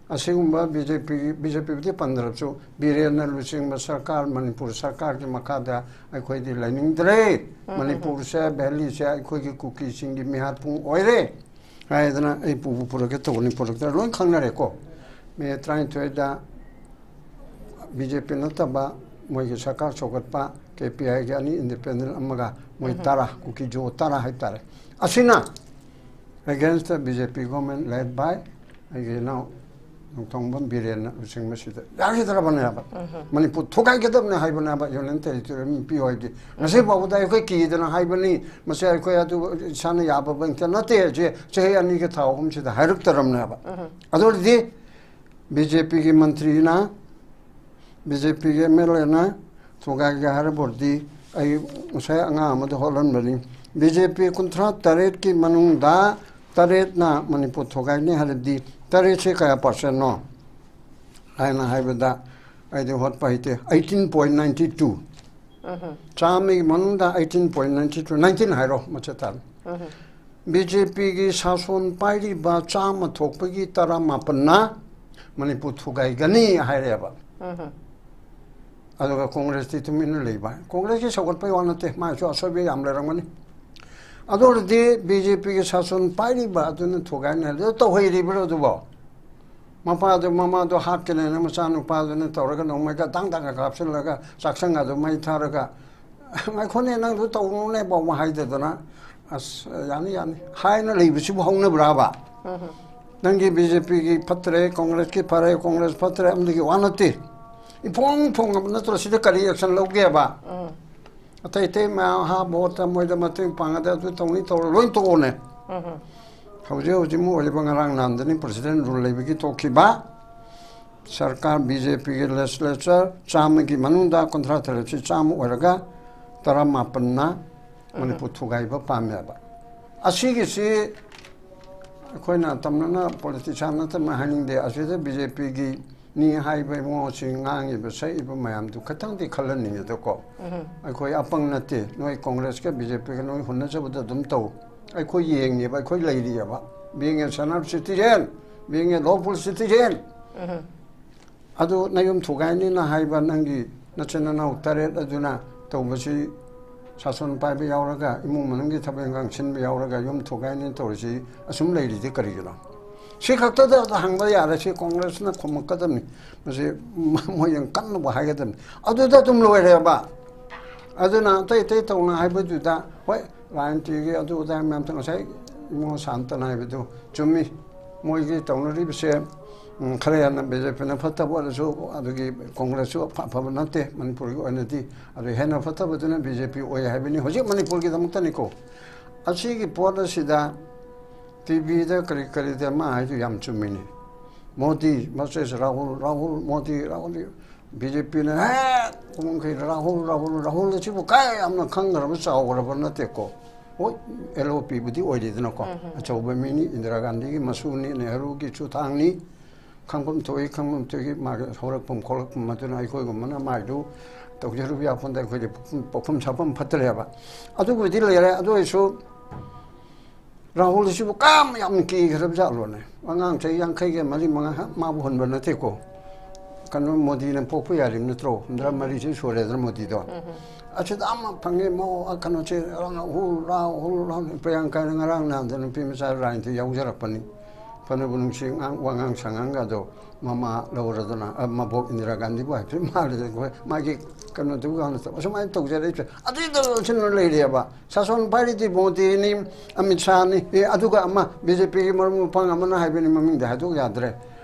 ꯑꯁꯤꯒꯨꯝꯕ ꯕꯤ ꯖꯦ ꯄꯤ, ꯕꯤ ꯖꯦ ꯄꯤꯕꯨꯗꯤ ꯄꯟꯗ꯭ꯔꯕꯁꯨ, ꯕꯤꯔꯦꯟꯅ ꯂꯨꯆꯤꯡꯕ ꯁꯔꯀꯥꯔ, ꯃꯅꯤꯄꯨꯔ ꯁꯔꯀꯥꯔꯒꯤ ꯃꯈꯥꯗ ꯑꯩꯈꯣꯏꯗꯤ ꯂꯩꯅꯤꯡꯗ꯭ꯔꯦ꯫ ꯃꯅꯤꯄꯨꯔꯁꯦ, ꯚꯦꯂꯤꯁꯦ ꯑꯩꯈꯣꯏꯒꯤ ꯀꯨꯀꯤꯁꯤꯡꯒꯤ ꯃꯤꯍꯥꯠꯄꯨꯡ ꯑꯣꯏꯔꯦ ꯍꯥꯏꯗꯅ ꯑꯩ ꯄꯨꯕꯨ ꯄꯨꯔꯛꯀꯦ ꯇꯧꯕꯅꯤ, ꯄꯨꯔꯛꯇ꯭ꯔꯦ꯫ ꯂꯣꯏ ꯈꯪꯅꯔꯦꯀꯣ꯫ ꯃꯦ ꯇꯔꯥꯅꯤꯊꯣꯏꯗ ꯕꯤ ꯖꯦ ꯄꯤ ꯅꯠꯇꯕ ꯃꯣꯏꯒꯤ ꯁꯔꯀꯥꯔ ꯆꯥꯎꯈꯠꯄ, ꯀꯦ ꯄꯤ ꯑꯥꯏꯒꯤ ꯑꯅꯤ, ꯏꯟꯗꯤꯄꯦꯟꯗꯦꯟ ꯑꯃꯒ, ꯃꯣꯏ ꯇꯔꯥ, ꯀꯨꯀꯤ ꯖꯣ ꯇꯔꯥ ꯍꯥꯏꯇꯥꯔꯦ꯫ ꯑꯁꯤꯅ against the B J P government led by ꯑꯩꯒꯤ ꯏꯅꯥꯎ ꯅꯣꯡꯊꯣꯡꯕꯝ ꯕꯤꯔꯦꯟꯅ ꯂꯨꯆꯤꯡꯕꯁꯤꯗ ꯌꯥꯈꯤꯗ꯭ꯔꯕꯅꯦꯕ꯫ ꯃꯅꯤꯄꯨꯔ ꯊꯨꯒꯥꯏꯒꯗꯕꯅꯦ ꯍꯥꯏꯕꯅꯦꯕ ꯌꯨꯅꯤꯌꯟ ꯇꯦꯔꯤꯇꯣꯔꯤ ꯄꯤꯌꯨ ꯍꯥꯏꯗꯤ꯫ ꯉꯁꯤ ꯐꯥꯎꯕꯗ ꯑꯩꯈꯣꯏ ꯀꯤꯗꯅ ꯍꯥꯏꯕꯅꯤ, ꯃꯁꯤ ꯑꯩꯈꯣꯏ ꯑꯗꯨ ꯏꯁꯥꯅ ꯌꯥꯕ ꯕꯦꯡꯛꯇ ꯅꯠꯇꯦ, ꯁꯤ ꯆꯍꯤ ꯑꯅꯤꯒ ꯊꯥ ꯑꯍꯨꯝꯁꯤꯗ ꯍꯥꯏꯔꯛꯇ꯭ꯔꯕꯅꯦꯕ꯫ ꯑꯗꯨ ꯑꯣꯏꯔꯗꯤ ꯕꯤ ꯖꯦ ꯄꯤꯒꯤ ꯃꯟꯇ꯭ꯔꯤꯅ, ꯕꯤ ꯖꯦ ꯄꯤꯒꯤ ꯑꯦꯝ ꯑꯦꯜ ꯑꯦꯅ ꯊꯨꯒꯥꯏꯒꯦ ꯍꯥꯏꯔꯕ ꯑꯣꯏꯔꯗꯤ, ꯑꯩ ꯉꯁꯥꯏ ꯑꯉꯥꯡ ꯑꯃꯗ ꯍꯣꯠꯍꯟꯕꯅꯤ, ꯕꯤ ꯖꯦ ꯄꯤ ꯀꯨꯟꯊ꯭ꯔꯥ ꯇꯔꯦꯠꯀꯤ ꯃꯅꯨꯡꯗ ꯇꯔꯦꯠꯅ ꯃꯅꯤꯄꯨꯔ ꯊꯨꯒꯥꯏꯅꯤ ꯍꯥꯏꯔꯗꯤ, ꯇꯔꯦꯠꯁꯦ ꯀꯌꯥ ꯄꯥꯔꯁꯦꯟꯅꯣ ꯍꯥꯏꯅ ꯍꯥꯏꯕꯗ, ꯑꯩꯗꯤ ꯍꯣꯠꯄ ꯍꯩꯇꯦ꯫ Eighteen point ninety two. ꯆꯥꯝꯃꯒꯤ ꯃꯅꯨꯡꯗ eighteen point ninety two, nineteen ꯍꯥꯏꯔꯣ, ꯃꯆꯦꯠ ꯇꯥꯔꯦ꯫ ꯕꯤ ꯖꯦ ꯄꯤꯒꯤ ꯁꯥꯁꯣꯟ ꯄꯥꯏꯔꯤꯕ ꯆꯥꯝꯃ ꯊꯣꯛꯄꯒꯤ ꯇꯔꯥꯃꯥꯄꯟꯅ ꯃꯅꯤꯄꯨꯔ ꯊꯨꯒꯥꯏꯒꯅꯤ ꯍꯥꯏꯔꯦꯕ꯫ ꯑꯗꯨꯒ ꯀꯣꯡꯒ꯭ꯔꯦꯁꯇꯤ ꯇꯨꯃꯤꯟꯅ ꯂꯩꯕ꯫ ꯀꯣꯡꯒ꯭ꯔꯦꯁꯀꯤ ꯁꯧꯒꯠꯄꯩ ꯋꯥ ꯅꯠꯇꯦ, ꯃꯥꯏꯁꯨ ꯑꯁꯣꯏꯕ ꯌꯥꯝ ꯂꯩꯔꯝꯒꯅꯤ꯫ ꯑꯗꯨ ꯑꯣꯏꯔꯗꯤ ꯕꯤ ꯖꯦ ꯄꯤꯒꯤ ꯁꯥꯁꯣꯟ ꯄꯥꯏꯔꯤꯕ ꯑꯗꯨꯅ ꯊꯨꯒꯥꯏꯅꯤ ꯍꯥꯏꯕꯗꯨ ꯇꯧꯍꯩꯔꯤꯕ꯭ꯔꯣ ꯑꯗꯨꯕꯣ? ꯃꯄꯥꯗꯣ ꯃꯃꯥꯗꯣ ꯍꯥꯠꯀꯅꯦꯅ ꯃꯆꯥꯅꯨꯄꯥꯗꯨꯅ ꯇꯧꯔꯒ ꯅꯣꯡꯃꯩꯒ ꯗꯥꯡ ꯗꯥꯡꯒ ꯀꯥꯞꯁꯤꯜꯂꯒ ꯆꯥꯛꯁꯪꯒꯗꯣ ꯃꯩ ꯊꯥꯔꯒ, "ꯉꯥꯏꯈꯣꯅꯦ, ꯅꯪꯗꯨ ꯇꯧꯅꯨꯅꯦ" ꯐꯥꯎꯕ ꯍꯥꯏꯗꯗꯅ, "ꯑꯁ, ꯌꯥꯅꯤ, ꯌꯥꯅꯤ" ꯍꯥꯏꯅ ꯂꯩꯕꯁꯤꯕꯨ ꯍꯧꯅꯕ꯭ꯔꯥꯕ? ꯅꯪꯒꯤ ꯕꯤ ꯖꯦ ꯄꯤꯒꯤ ꯐꯠꯇ꯭ꯔꯦ, ꯀꯣꯡꯒ꯭ꯔꯦꯁꯀꯤ ꯐꯔꯦ, ꯀꯣꯡꯒ꯭ꯔꯦꯁ ꯐꯠꯇ꯭ꯔꯦ, ꯑꯃꯗꯒꯤ ꯋꯥ ꯅꯠꯇꯦ꯫ ꯏꯐꯣꯡ ꯐꯣꯡꯉꯕ ꯅꯠꯇ꯭ꯔꯣ? ꯁꯤꯗ ꯀꯔꯤ action ꯂꯧꯒꯦꯕ? ꯑꯇꯩ ꯑꯇꯩ ꯃꯌꯥꯝ ꯍꯥ ꯚꯣꯠꯇ ꯃꯣꯏꯗ ꯃꯇꯦꯡ ꯄꯥꯡꯉꯗꯤ ꯑꯗꯨ ꯇꯧꯅꯤ ꯇꯧꯔ ꯂꯣꯏ ꯇꯣꯛꯑꯣꯅꯦ꯫ ꯍꯧꯖꯤꯛ ꯍꯧꯖꯤꯛ ꯃꯣꯏ ꯑꯣꯏꯔꯤꯕ ꯉꯔꯥꯡ ꯅꯍꯥꯟꯗꯅꯤ president rule ꯂꯩꯕꯒꯤ ꯇꯣꯛꯈꯤꯕ꯫ ꯁꯔꯀꯥꯔ ꯕꯤ ꯖꯦ ꯄꯤꯒꯤ legislature ꯆꯥꯝꯃꯒꯤ ꯃꯅꯨꯡꯗ ꯀꯨꯟꯊ꯭ꯔꯥ ꯇꯔꯦꯠꯁꯤ ꯆꯥꯝꯃ ꯑꯣꯏꯔꯒ ꯇꯔꯥꯃꯥꯄꯟꯅ ꯃꯅꯤꯄꯨꯔ ꯊꯨꯒꯥꯏꯕ ꯄꯥꯝꯃꯦꯕ꯫ ꯑꯁꯤꯒꯤꯁꯤ ꯑꯩꯈꯣꯏꯅ ꯇꯝꯅꯅ politician ꯅꯠꯇꯅ ꯍꯥꯏꯅꯤꯡꯗꯦ꯫ ꯑꯁꯤꯗ ꯕꯤ ꯖꯦ ꯄꯤꯒꯤ ꯅꯤ ꯍꯥꯏꯕ ꯏꯕꯨꯡꯉꯣꯁꯤ ꯉꯥꯡꯉꯤꯕ ꯁꯛꯏꯕ ꯃꯌꯥꯝꯗꯨ ꯈꯤꯇꯪꯗꯤ ꯈꯜꯍꯟꯅꯤꯡꯉꯦꯗꯀꯣ꯫ ꯑꯩꯈꯣꯏ ꯑꯄꯪ ꯅꯠꯇꯦ꯫ ꯅꯣꯏ ꯀꯣꯡꯒ꯭ꯔꯦꯁꯀ ꯕꯤ ꯖꯦ ꯄꯤꯒ ꯅꯣꯏ ꯍꯨꯟꯅꯖꯕꯗ ꯑꯗꯨꯝ ꯇꯧ꯫ ꯑꯩꯈꯣꯏ ꯌꯦꯡꯉꯦꯕ, ꯑꯩꯈꯣꯏ ꯂꯩꯔꯤꯑꯕ꯫ Being a senior citizen, being a lawful citizen, ꯑꯗꯨ ꯅꯌꯨꯝ ꯊꯨꯒꯥꯏꯅꯤꯅ ꯍꯥꯏꯕ ꯅꯪꯒꯤ ꯅꯆꯤꯟ ꯅꯅꯥꯎ ꯇꯔꯦꯠ ꯑꯗꯨꯅ ꯇꯧꯕꯁꯤ, ꯁꯥꯁꯣꯟ ꯄꯥꯏꯕ ꯌꯥꯎꯔꯒ, ꯏꯃꯨꯡ ꯃꯅꯨꯡꯒꯤ ꯊꯕꯛ ꯏꯟꯈꯥꯡ ꯁꯤꯟꯕ ꯌꯥꯎꯔꯒ ꯌꯨꯝ ꯊꯨꯒꯥꯏꯅꯤ ꯇꯧꯔꯤꯁꯤ ꯑꯁꯨꯝ ꯂꯩꯔꯤꯗꯤ ꯀꯔꯤꯒꯤꯅꯣ? ꯁꯤ ꯈꯛꯇꯗ ꯍꯪꯕ ꯌꯥꯔꯦ꯫ ꯁꯤ ꯀꯣꯡꯒ꯭ꯔꯦꯁꯅ ꯈꯨꯝꯃꯛꯀꯗꯕꯅꯤ꯫ ꯃꯁꯤ ꯃꯣꯏ ꯌꯥꯝ ꯀꯟꯅꯕ ꯍꯥꯏꯒꯗꯕꯅꯤ꯫ ꯑꯗꯨꯗ ꯑꯗꯨꯝ ꯂꯣꯏꯔꯦꯕ꯫ ꯑꯗꯨꯅ ꯑꯇꯩ ꯑꯇꯩ ꯇꯧꯅ ꯍꯥꯏꯕꯗꯨꯗ, ꯍꯣꯏ, ꯔꯥꯖꯅꯤꯇꯤꯒꯤ ꯑꯗꯨ ꯑꯗꯥ ꯃꯌꯥꯝꯗꯣ ꯉꯁꯥꯏ ꯏꯃꯣ ꯁꯥꯟꯇꯅ ꯍꯥꯏꯕꯗꯨ ꯆꯨꯝꯃꯤ꯫ ꯃꯣꯏꯒꯤ ꯇꯧꯅꯔꯤꯕꯁꯦ, ꯎꯝ, ꯈꯔ ꯍꯦꯟꯅ ꯕꯤ ꯖꯦ ꯄꯤꯅ ꯐꯠꯇꯕ ꯑꯣꯏꯔꯁꯨ, ꯑꯗꯨꯒꯤ ꯀꯣꯡꯒ꯭ꯔꯦꯁꯁꯨ ꯑꯐ-, ꯑꯐꯕ ꯅꯠꯇꯦ ꯃꯅꯤꯄꯨꯔꯒꯤ ꯑꯣꯏꯅꯗꯤ꯫ ꯑꯗꯨ ꯍꯦꯟꯅ ꯐꯠꯇꯕꯗꯨꯅ ꯕꯤ ꯖꯦ ꯄꯤ ꯑꯣꯏ ꯍꯥꯏꯕꯅꯤ ꯍꯧꯖꯤꯛ ꯃꯅꯤꯄꯨꯔꯒꯤꯗꯃꯛꯇꯅꯤꯀꯣ꯫ ꯑꯁꯤꯒꯤ ꯄꯣꯠ ꯑꯁꯤꯗ ꯇꯤ ꯚꯤꯗ ꯀꯔꯤ ꯀꯔꯤꯗ ꯃꯥ ꯍꯥꯏꯗꯨ ꯌꯥꯝ ꯆꯨꯝꯃꯤꯅꯤ꯫ Modi versus Rahul, Rahul, Modi, Rahul, B J ꯄꯤꯅ ꯍꯦꯛ ꯀꯨꯝꯈꯩ ꯔꯥꯍꯨꯜ, ꯔꯥꯍꯨꯜ, ꯔꯥꯍꯨꯜ ꯑꯁꯤꯕꯨ ꯀꯥꯏ ꯌꯥꯝꯅ ꯈꯪꯈ꯭ꯔꯕ ꯆꯥꯎꯈ꯭ꯔꯕ ꯅꯠꯇꯦꯀꯣ꯫ ꯍꯣꯏ, ꯑꯦꯜ ꯑꯣ ꯄꯤꯕꯨꯗꯤ ꯑꯣꯏꯔꯤꯗꯅꯀꯣ꯫ ꯎꯝ ꯍꯝ꯫ ꯑꯆꯧꯕ ꯃꯤꯅꯤ, ꯏꯟꯗꯤꯔꯥ ꯒꯥꯟꯙꯤꯒꯤ ꯃꯁꯨꯅꯤ, ꯅꯦꯍꯔꯨꯒꯤ ꯆꯨꯊꯥꯡꯅꯤ꯫ ꯈꯪꯐꯝ ꯊꯣꯛꯏ, ꯈꯪꯐꯝ ꯊꯣꯛꯏ, ꯃꯥꯒꯤ ꯍꯧꯔꯛꯐꯝ ꯈꯣꯠꯂꯛꯐꯝ ꯑꯗꯨꯅ ꯑꯩꯈꯣꯏꯒꯨꯝꯕꯅ ꯃꯥꯏꯗꯨ ꯇꯧꯖꯔꯨꯕ ꯌꯥꯄꯣꯟꯗꯦ, ꯑꯩꯈꯣꯏꯗꯤ ꯄꯣꯛꯐꯝ, ꯄꯣꯛꯐꯝ ꯁꯥꯐꯝ ꯐꯠꯇ꯭ꯔꯦꯕ꯫ ꯑꯗꯨꯕꯨꯗꯤ ꯂꯩꯔꯦ, ꯑꯗꯨ ꯑꯣꯏꯔꯁꯨ ꯔꯥꯍꯨꯜ ꯑꯁꯤꯕꯨ ꯀꯌꯥꯝ ꯌꯥꯝ ꯀꯤꯈ꯭ꯔꯕ ꯖꯥꯠꯂꯣꯅꯦ? ꯑꯉꯥꯡ ꯆꯍꯤ ꯌꯥꯡꯈꯩꯒ ꯃꯔꯤ ꯃꯉꯥ ꯃꯥꯕꯨ ꯍꯨꯟꯕ ꯅꯠꯇꯦꯀꯣ꯫ ꯀꯩꯅꯣ, ꯃꯣꯗꯤꯅ ꯄꯣꯛꯄ ꯌꯥꯔꯤꯕ ꯅꯠꯇ꯭ꯔꯣ? ꯍꯨꯝꯗ꯭ꯔꯥ ꯃꯔꯤꯁꯤ ꯁꯨꯔꯦꯗꯅ ꯃꯣꯗꯤꯗꯣ꯫ ꯎꯝ ꯍꯝ꯫ ꯑꯁꯤꯗ ꯑꯃ ꯐꯪꯉꯦ, ꯃꯣ-, ꯀꯩꯅꯣꯁꯦ, ꯔꯥꯍꯨꯜ, ꯔꯥꯍꯨꯜ, ꯔꯥꯍꯨꯜ꯫ ꯄ꯭ꯔꯤꯌꯥꯡꯀꯥꯅ ꯉꯔꯥꯡ ꯅꯍꯥꯟꯗ ꯅꯨꯄꯤ ꯃꯆꯥ ꯂꯥꯏꯟꯗ ꯌꯥꯎꯖꯔꯛꯄꯅꯤ꯫ ꯐꯅꯕꯨ ꯅꯨꯡꯁꯤ, ꯉꯥꯡ-, ꯋꯥꯉꯥꯡ ꯁꯉꯥꯡꯒꯗꯣ ꯃꯃꯥ ꯂꯧꯔꯗꯅ, ꯑ, ꯃꯕꯣꯛ ꯏꯟꯗꯤꯔꯥ ꯒꯥꯟꯙꯤꯕꯨ ꯍꯥꯏꯐꯦꯠ ꯃꯥꯜꯂꯦ꯫ ꯑꯩꯈꯣꯏ ꯃꯥꯒꯤ ꯀꯩꯅꯣꯗꯨꯒ ꯍꯥꯟꯅ ꯇꯧ-, ꯑꯁꯨꯃꯥꯏꯅ ꯇꯧꯖꯔꯛꯏꯁꯦ꯫ ꯑꯗꯨꯏꯗ ꯂꯣꯏꯁꯤꯟꯅ ꯂꯩꯔꯦꯕ꯫ ꯁꯥꯁꯣꯟ ꯄꯥꯏꯔꯤꯗꯤ ꯃꯣꯗꯤꯅꯤ, ꯑꯃꯤꯠ ꯁꯥꯍꯅꯤ, ꯑꯦ, ꯑꯗꯨꯒ ꯑꯃ ꯕꯤ ꯖꯦ ꯄꯤꯒꯤ ꯃꯔꯨꯞ ꯃꯄꯥꯡ ꯑꯃꯅ ꯍꯥꯏꯕꯅꯤ, ꯃꯃꯤꯡꯗꯤ ꯍꯥꯏꯗꯣꯛ ꯌꯥꯗ꯭ꯔꯦ꯫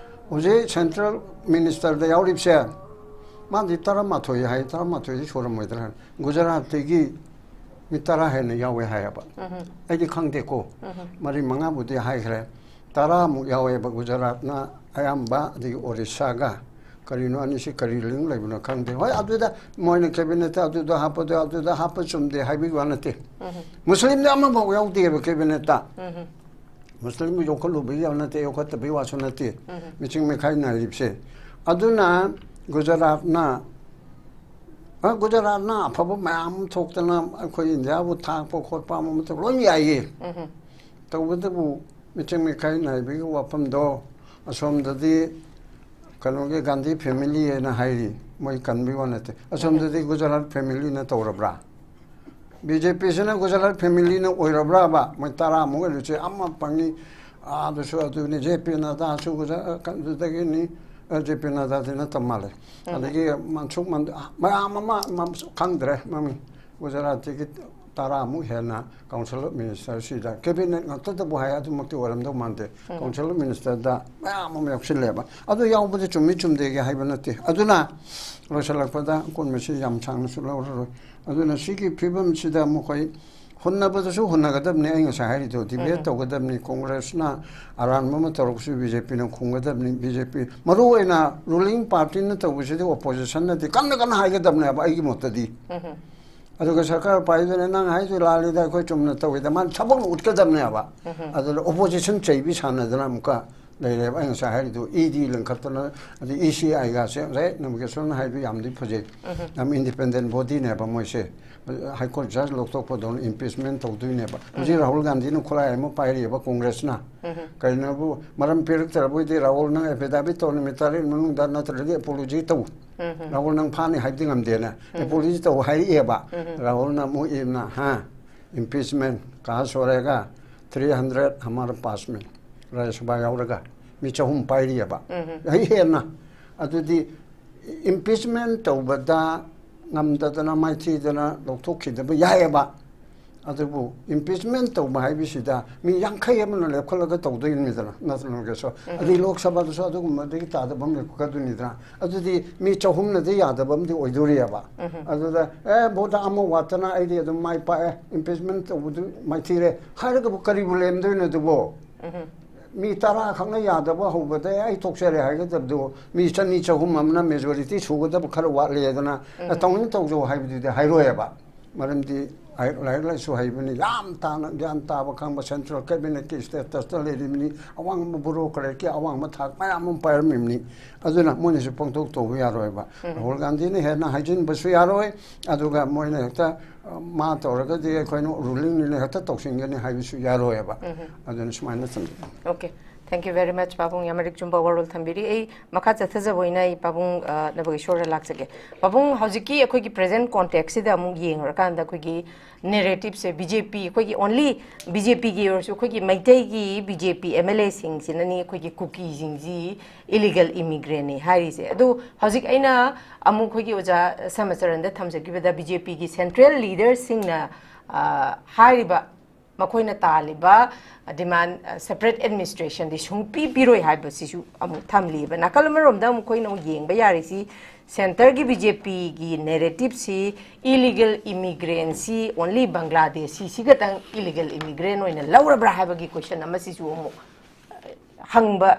ꯍꯧꯖꯤꯛ ꯁꯦꯟꯇ꯭ꯔꯦꯜ ꯃꯤꯅꯤꯁꯇꯔꯗ ꯌꯥꯎꯔꯤꯕꯁꯦ, ꯃꯥꯗꯤ ꯇꯔꯥꯃꯥꯊꯣꯏ ꯍꯥꯏ, ꯇꯔꯥꯃꯥꯊꯣꯏꯗꯤ ꯁꯨꯔꯝꯃꯣꯏꯗ꯭ꯔꯥ? ꯒꯨꯖꯔꯥꯠꯇꯒꯤ ꯃꯤ ꯇꯔꯥ ꯍꯦꯟꯅ ꯌꯥꯎꯋꯦ ꯍꯥꯏꯌꯦꯕ꯫ ꯎꯝ ꯍꯝ꯫ ꯑꯩꯗꯤ ꯈꯪꯗꯦꯀꯣ꯫ ꯎꯝ ꯍꯝ꯫ ꯃꯔꯤ ꯃꯉꯥꯕꯨꯗꯤ ꯍꯥꯏꯈ꯭ꯔꯦ꯫ ꯇꯔꯥꯃꯨꯛ ꯌꯥꯎꯋꯦꯕ ꯒꯨꯖꯔꯥꯠꯅ ꯑꯌꯥꯝꯕ, ꯑꯗꯒꯤ ꯑꯣꯔꯤꯁꯥꯒ꯫ ꯀꯔꯤꯅꯣ ꯑꯅꯤꯁꯤ ꯀꯔꯤ ꯂꯤꯡ ꯂꯩꯕꯅꯣ ꯈꯪꯗꯦ꯫ ꯍꯣꯏ, ꯑꯗꯨꯗ ꯃꯣꯏꯅ ꯀꯦꯕꯤꯅꯦꯠꯇ ꯑꯗꯨꯗ ꯍꯥꯞꯄꯗꯣ, ꯑꯗꯨꯗ ꯍꯥꯞꯄ ꯆꯨꯝꯗꯦ ꯍꯥꯏꯕꯒꯤ ꯋꯥ ꯅꯠꯇꯦ꯫ ꯎꯝ ꯍꯝ꯫ ꯃꯨꯁꯂꯤꯝꯗ ꯑꯃꯐꯥꯎ ꯌꯥꯎꯗꯦꯕ ꯀꯦꯕꯤꯅꯦꯠꯇ꯫ ꯎꯝ ꯍꯝ꯫ ꯃꯨꯁꯂꯤꯝꯕꯨ ꯌꯣꯛꯈꯠꯂꯨꯕꯒꯤ ꯋꯥ ꯅꯠꯇꯦ, ꯌꯣꯛꯈꯠꯇꯕꯒꯤ ꯋꯥꯁꯨ ꯅꯠꯇꯦ꯫ ꯎꯝ ꯍꯝ꯫ ꯃꯤꯆꯤꯡ ꯃꯤꯈꯥꯏ ꯅꯥꯏꯔꯤꯕꯁꯦ꯫ ꯑꯗꯨꯅ ꯒꯨꯖꯔꯥꯠꯅ, ꯑ, ꯒꯨꯖꯔꯥꯠꯅ ꯑꯐꯕ ꯃꯌꯥꯝ ꯑꯃ ꯊꯣꯛꯇꯅ ꯑꯩꯈꯣꯏ ꯏꯟꯗꯤꯌꯥꯕꯨ ꯊꯥꯛꯄ ꯈꯣꯠꯄ ꯑꯃ ꯑꯃ ꯇꯧ-, ꯂꯣꯏ ꯌꯥꯏꯌꯦ꯫ ꯎꯝ ꯍꯝ꯫ ꯇꯧꯕꯇꯕꯨ ꯃꯤꯆꯪ ꯃꯤꯈꯥꯏ ꯅꯥꯏꯕꯒꯤ ꯋꯥꯐꯝꯗꯣ ꯑꯁꯣꯝꯗꯗꯤ ꯀꯩꯅꯣꯒꯤ ꯒꯥꯟꯙꯤ ꯐꯦꯃꯤꯂꯤ ꯍꯥꯏꯅ ꯍꯥꯏꯔꯤ, ꯃꯣꯏ ꯀꯟꯕꯒꯤ ꯋꯥ ꯅꯠꯇꯦ꯫ ꯑꯁꯣꯝꯗꯗꯤ ꯒꯨꯖꯔꯥꯠ ꯐꯦꯃꯤꯂꯤꯅ ꯇꯧꯔꯕ꯭ꯔꯥ? ꯕꯤ ꯖꯦ ꯄꯤꯁꯤꯅ ꯒꯨꯖꯔꯥꯠ ꯐꯦꯃꯤꯂꯤꯅ ꯑꯣꯏꯔꯕ꯭ꯔꯥꯕ? ꯃꯣꯏ ꯇꯔꯥꯃꯨꯛ ꯑꯣꯏꯔꯁꯦ, ꯑꯃ ꯐꯪꯉꯤ, ꯑꯗꯨꯁꯨ ꯑꯗꯨꯅꯤ, ꯖꯦ ꯄꯤ ꯅꯗꯥꯁꯨ ꯒꯨꯖ-, ꯑꯗꯨꯗꯒꯤꯅꯤ, ꯑ, ꯖꯦ ꯄꯤ ꯅꯗꯥꯗꯤ ꯅꯠꯇꯕ ꯃꯥꯜꯂꯦ꯫ ꯎꯝ꯫ ꯑꯗꯒꯤ ꯃꯟꯁꯨꯈ ꯃꯟ-, ꯃꯌꯥꯝ ꯑꯃ, ꯑꯃ ꯈꯪꯗ꯭ꯔꯦ ꯃꯃꯤꯡ, ꯒꯨꯖꯔꯥꯠꯇꯒꯤ ꯇꯔꯥꯃꯨꯛ ꯍꯦꯟꯅ Council of Minister ꯁꯤꯗ, cabinet ꯉꯥꯛꯇꯗꯕꯨ ꯍꯥꯏ, ꯑꯗꯨꯃꯛꯇꯤ ꯑꯣꯏꯔꯝꯗꯧ ꯃꯥꯟꯗꯦ꯫ Council of Minister ꯗ ꯃꯌꯥꯝ ꯑꯃ ꯌꯥꯎꯁꯤꯜꯂꯦꯕ꯫ ꯑꯗꯨ ꯌꯥꯎꯕꯗꯤ ꯆꯨꯝꯃꯤ ꯆꯨꯝꯗꯦꯒꯦ ꯍꯥꯏꯕ ꯅꯠꯇꯦ꯫ ꯑꯗꯨꯅ ꯂꯣꯏꯁꯤꯜꯂꯛꯄꯗ ꯑꯀꯣꯟꯕꯁꯤ ꯌꯥꯝ ꯁꯥꯡꯅꯁꯨ ꯂꯧꯔꯔꯣꯏ꯫ ꯑꯗꯨꯅ ꯁꯤꯒꯤ ꯐꯤꯕꯝꯁꯤꯗ ꯃꯈꯣꯏ ꯍꯨꯟꯅꯕꯗꯁꯨ ꯍꯨꯟꯅꯒꯗꯕꯅꯤ, ꯑꯩ ꯉꯁꯥꯏ ꯍꯥꯏꯔꯤꯗꯣ, debate ꯇꯧꯒꯗꯕꯅꯤ꯫ ꯀꯣꯡꯒ꯭ꯔꯦꯁꯅ ꯑꯔꯥꯟꯕ ꯑꯃ ꯇꯧꯔꯛꯄꯁꯨ BJP ꯅ ꯈꯨꯝꯒꯗꯕꯅꯤ꯫ BJP, ꯃꯔꯨ ꯑꯣꯏꯅ ruling party ꯅ ꯇꯧꯕꯁꯤꯗꯤ opposition ꯅꯗꯤ ꯀꯟꯅ ꯀꯟꯅ ꯍꯥꯏꯒꯗꯕꯅꯦꯕ, ꯑꯩꯒꯤ ꯃꯣꯠꯇꯗꯤ꯫ ꯑꯗꯨꯒ ꯁꯔꯀꯥꯔ ꯄꯥꯏꯗꯨꯅ ꯅꯪ ꯍꯥꯏꯗꯣ ꯂꯥꯜꯂꯤꯗ, ꯑꯩꯈꯣꯏ ꯆꯨꯝꯅ ꯇꯧꯋꯤꯗ, ꯃꯥꯅ ꯊꯕꯛꯅ ꯎꯠꯀꯗꯕꯅꯦꯕ꯫ ꯑꯗꯨꯅ opposition ꯆꯩꯕꯤ ꯁꯥꯟꯅꯗꯅ ꯑꯃꯨꯛꯀ ꯂꯩꯔꯦꯕ꯫ ꯑꯩ ꯉꯁꯥꯏ ꯍꯥꯏꯔꯤꯗꯨ, ED ꯂꯤꯡꯈꯠꯇꯅ, ꯑꯗꯩ ECI ꯒꯥꯁꯦ ꯉꯁꯥꯏ ꯅꯕꯀꯤꯁꯟꯅ ꯍꯥꯏꯗꯨ ꯌꯥꯝꯗꯤ ꯐꯖꯩ꯫ ꯌꯥꯝ independent body ꯅꯦꯕ ꯃꯣꯏꯁꯦ꯫ High Court judge ꯂꯧꯊꯣꯛꯄꯗꯧꯅ impeachment ꯇꯧꯗꯣꯏꯅꯦꯕ꯫ ꯍꯧꯖꯤꯛ ꯔꯥꯍꯨꯜ ꯒꯥꯟꯙꯤꯅ ꯈꯨꯠꯂꯥꯏ ꯑꯃ ꯄꯥꯏꯔꯤꯑꯕ ꯀꯣꯡꯒ꯭ꯔꯦꯁꯅ꯫ ꯀꯩꯅꯣꯕꯨ ꯃꯔꯝ ꯄꯤꯔꯛꯇ꯭ꯔꯕꯣꯏꯗꯤ, ꯔꯥꯍꯨꯜ ꯅꯪ affidavit ꯇꯧ ꯅꯨꯃꯤꯠ ꯇꯔꯦꯠ ꯃꯅꯨꯡꯗ, ꯅꯠꯇ꯭ꯔꯒꯗꯤ apology ꯇꯧ꯫ ꯔꯥꯍꯨꯜ ꯅꯪ ꯐꯥꯅꯤ ꯍꯥꯏꯕꯗꯤ ꯉꯝꯗꯦꯅ꯫ Apology ꯇꯧ ꯍꯥꯏꯔꯛꯑꯦꯕ꯫ ꯔꯥꯍꯨꯜꯅ ꯑꯃꯨꯛ ꯏꯕꯅ, ꯍꯥ, impeachment ꯀꯥ ꯁꯣꯔꯦꯒ three hundred ꯍꯃꯥꯔ ꯄꯥꯁꯃꯦꯟ, ꯔꯥꯖ꯭ꯌ ꯁꯚꯥ ꯌꯥꯎꯔꯒ ꯃꯤ ꯆꯍꯨꯝ ꯄꯥꯏꯔꯤꯑꯕ꯫ ꯑꯩ ꯍꯦꯟꯅ꯫ ꯑꯗꯨꯗꯤ impeachment ꯇꯧꯕꯗ ꯉꯝꯗꯗꯅ ꯃꯥꯏꯊꯤꯗꯅ ꯂꯧꯊꯣꯛꯈꯤꯗꯕ ꯌꯥꯏꯑꯕ꯫ ꯑꯗꯨꯕꯨ impeachment ꯇꯧꯕ ꯍꯥꯏꯕꯁꯤꯗ ꯃꯤ ꯌꯥꯡꯈꯩ ꯑꯃꯅ ꯂꯦꯞꯈꯠꯂꯒ ꯇꯧꯗꯣꯏꯅꯤꯗꯅ, ꯅꯠꯇ꯭ꯔꯒꯁꯨ꯫ ꯑꯗꯩ ꯂꯣꯛ ꯁꯚꯥꯗꯁꯨ ꯑꯗꯨꯒꯨꯝꯕꯗꯒꯤ ꯇꯥꯗꯕ ꯑꯃ ꯂꯦꯞꯀꯗꯣꯏꯅꯤꯗꯅ꯫ ꯑꯗꯨꯗꯤ ꯃꯤ ꯆꯍꯨꯝꯅꯗꯤ ꯌꯥꯗꯕ ꯑꯃꯗꯤ ꯑꯣꯏꯗꯣꯔꯤꯑꯕ꯫ ꯑꯗꯨꯗ, "ꯑꯦ, vote ꯑꯃ ꯋꯥꯠꯇꯅ ꯑꯩꯗꯤ ꯑꯗꯨꯝ ꯃꯥꯏ ꯄꯥꯛꯑꯦ, impeachment ꯇꯧꯕꯗꯨ ꯃꯥꯏꯊꯤꯔꯦ" ꯍꯥꯏꯔꯒꯕꯨ ꯀꯔꯤꯕꯨ ꯂꯦꯝꯗꯣꯏꯅꯣ ꯑꯗꯨꯕꯨ? ꯃꯤ ꯇꯔꯥ ꯈꯛꯅ ꯌꯥꯗꯕ ꯍꯧꯕꯗ, "ꯑꯦ, ꯑꯩ ꯇꯣꯛꯆꯔꯦ" ꯍꯥꯏꯒꯗꯕꯗꯨ, ꯃꯤ ꯆꯅꯤ ꯆꯍꯨꯝ ꯑꯃꯅ majority ꯁꯨꯒꯗꯕ ꯈꯔ ꯋꯥꯠꯂꯦꯗꯅ, "ꯑꯦ, ꯇꯧꯅꯤꯡ ꯇꯧꯖꯧ" ꯍꯥꯏꯕꯗꯨꯗꯤ ꯍꯥꯏꯔꯣꯏꯑꯕ꯫ ꯃꯔꯝꯗꯤ ꯂꯥꯏ-, ꯂꯥꯏꯔꯤꯛ ꯂꯥꯏꯁꯨ ꯍꯩꯕꯅꯤ, ꯌꯥꯝ ꯇꯥꯅ ꯒ꯭ꯌꯥꯟ ꯇꯥꯕ ꯈꯪꯕ, central cabinet ꯀꯤ status ꯇ ꯂꯩꯔꯤꯕꯅꯤ, ꯑꯋꯥꯡꯕ bureaucrat ꯀꯤ ꯑꯋꯥꯡꯕ ꯊꯥꯛ ꯃꯌꯥꯝ ꯑꯃ ꯄꯥꯏꯔꯝꯃꯤꯕꯅꯤ꯫ ꯑꯗꯨꯅ ꯃꯣꯏꯅꯁꯨ ꯄꯪꯇꯧ ꯇꯧꯕ ꯌꯥꯔꯣꯏꯕ꯫ ꯔꯥꯍꯨꯜ ꯒꯥꯟꯙꯤꯅ ꯍꯦꯟꯅ ꯍꯥꯏꯖꯤꯟꯕꯁꯨ ꯌꯥꯔꯣꯏ, ꯑꯗꯨꯒ ꯃꯣꯏꯅ ꯍꯦꯛꯇ, ꯑ, ꯃꯥ ꯇꯧꯔꯒꯗꯤ ꯑꯩꯈꯣꯏꯅ ruling ꯅꯤꯅ ꯍꯦꯛꯇ ꯇꯧꯁꯤꯟꯒꯅꯤ ꯍꯥꯏꯕꯁꯨ ꯌꯥꯔꯣꯏꯕ꯫ ꯑꯗꯨꯅ ꯁꯨꯃꯥꯏꯅ ꯊꯝꯖꯒꯦ꯫ Okay, thank you very much, ꯄꯥꯕꯨꯡ꯫ ꯌꯥꯝ ꯃꯔꯤꯛ ꯆꯨꯝꯕ ꯋꯥꯔꯣꯜ ꯊꯝꯕꯤꯔꯤ꯫ ꯑꯩ ꯃꯈꯥ ꯆꯠꯊꯖꯕ ꯑꯣꯏꯅ ꯑꯩ ꯄꯥꯕꯨꯡ, ꯑ, ꯅꯕꯒꯤꯁꯣꯔꯗ ꯂꯥꯛꯆꯒꯦ꯫ ꯄꯥꯕꯨꯡ, ꯍꯧꯖꯤꯛꯀꯤ ꯑꯩꯈꯣꯏꯒꯤ present context ꯁꯤꯗ ꯑꯃꯨꯛ ꯌꯦꯡꯉꯨꯔꯀꯥꯟꯗ, ꯑꯩꯈꯣꯏꯒꯤ narrative ꯁꯦ, BJP, ꯑꯩꯈꯣꯏꯒꯤ only BJP ꯒꯤ ꯑꯣꯏꯔꯁꯨ, ꯑꯩꯈꯣꯏꯒꯤ ꯃꯩꯇꯩꯒꯤ BJP MLA ꯁꯤꯡꯁꯤꯅꯅꯤ ꯑꯩꯈꯣꯏꯒꯤ ꯀꯨꯀꯤꯁꯤꯡꯁꯤ illegal immigrant ꯅꯤ ꯍꯥꯏꯔꯤꯁꯦ꯫ ꯑꯗꯨ ꯍꯧꯖꯤꯛ ꯑꯩꯅ ꯑꯃꯨꯛ ꯑꯩꯈꯣꯏꯒꯤ ꯑꯣꯖꯥ ꯁꯃꯆꯔꯟꯗ ꯊꯝꯖꯈꯤꯕꯗ, BJP ꯒꯤ central leader ꯁꯤꯡꯅ ꯑ, ꯍꯥꯏꯔꯤꯕ ꯃꯈꯣꯏꯅ ꯇꯥꯜꯂꯤꯕ demand, ꯑ, separate administrationꯗꯤ ꯁꯨꯡꯄꯤ ꯄꯤꯔꯣꯏ ꯍꯥꯏꯕꯁꯤꯁꯨ ꯑꯃꯨꯛ ꯊꯝꯂꯤꯕ꯫ ꯅꯥꯀꯜ ꯑꯃꯔꯣꯝꯗ ꯑꯃꯨꯛ ꯑꯩꯈꯣꯏꯅ ꯑꯃꯨꯛ ꯌꯦꯡꯕ ꯌꯥꯔꯤꯁꯤ, centreꯒꯤ BJPꯒꯤ narrativeꯁꯤ illegal immigrantꯁꯤ only Bangladeshꯁꯤ ꯈꯛꯇꯪ illegal immigrant ꯑꯣꯏꯅ ꯂꯧꯔꯕ꯭ꯔꯥ ꯍꯥꯏꯕꯒꯤ question ꯑꯃꯁꯤꯁꯨ ꯑꯃꯨꯛ, ꯑ, ꯍꯪꯕ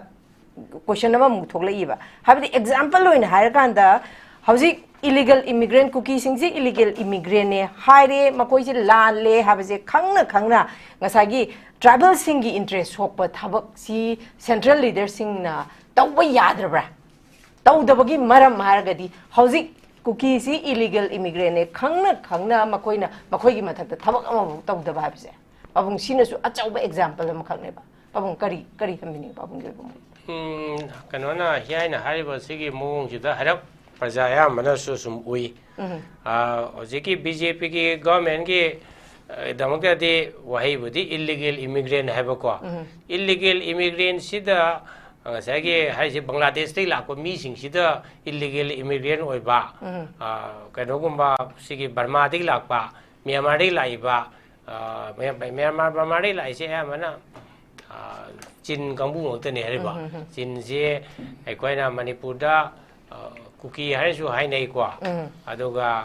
question ꯑꯃꯃꯨꯛ ꯊꯣꯛꯂꯛꯏꯕ꯫ ꯍꯥꯏꯕꯗꯤ example ꯑꯣꯏꯅ ꯍꯥꯏꯔꯀꯥꯟꯗ, ꯍꯧꯖꯤꯛ illegal immigrant, ꯀꯨꯀꯤꯁꯤꯡꯁꯤ illegal immigrantꯅꯦ ꯍꯥꯏꯔꯦ, ꯃꯈꯣꯏꯁꯤ ꯂꯥꯜꯂꯦ ꯍꯥꯏꯕꯁꯦ ꯈꯪꯅ ꯈꯪꯅ ꯉꯁꯥꯏꯒꯤ tribalꯁꯤꯡꯒꯤ interest ꯁꯣꯛꯄ ꯊꯕꯛꯁꯤ central leaderꯁꯤꯡꯅ ꯇꯧꯕ ꯌꯥꯗ꯭ꯔꯕ꯭ꯔꯥ? ꯇꯧꯗꯕꯒꯤ ꯃꯔꯝ ꯍꯥꯏꯔꯒꯗꯤ, ꯍꯧꯖꯤꯛ ꯀꯨꯀꯤꯁꯤ illegal immigrantꯅꯦ ꯈꯪꯅ ꯈꯪꯅ ꯃꯈꯣꯏꯅ ꯃꯈꯣꯏꯒꯤ ꯃꯊꯛꯇ ꯊꯕꯛ ꯑꯃꯐꯥꯎ ꯇꯧꯗꯕ ꯍꯥꯏꯕꯁꯦ, ꯄꯥꯕꯨꯡ, ꯁꯤꯅꯁꯨ ꯑꯆꯧꯕ example ꯑꯃꯈꯛꯅꯦꯕ꯫ ꯄꯥꯕꯨꯡ, ꯀꯔꯤ, ꯀꯔꯤ ꯊꯝꯕꯤꯅꯤꯡꯉꯤ ꯄꯥꯕꯨꯡꯒꯤ ꯑꯣꯏꯕ ꯃꯣꯠ? ꯎꯝ, ꯀꯩꯅꯣꯅ, ꯍꯤꯌꯥꯏꯅ ꯍꯥꯏꯔꯤꯕ ꯁꯤꯒꯤ ꯃꯑꯣꯡꯁꯤꯗ ꯍꯥꯏꯔꯞ ꯄ꯭ꯔꯖꯥ ꯑꯌꯥꯝꯕꯅꯁꯨ ꯁꯨꯝ ꯎꯏ꯫ ꯎꯝ꯫ ꯑꯥ, ꯍꯧꯖꯤꯛꯀꯤ BJPꯒꯤ governmentꯀꯤ, ꯑ, ꯗꯃꯛꯇꯗꯤ ꯋꯥꯍꯩꯕꯨꯗꯤ illegal immigrant ꯍꯥꯏꯕꯀꯣ꯫ ꯎꯝ꯫ Illegal immigrantꯁꯤꯗ ꯉꯁꯥꯏꯒꯤ ꯍꯥꯏꯔꯤꯁꯦ ꯕꯪꯒ꯭ꯂꯥꯗꯦꯁꯇꯒꯤ ꯂꯥꯛꯄ ꯃꯤꯁꯤꯡꯁꯤꯗ illegal immigrant ꯑꯣꯏꯕ, ꯎꯝ꯫ ꯑꯥ, ꯀꯩꯅꯣꯒꯨꯝꯕ ꯁꯤꯒꯤ ꯕꯔꯃꯥꯗꯒꯤ ꯂꯥꯛꯄ, ꯃ꯭ꯌꯥꯟꯃꯥꯔꯗꯒꯤ ꯂꯥꯛꯏꯕ, ꯑꯥ, ꯃ꯭ꯌꯥ-, ꯃ꯭ꯌꯥꯟꯃꯥꯔ, ꯕꯔꯃꯥꯗꯒꯤ ꯂꯥꯛꯏꯁꯦ ꯑꯌꯥꯝꯕꯅ, ꯑꯥ, ꯆꯤꯟ ꯀꯥꯡꯕꯨ ꯉꯥꯛꯇꯅꯦ ꯍꯥꯏꯔꯤꯕ꯫ ꯎꯝ, ꯎꯝ, ꯎꯝ꯫ ꯆꯤꯟꯁꯦ ꯑꯩꯈꯣꯏꯅ ꯃꯅꯤꯄꯨꯔꯗ, ꯑꯥ, ꯀꯨꯀꯤ ꯍꯥꯏꯅꯁꯨ ꯍꯥꯏꯅꯩꯀꯣ꯫ ꯎꯝ꯫ ꯑꯗꯨꯒ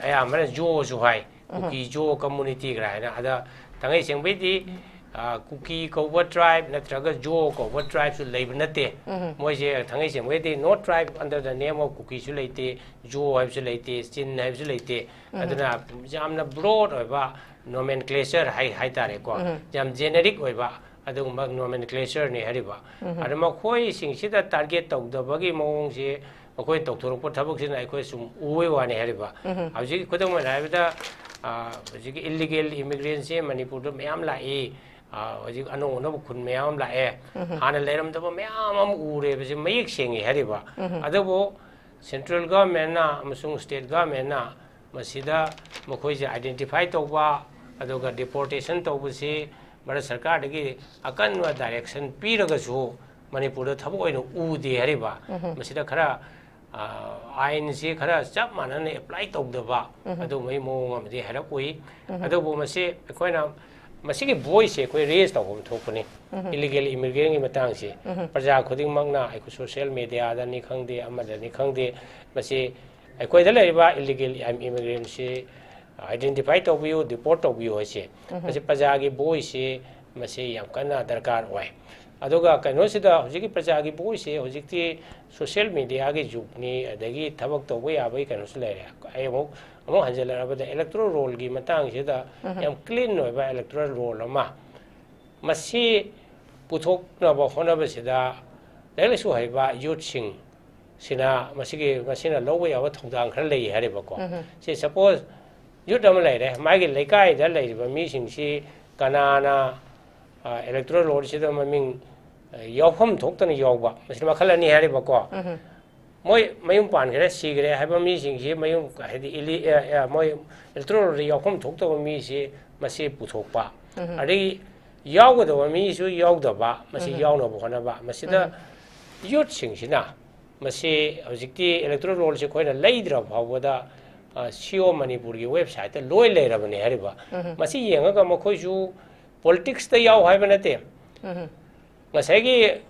ꯑꯌꯥꯝꯕꯅ ꯖꯣꯁꯨ ꯍꯥꯏ꯫ ꯎꯝ꯫ ꯀꯨꯀꯤ ꯖꯣ community ꯀꯥꯏꯅ ꯍꯥꯏꯅ꯫ ꯑꯗ ꯊꯥꯡꯉꯩ ꯁꯦꯡꯕꯩꯗꯤ, ꯑꯥ, ꯀꯨꯀꯤ ꯀꯧꯕ tribe ꯅꯠꯇ꯭ꯔꯒ ꯖꯣ ꯀꯧꯕ tribeꯁꯨ ꯂꯩꯕ ꯅꯠꯇꯦ꯫ ꯎꯝ꯫ ꯃꯣꯏꯁꯦ ꯊꯥꯡꯉꯩ ꯁꯦꯡꯕꯩꯗꯤ no tribe under the name of ꯀꯨꯀꯤꯁꯨ ꯂꯩꯇꯦ, ꯖꯣ ꯍꯥꯏꯕꯁꯨ ꯂꯩꯇꯦ, ꯆꯤꯟ ꯍꯥꯏꯕꯁꯨ ꯂꯩꯇꯦ꯫ ꯎꯝ꯫ ꯑꯗꯨꯅ ꯌꯥꯝꯅ broad ꯑꯣꯏꯕ nomenclature ꯍꯥꯏ-, ꯍꯥꯏꯇꯥꯔꯦꯀꯣ꯫ ꯎꯝ꯫ ꯌꯥꯝ generic ꯑꯣꯏꯕ ꯑꯗꯨꯒꯨꯝꯕ nomenclatureꯅꯤ ꯍꯥꯏꯔꯤꯕ꯫ ꯎꯝ꯫ ꯑꯗ ꯃꯈꯣꯏꯁꯤꯡꯁꯤꯗ target ꯇꯧꯗꯕꯒꯤ ꯃꯑꯣꯡꯁꯤ ꯃꯈꯣꯏꯅ ꯇꯧꯊꯣꯔꯛꯄ ꯊꯕꯛꯁꯤꯅ ꯑꯩꯈꯣꯏ ꯁꯨꯝ ꯎꯕꯩ ꯋꯥꯅꯤ ꯍꯥꯏꯔꯤꯕ꯫ ꯎꯝ꯫ ꯍꯧꯖꯤꯛ ꯈꯨꯗꯝ ꯑꯣꯏꯅ ꯍꯥꯏꯔꯕꯗ, ꯑꯥ, ꯍꯧꯖꯤꯛꯀꯤ illegal immigrantꯁꯦ ꯃꯅꯤꯄꯨꯔꯗ ꯃꯌꯥꯝ ꯂꯥꯛꯏ꯫ ꯑꯥ, ꯍꯧꯖꯤꯛ ꯑꯅꯧ ꯑꯅꯧꯕ ꯈꯨꯟ ꯃꯌꯥꯝ ꯑꯃ ꯂꯥꯛꯑꯦ꯫ ꯎꯝ꯫ ꯍꯥꯟꯅ ꯂꯩꯔꯝꯗꯕ ꯃꯌꯥꯝ ꯑꯃ ꯎꯔꯦꯕꯁꯦ ꯃꯌꯦꯛ ꯁꯦꯡꯉꯦ ꯍꯥꯏꯔꯤꯕ꯫ ꯎꯝ꯫ ꯑꯗꯨꯕꯨ central governmentꯅ ꯑꯃꯁꯨꯡ state governmentꯅ ꯃꯁꯤꯗ ꯃꯈꯣꯏꯁꯦ identify ꯇꯧꯕ, ꯑꯗꯨꯒ deportation ꯇꯧꯕꯁꯤ ꯚꯥꯔꯠ ꯁꯔꯀꯥꯔꯗꯒꯤ ꯑꯀꯟꯕ direction ꯄꯤꯔꯒꯁꯨ ꯃꯅꯤꯄꯨꯔꯗ ꯊꯕꯛ ꯑꯣꯏꯅ ꯎꯗꯦ ꯍꯥꯏꯔꯤꯕ꯫ ꯎꯝ꯫ ꯃꯁꯤꯗ ꯈꯔ ꯑꯥꯏꯟꯁꯤ ꯈꯔ ꯆꯞ ꯃꯥꯟꯅꯅ ꯑꯦꯄ꯭ꯂꯥꯏ ꯇꯧꯗꯕ ꯑꯗꯨꯒꯨꯝꯕꯒꯤ ꯃꯑꯣꯡ ꯑꯃꯗꯤ ꯍꯥꯏꯔꯞ ꯎꯏ꯫ ꯑꯗꯨꯕꯨ ꯃꯁꯤ ꯑꯩꯈꯣꯏꯅ ꯃꯁꯤꯒꯤ ꯚꯣꯏꯁꯁꯦ ꯑꯩꯈꯣꯏ ꯔꯦꯖ ꯇꯧꯐꯝ ꯊꯣꯛꯄꯅꯤ꯫ ꯏꯂꯤꯒꯦꯜ ꯏꯃꯤꯒ꯭ꯔꯦꯟꯒꯤ ꯃꯇꯥꯡꯁꯤ ꯄ꯭ꯔꯖꯥ ꯈꯨꯗꯤꯡꯃꯛꯅ ꯑꯩꯈꯣꯏ ꯁꯣꯁꯤꯌꯦꯜ ꯃꯦꯗꯤꯌꯥꯗꯅꯤ ꯈꯪꯗꯦ, ꯑꯃꯗꯅꯤ ꯈꯪꯗꯦ, ꯃꯁꯤ ꯑꯩꯈꯣꯏꯗ ꯂꯩꯔꯤꯕ ꯏꯂꯤꯒꯦꯜ ꯏꯃꯤꯒ꯭ꯔꯦꯟꯁꯤ ꯑꯥꯏꯗꯦꯟꯇꯤꯐꯥꯏ ꯇꯧꯕꯤꯌꯨ, ꯗꯤꯄꯣꯔꯠ ꯇꯧꯕꯤꯌꯨ ꯍꯥꯏꯁꯦ ꯃꯁꯤ ꯄ꯭ꯔꯖꯥꯒꯤ ꯚꯣꯏꯁꯁꯤ ꯃꯁꯤ ꯌꯥꯝ ꯀꯟꯅ ꯗꯔꯀꯥꯔ ꯑꯣꯏ꯫ ꯑꯗꯨꯒ ꯀꯩꯅꯣꯁꯤꯗ ꯍꯧꯖꯤꯛꯀꯤ ꯄ꯭ꯔꯖꯥꯒꯤ ꯚꯣꯏꯁꯁꯦ ꯍꯧꯖꯤꯛꯇꯤ ꯁꯣꯁꯤꯌꯦꯜ ꯃꯦꯗꯤꯌꯥꯒꯤ ꯖꯨꯒꯅꯤ, ꯑꯗꯒꯤ ꯊꯕꯛ ꯇꯧꯕ ꯌꯥꯕꯒꯤ ꯀꯩꯅꯣꯁꯨ ꯂꯩꯔꯦ꯫ ꯑꯩ ꯑꯃꯨꯛ ꯑꯃꯨꯛ ꯍꯟꯖꯤꯜꯂꯛꯂꯕꯗ ꯏꯂꯦꯛꯇꯣꯔꯦꯜ ꯔꯣꯜꯒꯤ ꯃꯇꯥꯡꯁꯤꯗ ꯌꯥꯝ ꯀ꯭ꯂꯤꯟ ꯑꯣꯏꯕ ꯏꯂꯦꯛꯇꯣꯔꯦꯜ ꯔꯣꯜ ꯑꯃ ꯃꯁꯤ ꯄꯨꯊꯣꯛꯅꯕ ꯍꯣꯠꯅꯕꯁꯤꯗ ꯂꯥꯏꯔꯤꯛ ꯂꯥꯏꯁꯨ ꯍꯩꯕ ꯌꯨꯠꯁꯤꯡ ꯁꯤꯅ ꯃꯁꯤꯒꯤ, ꯃꯁꯤꯅ ꯂꯧꯕ ꯌꯥꯕ ꯊꯧꯗꯥꯡ ꯈꯔ ꯂꯩ ꯍꯥꯏꯔꯤꯕꯀꯣ꯫ ꯁꯤ ꯁꯄꯣꯁ ꯌꯨꯠ ꯑꯃ ꯂꯩꯔꯦ, ꯃꯥꯒꯤ ꯂꯩꯀꯥꯏꯗ ꯂꯩꯔꯤꯕ ꯃꯤꯁꯤꯡꯁꯤ ꯀꯅꯥꯅ ꯏꯂꯦꯛꯇꯣꯔꯦꯜ ꯔꯣꯜꯁꯤꯗ ꯃꯃꯤꯡ ꯑ, ꯌꯥꯎꯐꯝ ꯊꯣꯛꯇꯅ ꯌꯥꯎꯕ, ꯃꯁꯤ ꯃꯈꯜ ꯑꯅꯤ ꯍꯥꯏꯔꯤꯕꯀꯣ꯫ ꯃꯣꯏ ꯃꯌꯨꯝ ꯄꯥꯟꯈ꯭ꯔꯦ, ꯁꯤꯈ꯭ꯔꯦ ꯍꯥꯏꯕ ꯃꯤꯁꯤꯡꯁꯤ ꯃꯌꯨꯝ ꯍꯥꯏꯗꯤ ꯏꯂꯤ-, ꯑ, ꯑ, ꯃꯣꯏ ꯏꯂꯦꯛꯇꯣꯔꯦꯜꯗ ꯌꯥꯎꯐꯝ ꯊꯣꯛꯇꯕ ꯃꯤꯁꯤ ꯃꯁꯤ ꯄꯨꯊꯣꯛꯄ꯫ ꯑꯗꯒꯤ ꯌꯥꯎꯒꯗꯕ ꯃꯤꯁꯨ ꯌꯥꯎꯗꯕ, ꯃꯁꯤ ꯌꯥꯎꯅꯕ ꯍꯣꯠꯅꯕ꯫ ꯃꯁꯤꯗ ꯌꯨꯠꯁꯤꯡꯁꯤꯅ ꯃꯁꯤ ꯍꯧꯖꯤꯛꯇꯤ ꯏꯂꯦꯛꯇꯣꯔꯦꯜ ꯔꯣꯜꯁꯤ ꯑꯩꯈꯣꯏꯅ ꯂꯩꯗ꯭ꯔ ꯐꯥꯎꯕꯗ, ꯑ, ꯁꯤ ꯏ ꯑꯣ ꯃꯅꯤꯄꯨꯔꯒꯤ ꯋꯦꯕꯁꯥꯏꯠꯇ ꯂꯣꯏ ꯂꯩꯔꯕꯅꯦ ꯍꯥꯏꯔꯤꯕ꯫ ꯃꯁꯤ ꯌꯦꯡꯉꯒ ꯃꯈꯣꯏꯁꯨ ꯄꯣꯂꯤꯇꯤꯛꯁꯇ ꯌꯥꯎ ꯍꯥꯏꯕ ꯅꯠꯇꯦ꯫ ꯉꯁꯥꯏꯒꯤ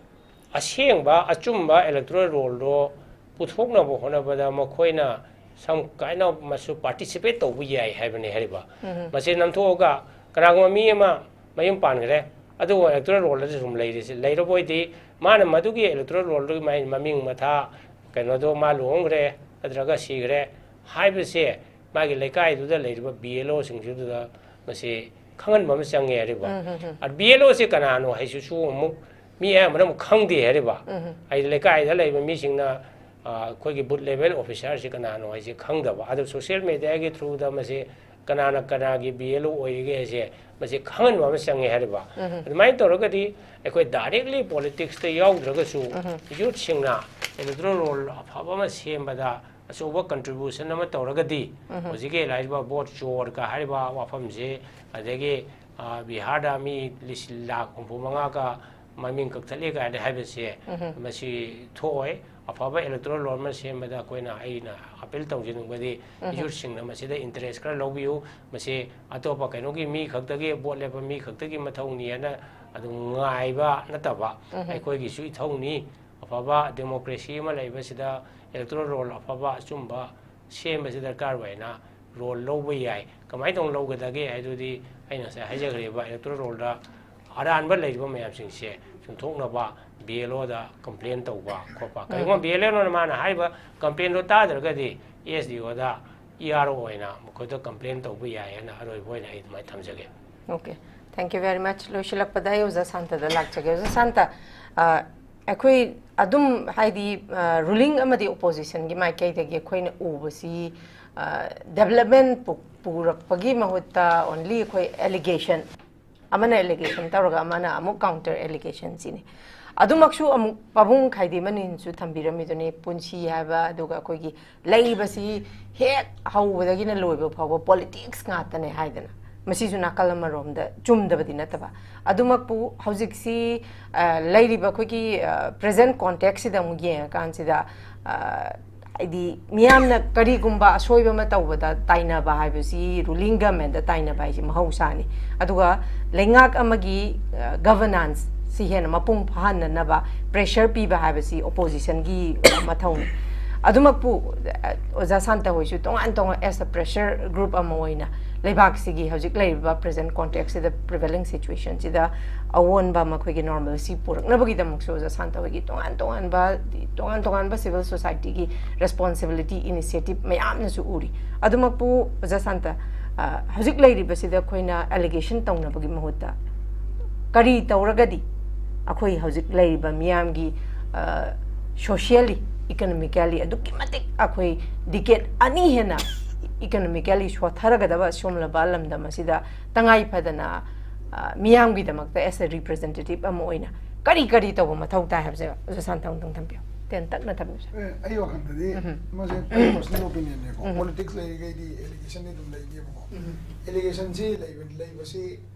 ꯑꯁꯦꯡꯕ ꯑꯆꯨꯝꯕ ꯏꯂꯦꯛꯇꯣꯔꯦꯜ ꯔꯣꯜꯗꯣ ꯄꯨꯊꯣꯛꯅꯕ ꯍꯣꯠꯅꯕꯗ ꯃꯈꯣꯏꯅ some kind of ꯃꯁꯨ ꯄꯥꯔꯇꯤꯁꯤꯄꯦꯠ ꯇꯧꯕ ꯌꯥꯏ ꯍꯥꯏꯕꯅꯤ ꯍꯥꯏꯔꯤꯕ꯫ ꯃꯁꯤ ꯅꯝꯊꯣꯛꯑꯒ ꯀꯅꯥꯒꯨꯝꯕ ꯃꯤ ꯑꯃ ꯃꯌꯨꯝ ꯄꯥꯟꯈ꯭ꯔꯦ, ꯑꯗꯨꯕꯨ ꯏꯂꯦꯛꯇꯣꯔꯦꯜ ꯔꯣꯜꯗ ꯁꯨꯝ ꯂꯩꯔꯤꯁꯤ, ꯂꯩꯔꯕ ꯑꯣꯏꯗꯤ ꯃꯥꯅ ꯃꯗꯨꯒꯤ ꯏꯂꯦꯛꯇꯣꯔꯦꯜ ꯔꯣꯜꯗꯨꯒꯤ ꯃꯥꯒꯤ ꯃꯃꯤꯡ ꯃꯊꯥ, ꯀꯩꯅꯣꯗꯣ ꯃꯥ ꯂꯨꯍꯣꯡꯈ꯭ꯔꯦ ꯅꯠꯇ꯭ꯔꯒ ꯁꯤꯈ꯭ꯔꯦ ꯍꯥꯏꯕꯁꯦ ꯃꯥꯒꯤ ꯂꯩꯀꯥꯏꯗꯨꯗ ꯂꯩꯔꯤꯕ ꯕꯤ ꯑꯦꯜ ꯑꯣꯁꯤꯡꯁꯤꯗꯨꯗ ꯃꯁꯤ ꯈꯪꯍꯟꯕ ꯑꯃ ꯆꯪꯉꯦ ꯍꯥꯏꯔꯤꯕ꯫ ꯎꯝ, ꯎꯝ, ꯎꯝ꯫ ꯑꯗ ꯕꯤ ꯑꯦꯜ ꯑꯣꯁꯦ ꯀꯅꯥꯅꯣ ꯍꯥꯏꯁꯤꯁꯨ ꯑꯃꯨꯛ ꯃꯤ ꯑꯌꯥꯝꯕꯅ ꯑꯃꯨꯛ ꯈꯪꯗꯦ ꯍꯥꯏꯔꯤꯕ꯫ ꯎꯝ, ꯎꯝ꯫ ꯍꯥꯏꯗꯤ ꯂꯩꯀꯥꯏꯗ ꯂꯩꯕ ꯃꯤꯁꯤꯡꯅ, ꯑ, ꯑꯩꯈꯣꯏꯒꯤ ꯕꯨꯠ ꯂꯦꯚꯦꯜ ꯑꯣꯐꯤꯁꯥꯔꯁꯤ ꯀꯅꯥꯅꯣ ꯍꯥꯏꯁꯦ ꯈꯪꯗꯕ꯫ ꯑꯗꯣ ꯁꯣꯁꯤꯌꯦꯜ ꯃꯦꯗꯤꯌꯥꯒꯤ ꯊ꯭ꯔꯨꯗ ꯃꯁꯤ ꯀꯅꯥꯅ ꯀꯅꯥꯒꯤ ꯕꯤ ꯑꯦꯜ ꯑꯣ ꯑꯣꯏꯔꯤꯒꯦ ꯍꯥꯏꯁꯦ ꯃꯁꯤ ꯈꯪꯍꯟꯕ ꯑꯃ ꯆꯪꯉꯦ ꯍꯥꯏꯔꯤꯕ꯫ ꯎꯝ, ꯎꯝ꯫ ꯑꯗꯨꯃꯥꯏꯅ ꯇꯧꯔꯒꯗꯤ ꯑꯩꯈꯣꯏ ꯗꯥꯏꯔꯦꯛꯂꯤ ꯄꯣꯂꯤꯇꯤꯛꯁꯇ ꯌꯥꯎꯗ꯭ꯔꯒꯁꯨ ꯎꯝ, ꯎꯝ꯫ ꯌꯨꯠꯁꯤꯡꯅ ꯏꯂꯦꯛꯇꯣꯔꯦꯜ ꯔꯣꯜ ꯑꯐꯕ ꯑꯃ ꯁꯦꯝꯕꯗ ꯑꯆꯧꯕ ꯀꯟꯇ꯭ꯔꯤꯕ꯭ꯌꯨꯁꯟ ꯑꯃ ꯇꯧꯔꯒꯗꯤ, ꯎꯝ꯫ ꯍꯧꯖꯤꯛꯀꯤ ꯂꯥꯛꯏꯕ ꯚꯣꯠ ꯆꯣꯔꯒ ꯍꯥꯏꯔꯤꯕ ꯋꯥꯐꯝꯁꯤ, ꯑꯗꯒꯤ, ꯑ, ꯕꯤꯍꯥꯔꯗ ꯃꯤ ꯂꯤꯁꯤꯡ ꯂꯥꯈ ꯍꯨꯝꯐꯨ ꯃꯉꯥꯒ ꯃꯃꯤꯡ ꯀꯛꯊꯠꯂꯦ ꯀꯥꯏꯅ ꯍꯥꯏꯕꯁꯦ ꯃꯁꯤ ꯊꯣꯛꯑꯣꯏ꯫ ꯑꯐꯕ electoral roll ꯑꯃ ꯁꯦꯝꯕꯗ ꯑꯩꯈꯣꯏꯅ, ꯑꯩꯅ appeal ꯇꯧꯖꯅꯤꯡꯕꯗꯤ youthꯁꯤꯡꯅ ꯃꯁꯤꯗ interest ꯈꯔ ꯂꯧꯕꯤꯌꯨ꯫ ꯃꯁꯤ ꯑꯇꯣꯞꯄ ꯀꯩꯅꯣꯒꯤ ꯃꯤ ꯈꯛꯇꯒꯤ, vote ꯂꯦꯞꯄ ꯃꯤ ꯈꯛꯇꯒꯤ ꯃꯊꯧꯅꯤ ꯍꯥꯏꯅ ꯑꯗꯨꯝ ꯉꯥꯏꯕ ꯅꯠꯇꯕ, ꯑꯩꯈꯣꯏꯒꯤꯁꯨ ꯏꯊꯧꯅꯤ꯫ ꯑꯐꯕ democracy ꯑꯃ ꯂꯩꯕꯁꯤꯗ electoral roll ꯑꯐꯕ ꯑꯆꯨꯝꯕ ꯁꯦꯝꯕꯁꯤ ꯗꯔꯀꯥꯔ ꯑꯣꯏꯅ role ꯂꯧꯕ ꯌꯥꯏ꯫ ꯀꯃꯥꯏꯅ ꯇꯧꯅ ꯂꯧꯒꯗꯒꯦ ꯍꯥꯏꯗꯨꯗꯤ ꯑꯩꯅ ꯉꯁꯥꯏ ꯍꯥꯏꯖꯈ꯭ꯔꯤꯕ electoral rollꯗ ꯑꯔꯥꯟꯕ ꯂꯩꯔꯤꯕ ꯃꯌꯥꯝꯁꯤꯡꯁꯦ ꯆꯨꯝꯊꯣꯛꯅꯕ BLOꯗ complain ꯇꯧꯕ ꯈꯣꯠꯄ꯫ ꯀꯔꯤꯒꯨꯝꯕ BLOꯅ ꯃꯥꯅ ꯍꯥꯏꯔꯤꯕ complainꯗꯣ ꯇꯥꯗ꯭ꯔꯒꯗꯤ SDOꯗ ERO ꯑꯣꯏꯅ ꯃꯈꯣꯏꯗ complain ꯇꯧꯕ ꯌꯥꯏ ꯍꯥꯏꯅ ꯑꯔꯣꯏꯕ ꯑꯣꯏꯅ ꯑꯩ ꯑꯗꯨꯃꯥꯏꯅ ꯊꯝꯖꯒꯦ꯫ Okay, thank you very much. ꯂꯣꯏꯁꯤꯜꯂꯛꯄꯗ ꯑꯩ ꯑꯣꯖꯥ ꯁꯥꯟꯇꯗ ꯂꯥꯛꯆꯒꯦ꯫ ꯑꯣꯖꯥ ꯁꯥꯟꯇ, ꯑ, ꯑꯩꯈꯣꯏ ꯑꯗꯨꯝ ꯍꯥꯏꯗꯤ, ꯑ, ruling ꯑꯃꯗꯤ oppositionꯒꯤ ꯃꯥꯏꯀꯩꯗꯒꯤ ꯑꯩꯈꯣꯏꯅ ꯎꯕꯁꯤ, ꯑ, development ꯄꯨ-, ꯄꯨꯔꯛꯄꯒꯤ ꯃꯍꯨꯠꯇ only ꯑꯩꯈꯣꯏ allegation, ꯑꯃꯅ allegation ꯇꯧꯔꯒ ꯑꯃꯅ ꯑꯃꯨꯛ counter allegation ꯁꯤꯅꯤ꯫ ꯑꯗꯨꯃꯛꯁꯨ ꯑꯃꯨꯛ ꯄꯥꯕꯨꯡ ꯈꯥꯏꯗꯦꯃꯅꯤꯅꯁꯨ ꯊꯝꯕꯤꯔꯝꯃꯤꯗꯨꯅꯤ, ꯄꯨꯟꯁꯤ ꯍꯥꯏꯕ, ꯑꯗꯨꯒ ꯑꯩꯈꯣꯏꯒꯤ ꯂꯩꯕꯁꯤ ꯍꯦꯛ ꯍꯧꯕꯗꯒꯤꯅ ꯂꯣꯏꯕ ꯐꯥꯎꯕ politics ꯉꯥꯛꯇꯅꯦ ꯍꯥꯏꯗꯅ꯫ ꯃꯁꯤꯁꯨ ꯅꯥꯀꯜ ꯑꯃꯔꯣꯝꯗ ꯆꯨꯝꯗꯕꯗꯤ ꯅꯠꯇꯕ꯫ ꯑꯗꯨꯃꯛꯄꯨ ꯍꯧꯖꯤꯛꯁꯤ, ꯑ, ꯂꯩꯔꯤꯕ ꯑꯩꯈꯣꯏꯒꯤ, ꯑ, present contextꯁꯤꯗ ꯑꯃꯨꯛ ꯌꯦꯡꯉꯀꯥꯟꯁꯤꯗ, ꯑ, ꯍꯥꯏꯗꯤ ꯃꯤꯌꯥꯝꯅ ꯀꯔꯤꯒꯨꯝꯕ ꯑꯁꯣꯏꯕ ꯑꯃ ꯇꯧꯕꯗ ꯇꯥꯏꯅꯕ ꯍꯥꯏꯕꯁꯤ, ruling governmentꯇ ꯇꯥꯏꯅꯕ ꯍꯥꯏꯁꯤ ꯃꯍꯧꯁꯥꯅꯤ꯫ ꯑꯗꯨꯒ ꯂꯩꯉꯥꯛ ꯑꯃꯒꯤ, ꯑ, governance ꯁꯤ ꯍꯦꯟꯅ ꯃꯄꯨꯡ ꯐꯥꯍꯟꯅꯅꯕ pressure ꯄꯤꯕ ꯍꯥꯏꯕꯁꯤ oppositionꯒꯤ ꯃꯊꯧꯅꯤ꯫ ꯑꯗꯨꯃꯛꯄꯨ, ꯑ, ꯑꯣꯖꯥ ꯁꯥꯟꯇ ꯍꯣꯏꯁꯨ ꯇꯣꯉꯥꯟ ꯇꯣꯉꯥꯟ as a pressure group ꯑꯃ ꯑꯣꯏꯅ ꯂꯩꯕꯥꯛꯁꯤꯒꯤ ꯍꯧꯖꯤꯛ ꯂꯩꯔꯤꯕ present contextꯁꯤꯗ, prevailing situationꯁꯤꯗ ꯑꯑꯣꯟꯕ ꯃꯈꯣꯏꯒꯤ normalcy ꯄꯨꯔꯛꯅꯕꯒꯤꯗꯃꯛꯁꯨ ꯑꯣꯖꯥ ꯁꯥꯟꯇ ꯍꯣꯏꯒꯤ ꯇꯣꯉꯥꯟ ꯇꯣꯉꯥꯟꯕ, ꯇꯣꯉꯥꯟ ꯇꯣꯉꯥꯟꯕ civil societyꯒꯤ responsibility, initiative ꯃꯌꯥꯝꯅꯁꯨ ꯎꯔꯤ꯫ ꯑꯗꯨꯃꯛꯄꯨ ꯑꯣꯖꯥ ꯁꯥꯟꯇ, ꯑ, ꯍꯧꯖꯤꯛ ꯂꯩꯔꯤꯕꯁꯤꯗ ꯑꯩꯈꯣꯏꯅ allegation ꯇꯧꯅꯕꯒꯤ ꯃꯍꯨꯠꯇ ꯀꯔꯤ ꯇꯧꯔꯒꯗꯤ ꯑꯩꯈꯣꯏ ꯍꯧꯖꯤꯛ ꯂꯩꯔꯤꯕ ꯃꯤꯌꯥꯝꯒꯤ, ꯑ, socially, economically ꯑꯗꯨꯛꯀꯤ ꯃꯇꯤꯛ ꯑꯩꯈꯣꯏ decade ꯑꯅꯤ ꯍꯦꯟꯅ economically ꯁꯣꯠꯊꯔꯒꯗꯕ ꯁꯤꯒꯨꯝꯂꯕ ꯂꯝꯗꯝ ꯑꯁꯤꯗ ꯇꯉꯥꯏ ꯐꯗꯅ, ꯑ, ꯃꯤꯌꯥꯝꯒꯤꯗꯃꯛꯇ as a representative ꯑꯃ ꯑꯣꯏꯅ ꯀꯔꯤ ꯀꯔꯤ ꯇꯧꯕ ꯃꯊꯧ ꯇꯥꯏ ꯍꯥꯏꯕꯁꯦ ꯑꯣꯖꯥ ꯁꯥꯟꯇ ꯑꯃꯨꯛꯇꯪ ꯊꯝꯕꯤꯌꯨ, ꯇꯦꯟꯇꯛꯅ ꯊꯝꯕꯤꯌꯨ꯫ ꯑꯦ, ꯑꯩ ꯋꯥꯈꯜꯗꯗꯤ ꯃꯁꯦ ꯑꯩ personal opinionꯅꯦꯀꯣ꯫ Politics ꯂꯩꯔꯤꯈꯩꯗꯤ allegation ꯑꯗꯨꯝ ꯂꯩꯅꯦꯕꯀꯣ꯫ Allegationꯁꯤ ꯂꯩꯕ, ꯂꯩꯕꯁꯤ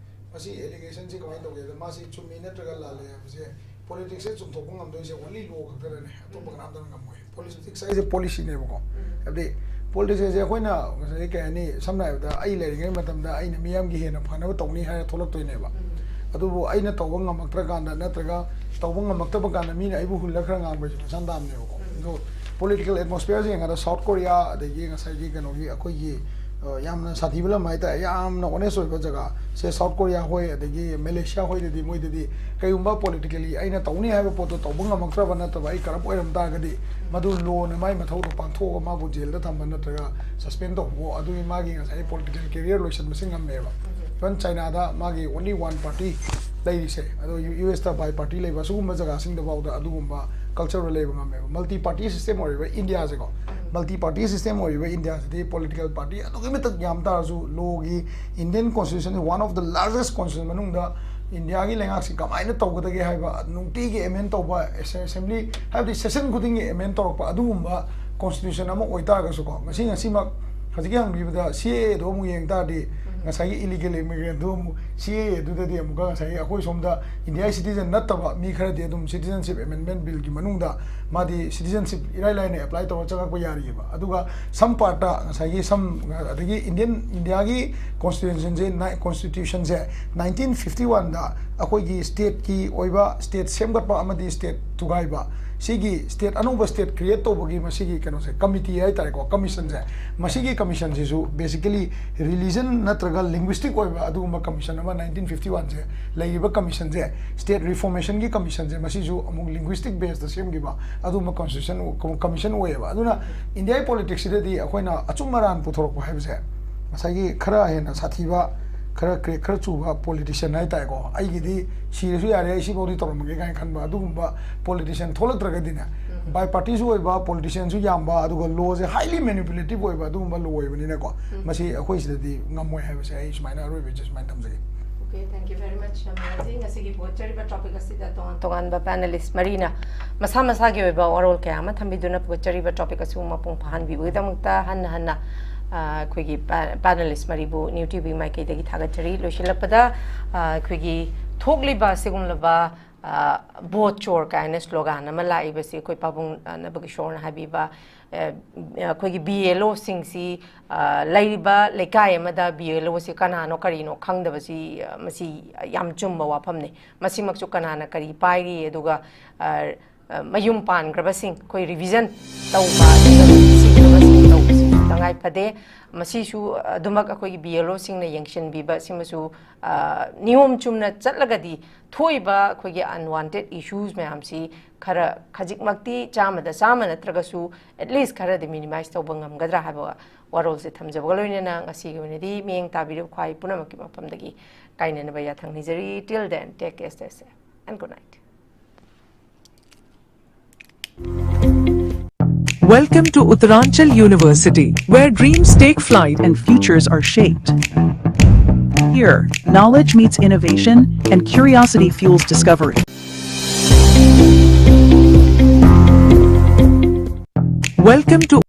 ꯃꯁꯤ ꯑꯦꯂꯤꯒꯦꯁꯟꯁꯤ ꯀꯃꯥꯏꯅ ꯇꯧꯒꯦꯗ, ꯃꯥꯁꯤ ꯆꯨꯝꯃꯤ ꯅꯠꯇ꯭ꯔꯒ ꯂꯥꯜꯂꯤ ꯍꯥꯏꯕꯁꯦ ꯄꯣꯂꯤꯇꯤꯛꯁꯁꯦ ꯆꯨꯝꯊꯣꯛꯄ ꯉꯝꯗꯣꯏꯁꯦ ꯑꯣꯟꯂꯤ ꯂꯣ ꯈꯛꯇꯅꯅꯦ, ꯑꯇꯣꯞꯄ ꯀꯅꯥꯝꯇꯅ ꯉꯝꯃꯣꯏ꯫ ꯄꯣꯂꯤꯇꯤꯛꯁ ꯍꯥꯏꯁꯦ ꯄꯣꯂꯤꯁꯤꯅꯦꯕꯀꯣ꯫ ꯍꯥꯏꯕꯗꯤ ꯄꯣꯂꯤꯇꯤꯛꯁ ꯍꯥꯏꯁꯦ ꯑꯩꯈꯣꯏꯅ ꯉꯁꯥꯏ ꯀꯩ ꯍꯥꯏꯅꯤ, ꯁꯝꯅ ꯍꯥꯏꯔꯕꯗ ꯑꯩ ꯂꯩꯔꯤꯉꯩ ꯃꯇꯝꯗ ꯑꯩꯅ ꯃꯤꯌꯥꯝꯒꯤ ꯍꯦꯟꯅ ꯐꯅꯕ ꯇꯧꯅꯤ ꯍꯥꯏꯔ ꯊꯣꯛꯂꯛꯇꯣꯏꯅꯦꯕ꯫ ꯑꯗꯨꯕꯨ ꯑꯩꯅ ꯇꯧꯕ ꯉꯝꯃꯛꯇ꯭ꯔꯀꯥꯟꯗ ꯅꯠꯇ꯭ꯔꯒ ꯇꯧꯕ ꯉꯝꯃꯛꯇꯕ ꯀꯥꯟꯗ ꯃꯤꯅ ꯑꯩꯕꯨ ꯍꯨꯜꯂ ꯈꯔ ꯉꯥꯡꯕꯁꯦ ꯃꯁꯥꯟ ꯇꯥꯕꯅꯦꯕꯀꯣ꯫ ꯑꯗꯣ ꯄꯣꯂꯤꯇꯤꯀꯦꯜ ꯑꯦꯠꯃꯣꯁꯐꯤꯌꯔꯁꯦ ꯌꯦꯡꯉꯗ ꯁꯥꯎꯠ ꯀꯣꯔꯤꯌꯥ ꯑꯗꯒꯤ ꯉꯁꯥꯏꯒꯤ ꯀꯩꯅꯣꯒꯤ ꯑꯩꯈꯣꯏꯒꯤ ꯑ, ꯌꯥꯝꯅ ꯁꯥꯊꯤꯕ ꯂꯝ ꯍꯥꯏꯇꯥꯔꯦ, ꯌꯥꯝꯅ ꯑꯣꯅꯦꯁ ꯑꯣꯏꯕ ꯖꯒꯥ ꯁꯦ ꯁꯥꯎꯠ ꯀꯣꯔꯤꯌꯥ ꯍꯣꯏ ꯑꯗꯒꯤ ꯃꯦꯂꯦꯁꯤꯌꯥ ꯍꯣꯏꯗꯗꯤ, ꯃꯣꯏꯗꯗꯤ ꯀꯩꯒꯨꯝꯕ ꯄꯣꯂꯤꯇꯤꯀꯦꯂꯤ ꯑꯩꯅ ꯇꯧꯅꯤ ꯍꯥꯏꯕ ꯄꯣꯠꯇꯣ ꯇꯧꯕ ꯉꯝꯃꯛꯇ꯭ꯔꯕ ꯅꯠꯇ꯭ꯔꯕ ꯑꯩ ꯀꯔꯞ ꯑꯣꯏꯔꯝ ꯇꯥꯔꯒꯗꯤ ꯃꯗꯨ ꯂꯣꯅ ꯃꯥꯏ ꯃꯊꯧꯗꯣ ꯄꯥꯡꯊꯣꯛꯑꯒ ꯃꯥꯕꯨ ꯖꯦꯜꯗ ꯊꯝꯕ ꯅꯠꯇ꯭ꯔꯒ ꯁꯁꯄꯦꯟ ꯇꯧꯕ, ꯑꯗꯨꯒꯤ ꯃꯥꯒꯤ ꯉꯁꯥꯏ ꯄꯣꯂꯤꯇꯤꯀꯦꯜ ꯀꯦꯔꯤꯌꯔ ꯂꯣꯏꯁꯤꯟꯕꯁꯤ ꯉꯝꯃꯦꯕ꯫ ꯏꯚꯟ ꯆꯥꯏꯅꯥꯗ ꯃꯥꯒꯤ ꯑꯣꯟꯂꯤ ꯋꯥꯟ ꯄꯥꯔꯇꯤ ꯂꯩꯔꯤꯁꯦ, ꯑꯗꯣ ꯌꯨ ꯑꯦꯁꯇ ꯕꯥꯏ ꯄꯥꯔꯇꯤ ꯂꯩꯕ ꯁꯤꯒꯨꯝꯕ ꯖꯒꯥꯁꯤꯡꯗ ꯐꯥꯎꯗ ꯑꯗꯨꯒꯨꯝꯕ ꯀꯜꯆꯔꯗ ꯂꯩꯕ ꯉꯝꯃꯦꯕ꯫ ꯃꯜꯇꯤ ꯄꯥꯔꯇꯤ ꯁꯤꯁꯇꯦꯝ ꯑꯣꯏꯔꯤꯕ ꯏꯟꯗꯤꯌꯥꯁꯦꯀꯣ, ꯃꯜꯇꯤ ꯄꯥꯔꯇꯤ ꯁꯤꯁꯇꯦꯝ ꯑꯣꯏꯔꯤꯕ ꯏꯟꯗꯤꯌꯥꯁꯤꯗꯤ ꯄꯣꯂꯤꯇꯤꯀꯦꯜ ꯄꯥꯔꯇꯤ ꯑꯗꯨꯛꯀꯤ ꯃꯇꯤꯛ ꯌꯥꯝ ꯇꯥꯔꯁꯨ ꯂꯣꯒꯤ Indian constitution is one of the largest constitution ꯃꯅꯨꯡꯗ ꯏꯟꯗꯤꯌꯥꯒꯤ ꯂꯩꯉꯥꯛꯁꯤ ꯀꯃꯥꯏꯅ ꯇꯧꯒꯗꯒꯦ ꯍꯥꯏꯕ ꯅꯨꯡꯇꯤꯒꯤ ꯑꯦꯃꯦꯟ ꯇꯧꯕ, ꯑꯦꯁꯦ-, ꯑꯦꯁꯦꯝꯕ꯭ꯂꯤ ꯍꯥꯏꯕꯗꯤ ꯁꯦꯁꯟ ꯈꯨꯗꯤꯡꯒꯤ ꯑꯦꯃꯦꯟ ꯇꯧꯔꯛꯄ ꯑꯗꯨꯒꯨꯝꯕ ꯀꯣꯟꯁꯇꯤꯇ꯭ꯌꯨꯁꯟ ꯑꯃ ꯑꯣꯏꯇꯥꯔꯒꯁꯨꯀꯣ, ꯉꯁꯤ ꯉꯁꯤꯃꯛ ꯍꯧꯖꯤꯛꯀꯤ ꯍꯪꯕꯤꯕꯗ ꯁꯤ ꯑꯦ ꯑꯦꯗꯣ ꯑꯃꯨꯛ ꯌꯦꯡ ꯇꯥꯔꯗꯤ ꯉꯁꯥꯏꯒꯤ ꯏꯂꯤꯒꯦꯜ ꯏꯃꯤꯒ꯭ꯔꯦꯟꯗꯣ ꯑꯃꯨꯛ ꯁꯤ ꯑꯦ ꯑꯦꯗꯨꯗꯗꯤ ꯑꯃꯨꯛꯀ ꯉꯁꯥꯏꯒꯤ ꯑꯩꯈꯣꯏ ꯁꯣꯝꯗ ꯏꯟꯗꯤꯌꯥꯒꯤ ꯁꯤꯇꯤꯖꯟ ꯅꯠꯇꯕ ꯃꯤ ꯈꯔꯗꯤ ꯑꯗꯨꯝ ꯁꯤꯇꯤꯖꯟꯁꯤꯞ ꯑꯦꯃꯦꯟꯃꯦꯟ ꯕꯤꯜꯒꯤ ꯃꯅꯨꯡꯗ ꯃꯥꯗꯤ ꯁꯤꯇꯤꯖꯟꯁꯤꯞ ꯏꯔꯥꯏ ꯂꯥꯏꯅ ꯑꯦꯄ꯭ꯂꯥꯏ ꯇꯧꯔ ꯆꯪꯉꯛꯄ ꯌꯥꯔꯤꯑꯕ꯫ ꯑꯗꯨꯒ ꯁꯝ ꯄꯥꯔꯠꯇ ꯉꯁꯥꯏꯒꯤ ꯁꯝ ꯑꯗꯒꯤ ꯏꯟꯗꯤꯌꯟ, ꯏꯟꯗꯤꯌꯥꯒꯤ ꯀꯣꯟꯁꯇꯤꯇ꯭ꯌꯨꯁꯟꯁꯦ, ꯀꯣꯟꯁꯇꯤꯇ꯭ꯌꯨꯁꯟꯁꯦ ꯅꯥꯏꯟꯇꯤꯟ ꯐꯤꯐꯇꯤ ꯋꯥꯟꯗ ꯑꯩꯈꯣꯏꯒꯤ ꯁ꯭ꯇꯦꯠꯀꯤ ꯑꯣꯏꯕ ꯁ꯭ꯇꯦꯠ ꯁꯦꯝꯒꯠꯄ ꯑꯃꯗꯤ ꯁ꯭ꯇꯦꯠ ꯊꯨꯒꯥꯏꯕ, ꯁꯤꯒꯤ ꯁ꯭ꯇꯦꯠ ꯑꯅꯧꯕ ꯁ꯭ꯇꯦꯠ ꯀ꯭ꯔꯤꯌꯦꯠ ꯇꯧꯕꯒꯤ ꯃꯁꯤꯒꯤ ꯀꯩꯅꯣꯁꯦ, ꯀꯃꯤꯇꯤ ꯍꯥꯏꯇꯥꯔꯦꯀꯣ, ꯀꯃꯤꯁꯟꯁꯦ, ꯃꯁꯤꯒꯤ ꯀꯃꯤꯁꯟꯁꯤꯁꯨ ꯕꯦꯁꯤꯀꯦꯂꯤ ꯔꯤꯂꯤꯖꯟ ꯅꯠꯇ꯭ꯔꯒ ꯂꯤꯡꯒ꯭ꯋꯤꯁꯇꯤꯛ ꯑꯣꯏꯕ ꯑꯗꯨꯒꯨꯝꯕ ꯀꯃꯤꯁꯟ ꯑꯃ ꯅꯥꯏꯟꯇꯤꯟ ꯐꯤꯐꯇꯤ ꯋꯥꯟꯁꯦ ꯂꯩꯔꯤꯕ ꯀꯃꯤꯁꯟꯁꯦ, ꯁ꯭ꯇꯦꯠ ꯔꯤꯐꯣꯔꯃꯦꯁꯟꯒꯤ ꯀꯃꯤꯁꯟꯁꯦ, ꯃꯁꯤꯁꯨ ꯑꯃꯨꯛ ꯂꯤꯡꯒ꯭ꯋꯤꯁꯇꯤꯛ ꯕꯦꯁꯇ ꯁꯦꯝꯈꯤꯕ ꯑꯗꯨꯒꯨꯝꯕ ꯀꯣꯟꯁꯇꯤꯇ꯭ꯌꯨꯁꯟ, ꯀꯃꯤꯁꯟ ꯑꯣꯏꯌꯦꯕ꯫ ꯑꯗꯨꯅ ꯏꯟꯗꯤꯌꯥꯒꯤ ꯄꯣꯂꯤꯇꯤꯛꯁꯁꯤꯗꯗꯤ ꯑꯩꯈꯣꯏꯅ ꯑꯆꯨꯝ ꯑꯔꯥꯟ ꯄꯨꯊꯣꯔꯛꯄ ꯍꯥꯏꯕꯁꯦ ꯉꯁꯥꯏꯒꯤ ꯈꯔ ꯍꯦꯟꯅ ꯁꯥꯊꯤꯕ, ꯈꯔ ꯀ꯭ꯔꯦꯛ ꯈꯔ ꯆꯨꯕ ꯄꯣꯂꯤꯇꯤꯁꯤꯌꯟ ꯍꯥꯏꯇꯥꯔꯦꯀꯣ, ꯑꯩꯒꯤꯗꯤ ꯁꯤꯔꯁꯨ ꯌꯥꯔꯦ, ꯑꯩ ꯁꯤꯐꯥꯎꯗꯤ ꯇꯧꯔꯝꯃꯒꯦ ꯀꯥꯏꯅ ꯈꯟꯕ ꯑꯗꯨꯒꯨꯝꯕ ꯄꯣꯂꯤꯇꯤꯁꯤꯌꯟ ꯊꯣꯛꯂꯛꯇ꯭ꯔꯒꯗꯤꯅꯦ, ꯕꯥꯏ ꯄꯥꯔꯇꯤꯁꯨ ꯑꯣꯏꯕ, ꯄꯣꯂꯤꯇꯤꯁꯤꯌꯟꯁꯨ ꯌꯥꯝꯕ, ꯑꯗꯨꯒ ꯂꯣꯁꯦ ꯍꯥꯏꯂꯤ ꯃꯦꯅꯤꯄꯨꯂꯦꯇꯤꯚ ꯑꯣꯏꯕ ꯑꯗꯨꯒꯨꯝꯕ ꯂꯣ ꯑꯣꯏꯕꯅꯤꯅꯀꯣ, ꯃꯁꯤ ꯑꯩꯈꯣꯏ ꯁꯤꯗꯗꯤ ꯉꯝꯃꯣꯏ ꯍꯥꯏꯕꯁꯦ ꯑꯩ ꯁꯨꯃꯥꯏꯅ ꯑꯔꯣꯏꯕꯁꯦ ꯁꯨꯃꯥꯏꯅ ꯊꯝꯖꯒꯦ꯫ Okay, thank you very much, ꯁꯃꯤꯔꯥꯖꯤ꯫ ꯉꯁꯤꯒꯤ ꯄꯨꯒꯠꯆꯔꯤꯕ ꯇꯣꯄꯤꯛ ꯑꯁꯤꯗ ꯇꯣꯉꯥꯟ ꯇꯣꯉꯥꯟꯕ ꯄꯦꯅꯦꯂꯤꯁ ꯃꯔꯤꯅ ꯃꯁꯥ ꯃꯁꯥꯒꯤ ꯑꯣꯏꯕ ꯋꯥꯔꯣꯜ ꯀꯌꯥ ꯑꯃ ꯊꯝꯕꯤꯗꯨꯅ ꯄꯨꯒꯠꯆꯔꯤꯕ ꯇꯣꯄꯤꯛ ꯑꯁꯤꯕꯨ ꯃꯄꯨꯡ ꯐꯥꯍꯟꯕꯤꯕꯒꯤꯗꯃꯛꯇ ꯍꯟꯅ ꯍꯟꯅ ꯑ, ꯑꯩꯈꯣꯏꯒꯤ ꯄꯦ-, ꯄꯦꯅꯦꯂꯤꯁ ꯃꯔꯤꯕꯨ ꯅ꯭ꯌꯨ ꯇꯤꯚꯤ ꯃꯥꯏꯀꯩꯗꯒꯤ ꯊꯥꯒꯠꯆꯔꯤ꯫ ꯂꯣꯏꯁꯤꯜꯂꯛꯄꯗ, ꯑ, ꯑꯩꯈꯣꯏꯒꯤ ꯊꯣꯛꯂꯤꯕ ꯑꯁꯤꯒꯨꯝꯂꯕ, ꯑ, ꯚꯣꯠ ꯆꯣꯔ ꯀꯥꯏꯅ ꯁ꯭ꯂꯣꯒꯥꯟ ꯑꯃ ꯂꯥꯛꯏꯕꯁꯤ ꯑꯩꯈꯣꯏ ꯄꯥꯕꯨꯡ, ꯑ, ꯅꯕꯀꯤꯁꯣꯔꯅ ꯍꯥꯏꯕꯤꯕ, ꯑ, ꯑꯩꯈꯣꯏꯒꯤ ꯕꯤ ꯑꯦꯜ ꯑꯣꯁꯤꯡꯁꯤ, ꯑ, ꯂꯩꯔꯤꯕ ꯂꯩꯀꯥꯏ ꯑꯃꯗ ꯕꯤ ꯑꯦꯜ ꯑꯣꯁꯤ ꯀꯅꯥꯅꯣ ꯀꯔꯤꯅꯣ ꯈꯪꯗꯕꯁꯤ, ꯑ, ꯃꯁꯤ ꯌꯥꯝ ꯆꯨꯝꯕ ꯋꯥꯐꯝꯅꯤ꯫ ꯃꯁꯤꯃꯛꯁꯨ ꯀꯅꯥꯅ ꯀꯔꯤ ꯄꯥꯏꯔꯤ, ꯑꯗꯨꯒ, ꯑ, ꯑ, ꯃꯌꯨꯝ ꯄꯥꯟꯈ꯭ꯔꯕꯁꯤꯡ, ꯑꯩꯈꯣꯏ ꯔꯤꯚꯤꯖꯟ ꯇꯧꯕ, ꯑꯗꯨꯒ ꯁꯤꯈ꯭ꯔꯕꯁꯤꯡ ꯇꯧꯕꯁꯤꯁꯨ ꯇꯉꯥꯏ ꯐꯗꯦ꯫ ꯃꯁꯤꯁꯨ ꯑꯗꯨꯃꯛ ꯑꯩꯈꯣꯏꯒꯤ ꯕꯤ ꯑꯦꯜ ꯑꯣꯁꯤꯡꯅ ꯌꯦꯡꯁꯤꯟꯕꯤꯕ, ꯁꯤꯃꯁꯨ, ꯑ, ꯅꯤꯌꯣꯝ ꯆꯨꯝꯅ ꯆꯠꯂꯒꯗꯤ ꯊꯣꯛꯏꯕ ꯑꯩꯈꯣꯏꯒꯤ ꯑꯟꯋꯥꯟꯇꯦꯗ ꯏꯁꯨꯁ ꯃꯌꯥꯝꯁꯤ ꯈꯔ ꯈꯖꯤꯛꯃꯛꯇꯤ, ꯆꯥꯝꯃꯗ ꯆꯥꯝꯃ ꯅꯠꯇ꯭ꯔꯒꯁꯨ, at least ꯈꯔꯗꯤ ꯃꯤꯅꯤꯃꯥꯏꯁ ꯇꯧꯕ ꯉꯝꯒꯗ꯭ꯔꯥ ꯍꯥꯏꯕ ꯋꯥꯔꯣꯜꯁꯦ ꯊꯝꯖꯕꯒ ꯂꯣꯏꯅꯅ, ꯉꯁꯤꯒꯤ ꯑꯣꯏꯅꯗꯤ ꯃꯤꯠꯌꯦꯡ ꯇꯥꯕꯤꯔꯤꯕ ꯈ꯭ꯋꯥꯏ ꯄꯨꯝꯅꯃꯛꯀꯤ ꯃꯐꯝꯗꯒꯤ ꯀꯥꯏꯅꯅꯕ ꯌꯥꯊꯪ ꯅꯤꯖꯔꯤ꯫ Till then, take care, stay safe, and good night. Welcome to Uttaranchal University, where dreams take flight and futures are shaped. Here, knowledge meets innovation and curiosity fuels discovery. Welcome to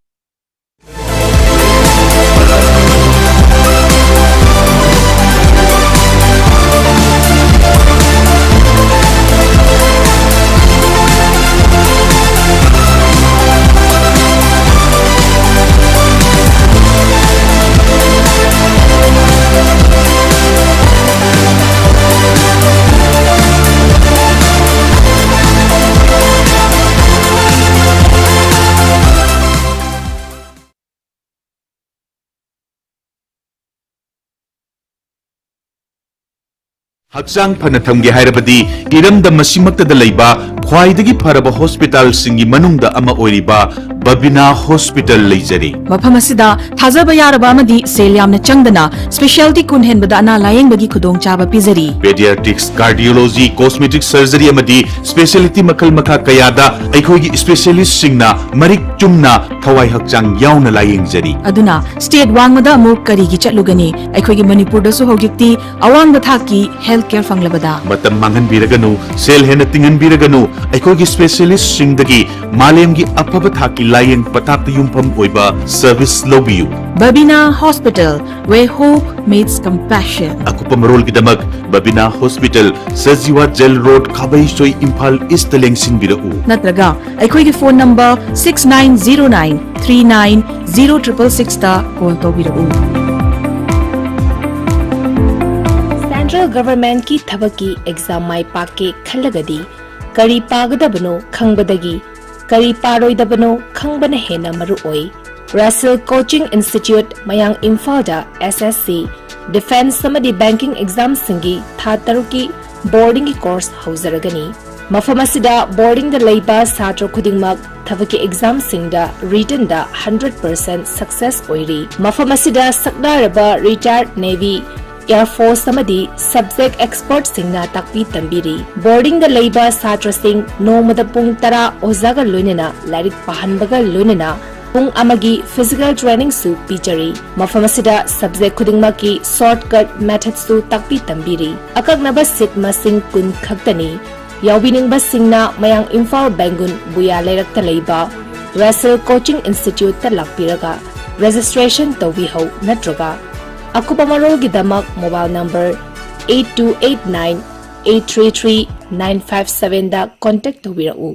ꯍꯛꯆꯥꯡ ꯐꯅ ꯊꯝꯒꯦ ꯍꯥꯏꯔꯕꯗꯤ ꯏꯔꯝꯗꯝ ꯑꯁꯤꯃꯛꯇꯗ ꯂꯩꯕ ꯈ꯭ꯋꯥꯏꯗꯒꯤ ꯐꯔꯕ ꯍꯣꯁꯄꯤꯇꯥꯜꯁꯤꯡꯒꯤ ꯃꯅꯨꯡꯗ ꯑꯃ ꯑꯣꯏꯔꯤꯕ ꯕꯕꯤꯅꯥ ꯍꯣꯁꯄꯤꯇꯥꯜ ꯂꯩꯖꯔꯤ꯫ ꯃꯐꯝ ꯑꯁꯤꯗ ꯊꯥꯖꯕ ꯌꯥꯔꯕ ꯑꯃꯗꯤ ꯁꯦꯜ ꯌꯥꯝꯅ ꯆꯪꯗꯅ ꯁ꯭ꯄꯦꯁꯤꯌꯥꯂꯤꯇꯤ ꯀꯨꯟ ꯍꯦꯟꯕꯗ ꯑꯅꯥ ꯂꯥꯌꯦꯡꯕꯒꯤ ꯈꯨꯗꯣꯡꯆꯥꯕ ꯄꯤꯖꯔꯤ꯫ Pediatrics, Cardiology, Cosmetic Surgery ꯑꯃꯗꯤ ꯁ꯭ꯄꯦꯁꯤꯌꯦꯂꯤꯇꯤ ꯃꯈꯜ ꯃꯈꯥ ꯀꯌꯥꯗ ꯑꯩꯈꯣꯏꯒꯤ ꯁ꯭ꯄꯦꯁꯤꯌꯦꯂꯤꯁꯁꯤꯡꯅ ꯃꯔꯤꯛ ꯆꯨꯝꯅ ꯊꯋꯥꯏ ꯍꯛꯆꯥꯡ ꯌꯥꯎꯅ ꯂꯥꯌꯦꯡꯖꯔꯤ꯫ ꯑꯗꯨꯅ ꯁ꯭ꯇꯦꯠ ꯋꯥꯡꯃꯗ ꯑꯃꯨꯛ ꯀꯔꯤꯒꯤ ꯆꯠꯂꯨꯒꯅꯤ? ꯑꯩꯈꯣꯏꯒꯤ ꯃꯅꯤꯄꯨꯔꯗꯁꯨ ꯍꯧꯖꯤꯛꯇꯤ ꯑꯋꯥꯡꯕ ꯊꯥꯛꯀꯤ ꯍꯦꯜꯊ ꯀꯦꯌꯔ ꯐꯪꯂꯕꯗ꯫ ꯃꯇꯝ ꯃꯥꯡꯍꯟꯕꯤꯔꯒꯅꯨ, ꯁꯦꯜ ꯍꯦꯟꯅ ꯇꯤꯡꯍꯟꯕꯤꯔꯒꯅꯨ, ꯑꯩꯈꯣꯏꯒꯤ ꯁ꯭ꯄꯦꯁꯤꯌꯦꯂꯤꯁꯁꯤꯡꯗꯒꯤ ꯃꯥꯂꯦꯝꯒꯤ ꯑꯐꯕ ꯊꯥꯛꯀꯤ ꯇꯥꯌꯦꯡ ꯄꯊꯥꯞꯇ ꯌꯨꯝꯐꯝ ꯑꯣꯏꯕ ꯁꯔꯚꯤꯁ ꯂꯧꯕꯤꯌꯨ꯫ Babina Hospital, where hope meets compassion. ꯑꯀꯨꯞꯄ ꯃꯔꯣꯜꯒꯤꯗꯃꯛ Babina hospital, Sajiwa jail road, Khabeisoi, Imphal east ꯂꯦꯡꯁꯤꯟꯕꯤꯔꯛꯎ꯫ ꯅꯠꯇ꯭ꯔꯒ ꯑꯩꯈꯣꯏꯒꯤ phone number six nine zero nine three nine zero triple six ꯇ call ꯇꯧꯕꯤꯔꯛꯎ꯫ Central Government ꯀꯤ ꯊꯕꯛꯀꯤ exam ꯃꯥꯏ ꯄꯥꯛꯀꯦ ꯈꯜꯂꯒꯗꯤ ꯀꯔꯤ ꯄꯥꯒꯗꯕꯅꯣ ꯈꯪꯕꯗꯒꯤ ꯀꯔꯤ ꯄꯥꯔꯣꯏꯗꯕꯅꯣ ꯈꯪꯕꯅ ꯍꯦꯟꯅ ꯃꯔꯨ ꯑꯣꯏ꯫ Russell Coaching Institute, ꯃꯌꯥꯡ ꯏꯝꯐꯥꯜꯗ S S C, Defence ꯑꯃꯗꯤ Banking exam ꯁꯤꯡꯒꯤ ꯊꯥ ꯇꯔꯨꯛꯀꯤ boarding ꯒꯤ course ꯍꯧꯖꯔꯒꯅꯤ꯫ ꯃꯐꯝ ꯑꯁꯤꯗ boarding ꯗ ꯂꯩꯕ ꯁꯥꯇ꯭ꯔ ꯈꯨꯗꯤꯡꯃꯛ ꯊꯕꯛꯀꯤ exam ꯁꯤꯡꯗ written ꯗ hundred percent success ꯑꯣꯏꯔꯤ꯫ ꯃꯐꯝ ꯑꯁꯤꯗ ꯁꯛꯅꯥꯏꯔꯕ retired Navy, Air Force ꯑꯃꯗꯤ subject expert ꯁꯤꯡꯅ ꯇꯥꯛꯄꯤ ꯇꯝꯕꯤꯔꯤ꯫ Boarding ꯗ ꯂꯩꯕ ꯁꯥꯇ꯭ꯔꯁꯤꯡ ꯅꯣꯡꯃꯗ ꯄꯨꯡ ꯇꯔꯥ ꯑꯣꯖꯥꯒ ꯂꯣꯏꯅꯅ ꯂꯥꯏꯔꯤꯛ ꯄꯥꯍꯟꯕꯒ ꯂꯣꯏꯅꯅ ꯄꯨꯡ ꯑꯃꯒꯤ physical training ꯁꯨ ꯄꯤꯖꯔꯤ꯫ ꯃꯐꯝ ꯑꯁꯤꯗ subject ꯈꯨꯗꯤꯡꯃꯛꯀꯤ shortcut method ꯁꯨ ꯇꯥꯛꯄꯤ ꯇꯝꯕꯤꯔꯤ꯫ ꯑꯀꯛꯅꯕ seat ꯃꯁꯤꯡ ꯀꯨꯟ ꯈꯛꯇꯅꯤ꯫ ꯌꯥꯎꯕꯤꯅꯤꯡꯕꯁꯤꯡꯅ ꯃꯌꯥꯡ ꯏꯝꯐꯥꯜ ꯕꯦꯡꯒꯨꯟ ꯕꯨꯌꯥ ꯂꯩꯔꯛꯇ ꯂꯩꯕ Russell Coaching Institute ꯇ ꯂꯥꯛꯄꯤꯔꯒ registration ꯇꯧꯕꯤꯍꯧ, ꯅꯠꯇ꯭ꯔꯒ ꯑꯀꯨꯞꯄ ꯃꯔꯣꯜꯒꯤꯗꯃꯛ mobile number eight two eight nine eight three three nine five seven ꯗ contact ꯇꯧꯕꯤꯔꯛꯎ꯫